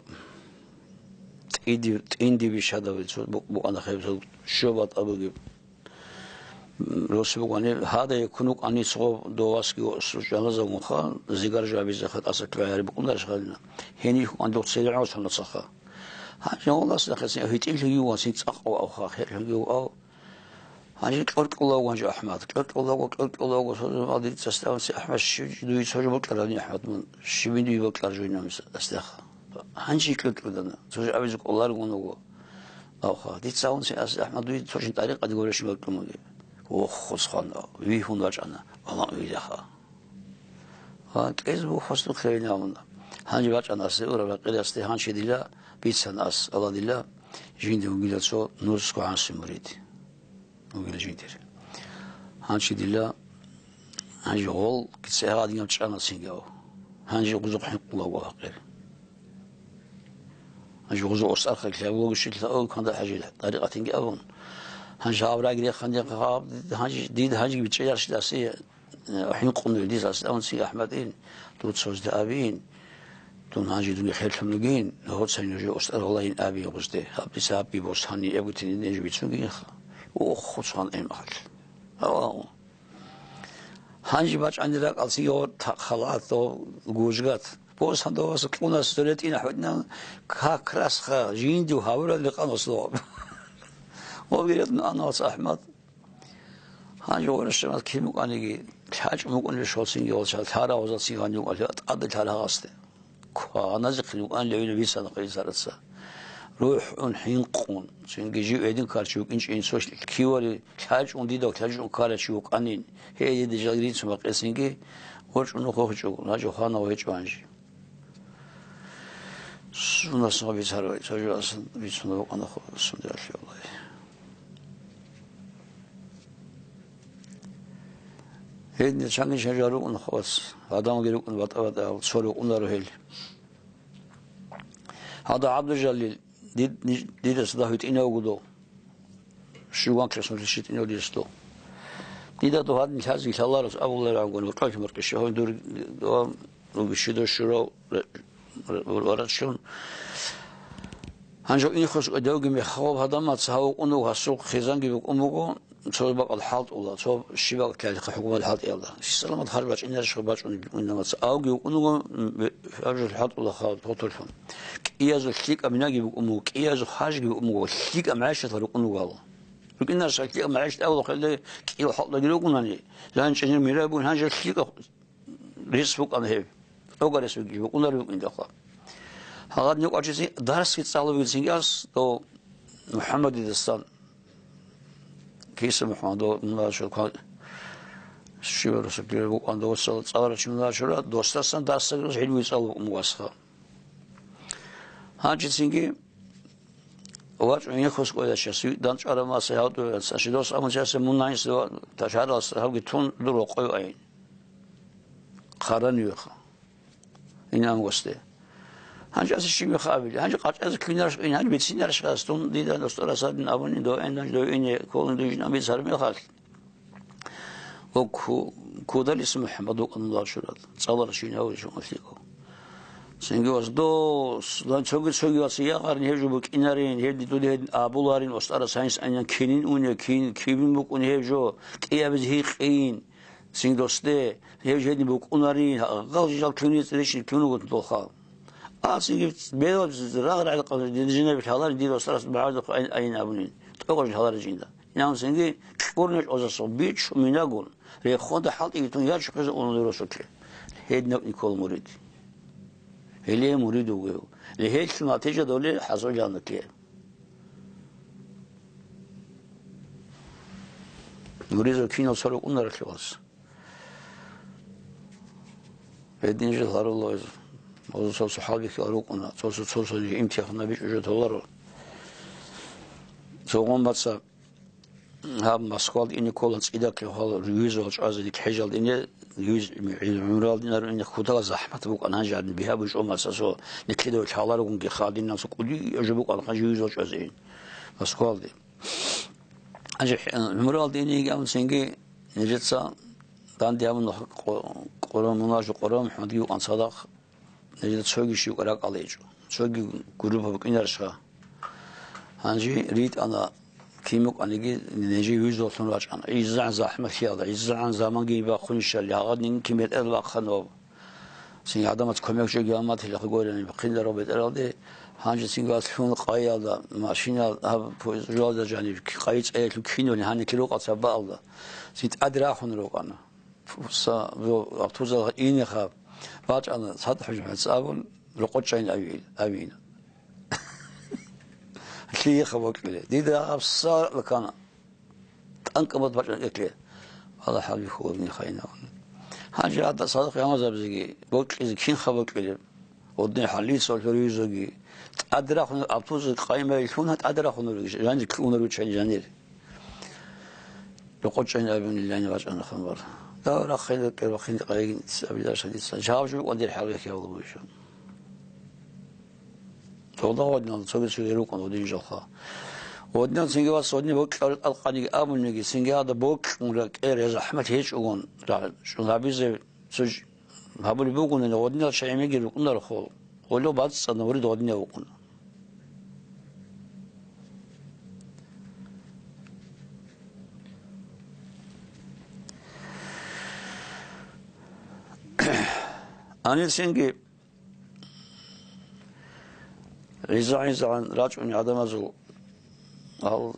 тӀиди-, тӀинди бищадаве цо бу-, букӀана хебсал щоб батӀа бугеб. М, росу бугани, гьадае ккун вукӀани цо довасги ва су-, жаназа вунха, зигар жабизаха тӀаса кквегӀари букӀунарищ гьалина. Гьенив хьукӀан духъ цере гӀосуна цаха. Гьанже гьолас нахъе цин гьитӀинлъуги вугьан, цин цӀакъ вугьавха, хӀерхьуги вугьав. Гьанже кьуркьула вугьанже АхӀмад. Кьуркьулаго, кьуркьулаго, созумал дица ставунси АхӀмад, щив дуе цо жо бокьарани, АхӀмад, мун щибин дуе бокьар жуйнамис астеха. Гьанже кьуркьудана. Цо жо абизе кӀоларгун вуго. Авха, дица гьунси ас АхӀмад дуе цо жин тӀарикъаде гурищ бокьун бугеб. Охо, цхъана, вихьун вачӀана, валан уйдаха. Ва кӀез буго хвасдухъе винавуна. Гьанже бачӀана асе ураб ракъирасде, гьанчи дила бицана ас, Аллагь дила жинде вугила цо нурсго гӀанси мурид. Вугила жиндир. Гьанчи дила, гьанже гъол кицегӀадинаб чӀана цинги ав. Гьанже гъузухъ хӀинкъулаго гьакъир. Гьанже гъузухъ устӀарха лъабулаго щилъа ав канда хӀажи тӀарикъатинги абун. Гьанже гьаб рагӀи реханде гьаб, гьанже дид гьанже бичӀчӀаярщи дасе. ХӀинкъун дидаса авунцин АхӀмадин, дуца гьузда абин, дун гьанже дунги херлъун ругин, гьоцай нужее устӀар гьолайин абин гъузде, гьаб дица гьаб би босани эбутин ниж бицунгинха. Ох, хуцгъан эмгъал. Гьава. Гьанже бачӀани ракӀалцин гьор халат, гужгат. Босан доваса кьунас суретӀин АхӀмадинан как раз ха жиндив гьавурал рекъан ослугъаб. Гьобги ретӀун ана вац АхӀмад. Гьанже гъоращамал кин букӀаниги, лъачӀун букӀунеб щолцинги гъолча лъара гъозацин гьанив валъа тӀаде лъара гьасде. Кваназехъин букӀан левина бицана хъизараца. РухӀун, хӀинкъун, цинги жив гьедин карчи вукӀинчӀин цо кивали лъачӀун дида лъачӀун карачи вукӀанин. Гьей, дида жал рицун бакъесинги, гъорчӀун нухъ гьечӀо, гьанже хвана гьечӀо гьанже. Сунас бицарай, цо жо асан бицун вукӀана хо-, сунде алъе валай. Гьедин чанги чан жо рукӀун хвас, гӀадамалги рукӀун батӀа-батӀа, цо рукӀунаро гьел. Гьада ГӀабдужалил, дид-, ниж-, дидаса дагь витӀинав вуго дов. Щуган класс нур щитӀинав дидас дов. Дида дов гьадин лъазе лъаларас абуларагӀан гун, вукӀалъ муртӀища гьавин дур, ва ругищидо щурав ра-, ра-, ра-, рачун. Гьанже инхус кӀведавги мехалъ гьадамаца гьав вукӀун вуго, гьасул хъизанги букӀун буго, цо бакӀал хӀалтӀула, цо щибакӀ лъалихъа хӀукумат хӀалтӀиялда. Щисаламат гьар бачӀинарищ бачӀун букӀунамаца. Авги вукӀун вуго, м, бе-, абжал хӀалтӀула хал, потолъун. КӀиязул лъикӀаб минаги букӀун буго, кӀиязул хажги букӀун буго, лъикӀаб гӀайшатал рукӀун вугала. РукӀинарищ лъикӀаб гӀайшат абула хъеле кӀил хӀалтӀаги рукӀунани, жанчӀинир мираб бугин гьанже лъикӀаб рес букӀана гьеб. ТӀогарес бугеб букӀунар букӀиндалха. Гьалад нукъачӀезе дарсги цӀалугецинги ас дов МухӀаммадидасан, Киса МухӀаммад, дов мунашо ква-, щиварасакира букӀан дов цал-, цӀаларав чи мунашора, досдасан дарсаги гӀилмуги цӀалугун васха. Гьанчицинги вачӀун яхус кӀведа чияс, данчӀвараб маса гьавдуяц, ашидос абун чиясе мун гьанис ва ташаралас гьавги тун дур рокъой айин. Хъаранивеха. Инан госде. Гьанже асе щибеха абили. Гьанже къачӀазе квинараш, гьанже бицинараш гьас, тун дида достарасадин абуни доин, гьанже доине, колин дуйжин абиц гьармехалъ. Ва ку-, кудалис МухӀаммад вукӀанула шурат. ЦӀалара шинав шумалъиго. Цинги вас дос, дан цоги-цоги вас ягъарин гьев жо букӀинарин, гьев дидули гьедин абуларин, остара сайнс айнан кинин уне, кин, кибин букӀун гьев жо, кӀиабиз гьикъин. Цинги досде, гьев жо гьедин букӀунарин, гьал жал кивни цӀерищин кивнугун долха. А цинги бел рагъ-рагъ динжинаб лъаларин дир остарас багӀадухъ айн, айн абунин. ТӀокъаб лъаларин жинда. Инан цинги кьурнеш озасул бичу минагун. Рехонда хӀалтӀи витун ячухъизе унули росулъе. Гьединаб никол мурид. Гьеле мурид вугев. Ле гьелъул натижа доли хӀасул жаннатлъе. Муридзул кинал цо рукӀунаралъе ваз. Гьедин жил гьарулла гьез. Гьазул цо-цо хӀалбихьи рукӀуна. Цо-цо, цо-цо имтиханаб бичӀчӀу жо толаро. Цогъон баца Гьаб Москвалда ине ккола цӀидахъе хвал визал чӀвазе хӀежалда ине, виз гӀумралда инарун ине хутала захӀмат букӀана гьанже гьадин бигьа бучӀо мацасо, никлидав лъаларгунги хадин намса кӀудияв жо букӀана хъанжи визал чӀвазе ин Москвалде. Гьанже гӀумралда инеги абун цинги нижеца данде гьабун къо-, къурам, мунажу къурам, ХӀамадги букӀан цадахъ. Нижеда цоги щивкъа ракӀалда гьечӀо. Цоги группа букӀинарищха? Гьанже ритӀана, кин букӀаниги нижее визаллъун рачӀана. ГӀиззагӀан захӀмалъиялда, гӀиззагӀан заманги бахъунищали, гьагъадин кин бетӀерал бахъана ва цин гӀадамаз кумек жо гьаматилахъ горени бихъиндарав бетӀералде, гьанже цинги вац лъун къайялда, машина, гьаб пу-, жугьалда жаниб, къай цӀаялъул кинулин гьаниб кирукъа цабаалда, цин тӀаде рахун рукӀана. Са-, бо-, автобусалда инеха, бачӀана цадахъ хӀужумхӀец абун, рокъочӀайин авиил-, авиина. Лъиеха бокьиле. Дида гьабсагӀат лакана. ТӀанкӀабат бачӀана кӀеклъе. Аллагь хӀалбихьулеб нихайин абун. Гьанже гьадаб цадахъ гьамазабизеги бокьизе кинха бокьилеб? Гъудни хӀалицал хӀуризоги. ТӀаде рахун автобус къайимайл лъун, тӀаде рахун ругищ, жанир кьунар ручани жанир. РокъочӀайин абунилани бачӀана хабар. Дагь рахъин рекӀел вахъин къайгин абилар шадица. Жаваб жо букӀан дир хӀалбихьи гьавлу бугищ. Тогда гъодинал цоги-цоги рукӀун гъодин жалха. Гъодинал цинги вас гъодин бокьарал тӀалкъаниги абуниги, цинги гьада бокьун ракӀер, я захӀмат гьечӀогун, ра-, чӀун гьабизе цо ж-, гьабулеб бугони, гъодинал чагӀи меги рукӀунарохъо, гъоло бацӀцӀадна мурид гъодинав вукӀун. Гьанир цинги гӀиза-гӀизагӀан рачӀуни гӀадамазул гьал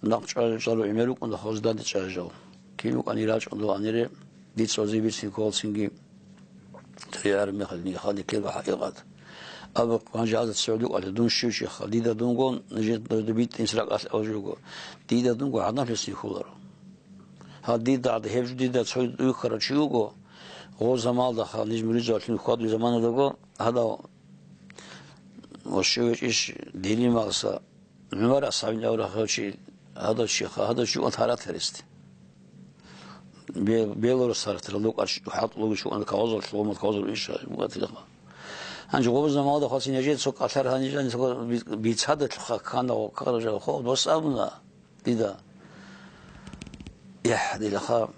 нахъ чӀважал гӀемер рукӀун, хоздаде чӀважал. Кин вукӀани рачӀун дов гьанире, дица ози бицин кколцинги, тӀерияр мехалъ нихъа никлеба хӀакъикъат. Абу гьанже гьазда цеве дукӀалъе, дун щив чиха, дида дунгун, нижер дуда битӀинс ракӀалъ авжуго, дида дунго гӀадамлъи сихуларо. Гьадин, дагьда гьеб жо дида цо вихьарав чи вуго, гъо замалда хал ниж муридзавалъун хьвадуй заманадаго, гьадав ва щив гьечӀищ дилималса, ГӀумар асхӀабин аврагьав чи, гьадав чи, гьадав чи ван таратаресте. Бе-, белорус таратарал дукӀарч хӀалтӀулуги чи ван кавазал, лъугьумал кавазал иш ватилха. Гьанже гъо замалда хвасин яжел цо кӀалъар гьанижани цо би-, бицадалъуха ккана ва ккараб жо хо дос абуна. Дида. ЯхӀ, дилаха,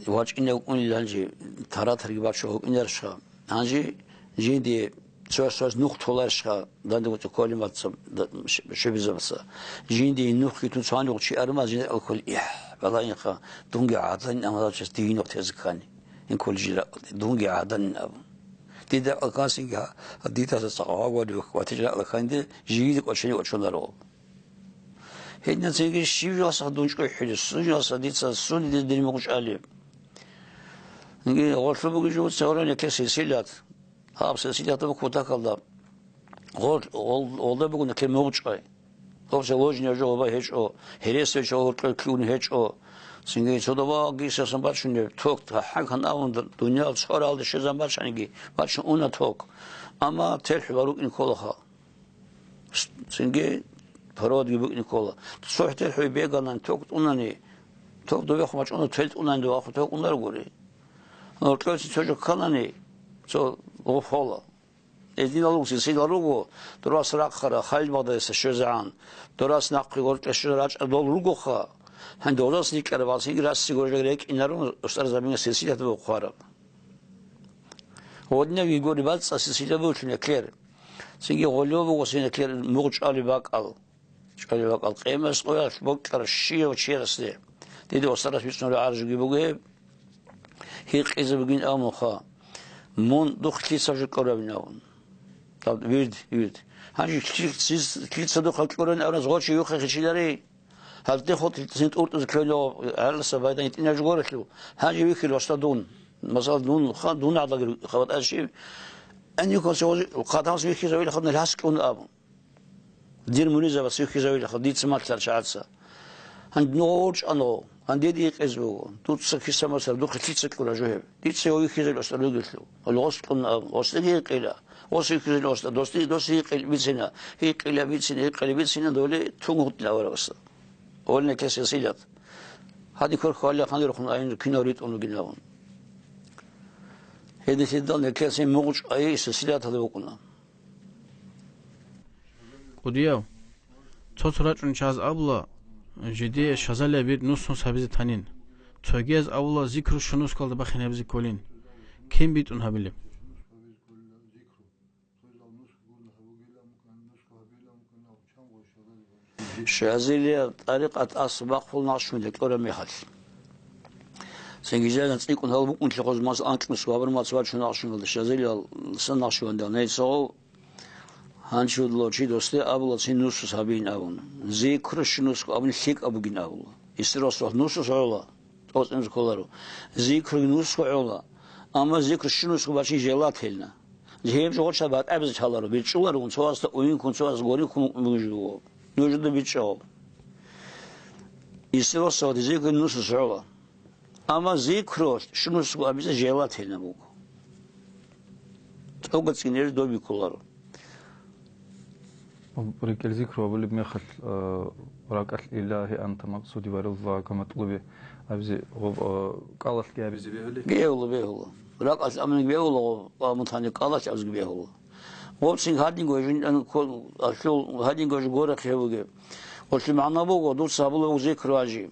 вачӀинев вукӀунел гьанже, таратарги бачун вукӀинарищха? Гьанже жинде цояс-цояс нух толарищха, данде гуцӀи кколин вацаб, да, ш-, шибизабаса? Жинде нухги тун цони гъучи арма, жинда алкул, ихӀ, балагьинха, дунги гӀадан, амма час дигьи нух тезе ккани. Ин кколин жира, дунги гӀадан абун. Дида алкасинги, дидаса цӀакъ гъагъвали ватичӀа алканде, жиги кӀочени кӀочонаро. Гьединацинги щиб жоса дун чӀухӀили, сун жоса дица, сун дида дир мугъчӀали. Гьанги гъорлъу бугеб жо цеваран яке силсилат. Гьаб силсилатаб кутакалда. Гъол-, гъол-, гъолда бугун яке мугъчӀай. Гъорса ложни жо гьоба гьечӀо, гьересиячо гьоркьор ккун гьечӀо. Цинги цодобаги сасан бачунеб, ток, гьакъан абун, дуниял цӀоралде щвезан бачаниги, бачун уна ток. Амма телхӀула рукӀин кколаха. Цинги проводги букӀин ккола. ЦохӀтел хӀуй беганани, ток тӀунани, ток добехъ мачӀуна тел тӀунани, дова хъу ток унар гури. Гьоркьоси цо жо кканани, цо гъоф хола. Эдинал ругси сила руго, дурас рахъара, хӀалил багъдайса щвезегӀан, дурас нахъе гъоркье щвеза рачӀа дол ругоха, гьанде гъозас рикӀкӀараб, гьасиги расси гожа рекӀинарун, устар замина силсилат бухъараб. Гъодинабги гури бацӀцӀаси сила бугьлъун яклер. Цинги гъоло буго сенеклъер мугъ чӀвали бакӀал. ЧӀвали бакӀал къемас къоялъ бокьарав щияв чиясде. Дида устарас бицунеб гӀарзуги буго гьеб. Гьикъизе бугин абунха. Мун духъ лъица жо кьуравин абун. Даб-, вирд, вирд. Гьанже лъи-, лъиц-, лъица духъ кьуравин абунас гъочи юхъе хичилари. Гьалде хутӀ син тӀуртӀузе кколев гӀаласа байдан гьитӀинаб жо горелъул, гьанже вихьил васда дун. Масала, дун ха-, дун гӀадлаги хабатӀа щив? Гьанивхъан ва-, хъатамас вихьизавилахъа, нилъас кьун абун. Дир муризабас вихьизавилахъа, дица малъарчагӀаца. Гьанже нугъа урчӀанго, гьанде дие къез буго. Дуца киса масала, духъе лъица кьура жо гьеб? Дица гьев вихьизавил васда ругелъул. Гьалгъос кьун абун. Гъосдаги гьикъила. Гъос вихьизавил васда, досдаги дос гьикъил бицина. Гьикъила бицина, гьикъила бицина, доле тун гьутӀила аварагасда. Гьолнекесесилат. Гьадин квер хвалила ханирухъун айин кинав ритӀун вугин абун. Гьединлъидал некесин мугъчӀвай силсилаталда букӀуна. КӀудияв, цо-цо рачӀун чаз абула, жидее шазалияб бир нусмус гьабизе танин. Цогияз абула, зикру щунускалда бахинабизе кколин. Кин битӀун гьабилеб? Шазилия тӀарикъат ас бахъул нахъшмуде кьураб мехалъ. Цинги жагьан цӀикӀкӀун гьал букӀунлъи гъоз мас анкьнус ва абурмац вачун ахъшуналда Шазилиял сан нахъшугьандал нейцагъул гьанчудла чи досде абула цин нусус гьабин абун. Зикру щунусго абун лъикӀаб бугин абула. Исросулъ нусус гӀола. ТӀоцӀинзе кколаро. Зикруги нусго гӀола. Амма зикру щунусго бачин желательно. Жием жо гъоркьа батӀабизе чаларо, бичӀчӀуларун, цо васда уюнкун, цо вас горикун мукӀун бугеб жо буго. Нужеда бичӀчӀо. Исросулъ зикру нусус гӀола. Амма зикру щунусго абизе желательно буго. ТӀоба цӀинезе доби кколаро. РекӀел зикру абулеб мехалъ, э, ракӀалъ «Илагьи, анта макъсуди ва ризака матлуби» абизе гъоб, э, кӀалалъги абизе бегьулеб? Бегьула, бегьула. РакӀалъ аминги бегьула, гъоб, амутани кӀалалъ абизги бегьула. Гъоб цин гьадинго жин-, ан-, ко-, алъул гьадинго жо горехъе бугеб. Гъолъи магӀна буго, дуца гьабула буго зикру гьанже.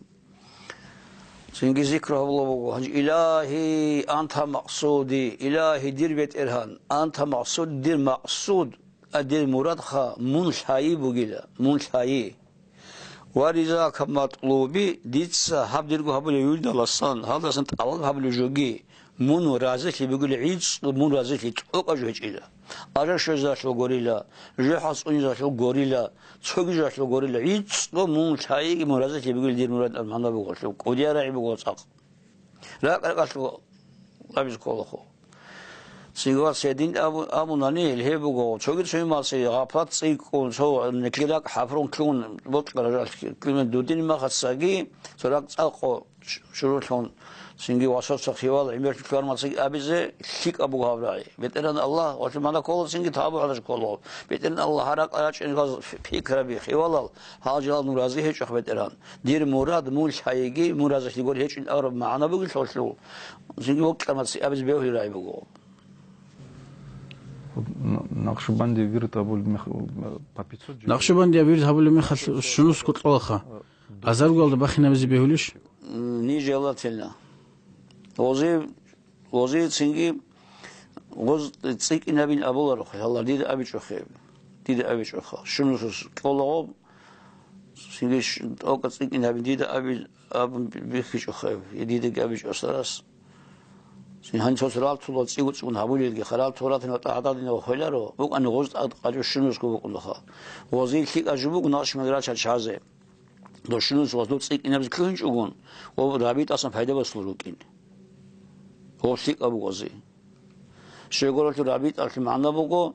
Цинги зикру гьабула буго. Гьанже: «Илагьи, анта макъсуди, Илагьи, дир БетӀергьан, анта макъсуди, дир макъсуд, а, дир мурадха мун лъайи бугила, мун лъайи. Ва ризака матлуби, дица гьаб дирго гьабулев вирдаласан, гьалдасан тӀалаб гьабулев жоги, мун разилъи бугила, гӀицӀго мун разилъи, тӀокӀаб жо гьечӀила. Ажа щвезалъул горила, жохӀал цӀунизалъул горила, цоги жоялъул горила, гӀицӀго мун лъайиги мун разилъи бугила дир мурад», — аб магӀна буго, кӀудияб рагӀи буго цӀакъ. РакӀ-ракӀалъул абизе кколахо. Цинги вац гьедин абу-, абунани, гьеб буго, цоги цоги малъи гъапат цӀикӀкӀун, цо никлиракӀ хӀафрун ккун, бокьарал ккун, дудин махацаги, цо ракӀ цӀакъо ш-, шурулъун, цинги васоса хивал гӀемерлъи ккармацаги абизе лъикӀаб буго гьаб рагӀи. БетӀергьан Аллагь, валъи мана ккола цинги табу гьалаш ккола. БетӀергьан Аллагь гьаракь рачӀине гьаз пикраби, хивалал, гьал жал мун рази гьечӀох, БетӀергьан. Дир мурад мун лъайиги, мун разилъи гури гьечӀин абураб магӀна бугелъулъул, цинги вокьамаци абизе бегьулеб рагӀи буго. Н-, Накъшубандия вирд гьабулеб мех-, по пятьсот жо- Накъшубандия вирд гьабулеб мехалъ щунусго кьолаха. Азаргоялда бахинабизе бегьулищ? м, нежелательно. Гъози, гъози цинги гъоз цӀикӀкӀинабин абуларо, гьалар дида абичӀохъе, дида абичӀохъа. Щунусус кӀолагъо, цинги щ-, тӀокӀа цӀикӀкӀинабин дида аби-, абун бихьичӀохъе, дидаги абичӀо сарас. Цин гьанцо ралтула цӀигу-цӀигун гьабулелги, харал туратин ва тӀагӀададинав хвеларо, букӀани гъоз тӀад къачӀо щунусго букӀунаха. Гъози лъикӀа жо буго нахъ шимал рача чазе. Дошунус ва дов цӀикӀкӀинабизе лъугьинчӀогун, гъов рабитӀасан пайда босулел рукӀин. Гъов лъикӀаб бугози. Щайгурелъул рабитӀалъе магӀна буго,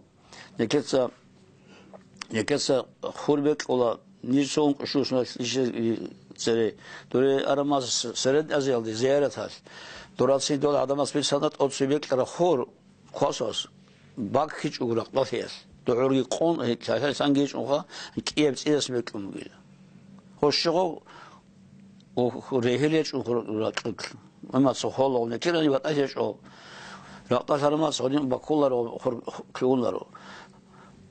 некеца, некеца хур бекьула, ниж цо ункъо-щуго соналъ ише-, цере, дуре Арамас Середняй Азиялде зияраталъ. Дурацин дол гӀадамас бицана тӀоцебе бекьара хур, Квасас баккичӀого ракьдалъиялъ, дугӀурги къун, лъалъай сангичӀунха, кӀияб цӀидасан бекьун бугила. Гьощогъо регьел гьечӀун ракьулъ, имаца холагъун, кирани батӀа гьечӀо, ракьдалъ гьарамаца гьадин баккуларо, хур-, кколаро.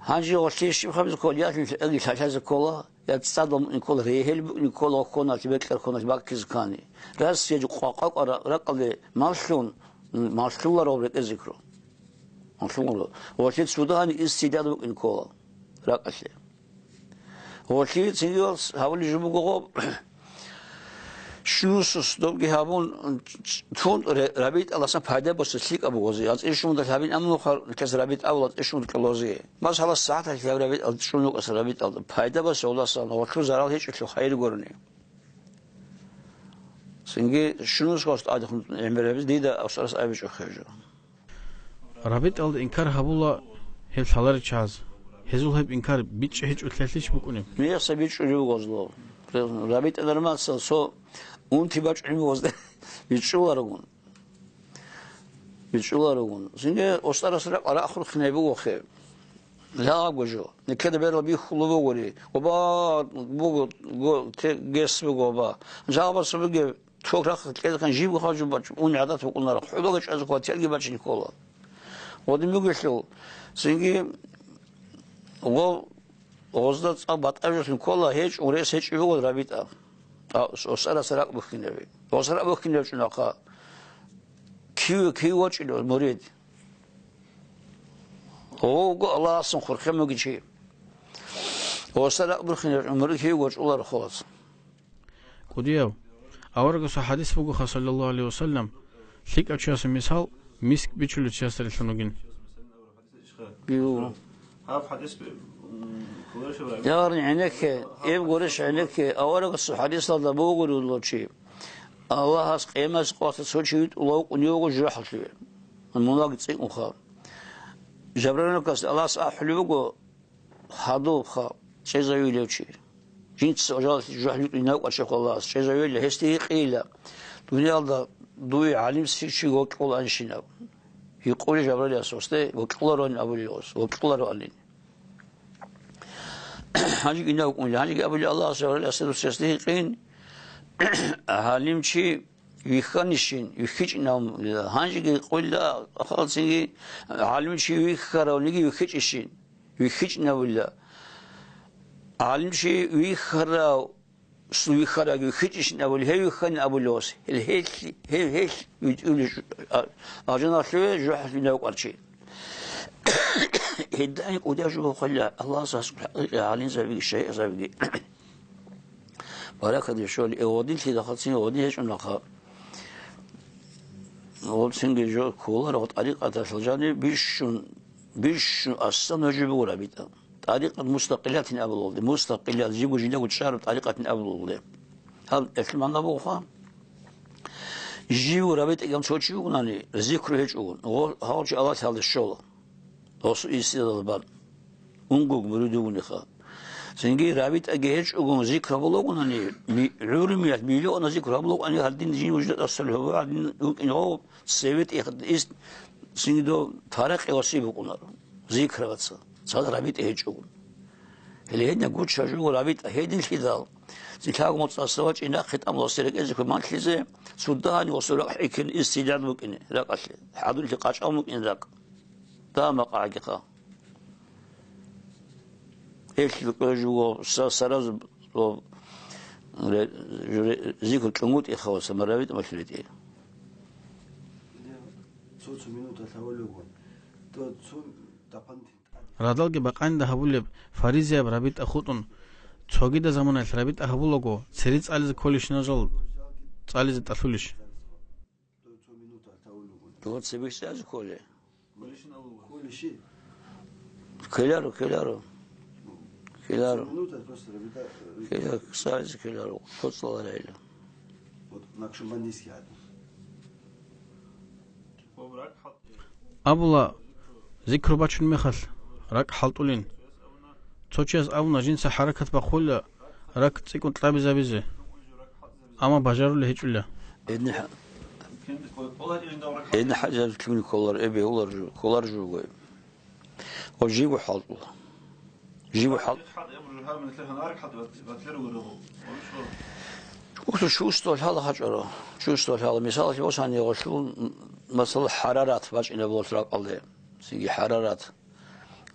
Гьанже гъолъие щиб хабиз кколиялъул лъалъазе ккола, Я цӀадал мукӀин ккола, регьел букӀин ккола, хьоналъ, бекьар хьоналъ баккизе ккани. Россиялъ къвакъа-къвара ракӀалде малъун, малъуларал рекӀе зикру. Малъуларал. Гъолъи цудани истидад букӀин ккола ракӀалъе. Гъолъи цинги гьавулеб жо буго гъоб. Щунусус добги гьабун, тун ре-, рабитӀаласан пайда боса лъикӀаб бугози. АнцӀила щугьундал гьабин амнухъа кес рабитӀа авла анцӀила щугьундал кьолози. Масала, сагӀаталъ гьаб рабитӀал чӀун вукӀаса рабитӀалда пайда боса гьоласан гъорлъу зарал гьечӀелъул хайир гурони. Цинги щунус гъос тӀадехун гӀемер гьабиз дида авсарас абичӀо хержо. РабитӀалда инкар гьабула гьеб лъаларел чагӀаз. Гьезул гьеб инкар бичӀчӀи гьечӀо лъелъищ букӀунеб? Мехса бичӀчӀулев гъозло. РабитӀа дармацал цо унти бачӀунев гъозда бичӀчӀуларогун. БичӀчӀуларогун. Цинги устарас ракъа рахурхъине бугохъе. Лагъабго жо. Некеда берал биххулу бугори. Оба буго, го-, те-, гес буго оба. Жагъба субиги ток рахъа кьезекъан жибго хажу бач, ун гӀадат букӀунаро. ХӀубага чӀвазе ккола, телги бачине ккола. Гъодин бугелъул, цинги гъо-, гъозда цӀа батӀа жолъун ккола, гьечӀо, рес гьечӀеб буго рабитӀа. А, ос-, осарас ракӀ бухьинеби. Осарас бухьинев чӀунахъа. Кив, кив вачӀинев мурид? Гъого Аллагьасун хурхемуги чи. Осарас ракӀ бухьинев мурид кив вачӀуларо холац. КӀудияв, аварагасул хадис бугоха, саллаллаху гӀалайхи вассалам, лъикӀав чиясул мисал миск бичулев чиясда рилълъун вугин. Биу. Гьаб хадис би-, м, кулешев рагӀи. Ягъни гӀенекке, эб гурищ гӀенекке, аварагасул хадисалда бугурулав чи. Аллагьас къемас къватӀа цо чи витӀулав вукӀунев вуго жужахӀалъуве. Мунаг цӀикӀкӀунха. Жабрагьилкас Аллагьас ахӀулеб буго, Гьадубха чӀезавилев чи. Жинца жалалъе жужахӀ битӀулев вукӀа чехъ Аллагьас чӀезавила, гьесде гьикъейила, дуниялда дуе гӀалимси чи вокьуланщинав. Гьикъулев Жабраилас гьесде вокьулароан абулев гьес, вокьулароанин. Гьанжеги инав вукӀунила, гьанжеги абулев Аллагьас Жабраиласда, дус гьесде гьикъин, гӀалимчи вихьанищин, вихьичӀинавила. Гьанжеги къуйла, ахалцинги гӀалимчи вихьаравниги вихьичӀищин. ВихьичӀнавила. ГӀалимчи вихьарав, су-, вихьарав вихьичӀищин абули, гьев вихьани абулев ас. Гьел, гьел, гьев, гьел витӀулев жу-, а, алжаналъуве жужахӀалъуве вукӀарчи. Гьедин кӀудияв жо бохъила, Аллагьас аскӀор хӀакъикъи гӀалимзабиги, шайихзабиги. Баракат ишоли, э, гъодин лъидахъал цин гъодин гьечӀунахъа. Гъоб цинги жо кколаро тӀарикъаталъул жаниб бищун, бищун асан нужи бугура битӀа. ТӀарикъат мустакъилатин абулалде, мустакъилат жибго жиндаго чӀараб тӀарикъатин абулалде. Гьаб эхлиманна бугъха. Жив рабитӀигам цо чи вугунани, зикру гьечӀогун, гъо-, гьав чи Аллагьлъалде щола. Гъосу истидал бан. Унгуг мурид вугуниха. Цинги рабитӀаги гьечӀогун зикр гьабулагунани, ми-, гӀурумиялъ миллионал зикр гьабулагуани, гьадин жин вужда тӀасалъугьа, гьадин вукӀин гьав, цеве тӀехь ис-, цинги дов таракъи васи букӀунаро. Зикрабаца, цад рабитӀа гьечӀогун. Гьеле гьедин гуча жуго рабитӀа гьединлъидал, цӀилъаго моцӀ тӀаса вачӀин рахъе тӀамуласе рекӀезе хӀурманлъизе, цудагьани ва суракь хӀикин истидад букӀине ракӀалъе, хӀадурлъи къачӀал букӀин ракӀ. Дагьа макъ гӀагикъа. Гьелъ кӀве жуго са-, саразу, о, Ре-, журе-, зикр кьунгутӀи хаваса, ма рабитӀа малъулетӀи. Цо-цо минута лъавалугун. То цо тапанти. Радалги бакъанинда гьабулеб фаризаяб рабитӀа хутӀун, цогидаб заманаялъ рабитӀа гьабулаго, цере цӀализе кколищ нужал, цӀализе тӀалъулищ? Дова цебе цӀализе кколей? Кколаро, кколаро. Кколаро. Кколаро, цӀализе кколаро. ТоцӀаларайила. Абула, зикру бачун мехалъ, ракӀ хӀалтӀулин. Цо чияс абуна, жинца хӀаракат бахъула, ракӀ цӀикӀкӀун кьабизабизе, амма бажарулей гьечӀила. Гьедин хӀа-, гьедин хӀажат лъугьине кколар, эбе, улар жу-, кколар жуго. Ва живго хӀалтӀула. Живго хӀал-, Чувство, чувство лъала гьачӀаро. Чувство лъала. Мисалалъе, ва сани гъолъул, масала, хӀарарат бачӀинаб болъ ракӀалде. Цинги хӀарарат.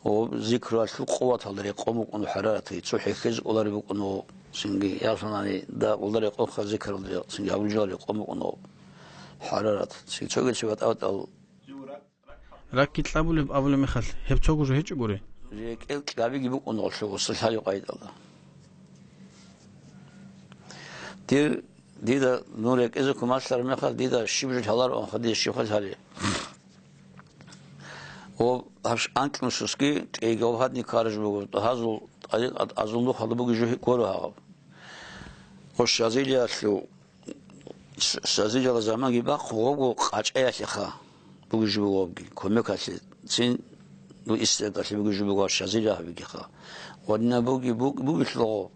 О, зикралъул къуваталда рекъон букӀун хӀараратги. Цо хӀехьезе кӀолареб букӀун, цинги ялъанани дагъулда рекъонха зикралда, цинги гьабулжал рекъон букӀун хӀарарат. Цинги цоги цебе батӀа-батӀал РакӀги кьабулеб абулеб мехалъ, гьеб цого жо гьечӀогури. РекӀел кьабиги букӀун гъолъо гъосда лъалеб къайдалда. Дир, дида, ну, рекӀезе кумалъараб мехалъ, дида щиб жо лъалароанха, дида щибха лъалеб. О, гьаб анкьнусусги кӀейги, гьаб гьадин ккараб жо буго, гьазул тӀарикъат азул нухалда буги жо гьикъ гуро гьаб. Гъо Шазилиялъул С-, Сазижала заманги бахъун вуго къачӀаялъеха бугеб жо бугоги, кумекалъе цин, ну, истирадалъе бугеб жо буго, Шазилия гьабигиха. Ва дина буги, буг-, бугелъул гъо.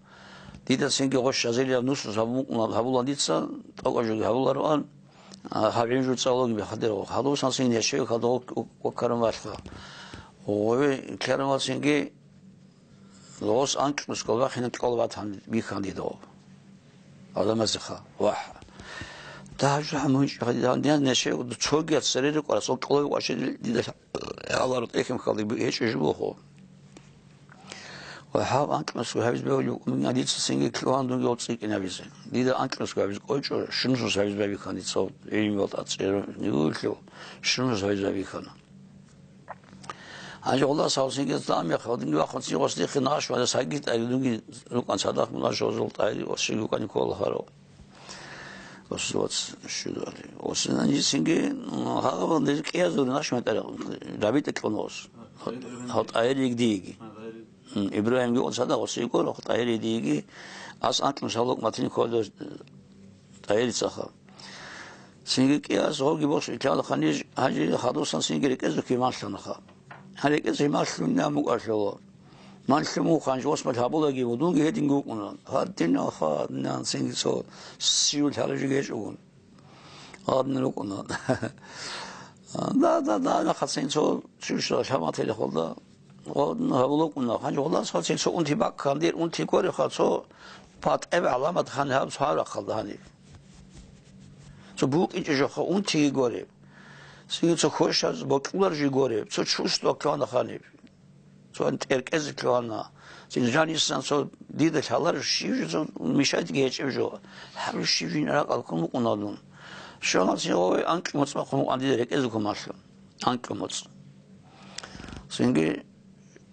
Дида цинги гъо Шазилия нусус гьабун-, гьабулан дица, тӀокӀаб жоги гьабулароан, а, гьаб гӀин жо цӀалоги бихадерго. Гьадусан цин яшавихьалда гъо-, гъо-, гъо карамалъха. Гъове карамал цинги Гъос анкьнусго вахине кӀол батан бихьан дида гъо. Гьадамазеха, вахӀ. Дагьаб жо гьамун чӀехӀе, дагьаб дигьан нечего, цогияц цере рекъора, цо кӀолой ваче дида гьалар тӀехьимхалде гьечӀо жо бохо. Ва гьав анкьнусго гьабиз бегьулев, дица цинги лъугьан дунги гъо цӀикӀкӀинабизе. Дида анкьнусго гьабиз кӀочӀо, щунусус гьабиз бабихьан дица гӀилмуялда цӀерун нигугьлъу, щунус гьабиз бабихьана. Гьанже гъолдаса гьавсинги замехъ гьадинги вахъун цӀигъос дихъе нагъаш вазе сайги тӀаги дунги рукӀан цадахъ мунаш гьозул тӀайри ва щиб рукӀани ккола харо. Гьосул вац щудали. Гьосинанги цинги, м, гьагъаб дир кӀиязул нагъаш мун тӀари рабитӀа кьун гьос. Гьал тӀайри йигдиги. М, Ибрагьимги он цадахъ гьосиго рохъ тӀайри йигдиги. Ас анкьун шалукъ матин ккола тӀайри цаха. Цинги кӀияс гъоги бос иккалаха ниж гьанже хадусан цинги рекӀезе кималъанаха. Гьа рекӀезе кималъун нан букӀарлъула. Манлъи муха гьанже осмал гьабулаги, вудунги гьединги вукӀуна. Гьадинал хаднан цинги цо сиюл гьалажиги гьечӀогун. Гьадин рукӀуна. Да, да, да, нахъа цин цо чуча лъаматили холда. Гьадин гьабулукӀуна. Гьанже гъолдаса цин цо унти баккан, дир унти гореха, цо патӀеб гӀаламат хъан гьаб цо гьаб рахъалда гьаниб. Цо букӀинчӀеб жоха унтиги гореб. Цинги цо хвешаз бокьулар жи гореб. Цо чувство ккана ханиб. Цо тӀеркӀезе ккана. Цин жанисан цо дида лъалар щив жо, цо мешайтги гьечӀеб жо. Гьаб щив жин ракӀал ккун букӀуна дун. Щола цин гъове анкьи моцӀ бахъун букӀан дида рекӀезе кумалъун. АнкьумуцӀ. Цинги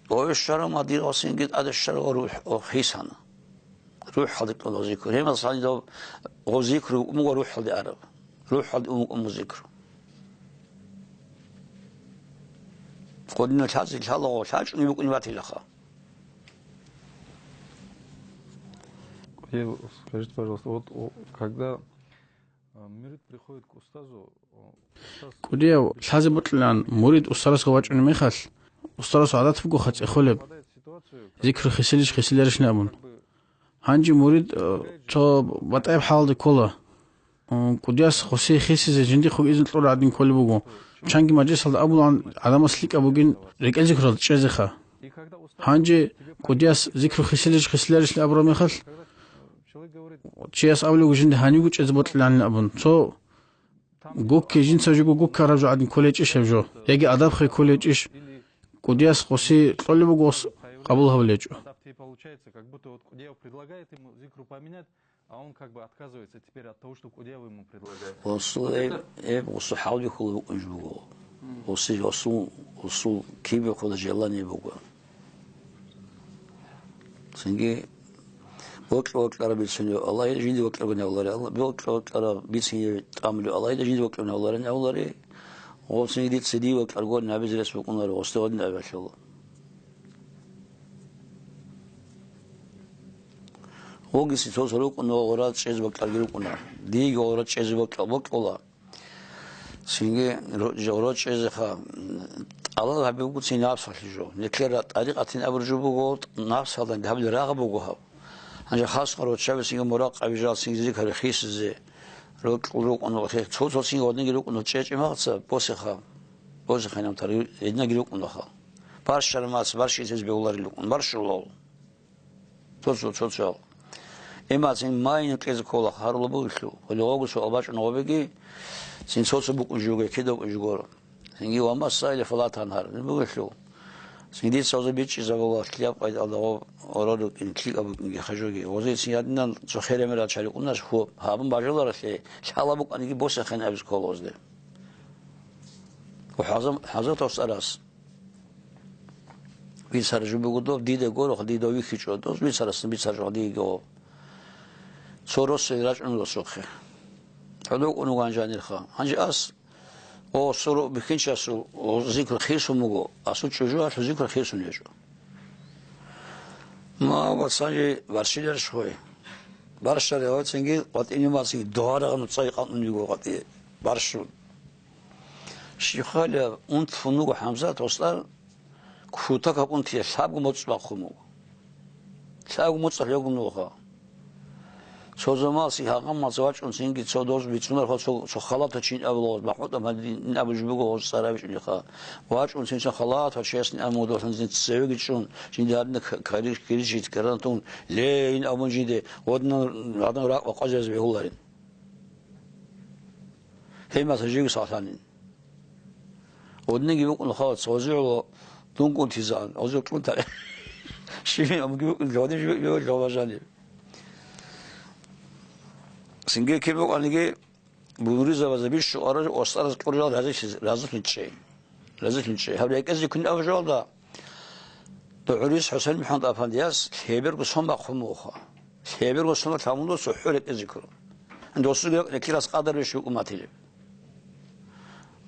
гъове щварав мадир ва цинги тӀаде щварав рухӀ ва хисана. РухӀалде кьола зикру. Гьебмаса гьанидав гъо зикру умуго рухӀалде араб. РухӀалде умукӀун зикру. Гъодинал лъазе лъалаго лъачӀун букӀине батилаха. Э, скажите, пожалуйста, вот, о, когда А, мурид приходит к устазу, о, устаз КӀудияв лъазе бокьилан мурид устарасго вачӀунеб мехалъ, устарас гӀадат бугоха цӀехолеб, попадает в ситуацию, зикру хисилищ хисиларищни абун. Как бы Гьанже мурид, э, цо батӀаяб хӀалалде ккола. Э, кӀудияс гъосие хисизе жиндихъго изну кьураб гӀадин кколеб буго. Чанги мажлисалда абулаан, гӀадамас лъикӀаб бугин рекӀел зикралда чӀезеха. Гьанже кӀудияс зикру хисилищ хисиларищни абураб мехалъ, чияс абулеб жинда гьанивго чӀезе бокьиланин абун. Цо гукки, жинца жого гуккараб жо гӀадин кколечӀищ гьеб жо? Яги адаб хъей кколечӀищ? КӀудияс гъоси кьолеб буго, гъос къабул гьабулечӀо. И получается, как будто вот Кудеев предлагает ему зикру поменять, а он как бы отказывается теперь от того, что Кудеев ему предлагает. Гъусул эб, эб гъусул хӀалбихьулеб букӀунж буго. Гъусул, гъусул, гъусул кибехъула желание буго. Цинги вокьа-вокьараб бицунев Аллагь, жинди вокьаргун гьавлари Аллагь, вокьа-вокьараб бицунев тӀамулев Аллагь, жинди вокьаргун гьавларин гьавлари. Гъусул дица дие вокьаргун гьабизе рес букӀунаро, гъусде гьадин абиялъула. Гъогиси цо-цо рукӀуна, гъора чӀезе бокьарги рукӀуна. Диеги гъора чӀезе бокьа-, бокьула. Цинги ро-, жо-, гъора чӀезеха, м, тӀалаб гьабиугоцин напсалъе жо. Некера тӀарикъатин абур жо буго, напсалда гьабил рагъ буго гьаб. Гьанже хасго руччаби цинги муракъаби жал цинги зикр хисизе. Рукь-, рукӀуна, цо-цо цинги гьадинги рукӀуна, чӀечӀи магъца, босеха. Босехайнам тар, гьединаги рукӀунаха. Барщармац, барщицез бегьуларел рукӀун, барщулал. Цо-цо, цо-цо. Имацин майин кьезе ккола, гьарула бугелъул. Гьале гъого суал бачӀун гъобеги, цин цо-цо букӀун жуге, кида букӀун жугоро. Цинги ва масса или фалатан гьар, бугелъул. Цин дица гъозе бичӀчӀизабула, лъияб къайдалда гъоб орорукӀин, лъикӀаб букӀинги хажуги. Гъозе цин гьадинан цо херемерал чарикъунаш хьу, гьабун бажуларалъе, лъала букӀаниги босехъин абиз ккола гъозде. Ва хӀаза-, хӀазрат устарас. Бицар жо буго дов, дида гурохъ, дида вихьичӀо, дов бицарасда бицар жо диего. Цо росулел рачӀун росухъе. ХӀодов кӀун вуган жанирха. Гьанже ас, о, суро бихьинчасул, о, зикр хисун буго, асул чӀужуялъул зикр хисун гьечӀо. Ма, вацанжи барщиларищ хой? Барщарила цинги, къватӀине мацинги, дугьарагъ нуцӀай къантӀун йиго къватӀие. Барщун. Щихъалияб унтлъун вуго ХӀамзат устар, кутакаб унтлъе лъабго моцӀ бахъун буго. Лъабго моцӀалъ йогун вуха. Цо заманаялъ гьагъамалъ вачӀун цинги цо доз бицунарха, цо, цо халатачин абула гъоз, махӀутӀаб гьадин абулеб жо буго гъоз цӀар абичӀунеха. ВачӀун цин цо халатачин абун мудулъун цин цевеги чӀун, жинда гьадина к-, кариш-, киричит карантун, ле, ин абун жинде, гъодинан гьадан ракӀ ва къвазазе бегьуларин. Гьей маса жиги сахлъанин. Одниги букӀун халац, гъозигӀула дункӀун тизан, гъозигӀ кьунтаре. Щивин амги букӀун, гьадин жиги бегьула гьабажани. Цинги киб букӀаниги, бугризабазда бищун арал устараз кьуржал разилъи-, разилъунчӀей. РазилъунчӀей. Гьаб рекӀезе ккун абу жоялда, ДугӀурис ХӀусен МухӀаммад-афандияс лъеберго сон бахъун бугоха. Лъеберго сонал гьамулда цохӀо рекӀезе ккун. Досулги рекӀелас къадар беш хӀукуматилеб.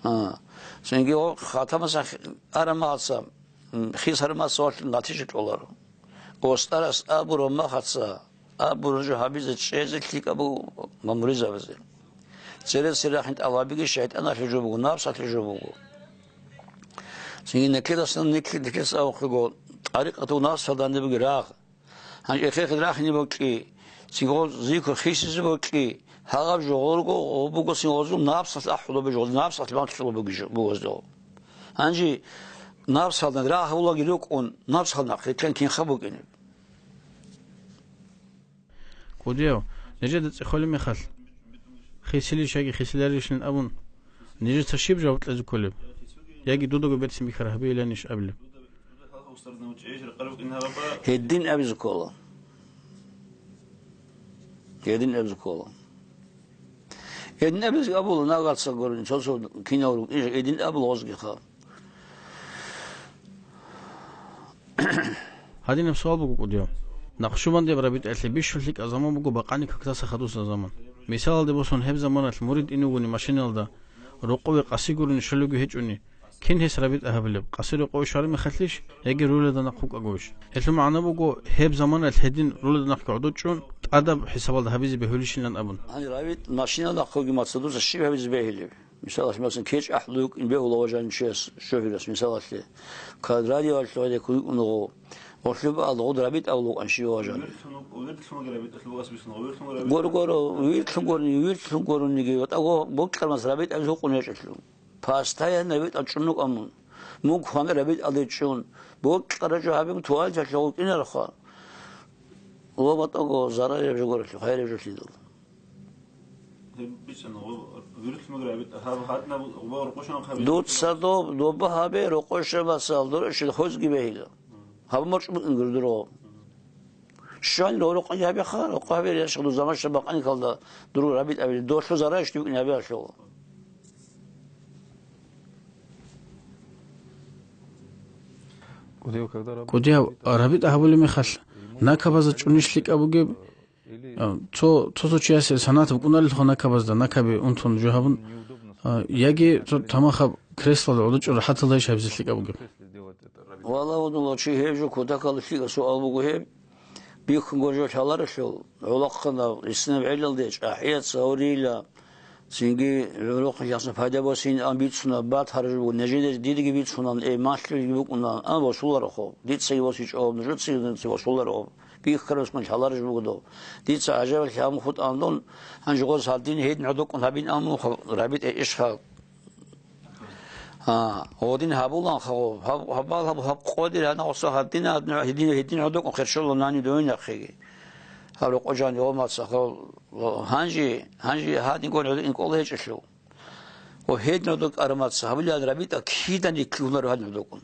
А, цинги о, хатамаса х-, арамаца, м, хисарамаца валъун натижа кьоларо. Остарас абуро махаца, абуро жо гьабизе чӀезе лъикӀаб буго мамуризабазе. Церес рахин тӀалабиги шайтӀаналъул жо буго, напсалъул жо буго. Цинги некедасан никлидикес авухъего, тӀарикъатул напсалда нибги рагъ. Гьанже эхехъе рахине бокьи, цинги зикр хисизе бокьи, гьагъаб жо гъорго, гъо буго цин гъозул напсалъ ахӀулаб жо, напсалъ бантулъула буги жо, бугоздего. Гьанже напсалда рагъ гьавулаги рукӀун, напсалъ нахъе ккан кинха букӀинеб? Кудияв, нижеда цӀехолеб мехалъ, хисилищ яги хисиларищин абун, нижеца щиб жаваб кьезе кколеб? Яги дудаго берцин бихьараб гьабейиланищ абилеб? Гьедин абизе ккола. Гьедин абизе ккола. Гьедин абизе абула, нагарца гурин, цо-цо кинав ругин, гьедин абула гъозгиха. Гьадинаб суал буго кӀудияв. Нахъшубандияб рабитӀаялъе бищун лъикӀаб заман буго бакъани какдаса хадусеб заман. Мисалалде босун, гьеб заманалъ мурид ин вугони машиналда, рокъове къаси гурони щолевги гьечӀони, кин гьес рабитӀа гьабилеб, къаси рокъове щвараб мехалъищ яги рулида нахъ вукӀаговищ? Гьелъул магӀна буго, гьеб заманалъ гьедин рулида нахъги гӀодор чӀун, тӀадаб хӀисабалда гьабизе бегьулищилан абун. Гьаниб рабитӀ машиналда нахъ вугеб мацадуса щиб гьабизе бегьилеб? Мисалалъе, масалан, кечӀ ахӀулев вукӀин бегьула важанчияс шоферас, мисалалъе, кадрари валъугьадеккун вукӀун вуго, гъолъубаал гъуд рабитӀ авлукъан щив важани. Вирлъун, вирлъунги рабитӀалъуб гъас бицун, вирлъун рабитӀ. Гур-, гуро, вирлъун гурни, вирлъун гурунниги, ватӀа гъо-, бокьармас рабитӀ авлукъун гьечӀелъул. Постоянно рабитӀал чӀуннукъамун. Мун квана рабитӀалде чӀун. Бокьараб жо гьабигун туалеталъе гъукӀинарха. Ва батӀаго зарараб жо гурелъул, хайраб жо лъидал. Гьеб бицана, гъо-, вирлъ муграби, гьаб гьадна, гъо-, рокъошан хъаби. Дуца доб-, доба гьабе, рокъоша басал, дурашил хозги бегьила. Гьаб морчӀ букӀин гурдургъо. Щван ророкъан гьабиха, рокъо гьабири яшгъаду замашта бакъаникалда дур рабитӀаби, долъу зарайищ дибикӀин гьабиялъул. КӀудияв рабитӀа гьабулеб мехалъ, накабазда чӀунищ лъикӀаб бугеб? А, цо, цо-цо чиясе санат букӀунарелха накабазда, накаби унтун жо гьабун, а, яги цо тамахаб креслода гӀодочӀо рахӀаталдайищ гьабизе лъикӀаб бугеб? Валлагь, гьудулав чи, гьеб жо кутакалда лъикӀаб суал буго гьеб. Бихьунго жо лъаларелъул, гӀолохъанаб, иснаб гӀелалде чӀахӀияц гьаврила, цинги гӀолохъанлъи ясна пайда босин ан бицуна, бат гьаржу буго, нежеде дидеги бицунан, эй, малъулги букӀунан, ан босуларохъо, дицаги босичӀо, нужецаги босуларохъо, бихьараб мехалъ лъалареб жо буго доб. Дица гӀажаиблъи гьабун хутӀана дун, гьанже гъоз гьадин гьедин гӀодокӀун гьабин амрухъа, рабитӀа ишха. А, гъодин гьабуланха гъо, гьаб, гьабал гьаб, гьаб къодир гьанагъуса гьадин, гьадин, гьедин, гьедин гӀодокӀун хершола нани дойин ахъеги. Гьаб рокъо жан йомаца гъо, гъо, гьанжи, гьанжи гьадин гон гӀодокӀин кӀола гьечӀелъул. Гъо гьедин гӀодокӀ арамаца, гьабулел рабитӀа кидан иклугьунаро гьадин гӀодокӀун.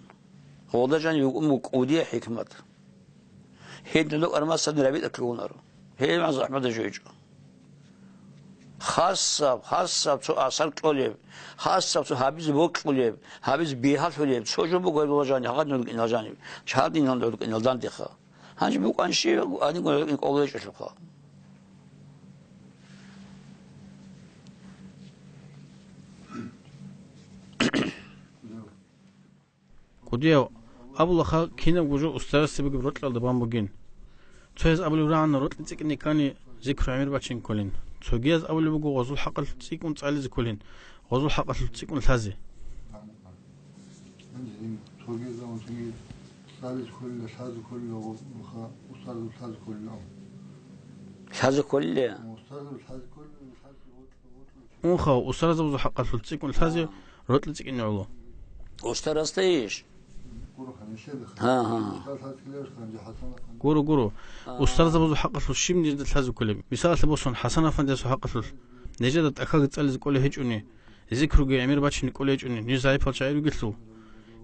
Гъолда жан юкӀун буго кӀудия хӀикмат. Гьедин гӀодокӀ арамаца гьадин рабитӀа иклугьунаро. Гьеб гьанже захӀмада жойчӀо. Хасаб, хасаб цо асар кьолеб, хасаб цо гьабизе бокьулеб, гьабизе бигьалъулеб, цо жо буго гьеб, валажани, гьагъадин рукӀин гьажани, чардин гьанже рукӀин гьалдандеха. Гьанже букӀан щиб, гьадин рукӀин кӀоло гьечӀелъулха. КӀудияв, абулаха, кинабго жо устарасе бугеб рокьалда бан бугин. Цояз абулеб рагӀана рокьи цӀикӀкӀине ккани зикру гӀемер бачин кколин. Цогияз абулеб буго гъозул хӀакъалъулъ цӀикӀкӀун цӀализе кколин, гъозул хӀакъалъулъ цӀикӀкӀун лъазе. Цогияз абун цоги цӀализе кколила, лъазе кколила, гъо-, гъо-, ха-, устарзаб лъазе кколила. Лъазе кколила? Устарзаб лъазе кколила, лъазе кколила. Унха, устарзабазул хӀакъалъулъ цӀикӀкӀун лъазе рокьи цӀикӀкӀине гӀоло. Устарасда иш? Гьа, гьа. Гуро, гуро. А. Устарзабазул хӀакъалъулъ щиб нижеда лъазе кколеб? Мисалалъе босун, ХӀасан-афандиясул хӀакъалъулъ. Нижеда тӀахьаги цӀализе кколей гьечӀони, зикруги гӀемер бачине кколей гьечӀони, ниж загӀипал чагӀи ругелъул.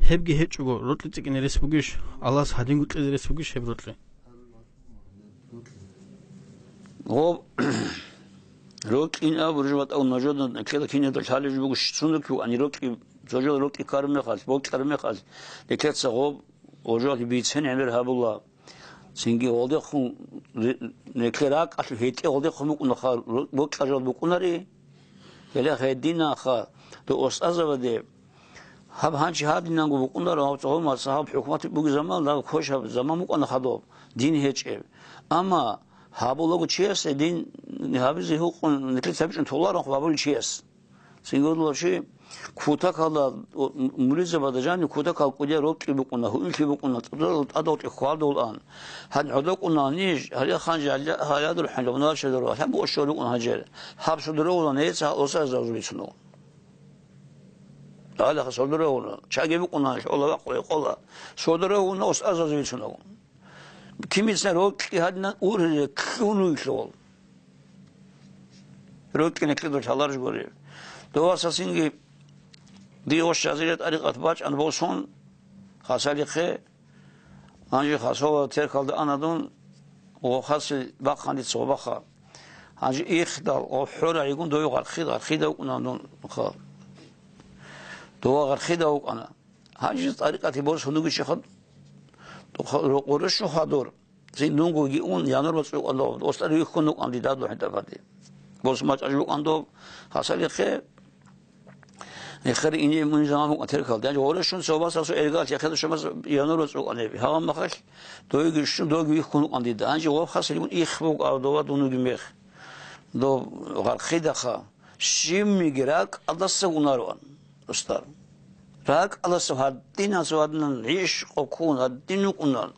Гьебги гьечӀого, рокьи цӀикӀкӀине рес бугищ, Аллагьас гьадинго кьезе рес бугищ гьеб рокьи? Гъоб рокьин абуржи ватӀав нажода ккела кинеда лъалеб жо буго, щицун рокьи вукӀани рокьи, цо жо рокьи ккараб мехалъ, бокьараб мехалъ, рекеца гъоб гъожалъ бицен гӀемер гьабула. Цинги гъолдехун ре-, рекле ракӀалъу гьетӀе гъолдехун букӀунаха, ро-, бокьа жал букӀунари. Гьеле гьединаха, дов устазабаде, гьаб гьанчи гьадинанго букӀунаро, гьав цӀогьол мацӀ гьаб хӀукумат бугеб заман, дагь квешаб заман букӀана хадуб, дин гьечӀеб. Амма гьабулаго чиясе дин гьабизе гьукъун, нилъеца гьабичӀун толаро гьабулев чияс. Цинги гьудулав чи кутакалда, муридзабазда жанив кутакал кӀудиял рокьи букӀуна, гьуинлъи букӀуна, тӀадал, тӀадал кьихьвалда вулан. Гьанив гӀодокӀуна ниж, гьале хъанжи гьале-, гьаядур хӀалаб нугьал щведал, гьаб ошо рукӀун гьанже. Гьаб содоре вуна, нецаха устазазе бицуна. Гьалаха содоре вуна, чаги букӀуна, лъола вакъу гьекъола. Содоре вуна, устазазе бицуна. Кимица рокьи гьадинан ургьизе ккун вугелъул. Рокьине ккедулъ гьаларж гури. Довасасинги дие ва шазилия тӀарикъат бачӀан босун, хасалихъе, гьанже хасола теркалда ана дун, ва хасил бахъани цо баха. Гьанже ихдал ва хӀора гӀигун дой гъархи, гъархида вукӀуна дун ха. Дова гъархида вукӀана. Гьанже тӀарикъати босун вугищ хад-, рокъоре щун хадур. Цин дунгоги ун, янур бацӀ букӀан доб, устӀар вихьун вукӀан дида духӀин тӀабаде. Босун бачӀаж букӀан доб, хасалихъе, эхер ине мун заман букӀан теркал. Дянж гъоре щун цобас асу эргал, яхъе душамас янур бацӀ букӀан гьеб. Гьаван махалъ, дойги щун, доги вихьун вукӀан дида. Гьанже гъоб хасалигун их буго, а дова дунуги мех. Доб гъархидаха. Щибниги ракӀалдаса унароан, дустар. РакӀалдаса гьадинаса гьадинан гӀиш къоккун гьадин вукӀунан.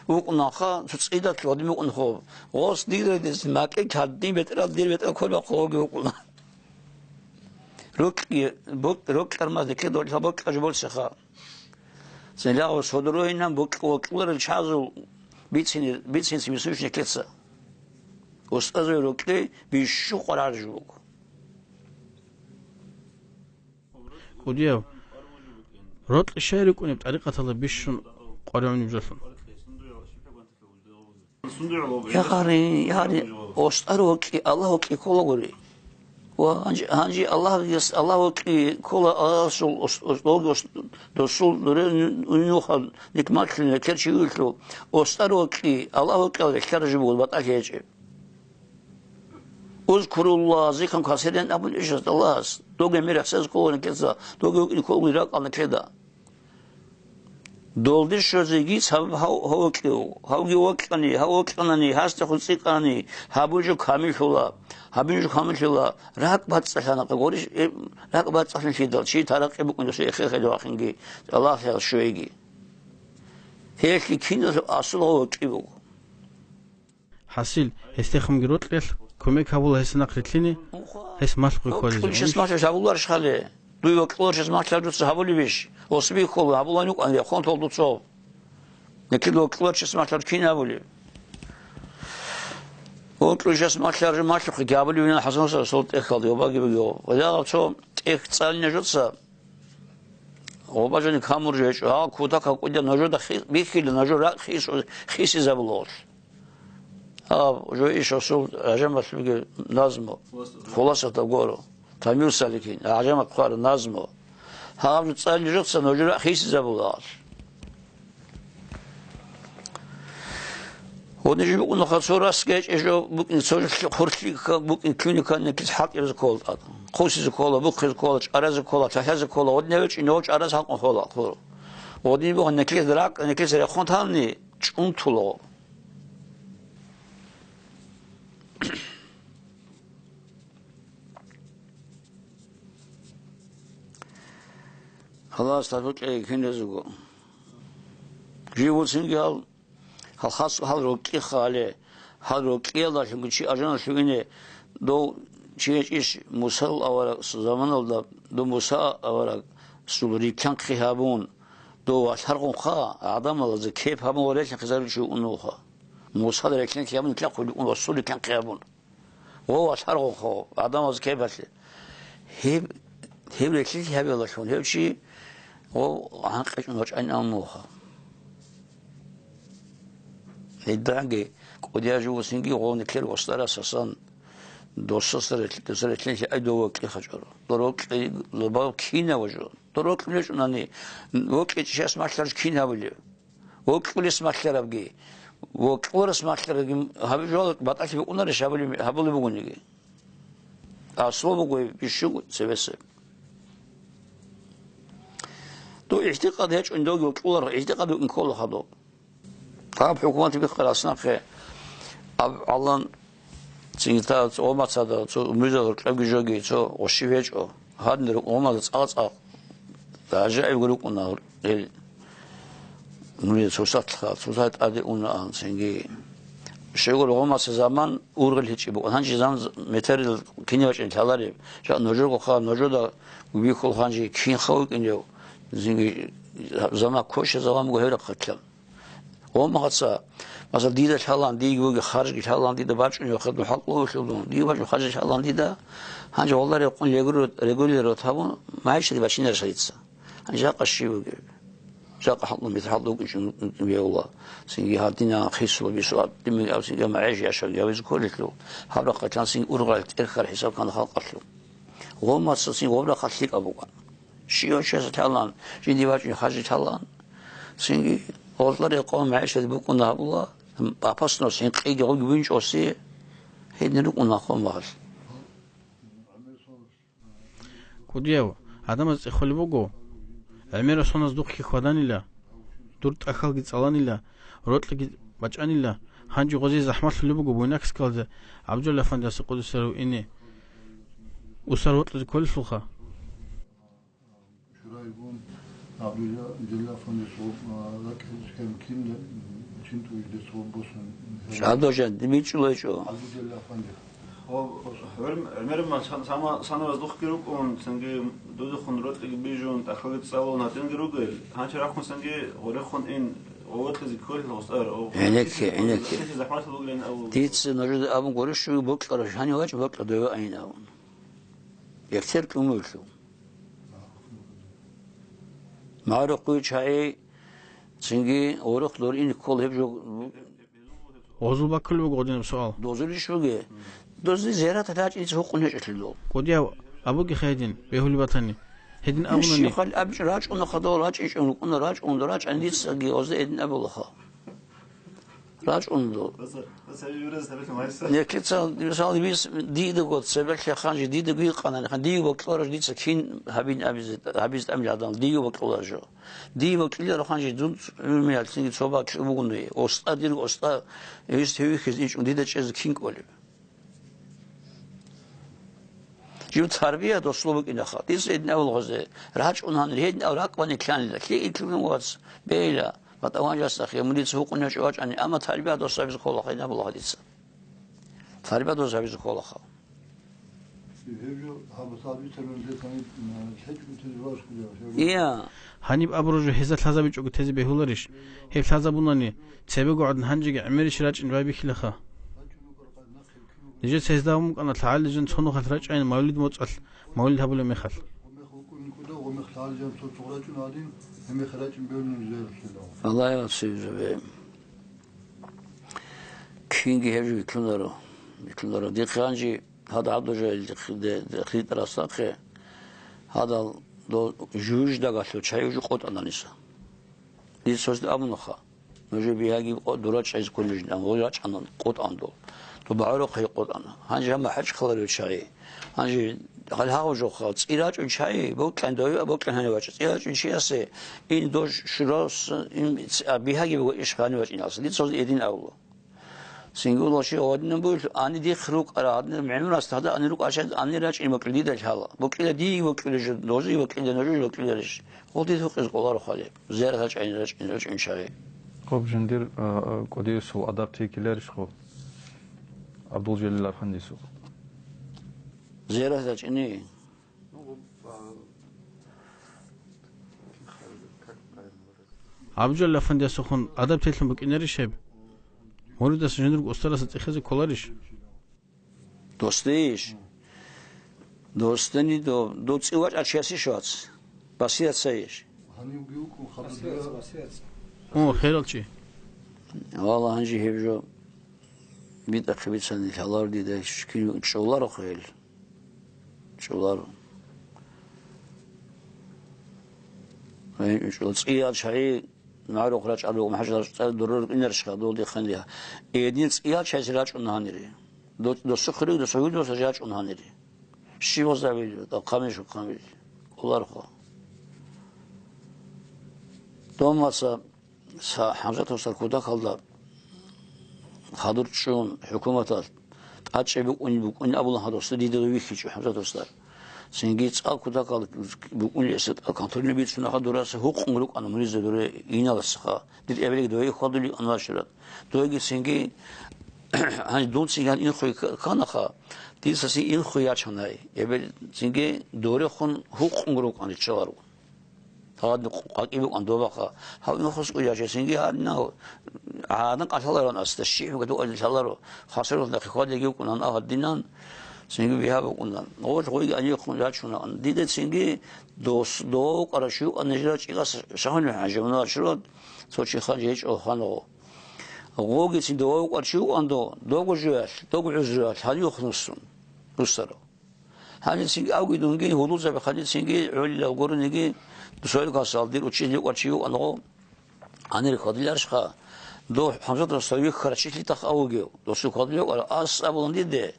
ВукӀунаха, цо цӀидалъ гьадин вукӀун хоб. Гъос дир райдес макьилъ гьадин бетӀерал дир бетӀер кколеб хъоги вукӀуна. Рокьи, бокь-, рокьармаз нике долъа бокьа жо борцеха. Цинги гъос гьодоругьинан бокь-, бокьуларел чагӀазул бицин-, бицинси бицунищ никеца. УстӀазул рокьи бищун къваригӀараб жо буго. КӀудияв, рокьи щай рукӀунеб тӀарикъаталда бищун къваригӀунеб жолъун? Ягъари, ягъари, остар вокьи, Аллагь вокьи кколагури. Ва гьанже, гьанже Аллагьгияс, Аллагь вокьи ккола, Аллагьасул ос-, ос-, доги ос-, досул дуре нухал никматлъун рекер чи вугелъул, остар вокьи, Аллагь вокьал рекер жо буго, батӀалъи гьечӀеб. Узкурулла, зикран касиран абун ишас Аллагьас, доги мирахсез ккола никеца, доги вукӀин ккола ракӀал никеда. Долде щвезеги сабаб гьав, гьав вокьев, гьавги вокьани, гьав вокьанани, гьасдехун цӀикӀкӀанани, гьабун жо камиллъула, гьабун жо камиллъула, ракӀ бацӀцӀалъана, гъорищ, э, ракӀ бацӀцӀалъун лъидал, чи таракъи букӀун досие эхе-эхеде вахинги, Аллагьлъи щвейги. Гьелъги киназул асул гьав вокьи буго. ХӀасил, гьесдехунги рокьелъ кумек гьабула гьесда нахърилълъине, гьес малъухъе хьвадизе. Вокьулищас малъа гьабуларищ хъале? Дуй вокьуларищас малъа дуца гьабулебищ? Осби ккола, гьабулани вукӀан, яхъун тол дуцав. Никил вокьуларищас малъа кин гьабулеб? Вокьулищас малъа малъухъе гьабулевинан ХӀасан устарасул тӀехьалда, йобаги бугев. Ва дагъав цо тӀех цӀалине жоца. Гъобажани камур жо гьечӀо, гьал кутакаб кӀудиял нужеда хи-, бихьила, нужер ракӀ хис-, хисизабуларо. Гьаб жо иш асул гӀажамалъ бугеб назму, хуласатаб гуро, Тамир Саликин, гӀажамалъ хъвара назму. Гьаб жо цӀализе жоца нужер ракӀ хисизабуларо. Гьудин жо букӀунаха цо рас гечӀеб жо букӀин, цо жо хъурлъи букӀин, куни ккани кис хӀалтӀизе ккола тӀад. Хъусизе ккола, бухъизе ккола, чӀаразе ккола, лъалъазе ккола, гьудин гьечӀин гьев чӀараз халкъун хола хъуро. Гьудин бугьа никлис ракӀ, никлис рехун тавни чӀунтула. Халас, тарбукье киназего. Жив вуцинги гьал Гьал хас-, гьал рокьи хъале, гьал рокьиялдалъунги чи ажаналъув ине, дов чи гьечӀищ Мусал авараг заманалда, дов Муса аварагасул рилълъанхъи гьабун, дов валъаргъунха, гӀадамалазе кеп гьабун ва релъанхъизарулев чи вукӀун вуха. Мусал рилълъанхъи гьабун, нилъехъулев вукӀун, васул рилълъанхъи гьабун. Гъов валъаргъунха, гӀадамазе кеп гьалъе. Гьеб, гьеб релълъи гьабиялдалъун гьев чи гъов гӀанкъичӀун вачӀайин абун вуха. Гьединги кӀудияв жо вуссинги гъов никлер устарас Гьасан досасда релъ-, доса релълъинлъи ай дов вокьи хачӀаро. Дов рокьи, дов кинав жо. Дов рокьи речӀунани, вокьичӀищас малъараб кин гьабулеб? Вокьулес малъарабги, вокьуларас малъарабги гьаб жо батӀалъи букӀунарищ гьабули-, гьабулеб бугониги? Аслу буго бищун цебесеб. Дов игӀтикъад гьечӀун, довги вокьуларха, игӀтикъад букӀин ккола хадуб. Гьаб хӀукумат бихъарас нахъе аб-, гьалан цинги та цо гъомацада, цо музеялда кьевги жоги, цо гъощи гьечӀо. Гьадинал рукӀун гъомазда цӀакъ-цӀакъ гӀажаибго рукӀуна гьел. Муни цо сахлъа, цо сахлъа тӀаде унаан цинги. Щайгур гъомаса заман ургъел гьечӀеб букӀун. Гьанже заман метерил кине вачӀин лъалареб. Жа нужерго ха, нужеда вихьул гьанже кинха вукӀинев. Цинги заман ккоша заман буго гьев рахъалъан. Гъомаца, масала, дида лъалан, диги буги харжги лъалан, дида бачӀунев хадуб хӀакълу вихьулун, диги бачӀун харжги лъалан дида, гьанже гъолла рекъон регули-, регулировать гьабун, магӀишат бачинарищ дица? Гьанже жакъа щиб бугеб? Жакъа хӀакълу бетӀер хӀакълу вукӀинчӀун вегьула. Цинги гьадинан хисула бисула, дими аб цинги магӀиш яшав явизе кколелъул, гьаб рахъалъан цинги ургъел тӀерхьал хӀисаб ккана халкъалъул. Гъомаца цинги гъоб рахъалъ лъикӀаб букӀан. Щивав чиясда лъалан, жинди вачӀун харжи лъалан. Цинги гъолла рекъон магӀишат букӀуна гьабула, опасность гьинкъиги гъуги винчӀоси гьедин рукӀуна хъумагьал. КӀудияв, гӀадамаз цӀехолеб буго, гӀемерав соназ духъги хьваданила, дур тӀахьалги цӀаланила, рокьиги бачӀанила, гьанже гъозе захӀмалъулеб буго Буйнакскалда ГӀабдулла афандиясда къудусарав ине. Усар вокьизе кколелъулха. Шурайгун, Абдулла, Абдулла фондес гъоб, а, ракӀ хӀискен кин, чин тӀуй дес гъоб босун. Жадожан, дибичӀулайчӀо. Абдулла фонде. О, гӀур-, гӀемерма сан-, сама-, санаваз духъги рукӀун, цинги дудухъун рокьиги бижун, тӀахьалги цӀалун гьатӀинги ругел, гьанчи рахъун цинги гъорехъун ин, гъовокьизе кколел гъустӀар, о, ГӀенекке, гӀенекке. Захмалъ бугилан абу. Дица нужеда абун гурищ бокьарав, гьанив вачӀ бокьа дова айин абун. Ектер кӀумуйлъу. Марухъ гьучагӀи, цинги гъорохъ дорин ккол гьеб жо. Гъозул баккулеб буго гъодинаб суал. Дозулищ буге? Дозде зиярат рачӀиница гьукъун гьечӀолъидал. КӀудияв абуги гьедин, бегьулеб батани. Гьедин абунани. Щихъал абичӀ рачӀуна хадал рачӀинчӀун рукӀуна, рачӀун рачӀан дицаги гъозде гьедин абулаха. РачӀун ду. Баса, баса, юрес гьабилъун гьайса. Неклъица, мисал, бис, дидаго цебе лъехъан жи, дидаго гьикъанани, хан, дие бокьараш дица кин гьабин абизе, гьабиз тӀамил гьадан, дие бокьулар жо. Дие бокьиларо хан жи, дун гӀумумиял цинги цо бакь бугун дуе. Оста дир, оста, гьес гьевихьиз инчӀун дида чӀезе кин кӀолеб? Жив тарбия дослу букӀинаха. Дица гьедин абул гъозе. РачӀун гьанир, гьедин ав ракӀбани кканила. Лъи итлъулин вац, бейла. БатӀа ванжасахъе, мун дица гьукъунев чӀвачӀани, амма тарбия дос гьабизе кколаха, гьедин абулагьа дица. Тарбия дос гьабизе кколаха. Гьеб жо гьаб сабитарун дехъани, м, лъечӀого тезе башкулев, гьеб. Ия. Гьаниб абураб жо гьезда лъазабичӀого тезе бегьуларищ? Гьеб лъазабунани, цебего гӀадин гьанжеги гӀемерищ рачӀин байбихьилаха. Нижеца гьезда гьабун букӀана лъагӀалил жан цо нухалъ рачӀайин мавлид моцӀалъ, мавлид гьабулеб мехалъ. Аллагь вацӀцӀизабе. Кинги гьеб жо вилълъунаро. Вилълъунаро. Дихъе гьанжи гьадаб гӀабдужалил дихъе, де-, дихъе тӀарасахъе, гьадал дол жуж дагьалъув чай уже къотӀананиса. Дица цоцин абунаха. Нужер бигьаги къо-, дура чӀайз кколеб, ан гъой рачӀана, къотӀан дол. Дол багӀарухъе къотӀана. Гьанже гьаб хӀечӀ кколарев чагӀи. Гьанже гьал гьав жоха, цӀи рачӀун чагӀи, бокьан дове, бокьан гьанив вачӀа. ЦӀи рачӀун чиясе ин дож шурас, ин ц-, а, бигьаги буго иш гьанив вачӀиналса. Дица гьез эдин авлу. Цинги улаши гьадинаб бугелъул, ани дихъ рукӀара, гьадинаб гӀемерас гьада ани рукӀа, ани рачӀин бокьи дида лъала. Бокьила дие бокьила жо, дозие бокьила, нужее бокьиларищ? Гъол дид гьукъизе къоларо хъали. Зиярат рачӀайин, рачӀин, рачӀин чагӀи. Гъоб жиндир, а, а, кӀудиясул адаб текиларищ гъоб? Абдулжалил Архандисул. Зиярат рачӀини? Абдулжалил Архандиясухъун адаб телъун букӀинарищ гьеб? Муридас жиндирго устарасда цӀехезе кколарищ? Достейищ? Достани до, до цӀи вачӀа чиясищ вац? Басият сайищ? Гьанивги вукӀун хадуб. О, херал чи. Вала, гьанжи гьеб жо битӀахъе бицани лъалар дида, кин чӀоларо хъел. ЧӀоларо. Гьанив чӀола цӀиял чагӀи МагӀарухъ рачӀарав МухӀажар цӀар дурарукӀинарищха дол дихъанлъи? Эдин цӀиял чайзе рачӀун гьанири. До-, досухъе руго, досухъе руго, досухъе рачӀун гьанири. Щивазавил, хъамиш, хъамиш. Куларха. Домаса са-, ХӀамзатовсар кутакалда хадур чӀун, хӀукуматалъ тӀачӀи букӀун, букӀун абула гьадуса дида вихьичӀо ХӀамзатовсар. Цинги цӀакъ кутакал букӀунеб эсетӀа контрольный бицунаха дураса гьукъун рукӀана муризе дуре иналасха. Дир эбелги дое хьвадулев анвашират. Доеги цинги, гьанже дун цинги гьан инхъуй к-, канаха, дица цин инхъуй ячанай. Эбел цинги дорехун гьукъун рукӀана чӀвару. Гьадин къакъи букӀан добаха. Гьав инхъусго яжесинги гьадинав гӀадан къалъаларан аста щиб гьадугӀали лъаларо. Хасуралда хихвадеги вукӀунан, а гьадинан цинги бигьа букӀунан. Гъолъ гъойги анихъун рачунаан. Дида цинги дос, дов къарачи вукӀан нижера чӀикӀас шагьуни хӀанжи мунарчурад цо чи ханжи гьечӀо ханго. Гъоги цин дов къарачи вукӀан до, дого жуялъ, дого гӀузруялъ, гьанихъ нусун. Русарав. Гьанив цинги авги дунги гьудулзаби ханив цинги гӀолилал гурониги, дусайгасал дир учитель юкъа чи юкъанго, гьанир хьвадиларищха, дов ХӀамзатовсда вихьарав чилъи тах авугев, досул хьвадил юкъара, ас абулан диде,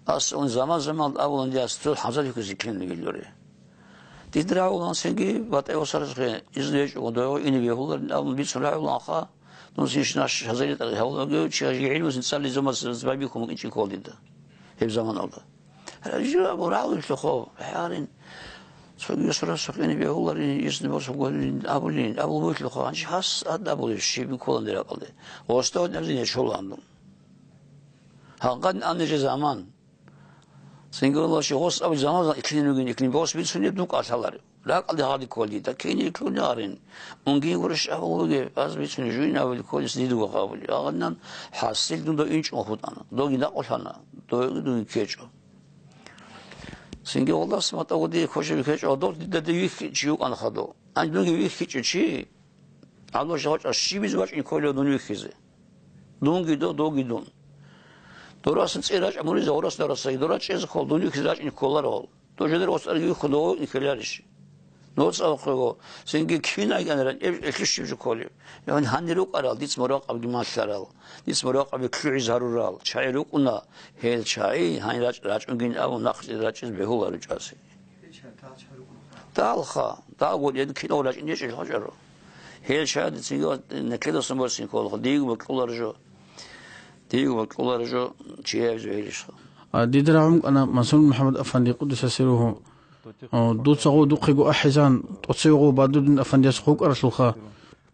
ас ун заман-заман абулан диас цо ХӀамзат вихьизе ккелин вугелъури. Дид рагӀулан цинги батӀа-, васарасухъе изну гьечӀого дойгъо ине бегьуларин абун бицун рагӀуланха, дун цин шинаш хӀазаритӀа гьавулагев чи гӀилму цин цӀализе мас-, байбихьун букӀинчӀин ккола дида гьеб заманалда. Жо абу рагӀулелъухъо, гьарин, цоги сорасухъ ине бегьуларин, изну босугорин абулин, абул буйлъухъо, гьанже гьас ад абулеб щиб кколан дир ракӀалде. Остав набзине чолан дун. Гьанкъан ан нижер заман. Цинги Аллагь, щи гъос абу заман иклин вугин, иклин бос бицунеб дукӀа лъаларев. РакӀалде гьади кколида, кин иклуни арин. Унгин гурищ абулуге, аз бицуни жуйин абули кколис дидуга гъабули. Агъаднан хӀасил дуда инчӀун хутӀана. Доги накъулъана, доги дуги ккечӀо. Цинги Аллагьас матӀа гъуди ккочеби ккечӀо, дов дида де вихьи чи вукӀан хадув. Ан дуги вихьичӀо чи, Аллагь жагьачӀа щибиз вачӀин кколев дун вихьизе. Дунги дов, довги дун. Дорасан цӀе рачӀа муризе гъорас дарасаги, дора чӀезе ккол, дун вихьизе рачӀине кколарал. Дожедер оцӀарги вихьун дов никеларищ? НоцӀа вахъего, цинги кинайган ран эб-, элъущиб жо кколеб? Яни гьанир рукӀарал, диц муракъабги малъарал, диц муракъаби лъугӀиз гьарурал, чагӀи рукӀуна, гьел чагӀи гьанир рачӀ-, рачӀунгин абун нахъе рачӀиз бегьула ручӀаси. Далха, дагъо дед кинав рачӀин гьечӀел гьачӀаро. Гьел чагӀи цинги некедасан борсин кколха, диего бокьулар жо. Диего бокьулар жо чияйзе гьелищха. А, дида рагӀун кӀана Мансур МухӀаммад Афанди, къуддиса сирругьу. О, дуца гъо духъего ахӀизан, тӀоцеве гъо Бадурдин Афандияс хъукӀаралъулха,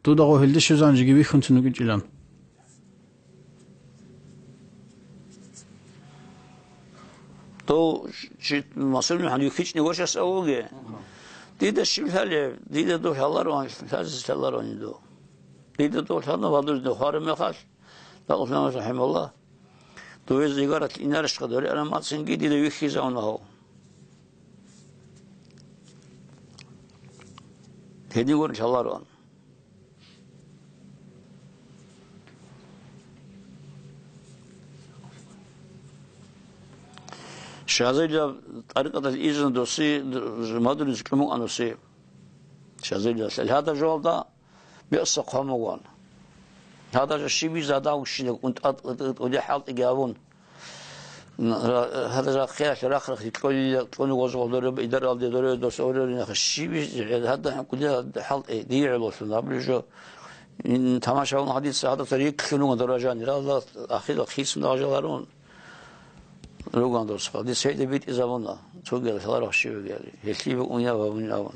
дуда гъо гьелде щвезан жеги вихьунцин вукӀинчӀилан. Дов чи Мансур МухӀаммад вихьичӀни гъошас авуге. Дида щиб лъалеб? Дида дов лъалароан, лъазе лъалароан дов. Дида дов лъана Бадурдин хвараб мехалъ, Дагъулъамас рахӀималлагь, довез зигарат инарищха дори арамацинги дида вихьизавуна гьав. Гьедин гури лъалароан. Шазилаб тӀарикъаталъ изна доси, Мадурица кьумукъанаси. Шазилалъ гьада жоялда Биаса хъван бугоан. Гьадажа щибиз гьадав щинаб кӀунтӀа-, кӀуди хӀалтӀиги гьабун. Гьадажа хъиялъ рахъ-рахъ кьолила, кьуни гъозгъал дореб, идаралде дореб, дос ореринахъ щибиз гьадда кӀуди хӀалтӀи дие гӀололъун абулеб жо. Ин тамашавун гьадица гьадаса рикълъун руган доражани, ралла ахирал хисун дагъажаларун. Руган дос. Гьадис гьейда битӀизабуна. Цогиял лъаларухъ щивегали. Гьелъие букӀун я ва мун абун.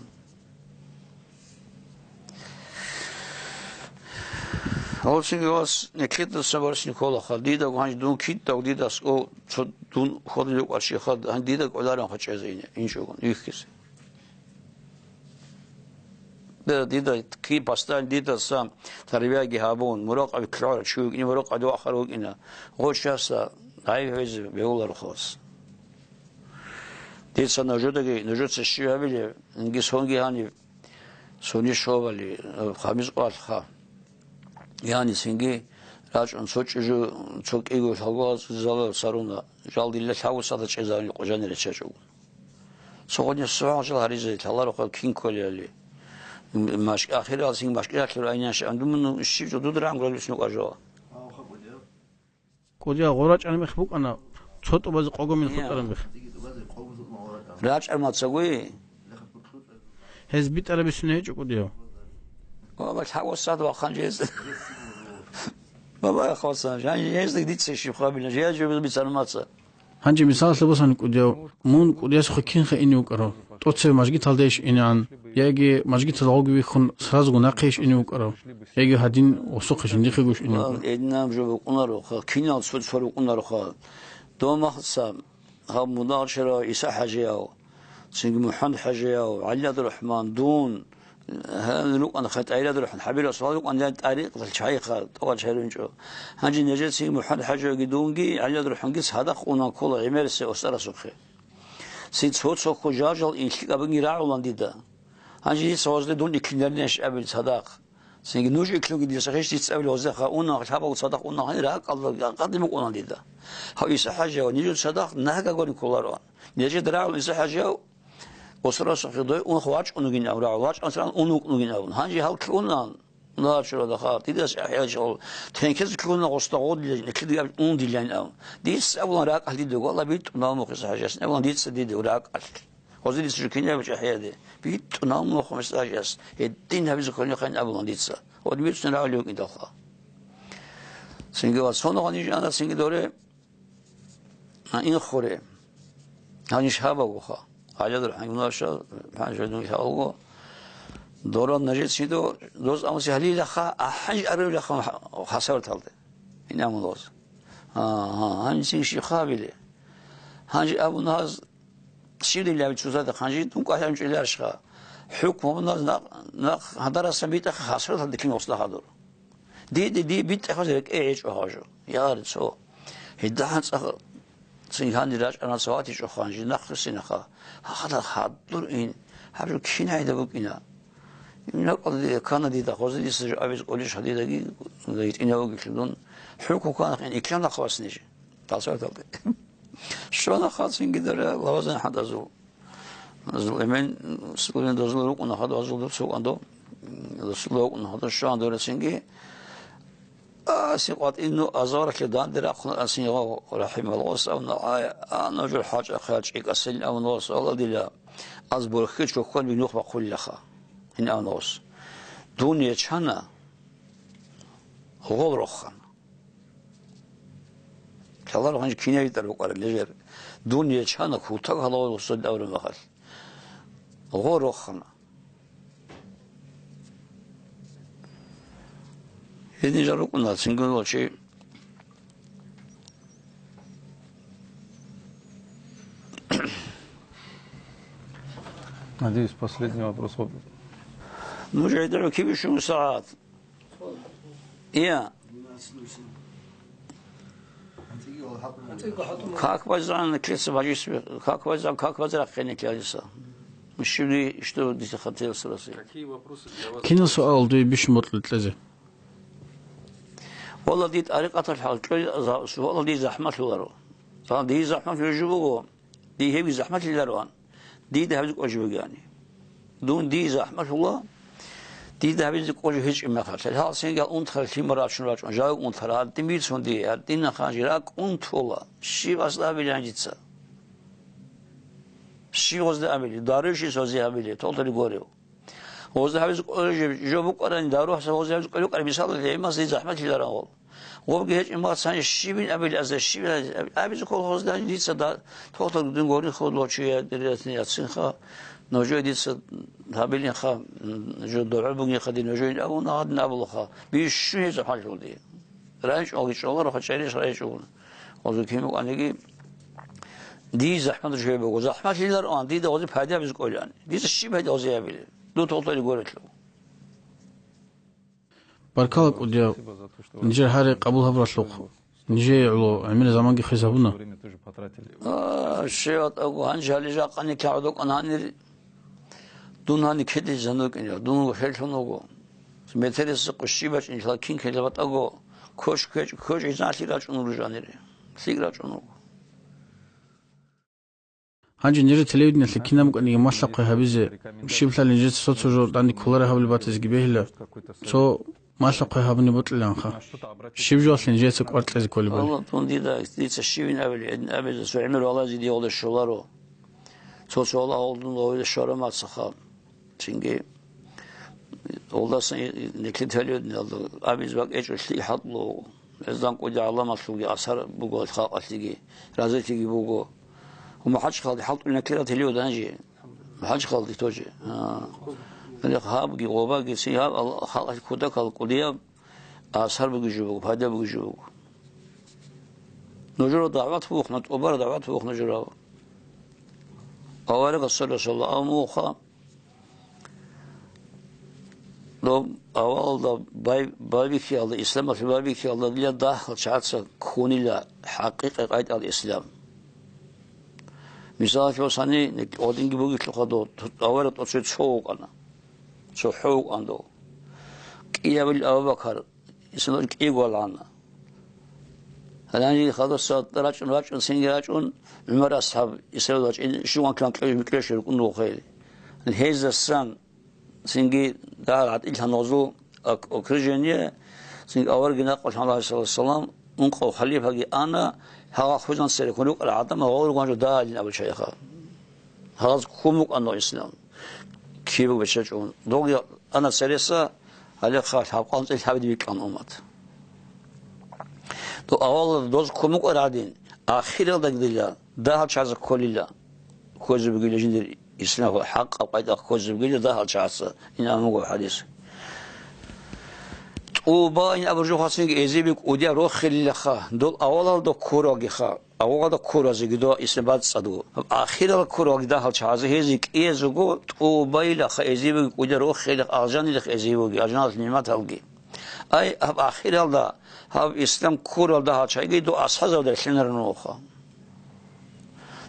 Гьалцинги вас никлетда сабарсин кколаха, дида гьанж дун кидаго дида аскӀов цо дун хьвадулев кӀварщиха, гьанж дида кӀоларин хъачӀезе ине, инчӀогун, вихьизе. Дида, дида ки пастан дида сам тарбияги гьабун, муракъаби кьора чи вукӀине, муракъаби вахъар вукӀина, гъочаса гӀайиб гьезе бегьуларо хос. Дица нужедаги, нужеца щиб гьабилеб, инги сонги гьаниб, Сунищ гьобали, э, хамис къвалха. Яни цинги рачӀун цо чӀужу, цо кӀиго лъалгоазалал саруна, жал дила лъабусада чӀезарани къужани речачӀого. Цо гъодин сугӀал жал гьаризе лъаларухъа кин кколевали. М-, машкӀ-, ахирал цинги машкӀиралъур айнаш, андумуну щиб жо дуд рагӀун гуралбис нукӀа жо. КӀудияв гъорачӀараб мех букӀана, цо тӀубазе къого мин хутӀараб мех. РачӀар мацагуй? Гьез битӀараб бицунеб гьечӀо кӀудияв. Баба, лъабго сад вахъан жез. Баба, хасан, жан жездек дица щиб хабилан, жея жо бицараб маца. Гьанже мисалалъе босани кӀудияв, мун кӀудиясухъе кинха ине вукӀарав? ТӀоцеве мажгиталдейищ инегӀан, яги мажгиталда гъоги вихьун сразуго нахъейищ ине вукӀарав, яги гьадин гъосухъе жиндихъегойищ ине вукӀарав? Эдинаб жо букӀунароха, кинал цо-цо рукӀунароха. Домахса гьаб мунагьал чара ГӀиса-хӀажияв, цинги МухӀамад-хӀажияв, ГӀалияб РахӀман, дун, гьанир рукӀана хатӀаияб РахӀман, хӀабирасул рукӀана тӀарикъалъ чайха, тӀокӀал чарунчӀо. Гьанже нижецаги МухӀамад-хӀажиявги дунги ГӀалияб РахӀманги цадахъ унан ккола гӀемерисеб устарасухъе. Цин цо-цо хьул жал-жал инлъи кабинги рагӀулан дида. Гьанже дица гьазда дун иклинаринищ абил цадахъ. Цинги нуж иклуги дица гьищ дица абил гьазда ха унан, лъабал цадахъ унан гьанир ракӀалда къадим букӀунан дида. Гьав ГӀиса-хӀажи ва нижер цадахъ нагагурин кколароан. Нижеда рагӀул ГӀиса-хӀажияв, осарасухъе дой унха вачӀун вугин абун рагӀул, вачӀанцаран ун вукӀун вугин абун. Гьанже гьал кьунан. Нагьачурада хабар, дидаса ахӀиячӀал тенкез ккуна гъосда гъодилан, кидаги аб ундилан абун. Дица абулан ракӀалъ дида, валла, битӀун абун мухъиса хӀажияс, абулан дица дида ракӀалъ. Гъозе дица жо кинаб чӀахӀияде? БитӀун абун мухъиса хӀажияс, гьедин гьабизе кколехъан абулан дица. Гъоде бицун рагӀулев вукӀиндалха. Цинги ва цо нугъа ниж ана, цинги доре. А, ин хуре. Гьаниш гьабагуха. ГӀалияб РахӀман гьунарша, хӀанжа дун лъалго. Дора нажецидо, доз амси гьалилаха, а хӀанж арулаха хасарталде. Инамулоз. А, а, гьанисин шихабили. Гьанж абун гьаз, ширилави чузада хъанжи, дун кӀалъанчӀиларшха. ХӀукму абун гьаз нах, нах гьадарасан битӀаха хасарталде кин гъосда хадур. Диде, дие битӀахъазе рекӀее гьечӀо гьажу. Яр цо. Гьедда гьанцӀа цинги гьанир рачӀана цо ватичӀо хъанжи нахъисинаха. Гьахъа хадур ин. Гьаб жо кинайда букӀина. Накъал дие ккана дида, гъозе дица жо абиз къулищ гьадидаги, гьитӀинав вугелъул дун. ХӀукму кканахъин, икланахъ вас ниж. Тасаввуфалде. Щвана хацинги дара лавазан хӀадазул. Дозул эмен, сулин дозул рукӀуна хадазул дуцу кӀандо. Дозул рукӀуна хадаз щван дорецинги. Аси къватӀину азаралъе данде рахъуна асин гъо рахӀималгъос авна ай, а, нужер хӀачӀахъе чӀикӀасел авнос аладила, аз борхьи чохьон винухъ бахъулилаха. Гьин авнос. Дун ячана, гъол рохана. Лъаларо гьанже кинаб битӀар букӀараб нижер. Дун ячана, кутак гьалавал гъусал авру махалъ. Гъо рохана. Гьединжал рукӀуна, цингун вачи. Надеюсь, последний вопрос. Нуж гьайдара кибищун сагӀат? Ия. Как базан, кеца бажис, как базан, как базан, как базан, как базан, как базан, как базан, Щибли, что здесь хотел спросить? Какие вопросы для вас? Кинал суал дуе бищун бокьулел кьезе? Валла, дид тӀарикъаталъ хӀалкӀолел за-, суал дие захӀмалъуларо. Ца дие захӀмалъулеб жо буго, дие гьебги захӀмалъилароан, дида гьабизе кӀожо бугеани. Дун дие захӀмалъула, дида гьабизе кӀожо гьечӀеб мехалъ. Гьал сенгал унтарал лъимал рачун рачӀун, жаваб унтарал, гьадин бицун дие, гьадинан ханжи ракӀ унтула, щиб асда абилан дица? Щиб гъозда абили, даруйщи созе абили, толтали горев. Гъозда гьабиз кӀолеб жо букӀарани, дару гьаса гъозда гьабиз кӀолеб букӀарани, мисалалъе, гьемас дие захӀмат лъиларан гъол. Гъобги гьечӀеб махсани щибин абили, азда щибин абизе ккол гъозда дица да, тохтал дун горин худо чи я, дирятни яцинха, нужее дица гьабилинха, м, жо догӀо бугинха дин нужее абуна, гьадин абулаха. Бищун гьезаб хӀалхул дие. РайчӀвалги чӀваларо, хъачӀариш райчӀван. Гъозул кин букӀаниги, дие захӀмат жо буго. ЗахӀмат лъилароан, дида гъозе пайда гьабизе кӀолаан. Дица щиб пайда гъозе гьабилеб? Дун толтали горелъул. Баркала, кӀудияв. Нижер гьари къабул гьабуралъухъ. Нижее гӀоло гӀемер заманги хвезабуна. А, щиватӀаго, гьанже гьале жакъани кагӀудукъан гьанир. Дун гьани кедилъан вукӀин, дун вухӀерлъун вуго. Метерисахъ щиб бачӀин, лъал кин ккела батӀаго, кочкеч-, кочӀизан лъикӀ рачӀун вуго жанире. ЛъикӀ рачӀун вуго. Гьанже нижер телевидениялъе кинаб букӀаниги малъа-хъвай гьабизе, щиб лъала нижеца цо-цо жо данде кколареб гьабулеб батизеги бегьила, цо малъа-хъвай гьабуни бокьилаанха. Щиб жоялъе нижеца кӀвар кьезе кколебали? Аллагь, дун дида, дица щибин абили, гьедин абизе, цо гӀемер валагьизе дие гъолда щоларо. Цо-цо Аллагь гьолдун гъовида щвара мацаха. Цинги гьолдасан нилъер телевидениялда абиз бакӀечӀо лъикӀ хӀакълу. Гьездан кӀуди гӀаламалъулги асар буго халкъалъеги, разилъиги буго. МухӀажахъалде хӀалтӀулин ккела телевидение. МухӀажахъалде тоже. А. Гьабги, гъобаги, цин гьаб ал-, халкъалъе кутакал кӀудияб асар буги жо буго, пайда буги жо буго. Нужера дагӀват бугохъ, тӀубара дагӀват бугохъ нужера. Аварагас саллаллагьу гӀалайгьи ва саллам амуха, доб авалалда бай-, байбихьиялда, исламалъе байбихьиялда дила дагьал чагӀаца ккунила хӀакъикъи къайтӀал ислам. Мисалалъе, ва сани гьадинги бугелъулха дов, авараг тӀоцебе цо вукӀана, цо хӀо вукӀан дов. КӀиабил Абу Бакар, Исламалъ кӀиго валагьана. Гьанже хадуса рачӀун, рачӀун, цинги рачӀун, ГӀумар асхӀаб Исламалъ вачӀин, щиван ккан кье-, кье-, рукӀун вухъе. Гьездасан цинги дагьал гӀатӀилъан гъозул ок-, окружение, цинги аварги накъулъан, гӀалайгьи ссалату вассалам, ункъав халифаги ана, гьагъа хвезан цереккун рукӀарал гӀадамал гъол руган жо дагьалин абу чайха. Гьагъаз ккун букӀана ислам. Киб бечӀачӀун. Дов ана цереса, гьале хъалъ гьаб къванцӀил гьабиде бикьан уммат. Дов авалалда доз ккун букӀар гӀадин, ахиралдаги дила дагьал чагӀазе кколила. Ккозе бугила жиндир ислам хӀакъаб къайда ккозе бугила дагьал чагӀаца. Ин абун буго хӀадис. ТӀуба ин абуржухъацинги эзиби кӀудияб рохелилаха, дол авалалда ккуралгиха. Авалда ккуразеги дова ислам бацӀцӀадго. Ахирал ккураги дагьал чагӀазе гьезие кӀиязего тӀубайилаха, эзибеги кӀудиял рохелилаха, алжанилаха эзибеги, алжаналъ нигӀматалги. Ай, гьаб ахиралда, гьаб ислам ккурал дагьал чагӀиги дов асхӀазабда релълъинаран вуха.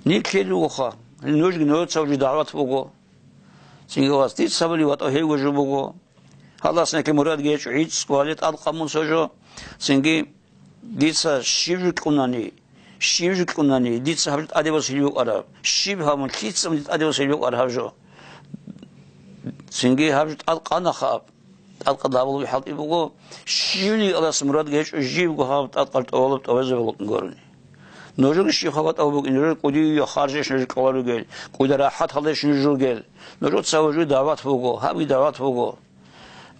Никлъи вуха, нужги нуца уже дагӀват буго. Цинги вас дица сабули ватӀа гьевго жо буго. Гьалас никлъи мурадги гьечӀо, гӀицӀго гьале тӀадкъаб мун цо жо. Цинги Дица щиб жо кьунани, щиб жо кьунани, дица гьаб жо тӀаде босилев вукӀараб, щиб гьабун, лъицаго дида тӀаде босилев вукӀараб гьаб жо. Цинги гьаб жо тӀадкъанахъаб, тӀадкъад гьабулеб хӀалтӀи буго, щивниги Аллагьас мурад гьечӀо, живго гьаб тӀадкъал тӀовалаб тӀовезе гьабулеб гурони. Нужеги щиб хабатӀав букӀин, нужер кӀудияб харжеш нуж кӀоларугел, кӀуда рахӀат гьалдеш нуж ругел. Нужеца нужее дагӀват буго, гьабги дагӀват буго.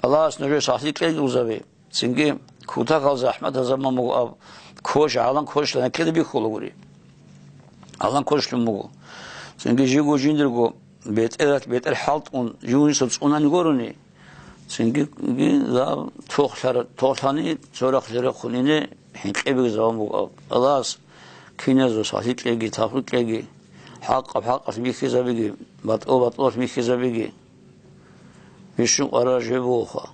Аллагьас нужее сахлъи кьеги, узаби. Цинги кутакал захӀматаб заман буго аб, кош, гӀалан кошлъана ккеда бихьулагури. ГӀалан кошлъун буго. Цинги живго жиндирго бетӀералъ бетӀер хӀалтӀун, жугьунисев цӀунани гурони, цинги, ги, за, тохлъара-, тохлъани цо рахъ жо рехун ине хӀинкъи бигьа заман буго аб. Аллагьас киназул сахлъи кьеги, тавфикъ кьеги, хӀакъаб хӀакъалъ бихьизабиги, батӀул батӀулалъ бихьизабиги. Бищун къваригӀараб жо бугоха.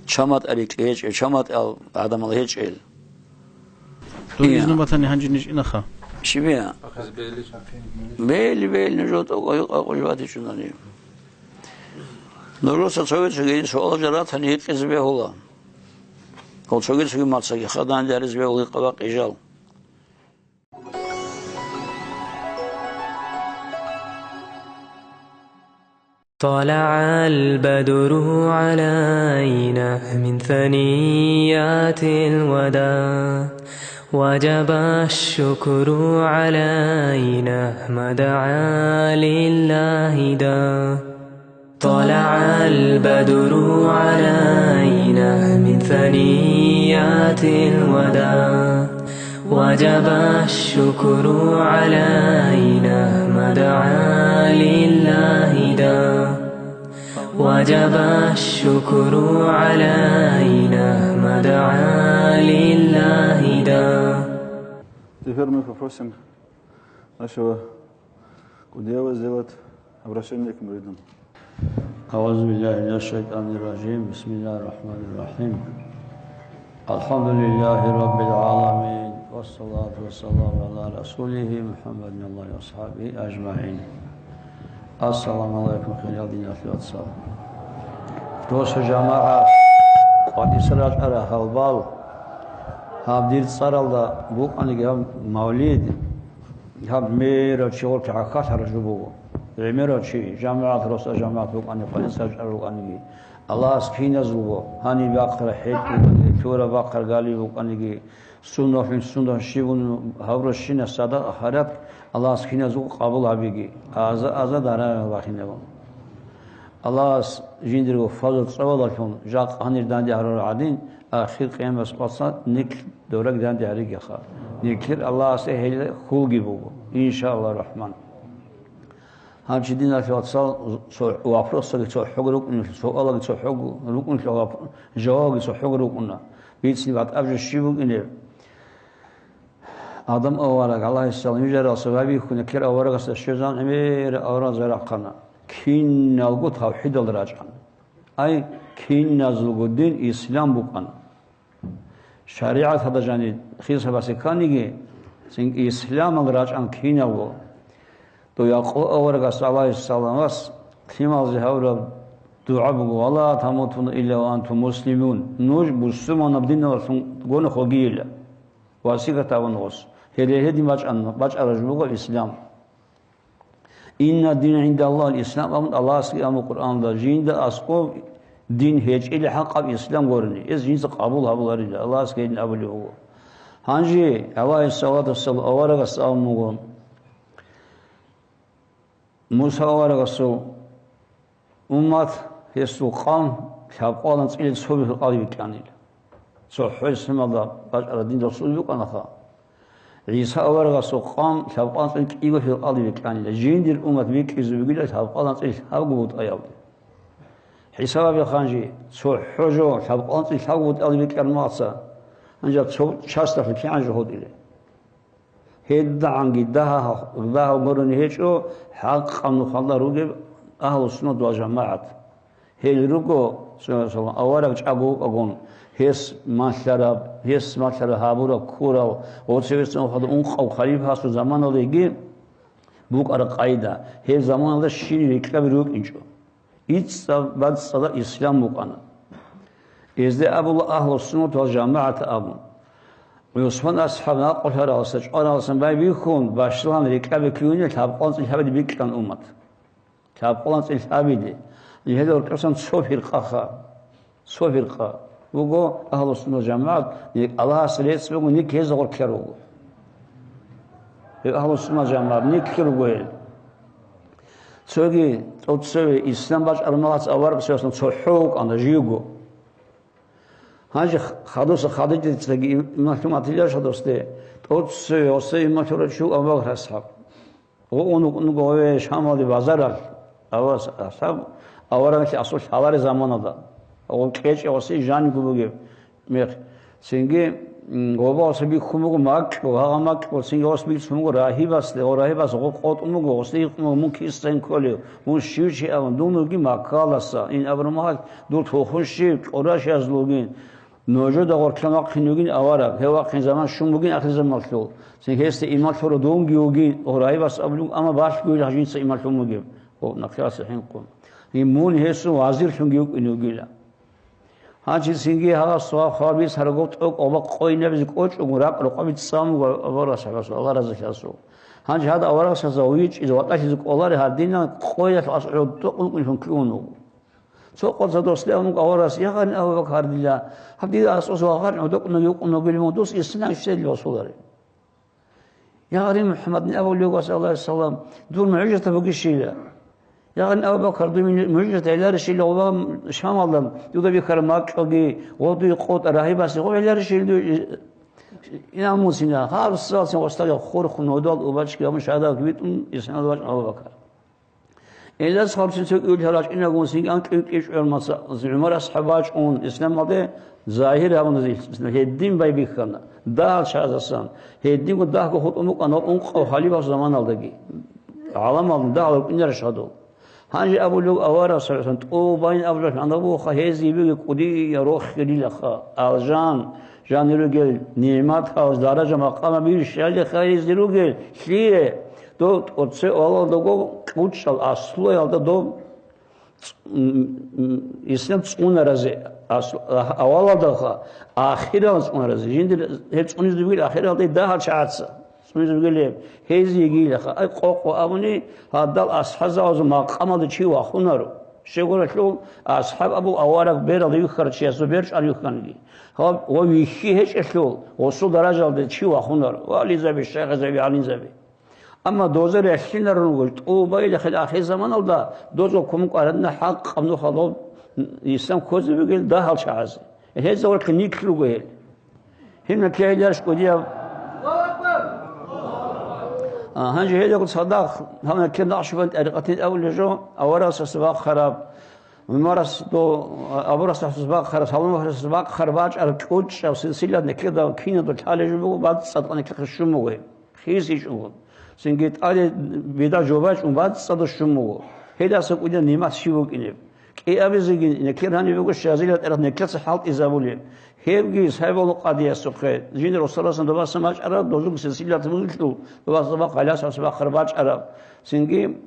ЧаматӀа рикӀкӀи гьечӀел, чаматӀал гӀадамал гьечӀел. Дун изну батани гьанже ниж инаха. Щибия? Бели, бели, нуж тӀокӀ гьикъа къужбатичӀунани. Нужеца цоги-цоги суал-жал ратани гьикъизе бегьула. Гьол цоги-цоги мацаги хадани даризе бегьула гьикъа бакъи жал. طلع البدر علينا من ثنيات الوداع، وجب الشكر علينا ما دعا لله داع. طلع البدر علينا من ثنيات الوداع، وجب الشكر علينا ما دعا لله داع، وجب الشكر علينا ما دعا لله داع. Теперь мы попросим нашего Кудеева сделать обращение к муридам. أعوذ بالله من الشيطان الرجيم. بسم الله الرحمن الرحيم. الحمد لله رب العالمين. والصلاة والسلام على رسوله محمد وعلى آله وصحبه أجمعين. السلام عليكم, хириял диналъул вацал. Дос жамагӀат, къватӀиса рачӀарал гьалбал, гьаб дир цӀаралда букӀаниги гьаб мавлид, гьаб мерав чи гъоркье гӀахьаллъараб жо буго. ГӀемерав чи, жамагӀат, росда жамагӀат букӀани, къватӀиса рачӀарал рукӀаниги, Аллагьас киназулго, гьаниб бахъараб хӀетӀ букӀаниги, лъураб бахъараб галиб букӀаниги, сундалъун сундал щибун гьабурабщинаб садакъа-хайрат Аллагьас киназулго къабул гьабиги, аза-аза дарагъал бахинабун. Аллагьас жиндирго фазл-цӀобалдалъун жакъа гьанир данде гьарурал гӀадин, ахир къиямас къватӀиса нилъ дораги данде гьаригеха. Нилъер Аллагьасде гьел хьулги буго, иншааллагь рахман. Гьанже чи, диналъул вацал, цо вопросаги цохӀого рукӀунелъул, суалаги цохӀого рукӀунелъул, вап-, жавабги цохӀого рукӀуна. Бицни батӀаб жо щиб букӀинеб? Адам авараг, гӀалайгьиссалам, вижарал сабабихьун, кер аварагасда щвезан гӀемер аварагзаб рахъана. Киналго тавхӀидалда рачӀана. Ай, киназулго дин ислам букӀана. ШаригӀат гьадажани хисабасе кканиги, цинги исламалда рачӀан киналго. Дов Якъуб аварагас, гӀалайгьиссаламас, лъималазе гьабураб дугӀа буго: «Ва ла тамутуна илля ва антум муслимун», нуж бусурманаб диналъун гонахъ вугейилан. Васигат гьабун гъос. Гьеле гьедин бачӀан-, бачӀараб жо буго ислам. «Инна дина гӀиндаллагьил ислам», – абун Аллагьасги абун Къуръаналда, жинда аскӀоб дин гьечӀила хӀакъаб ислам гурони, гьез жинца къабул гьабуларила, Аллагьасги гьедин абулеб буго. Гьанже, гӀалайгьиссалату вассалам, аварагас абун буго, Муса аварагасул уммат, гьесул къавм лъабкъоялда анцӀила цо бихьул къалиб бикьанила. ЦохӀо исламалда бачӀараб дин расул букӀанаха. ГӀиса аварагасул къавм лъабкъоялда анцӀила кӀиго бихьул къалиб бикьанила. Жиндир уммат бикьизе бугила лъабкъоялда анцӀила лъабго бутӀаялде. ХӀисаб гьабе, гьанже цохӀо жо лъабкъоялда анцӀила лъабго бутӀаялде бикьараб мехалъ, гьанже цо часталъ кигӀан жо гьодилеб? ГьедигӀанги дагьа-, дагьал гурони гьечӀо хӀакъаб нухалда ругел агьлу-суннат вал жамагӀат. Гьел руго, саллаллагьу гӀалайгьи ва саллам, авараг чӀаго вукӀагун, гьес малъараб, гьес малъараб гьабураб, ккурал, ва цевесда нухалда ункъав халифасул заманалдаги букӀараб къайда, гьеб заманалда щиб рикьаби рукӀинчӀо. ИцӀа-бацӀцӀадаб ислам букӀана. Гьезде абула агьлу суннат вал жамагӀат абун. ГӀусман асхӀаб накъулъаралдаса, чӀваралдасан байбихьун, бащалан рикӀкӀаби ккуне лъабкъоялда цӀилъабиде бикьана уммат. Лъабкъоялда цӀилъабиде. Гьелда гьоркьосан цо фиркъаха. Цо фиркъа. Буго агьлу суннат жамагӀат, ник Аллагьас рецц буго, ник гьезда гъоркьар руго. Гьеб агьлу суннат жамагӀат, никлъи руго гьел. Цоги тӀоцеве ислам бачӀараб мехалъ аварагасул цохӀо вукӀана живго. Гьанже хадуса Хадижатица им-, имамлъун батилищ гьадасде, тӀоцеве гьасда имамлъурав чи вуго Абу Бакр асхӀаб. Гъо ун вукӀун вуго гьаве Шамалде базаралъ, Абу Бакр асхӀаб авараглъи асул лъалареб заманалда. Гъо кьечӀев гьасие жаниго бугеб мех. Цинги, м, гъоба гьасда бихьун буго макьу, гьагъа макьу, цинги гьас бицун буго рагьибасде, гъо рагьибас гъо къотӀун буго, гьасда гьикъун буго, мун кисан кколев, мун щив чи абун, дун вугин Маккалдаса, ин абураб мехалъ дур тухум щив, къурайшазул вугин. Нужеда гъоркьан вахъин вугин авараг, гьев вахъин заман щун бугин ахирзаманалъул. Цин гьесда иман лъурав дунги вугин, гъурайбас абулеб, амма балъгойилан жинца иман лъун бугеб. Гьеб нахъе гьасда хӀинкъун. Гьеб мун гьесул вазирлъунги вукӀине вугила. Гьанже цинги гьагъас ва хабис гьарагов тӀокӀ ва къойнабизе кӀочӀого ракӀ рокъобе цӀцӀан буго аварагас, Аллагь разилъасул. Гьанже гьадаб аварагас гьазда вичӀизе ватӀалъизе кӀоларе гьардинан къоялъ асгӀор докъун кӀунлъун ккун вуго. Цо къоялъ дос левун вуго аварагас, я гъани Абу Бакр гьардила, гьаб дида асцӀоса вагъарин гӀодокӀунаги вукӀун вугилан, дус ислам щвелли васуларе. Я гъари МухӀаммадни абулев вуго, саллаллагьу гӀалайгьи вассалам, дур мугӀжизат бугищила? Я гъари Абу Бакр, дур мугӀжизат гӀеларищила гъоба Шамалда, дуда бихьараб макьуги, гъодуе къотӀа рагьибасе гъоб гӀеларищила дуе? Инан мусина, гьабсалцин гъосдаги хурхун гьудал убачги гьабун шагьадат витӀун исламалда вачӀун Абу Бакр. Гьелдаса хабсин цо кӀиулъа рачӀинагун синкӀан кӀив-кӀив чӀвер маса, ГӀумар асхӀаб вачӀун исламалде загьир гьабуна, гьедин байбихьана, дагьал чагӀазасан, гьединго дагьго хутӀун букӀана ункъав халифас заманалдаги, гӀаламалда дагьал рукӀинарищ гьадул. Гьанже абулев аварагас, саллаллагьу гӀалайгьи вассалам, тӀубайин абулев гьанабуха гьезие бугеб кӀудияб рохелилаха, алжан, жанир ругел нигӀматал, даража-макъамал бищалиха гьезие ругел, лъие? Дов тӀоцеве авалалдаго кьучӀал аслуялда доб ц-, м, м, ислам цӀунаразе, асл-, а-, авалалдаха, ахирал цӀунаразе. Жиндир гьеб цӀунизе бугел ахиралде дагьал чагӀаца. ЦӀунизе бугел гьеб, гьезиеги илаха. Ай, къокъо абуни, гьадал асхӀазабазул макъамалда чи вахунаро. Щегоралъул асхӀаб абу авараг бералда вихьарав чиясул берчӀан вихьанги. Гьаб ва вихьи гьечӀелъул гъосул даражалде чи вахунаро. Вализаби, шайхазаби, гӀалимзаби. Амма доза релълъинарун руго, тӀубайилахъе ахир заманалда дозул кумукъараб хӀакъаб нухалъ ислам ккозе бугел дагьал чагӀазе. Гьезда гъоркье никлъи руго гьел. Гьеб никлъи гьеларищ кӀудияб? А, гьанже гьелего цадахъ, гьаб никлъи Накъшбанд тӀарикъатин абулеб жо, аварагасдаса бахъараб, ГӀумарас до, Абурасдаса бахъараб, Салманасдаса бахъараб бачӀараб кьучӀаб силсилат никлъида кинабго лъалеб жо буго, бацӀцӀадкъа никлъи щун буго гьеб. ХисичӀого. Цинги тӀаде бида жобачӀун бацӀцӀадаб щун буго. Гьелдаса кӀудияб нигӀмат щиб букӀинеб? КӀиабизеги никлъи гьаниб буго, щазила тӀарикъ никлъица хӀалтӀизабулеб. Гьебги Сайбулул Къадиясухъе, жиндир росуласан добасан бачӀараб, дозулги силсилат мугӀлъул, добаса бахъ гьалас бахъараб бачӀараб. Цинги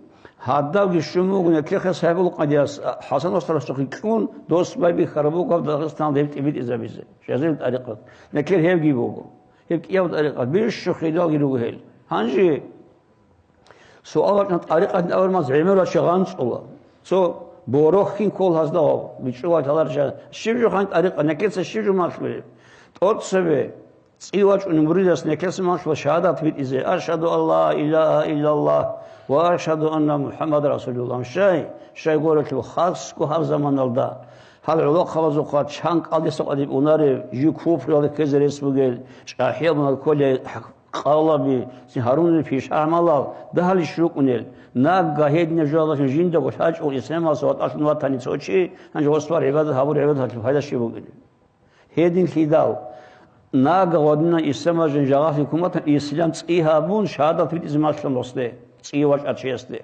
гьадабги щун буго никлъихъе Сайбулул Къадияс, ХӀасан росуласухъе кьун, дос байбихьараб буго гьаб Дагъистаналда гьеб тӀибитӀизабизе, щазила тӀарикъат. Никлъи гьебги буго. Гьеб кӀияб тӀарикъат, бищун хиралги руго гьел. Гьанже суал бачӀана, тӀарикъат абураб мехалъ гӀемерал чи гъанцӀула. Цо борохьин ккола гьазда гьав, бичӀчӀулал лъаларищ. Щиб жо гьаниб тӀарикъат, никлъица щиб жо малъулеб? ТӀоцебе цӀи вачӀунеб муридас никлъица малъула шагьадат битӀизе: «Ашгьаду ан ла илагьа иллаллагь ва ашгьаду анна МухӀаммадан расулуллагь». Щай? Щайгурелъул хасго гьаб заманалда гьал гӀолохъабазухъа чан кӀалдиса къватӀиб унарев, жив куфруялда ккезе рес бугел, чӀахӀиял мунагь кколей къалаби, цин гьарунел пишгьагӀмалал дагьалищ рукӀунел, нагагь гьединаб жоялдалъун жиндаго лъачӀого исламалдаса ватӀалъун ватани цо чи, гьанже гьосда гӀибадат гьабураб гӀибадаталъул пайда щиб букӀинеб? Гьединлъидал, нагагь ва динан исламалда жин жагьлъи ккун батани, ислам цӀи гьабун, шагьадат битӀизе малъун досде, цӀи вачӀарав чиясде.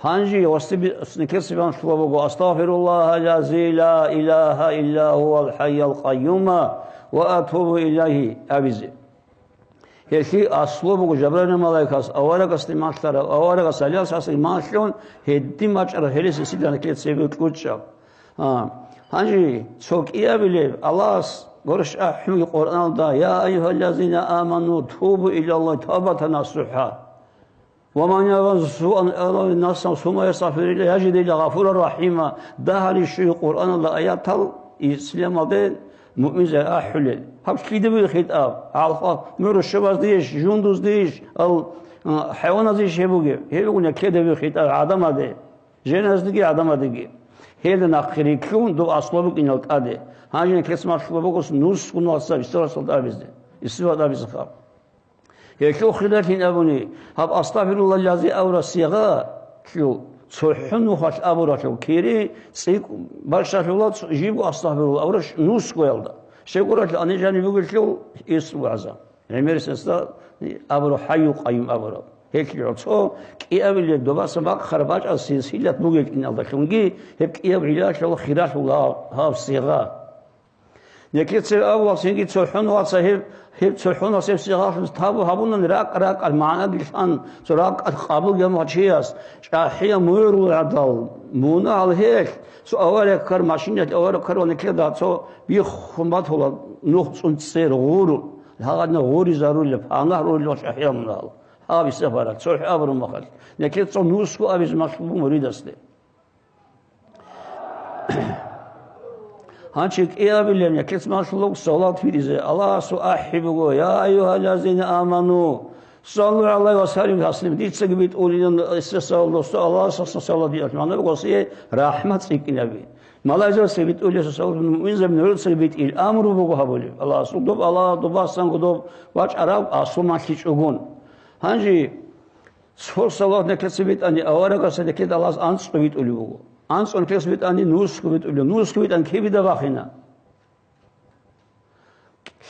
Гьанже гьасде би-, никлъица малъула буго: «Астагъфируллагьаллази ла илагьа илла гьувал хӀайял къайюма ва атубу илайгьи», абизе. Гьелъие аслу буго Жабраил малаикас аварагасде малъараб, аварагас гьалиял сасаги малъун, гьедин бачӀараб гьелиса сида никлъица цебе кьучӀаб. А, Гьанже цо кӀиабилеб Аллагьас гурищ ахӀунги Къуръаналда: «Я айюгьаллазина аману, тубу илаллагьи тавбатан насухӀа. Ва ман ягӀмал суан ав залама нафсан сумма ястагъфириллагь яжидиллагь гъафуран рахӀима», дагьалищуги Къуръаналда аятал исламалде муъминзе ахӀулел. Гьаб лъида бугеб хитӀаб? Гьалха мугӀрущабаздейищ, жундуздейищ, ал, а, хӀайваназейищ гьеб бугеб? Гьеб буго нилъеда бугеб хитӀаб гӀадамалде, женаздеги гӀадамалдеги. Гьелда нахъе рикьун доб аслу букӀинал тӀаде. Гьанже нилъеца малъулеб буго нусгуналъа исторасалда абизе, исторалда абизеха. Гьелъул хиралъин абуни, гьаб «Астагъфируллагьи лази» абураб сигъалъул цохӀо нухалъ абуралъул кири цӀикӀкӀун бащалъула, цо-, жибго «Астагъфируллагь» абураб нусгоялда. Щайгуралъ гьаниб жаниб бугелъул ислу гӀазаб. ГӀемерисесда абураб «ХӀайюл Къайюм» абураб. Гьелъул цо кӀиабилеб добасан бахъараб бачӀараб силсилат бугеб киналдалъунги гьеб кӀияб гӀиллалъул хиралъула гьаб сигъа. Нилъеца абула цинги цохӀоналъа гьеб, гьеб цохӀоналъ гьеб сигъалъулъ табу гьабунани ракӀ-ракӀалъ магӀнаги лъан, цо ракӀалъ къабулги гьабун гьачияс, чӀахӀиял мугӀрул гӀадал, мунагьал гьелъ, цо авария ккар, машиналъ авария ккарал нилъеда цо биххун батула нух цӀун цӀер гъур, гьагъадина гъуризарулеб, панагь рулел чӀахӀиял мунагьал. Гьаб исафарал, цохӀо абураб мехалъ, нилъеца цо нусго абизе малъун буго муридасде. Гьанчи кӀиабилеб нилъеца малъулеб салат биризе. Аллагьасул ахӀи буго: «Я айюгьаллазина аману, саллу гӀалайгьи ва саллиму таслима». Дицаги битӀулин, эсесал досда Аллагьасдасан салат биялъ магӀна буго, гьесие рахӀмат цӀикӀкӀинаби. Малайзабаца битӀулеб салат муъминзаб нугӀуцаги битӀил амру буго гьабулеб. Аллагьасул доб Аллагь, добасанго доб вачӀараб аслу малъичӀогун. Гьанже цо салат нилъеца битӀани, аварагасда нилъеда Аллагьас анцӀго битӀулеб буго. АнцӀго нилъеца битӀани, нусго битӀулеб, нусго битӀани кибида бахина?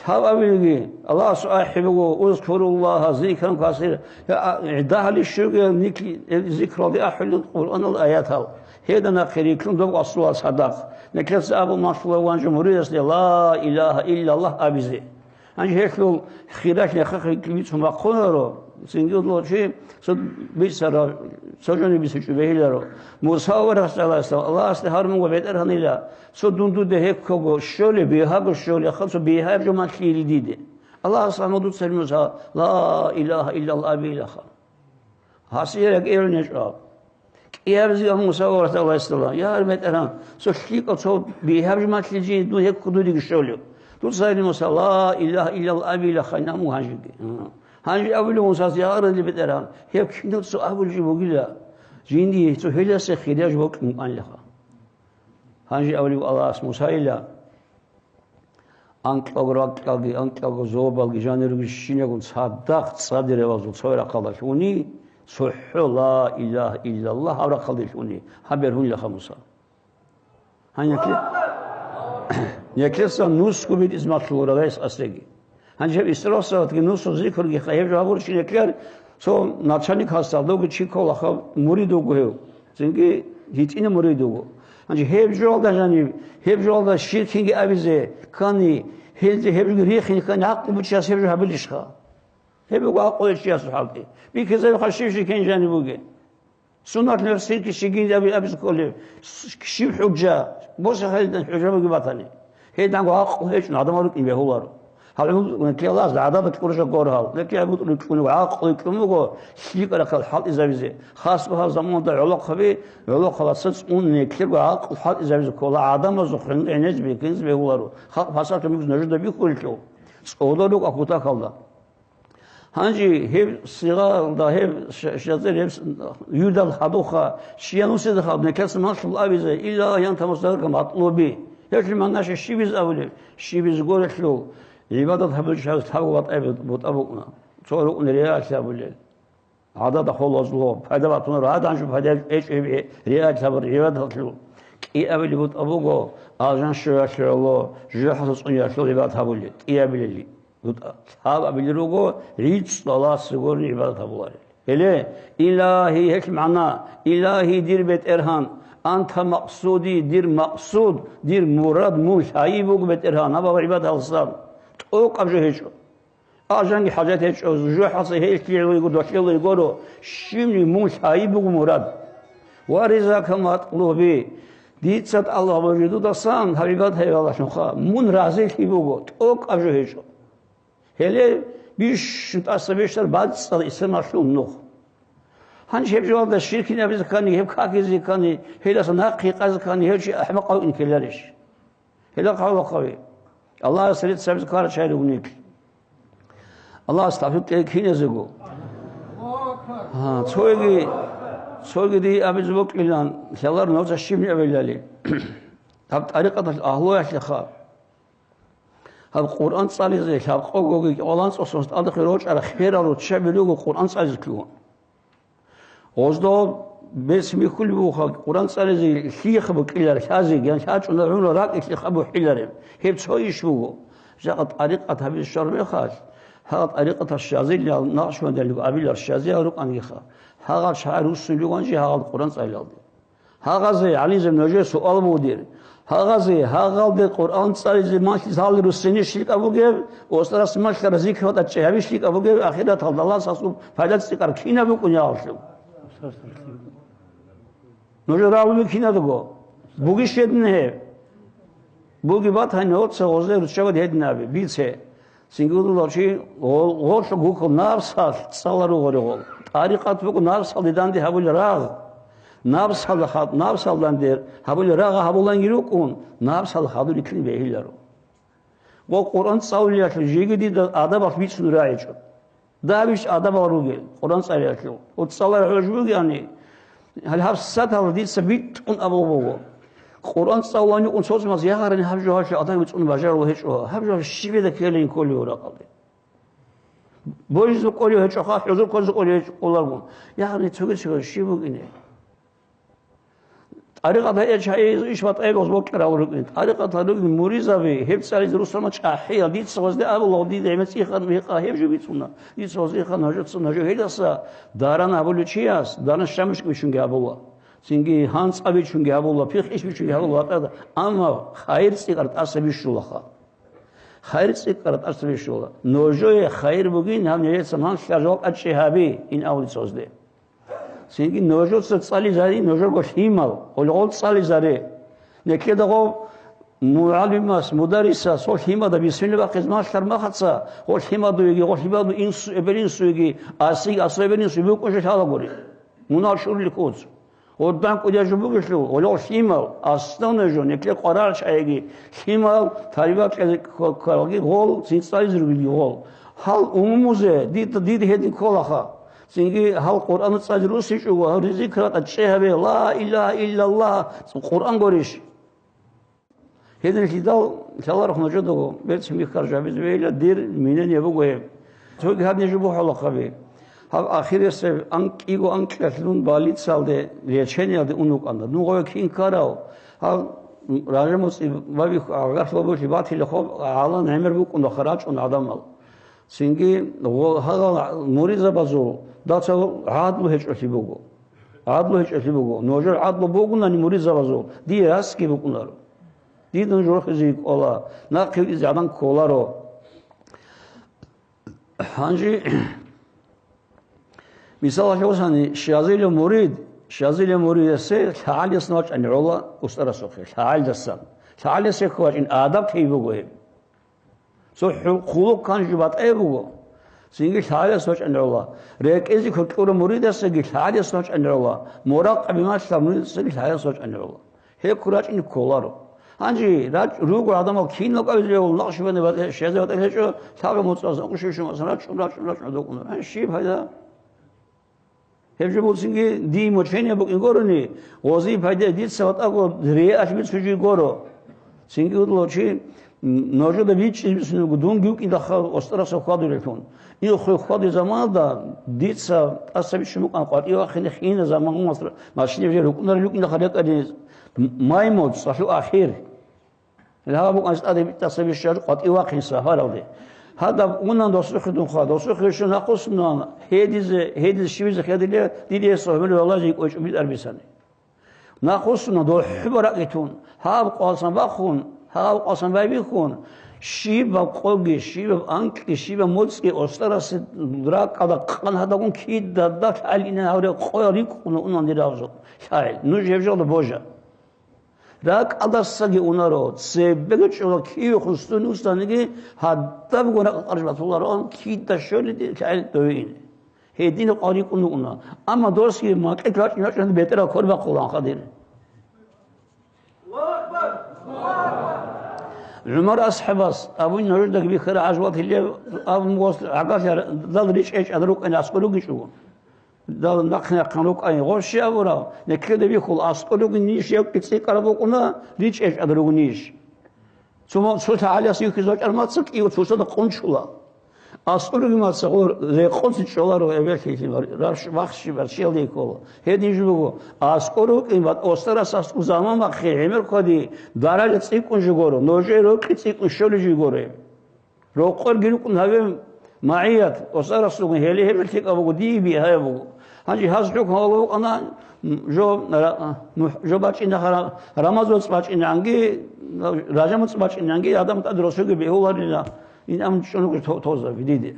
Лъабабилги, Аллагьасул ахӀи буго: «Узкуруллагьа зикран касира». Я, а, дагьалищуги нилъ-, зикралде ахӀулел Къуръанал аятал. Гьелда нахъе рикьун доб аслула цадахъ. Нилъеца абу малъула ванжу муридасде ла илагьа иллаллагь абизе. Гьанже гьелъул хиралъ нехахъе бицун бахъунаро, цинги чи цо бицара, цо жони бицичӀо бегьиларо. Муса аварагас гӀалайгьиссалам Аллагьасде гьарун буго: «БетӀергьанила, цо дун дуда гьеккого щолеб, бигьаго щолеха, цо бигьаяб жо малъийили диде». Аллагьас гьамудуцали Муса ла илагьа иллаллагь абилаха. Гьасие ракӀерун гьечӀо аб. КӀиабизе Муса аварагас гӀалайгьиссалам: «Я, гьар БетӀергьан, цо лъикӀав цо бигьаб жо малъи жи дун гьекку дудеги щолев. Дуца гьари Муса ла илагьа иллаллагь абила хайнаму гьанжеги». Гьанже абулев Мусас: «Я, гьарилли БетӀергьан, гьеб кинав цо абулев жо бугила, жинди цо гьеласе хирияв жо бокьун букӀанилаха». Гьанже абулев Аллагьас Мусайила: «Анкьаго ракьалги, анкьаго зобалги жанируги щинагун цадахъ цӀадирабазул цо рахъалдалъ уни, цохӀо ла илагьа иллаллагь гьаб рахъалдалъ уни, гьаб бергьунилаха, Муса». Гьанже нилъе-, нилъеца нусго битӀизе малъулеб гьес асеги. Гьанже гьеб Исра салатги нусго зикруги гьеб жо гьабурщинаб ккар, цо начальник гьасда, довги чи кколаха, мурид вуго гьев. Цинги гьитӀина мурид вуго. Гьанже гьеб жоялда жаниб, гьеб жоялда щиркинги абизе ккани, гьелде гьеб жоги рихине ккани, гӀакълу бучияс гьеб жо гьабилищха? Гьеб буго гӀакълу гьечӀиясул хӀалтӀи. Бихьизабиха, щив щиркин жаниб бугеб? Суннат нур сирки щигин аби-, абизе кколеб, щиб хӀужа? Боса гьелдан хӀужа буги батани. Гьелданго гӀакълу гьечӀун гӀадамал рукӀин бегьуларо. Гьаб гьул-, ккелаз гӀадада кьуржа гор гьал. Леки гьаб бутӀрул кьун буго, гӀакълу кьун буго, лъикӀарахъал хӀалтӀизабизе. Хас гьал заманалда гӀолохъаби, гӀолохъабаца цӀун неклъего гӀакълу хӀалтӀизабизе ккола, гӀадамазухъ гӀенеккизе бекинзе бегьуларо. Халкъ пасалъун бугез нужеда бихьулелъул, цӀодор рукӀа кутакалда. Гьанже гьеб сигъалда, гьеб ш-, шазир, гьеб с-, юрдал хадуха, щиян усида хадуб, некеса малъул абизе, илла ан тамусарка матлуби. Гьелъул магӀна щибиз абулеб? Щибиз горелъул, гӀибадат гьабулчи гьабиз лъабго батӀай бут-, бутӀа букӀуна. Цо рукӀун риаалъи абулел. ГӀадада холозло, пайда батунаро, гьадан жо пайда гьечӀеб риаалъи абур гӀибадаталъул. КӀиабили бутӀа буго, алжан щоялъе гӀоло, жужахӀалъур цӀунялъул гӀибадат гьабулел, кӀиабилели. БутӀа лъабабилел руго, гӀицӀ Аллагьасе гурони гӀибадат гьабуларел. Гьеле, Илагьи, гьелъ магӀна, Илагьи, дир БетӀергьан, анта макъсуди, дир макъсуд, дир мурад мун лъайи буго, БетӀергьан, гьаб гӀибадат гьалсан. ТӀокӀаб жо гьечӀо. Алжанги хӀажат гьечӀо, жужахӀалъур гьелъие гӀоло йиго, долъело йигоро, щибни мун лъайи буго мурад. Ва ризакака матлуби, Дица тӀалаб жидудасан гьаб гӀибадат гьабиялалъунха мун разилъи буго, тӀокӀаб жо гьечӀо. Гьеле бищун тӀаса бищараб бацӀцӀал исламалъул нух. Гьанже гьеб жоялда щиркин абизе ккани, гьеб какизе ккани, гьелдаса нахъе гьекъезе ккани, гьев чи ахӀмакъав инкеларищ? Гьелда хъалухъави. Аллагьас рецц гьабизе ккарачай ругнилъ. Аллагьас тавфикъ кьеги киназего. Гьа, цоги, цоги дие абизе бокьилан, лъалар нужеца щибни абилали. Гьаб тӀарикъаталъ агьлуялъеха. Гьаб Къуръан цӀализе лъабкъогоги кӀоланцӀосун тӀадехъе рочӀарал херал руччаби руго Къуръан цӀализе лъугьун. Гъоздо бес михьулеб буха Къуръан цӀализе лъиеха букӀилар лъазе, ян лъачӀуна гӀуна ракӀи лъиха бухӀилареб. Гьеб цо иш буго. Жакъа тӀарикъат гьабизе щвар мехалъ, гьагъа тӀарикъаталъ щазилал, Накъшбандиялъул абилал щазиял рукӀангиха, гьагъал чагӀи руссун руган жи гьагъал Къуръан цӀалиялде. Гьагъазе, гӀалимзаб, нужее суал буго дир. Гьагъазе, гьагъалде Къуръан цӀализе малъизе гьал руссинищ лъикӀаб бугеб, устарас малъара зикр ва тӀачӀи гьабищ лъикӀаб бугеб, ахираталда Аллагьас гьасул пайда цӀикӀкӀар кинаб букӀунеб гьалъул? Нужер рагӀуби кинадаго? Бугищ гьедин гьеб? Буги батани, оца гъозде руччабаде гьедин абе, бице. Цинги удулав чи гъол-, гъолъ гукал напсалъ цӀаларугъари гъол. ТӀарикъат буго напсалде данде гьабулеб рагъ. Напсалда хал-, напсалданде гьабулеб рагъ гьабуланги рукӀун, напсалда хадур итлъин бегьиларо. Ва Къуръан цӀалулиялъул жеги дида адабалъ бицун рагӀичӀо. Дагьабищ адабал ругел Къуръан цӀалиялъул? Ва цӀаларай хӀуж бугеани, гьале гьаб сатал дица битӀун абулеб буго. Къуръан цӀалулани юкъун цо-цо маз ягъарани гьаб жо гьалъул адаб бицун бажарулев гьечӀо. Гьаб жо щибеда ккелин кколев ракъалде? Божизе кӀолев гьечӀоха, хӀузур ккозе кӀолев гьечӀо кӀоларгун. Ягъарани цоги-цоги щиб букӀине? ТӀарикъат гьечӀайз иш батӀаяб гъоз бокьарал рукӀин. ТӀарикъатал ругин муризаби, гьеб цӀализе руссана чӀахӀиял, дица гъозде абула, дида гьемец ихъан гьекъа, гьеб жо бицуна. Дица гъоз ихъан гьажуцун гьажу гьелдаса даран гьабулев чияс, даран щамушкӀ бичунги гьабула. Цинги гьанцӀа бичунги гьабула, пихъ иш бичунги гьабула ватӀада. Амма хайир цӀикӀкӀар тӀаса бищулаха. Хайир цӀикӀкӀар тӀаса бищула. Нужее хайир бугин, гьаб нижеца малъа жал тӀачӀи гьаби, ин абули цозде. Цинги нужеца цӀализари нужерго лъимал, гъолгъол цӀализаре. Некедаго мугӀалимас, мударрисас гъол лъимада бисмилла бахъиз малъар махаца, гъол лъимадуеги, гъол лъимаду инсу-, эбел-инсуеги, асиги, асул эбел-инсуе букӀун жо лъалагури. Мунал щурли куц. Гъордан кӀудияжу бугелъул, гъолгъол лъимал, основной жо, некелъе къварагӀчӀайги, лъимал, тарбия кьезе кколги гъол, цин цӀализе ругелги гъол. Гьал умумузе, дида, дида гьедин кколаха. Цинги гьал Къуръан цӀализе руссичӀого, гьал ризикра тӀад чӀегьабе, ла илагьа иллаллагь, Къуръан горищ? Гьединлъидал лъаларухъ нужедаго берцин бихьараб жо гьабизе бегьила, дир мнение буго гьеб. Цоги гьаб нижер бухӀулахъаби. Гьаб ахирисеб ан-, кӀиго анкьалъ дун больницалде лечениялде ун вукӀана. Дун гъове кин ккарав? Гьаб Ражамуци баби агарлъ бабулъи батила хоб гьалан гӀемер букӀунаха рачӀун гӀадамал. Цинги гъо-, гьагъал муризабазул дацал гӀадлу гьечӀолъи буго. ГӀадлу гьечӀолъи буго. Нужер гӀадлу бугунани муризабазул, дие расги букӀунаро. Дида нуж рохизе кӀола, нахъе витӀизе гӀадан кколаро. Гьанже, мисалалъе босани, щазила мурид, щазила муридасе лъагӀалияс вачӀани гӀола устарасухъе, лъагӀалдасан. ЛъагӀалиясе вачӀин адаб ккей буго гьеб. Цо хӀу-, хъулухъ кканжи батӀай буго. Цинги лъагӀалияс вачӀани гӀола. РекӀизе ккураб муридасаги лъагӀалияс вачӀани гӀола. Муракъаби малъа муридасаги лъагӀалияс вачӀани гӀола. Гьеб ккурачӀин кколаро. Гьанже рач-, руго гӀадамал кинал кӀавизаб гьев Накъшбанди батӀи-, щвезе батӀияб гьечӀо, лъабго моцӀалъ анкьушин щун рачӀун, рачӀун, рачӀун докӀуна. Гьанже щиб пайда? Гьеб жо буцинги дие мучение букӀин гурони, гъозие пайда дица ватӀаго реалъ бицунги гуро. Цинги удулав чи, м, нужеда бичӀчӀизе бицунеб буго, дунги вукӀиндахъа устарасда хьвадулелъун. Ил хве-, хьвадулеб заманалда дица тӀаса бичун букӀана къватӀив вахине хине заман мас-, машинаби жо рукӀунарел рукӀиндахъа рекӀаде м-, май моцӀалъул ахир. Гьаб букӀанчӀ тӀаде тӀаса биччар къватӀив вахин сафаралде. Гьадаб унан досухъе дунха, досухъе щун нахъвуссунан, гьедизе, гьедизе щивизе хедиле, диде гьесул гьумил валазе кӀочӀ битӀар бицани. Нахъвуссуна дохӀуба ракӀитун, гьаб къвасан бахун, гьаб къвасан байбихьун, щибаб къоги, щибаб анкьги, щибаб моцӀги остарасе ракӀалда къан гьадагун кидадалъ гьалинан гьавре къоял рикӀкӀуна унан дир гьавзул. Лъай, нуж гьеб жоялда божа. РакӀалдасаги унаро, цебеги чӀола кивехун стуни устаниги, гьадабго ракӀ къарж батулароан, кида щолиди лъагӀел дове ине. Гьедин къварикӀ унукъуна. Амма досги макьилъ вачӀин-вачӀин бетӀерал кор бахъулаан хадир. ГӀумар асхӀабас абун, нужедаги бихьара гӀажвал гьилев абун, гъос гӀагарлъи дал ричӀчӀечӀад рукӀин аскӀор ругичӀого. Дал нахъ-нахъан рукӀай гъорщи абурав, некеда бихьул аскӀор ругин ниж, гьев цӀикӀкӀараб букӀуна, ричӀчӀечӀад ругин ниж. Цо, цо лъагӀалияс юхьиз вачӀар мацӀ кӀиго цоцазда къунчула. АскӀор ругин мацӀ гъор рекъонцин чӀоларо эбеллъи, рарш-, вахщи барччиялде ккола. Гьедин жо буго, аскӀор рукӀин ва осарас аскӀор заман бахъи гӀемер хъвади даража цӀикӀкӀун жо горо, нужее рокьи цӀикӀкӀун щолей жо горе. Рокъорги рукӀун гьаве магӀият, осарас ругин, гьеле гьеб лъикӀаб буго, дие бигьаяб буго. Гьанже гьаз хӀукму гьавула вукӀана, жо, ра-, мух-, жо бачӀинахъа ра-, Рамазан моцӀ бачӀинанги, Ражаб моцӀ бачӀинанги, адам тӀад росуги бегьуларила, инан чӀунуги то-, тозаби диде.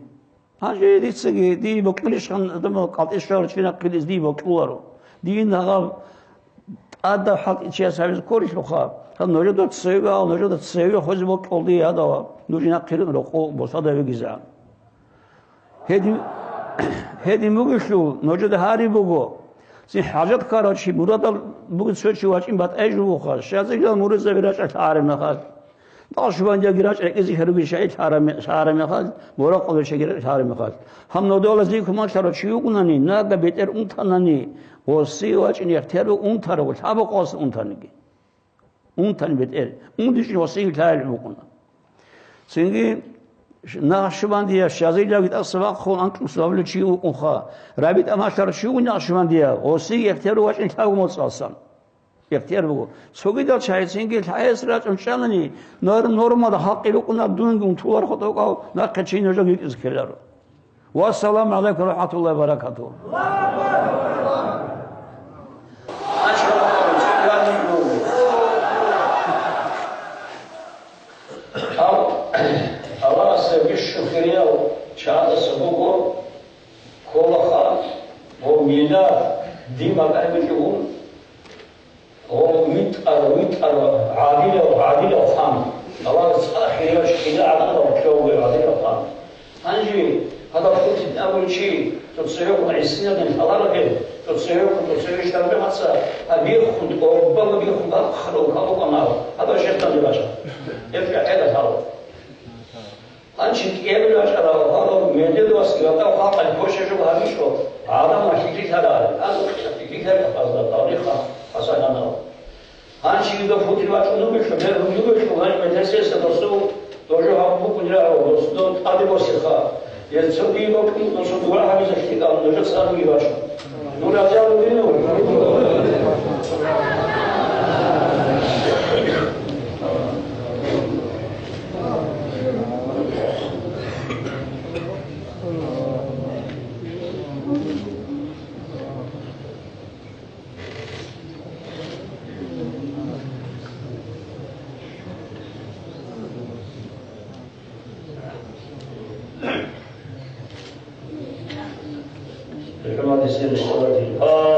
Гьанже дицаги, дие бокьулищ хан, адам кӀалтӀи щварав чи нахъилиз дие бокьуларо. Дие нагъаб ТӀадаб хӀалтӀичияс гьабизе кколелъулха, гьаб нужеда цеве ал, нужеда цеве хвезе бокьулди гьадава, нуж нахъе рокъо босада вегизегӀан. Гьедин, гьедин бугелъул, нужеда гьари буго, цин хӀажат ккарав чи мурадал бугин цо чи вачӀин батӀай жугьуха, щазилал муридзаби рачӀа лъагӀараб мехалъ. Дагъ шубандияги рачӀ рекӀизе хӀеруги шагьид лъараме-, лъараме хал, муракъабе чагирай лъараме хал. Гьаб нодолазде кумаклъарав чи вугунани, нага бетӀер унтанани, гъосие вачӀин ихтияр унтарав, лъабакъ гъос унтаниги. Унтани бетӀер, ундичӀин гъосие лъагӀел букӀуна. Цинги нагъ шубандия щазилавги тӀаса вахъун анкьусабулев чи вукӀунха, рабитӀа малъарав чи вугун нагъ шубандия, гъосие ихтияр вачӀин лъабго моцӀалсан. Ихтияр буго. Цогидал чагӀи цинги лъагӀес рачӀун чӀанани, нор-, нормада хӀакъи рукӀуна, дунги унтулар хутӀукъав, нахъе чи нужеда йитӀизе ккеларо. Вассаламу гӀалайкум ва рахӀматуллагьи ва баракатугьу. Аллагьасда бищун хирияв чагӀаздаса буго, кколаха, гъо мила дин бакӀараб букӀун, гъо витӀар, витӀар гӀадилав, гӀадилав хан. Аллагьас цӀакъ хирияв чи кида гӀадамал ккевги гӀадилав хан. Гьанже гьадаб хутӀин абулев чи, цо цевехъун гӀисинадин лъалараб гьеб, цо цевехъун, цо цеве щвараб мехалъ, гьаб биххун, тӀубаго биххун бахъарав калукъанав, гьадав шехтанде бачӀа. Гьеб гӀехӀел лъала. Гьанчи кӀиабилеб бачӀараб гьаб медедуасе ватӀа халкъалъ квешаб жо гьабичӀо, гӀадамал хӀикилъарал, гьазухъе хӀикилъараб хъаза, тарихалъ хӀасананал. Гьанчи дида хутӀи бачӀун бугелъул, гьел гьудулелъул гьаниб медресаялъа досул дожо гьабун букӀунеб рагӀу, досул дов тӀаде босеха. Гьел цо дие бокьун, досул дугӀа гьабизе лъикӀал нужеца цӀар бачӀун. Ну, разял вину. بحرمة سر الصلاة الفاتحة.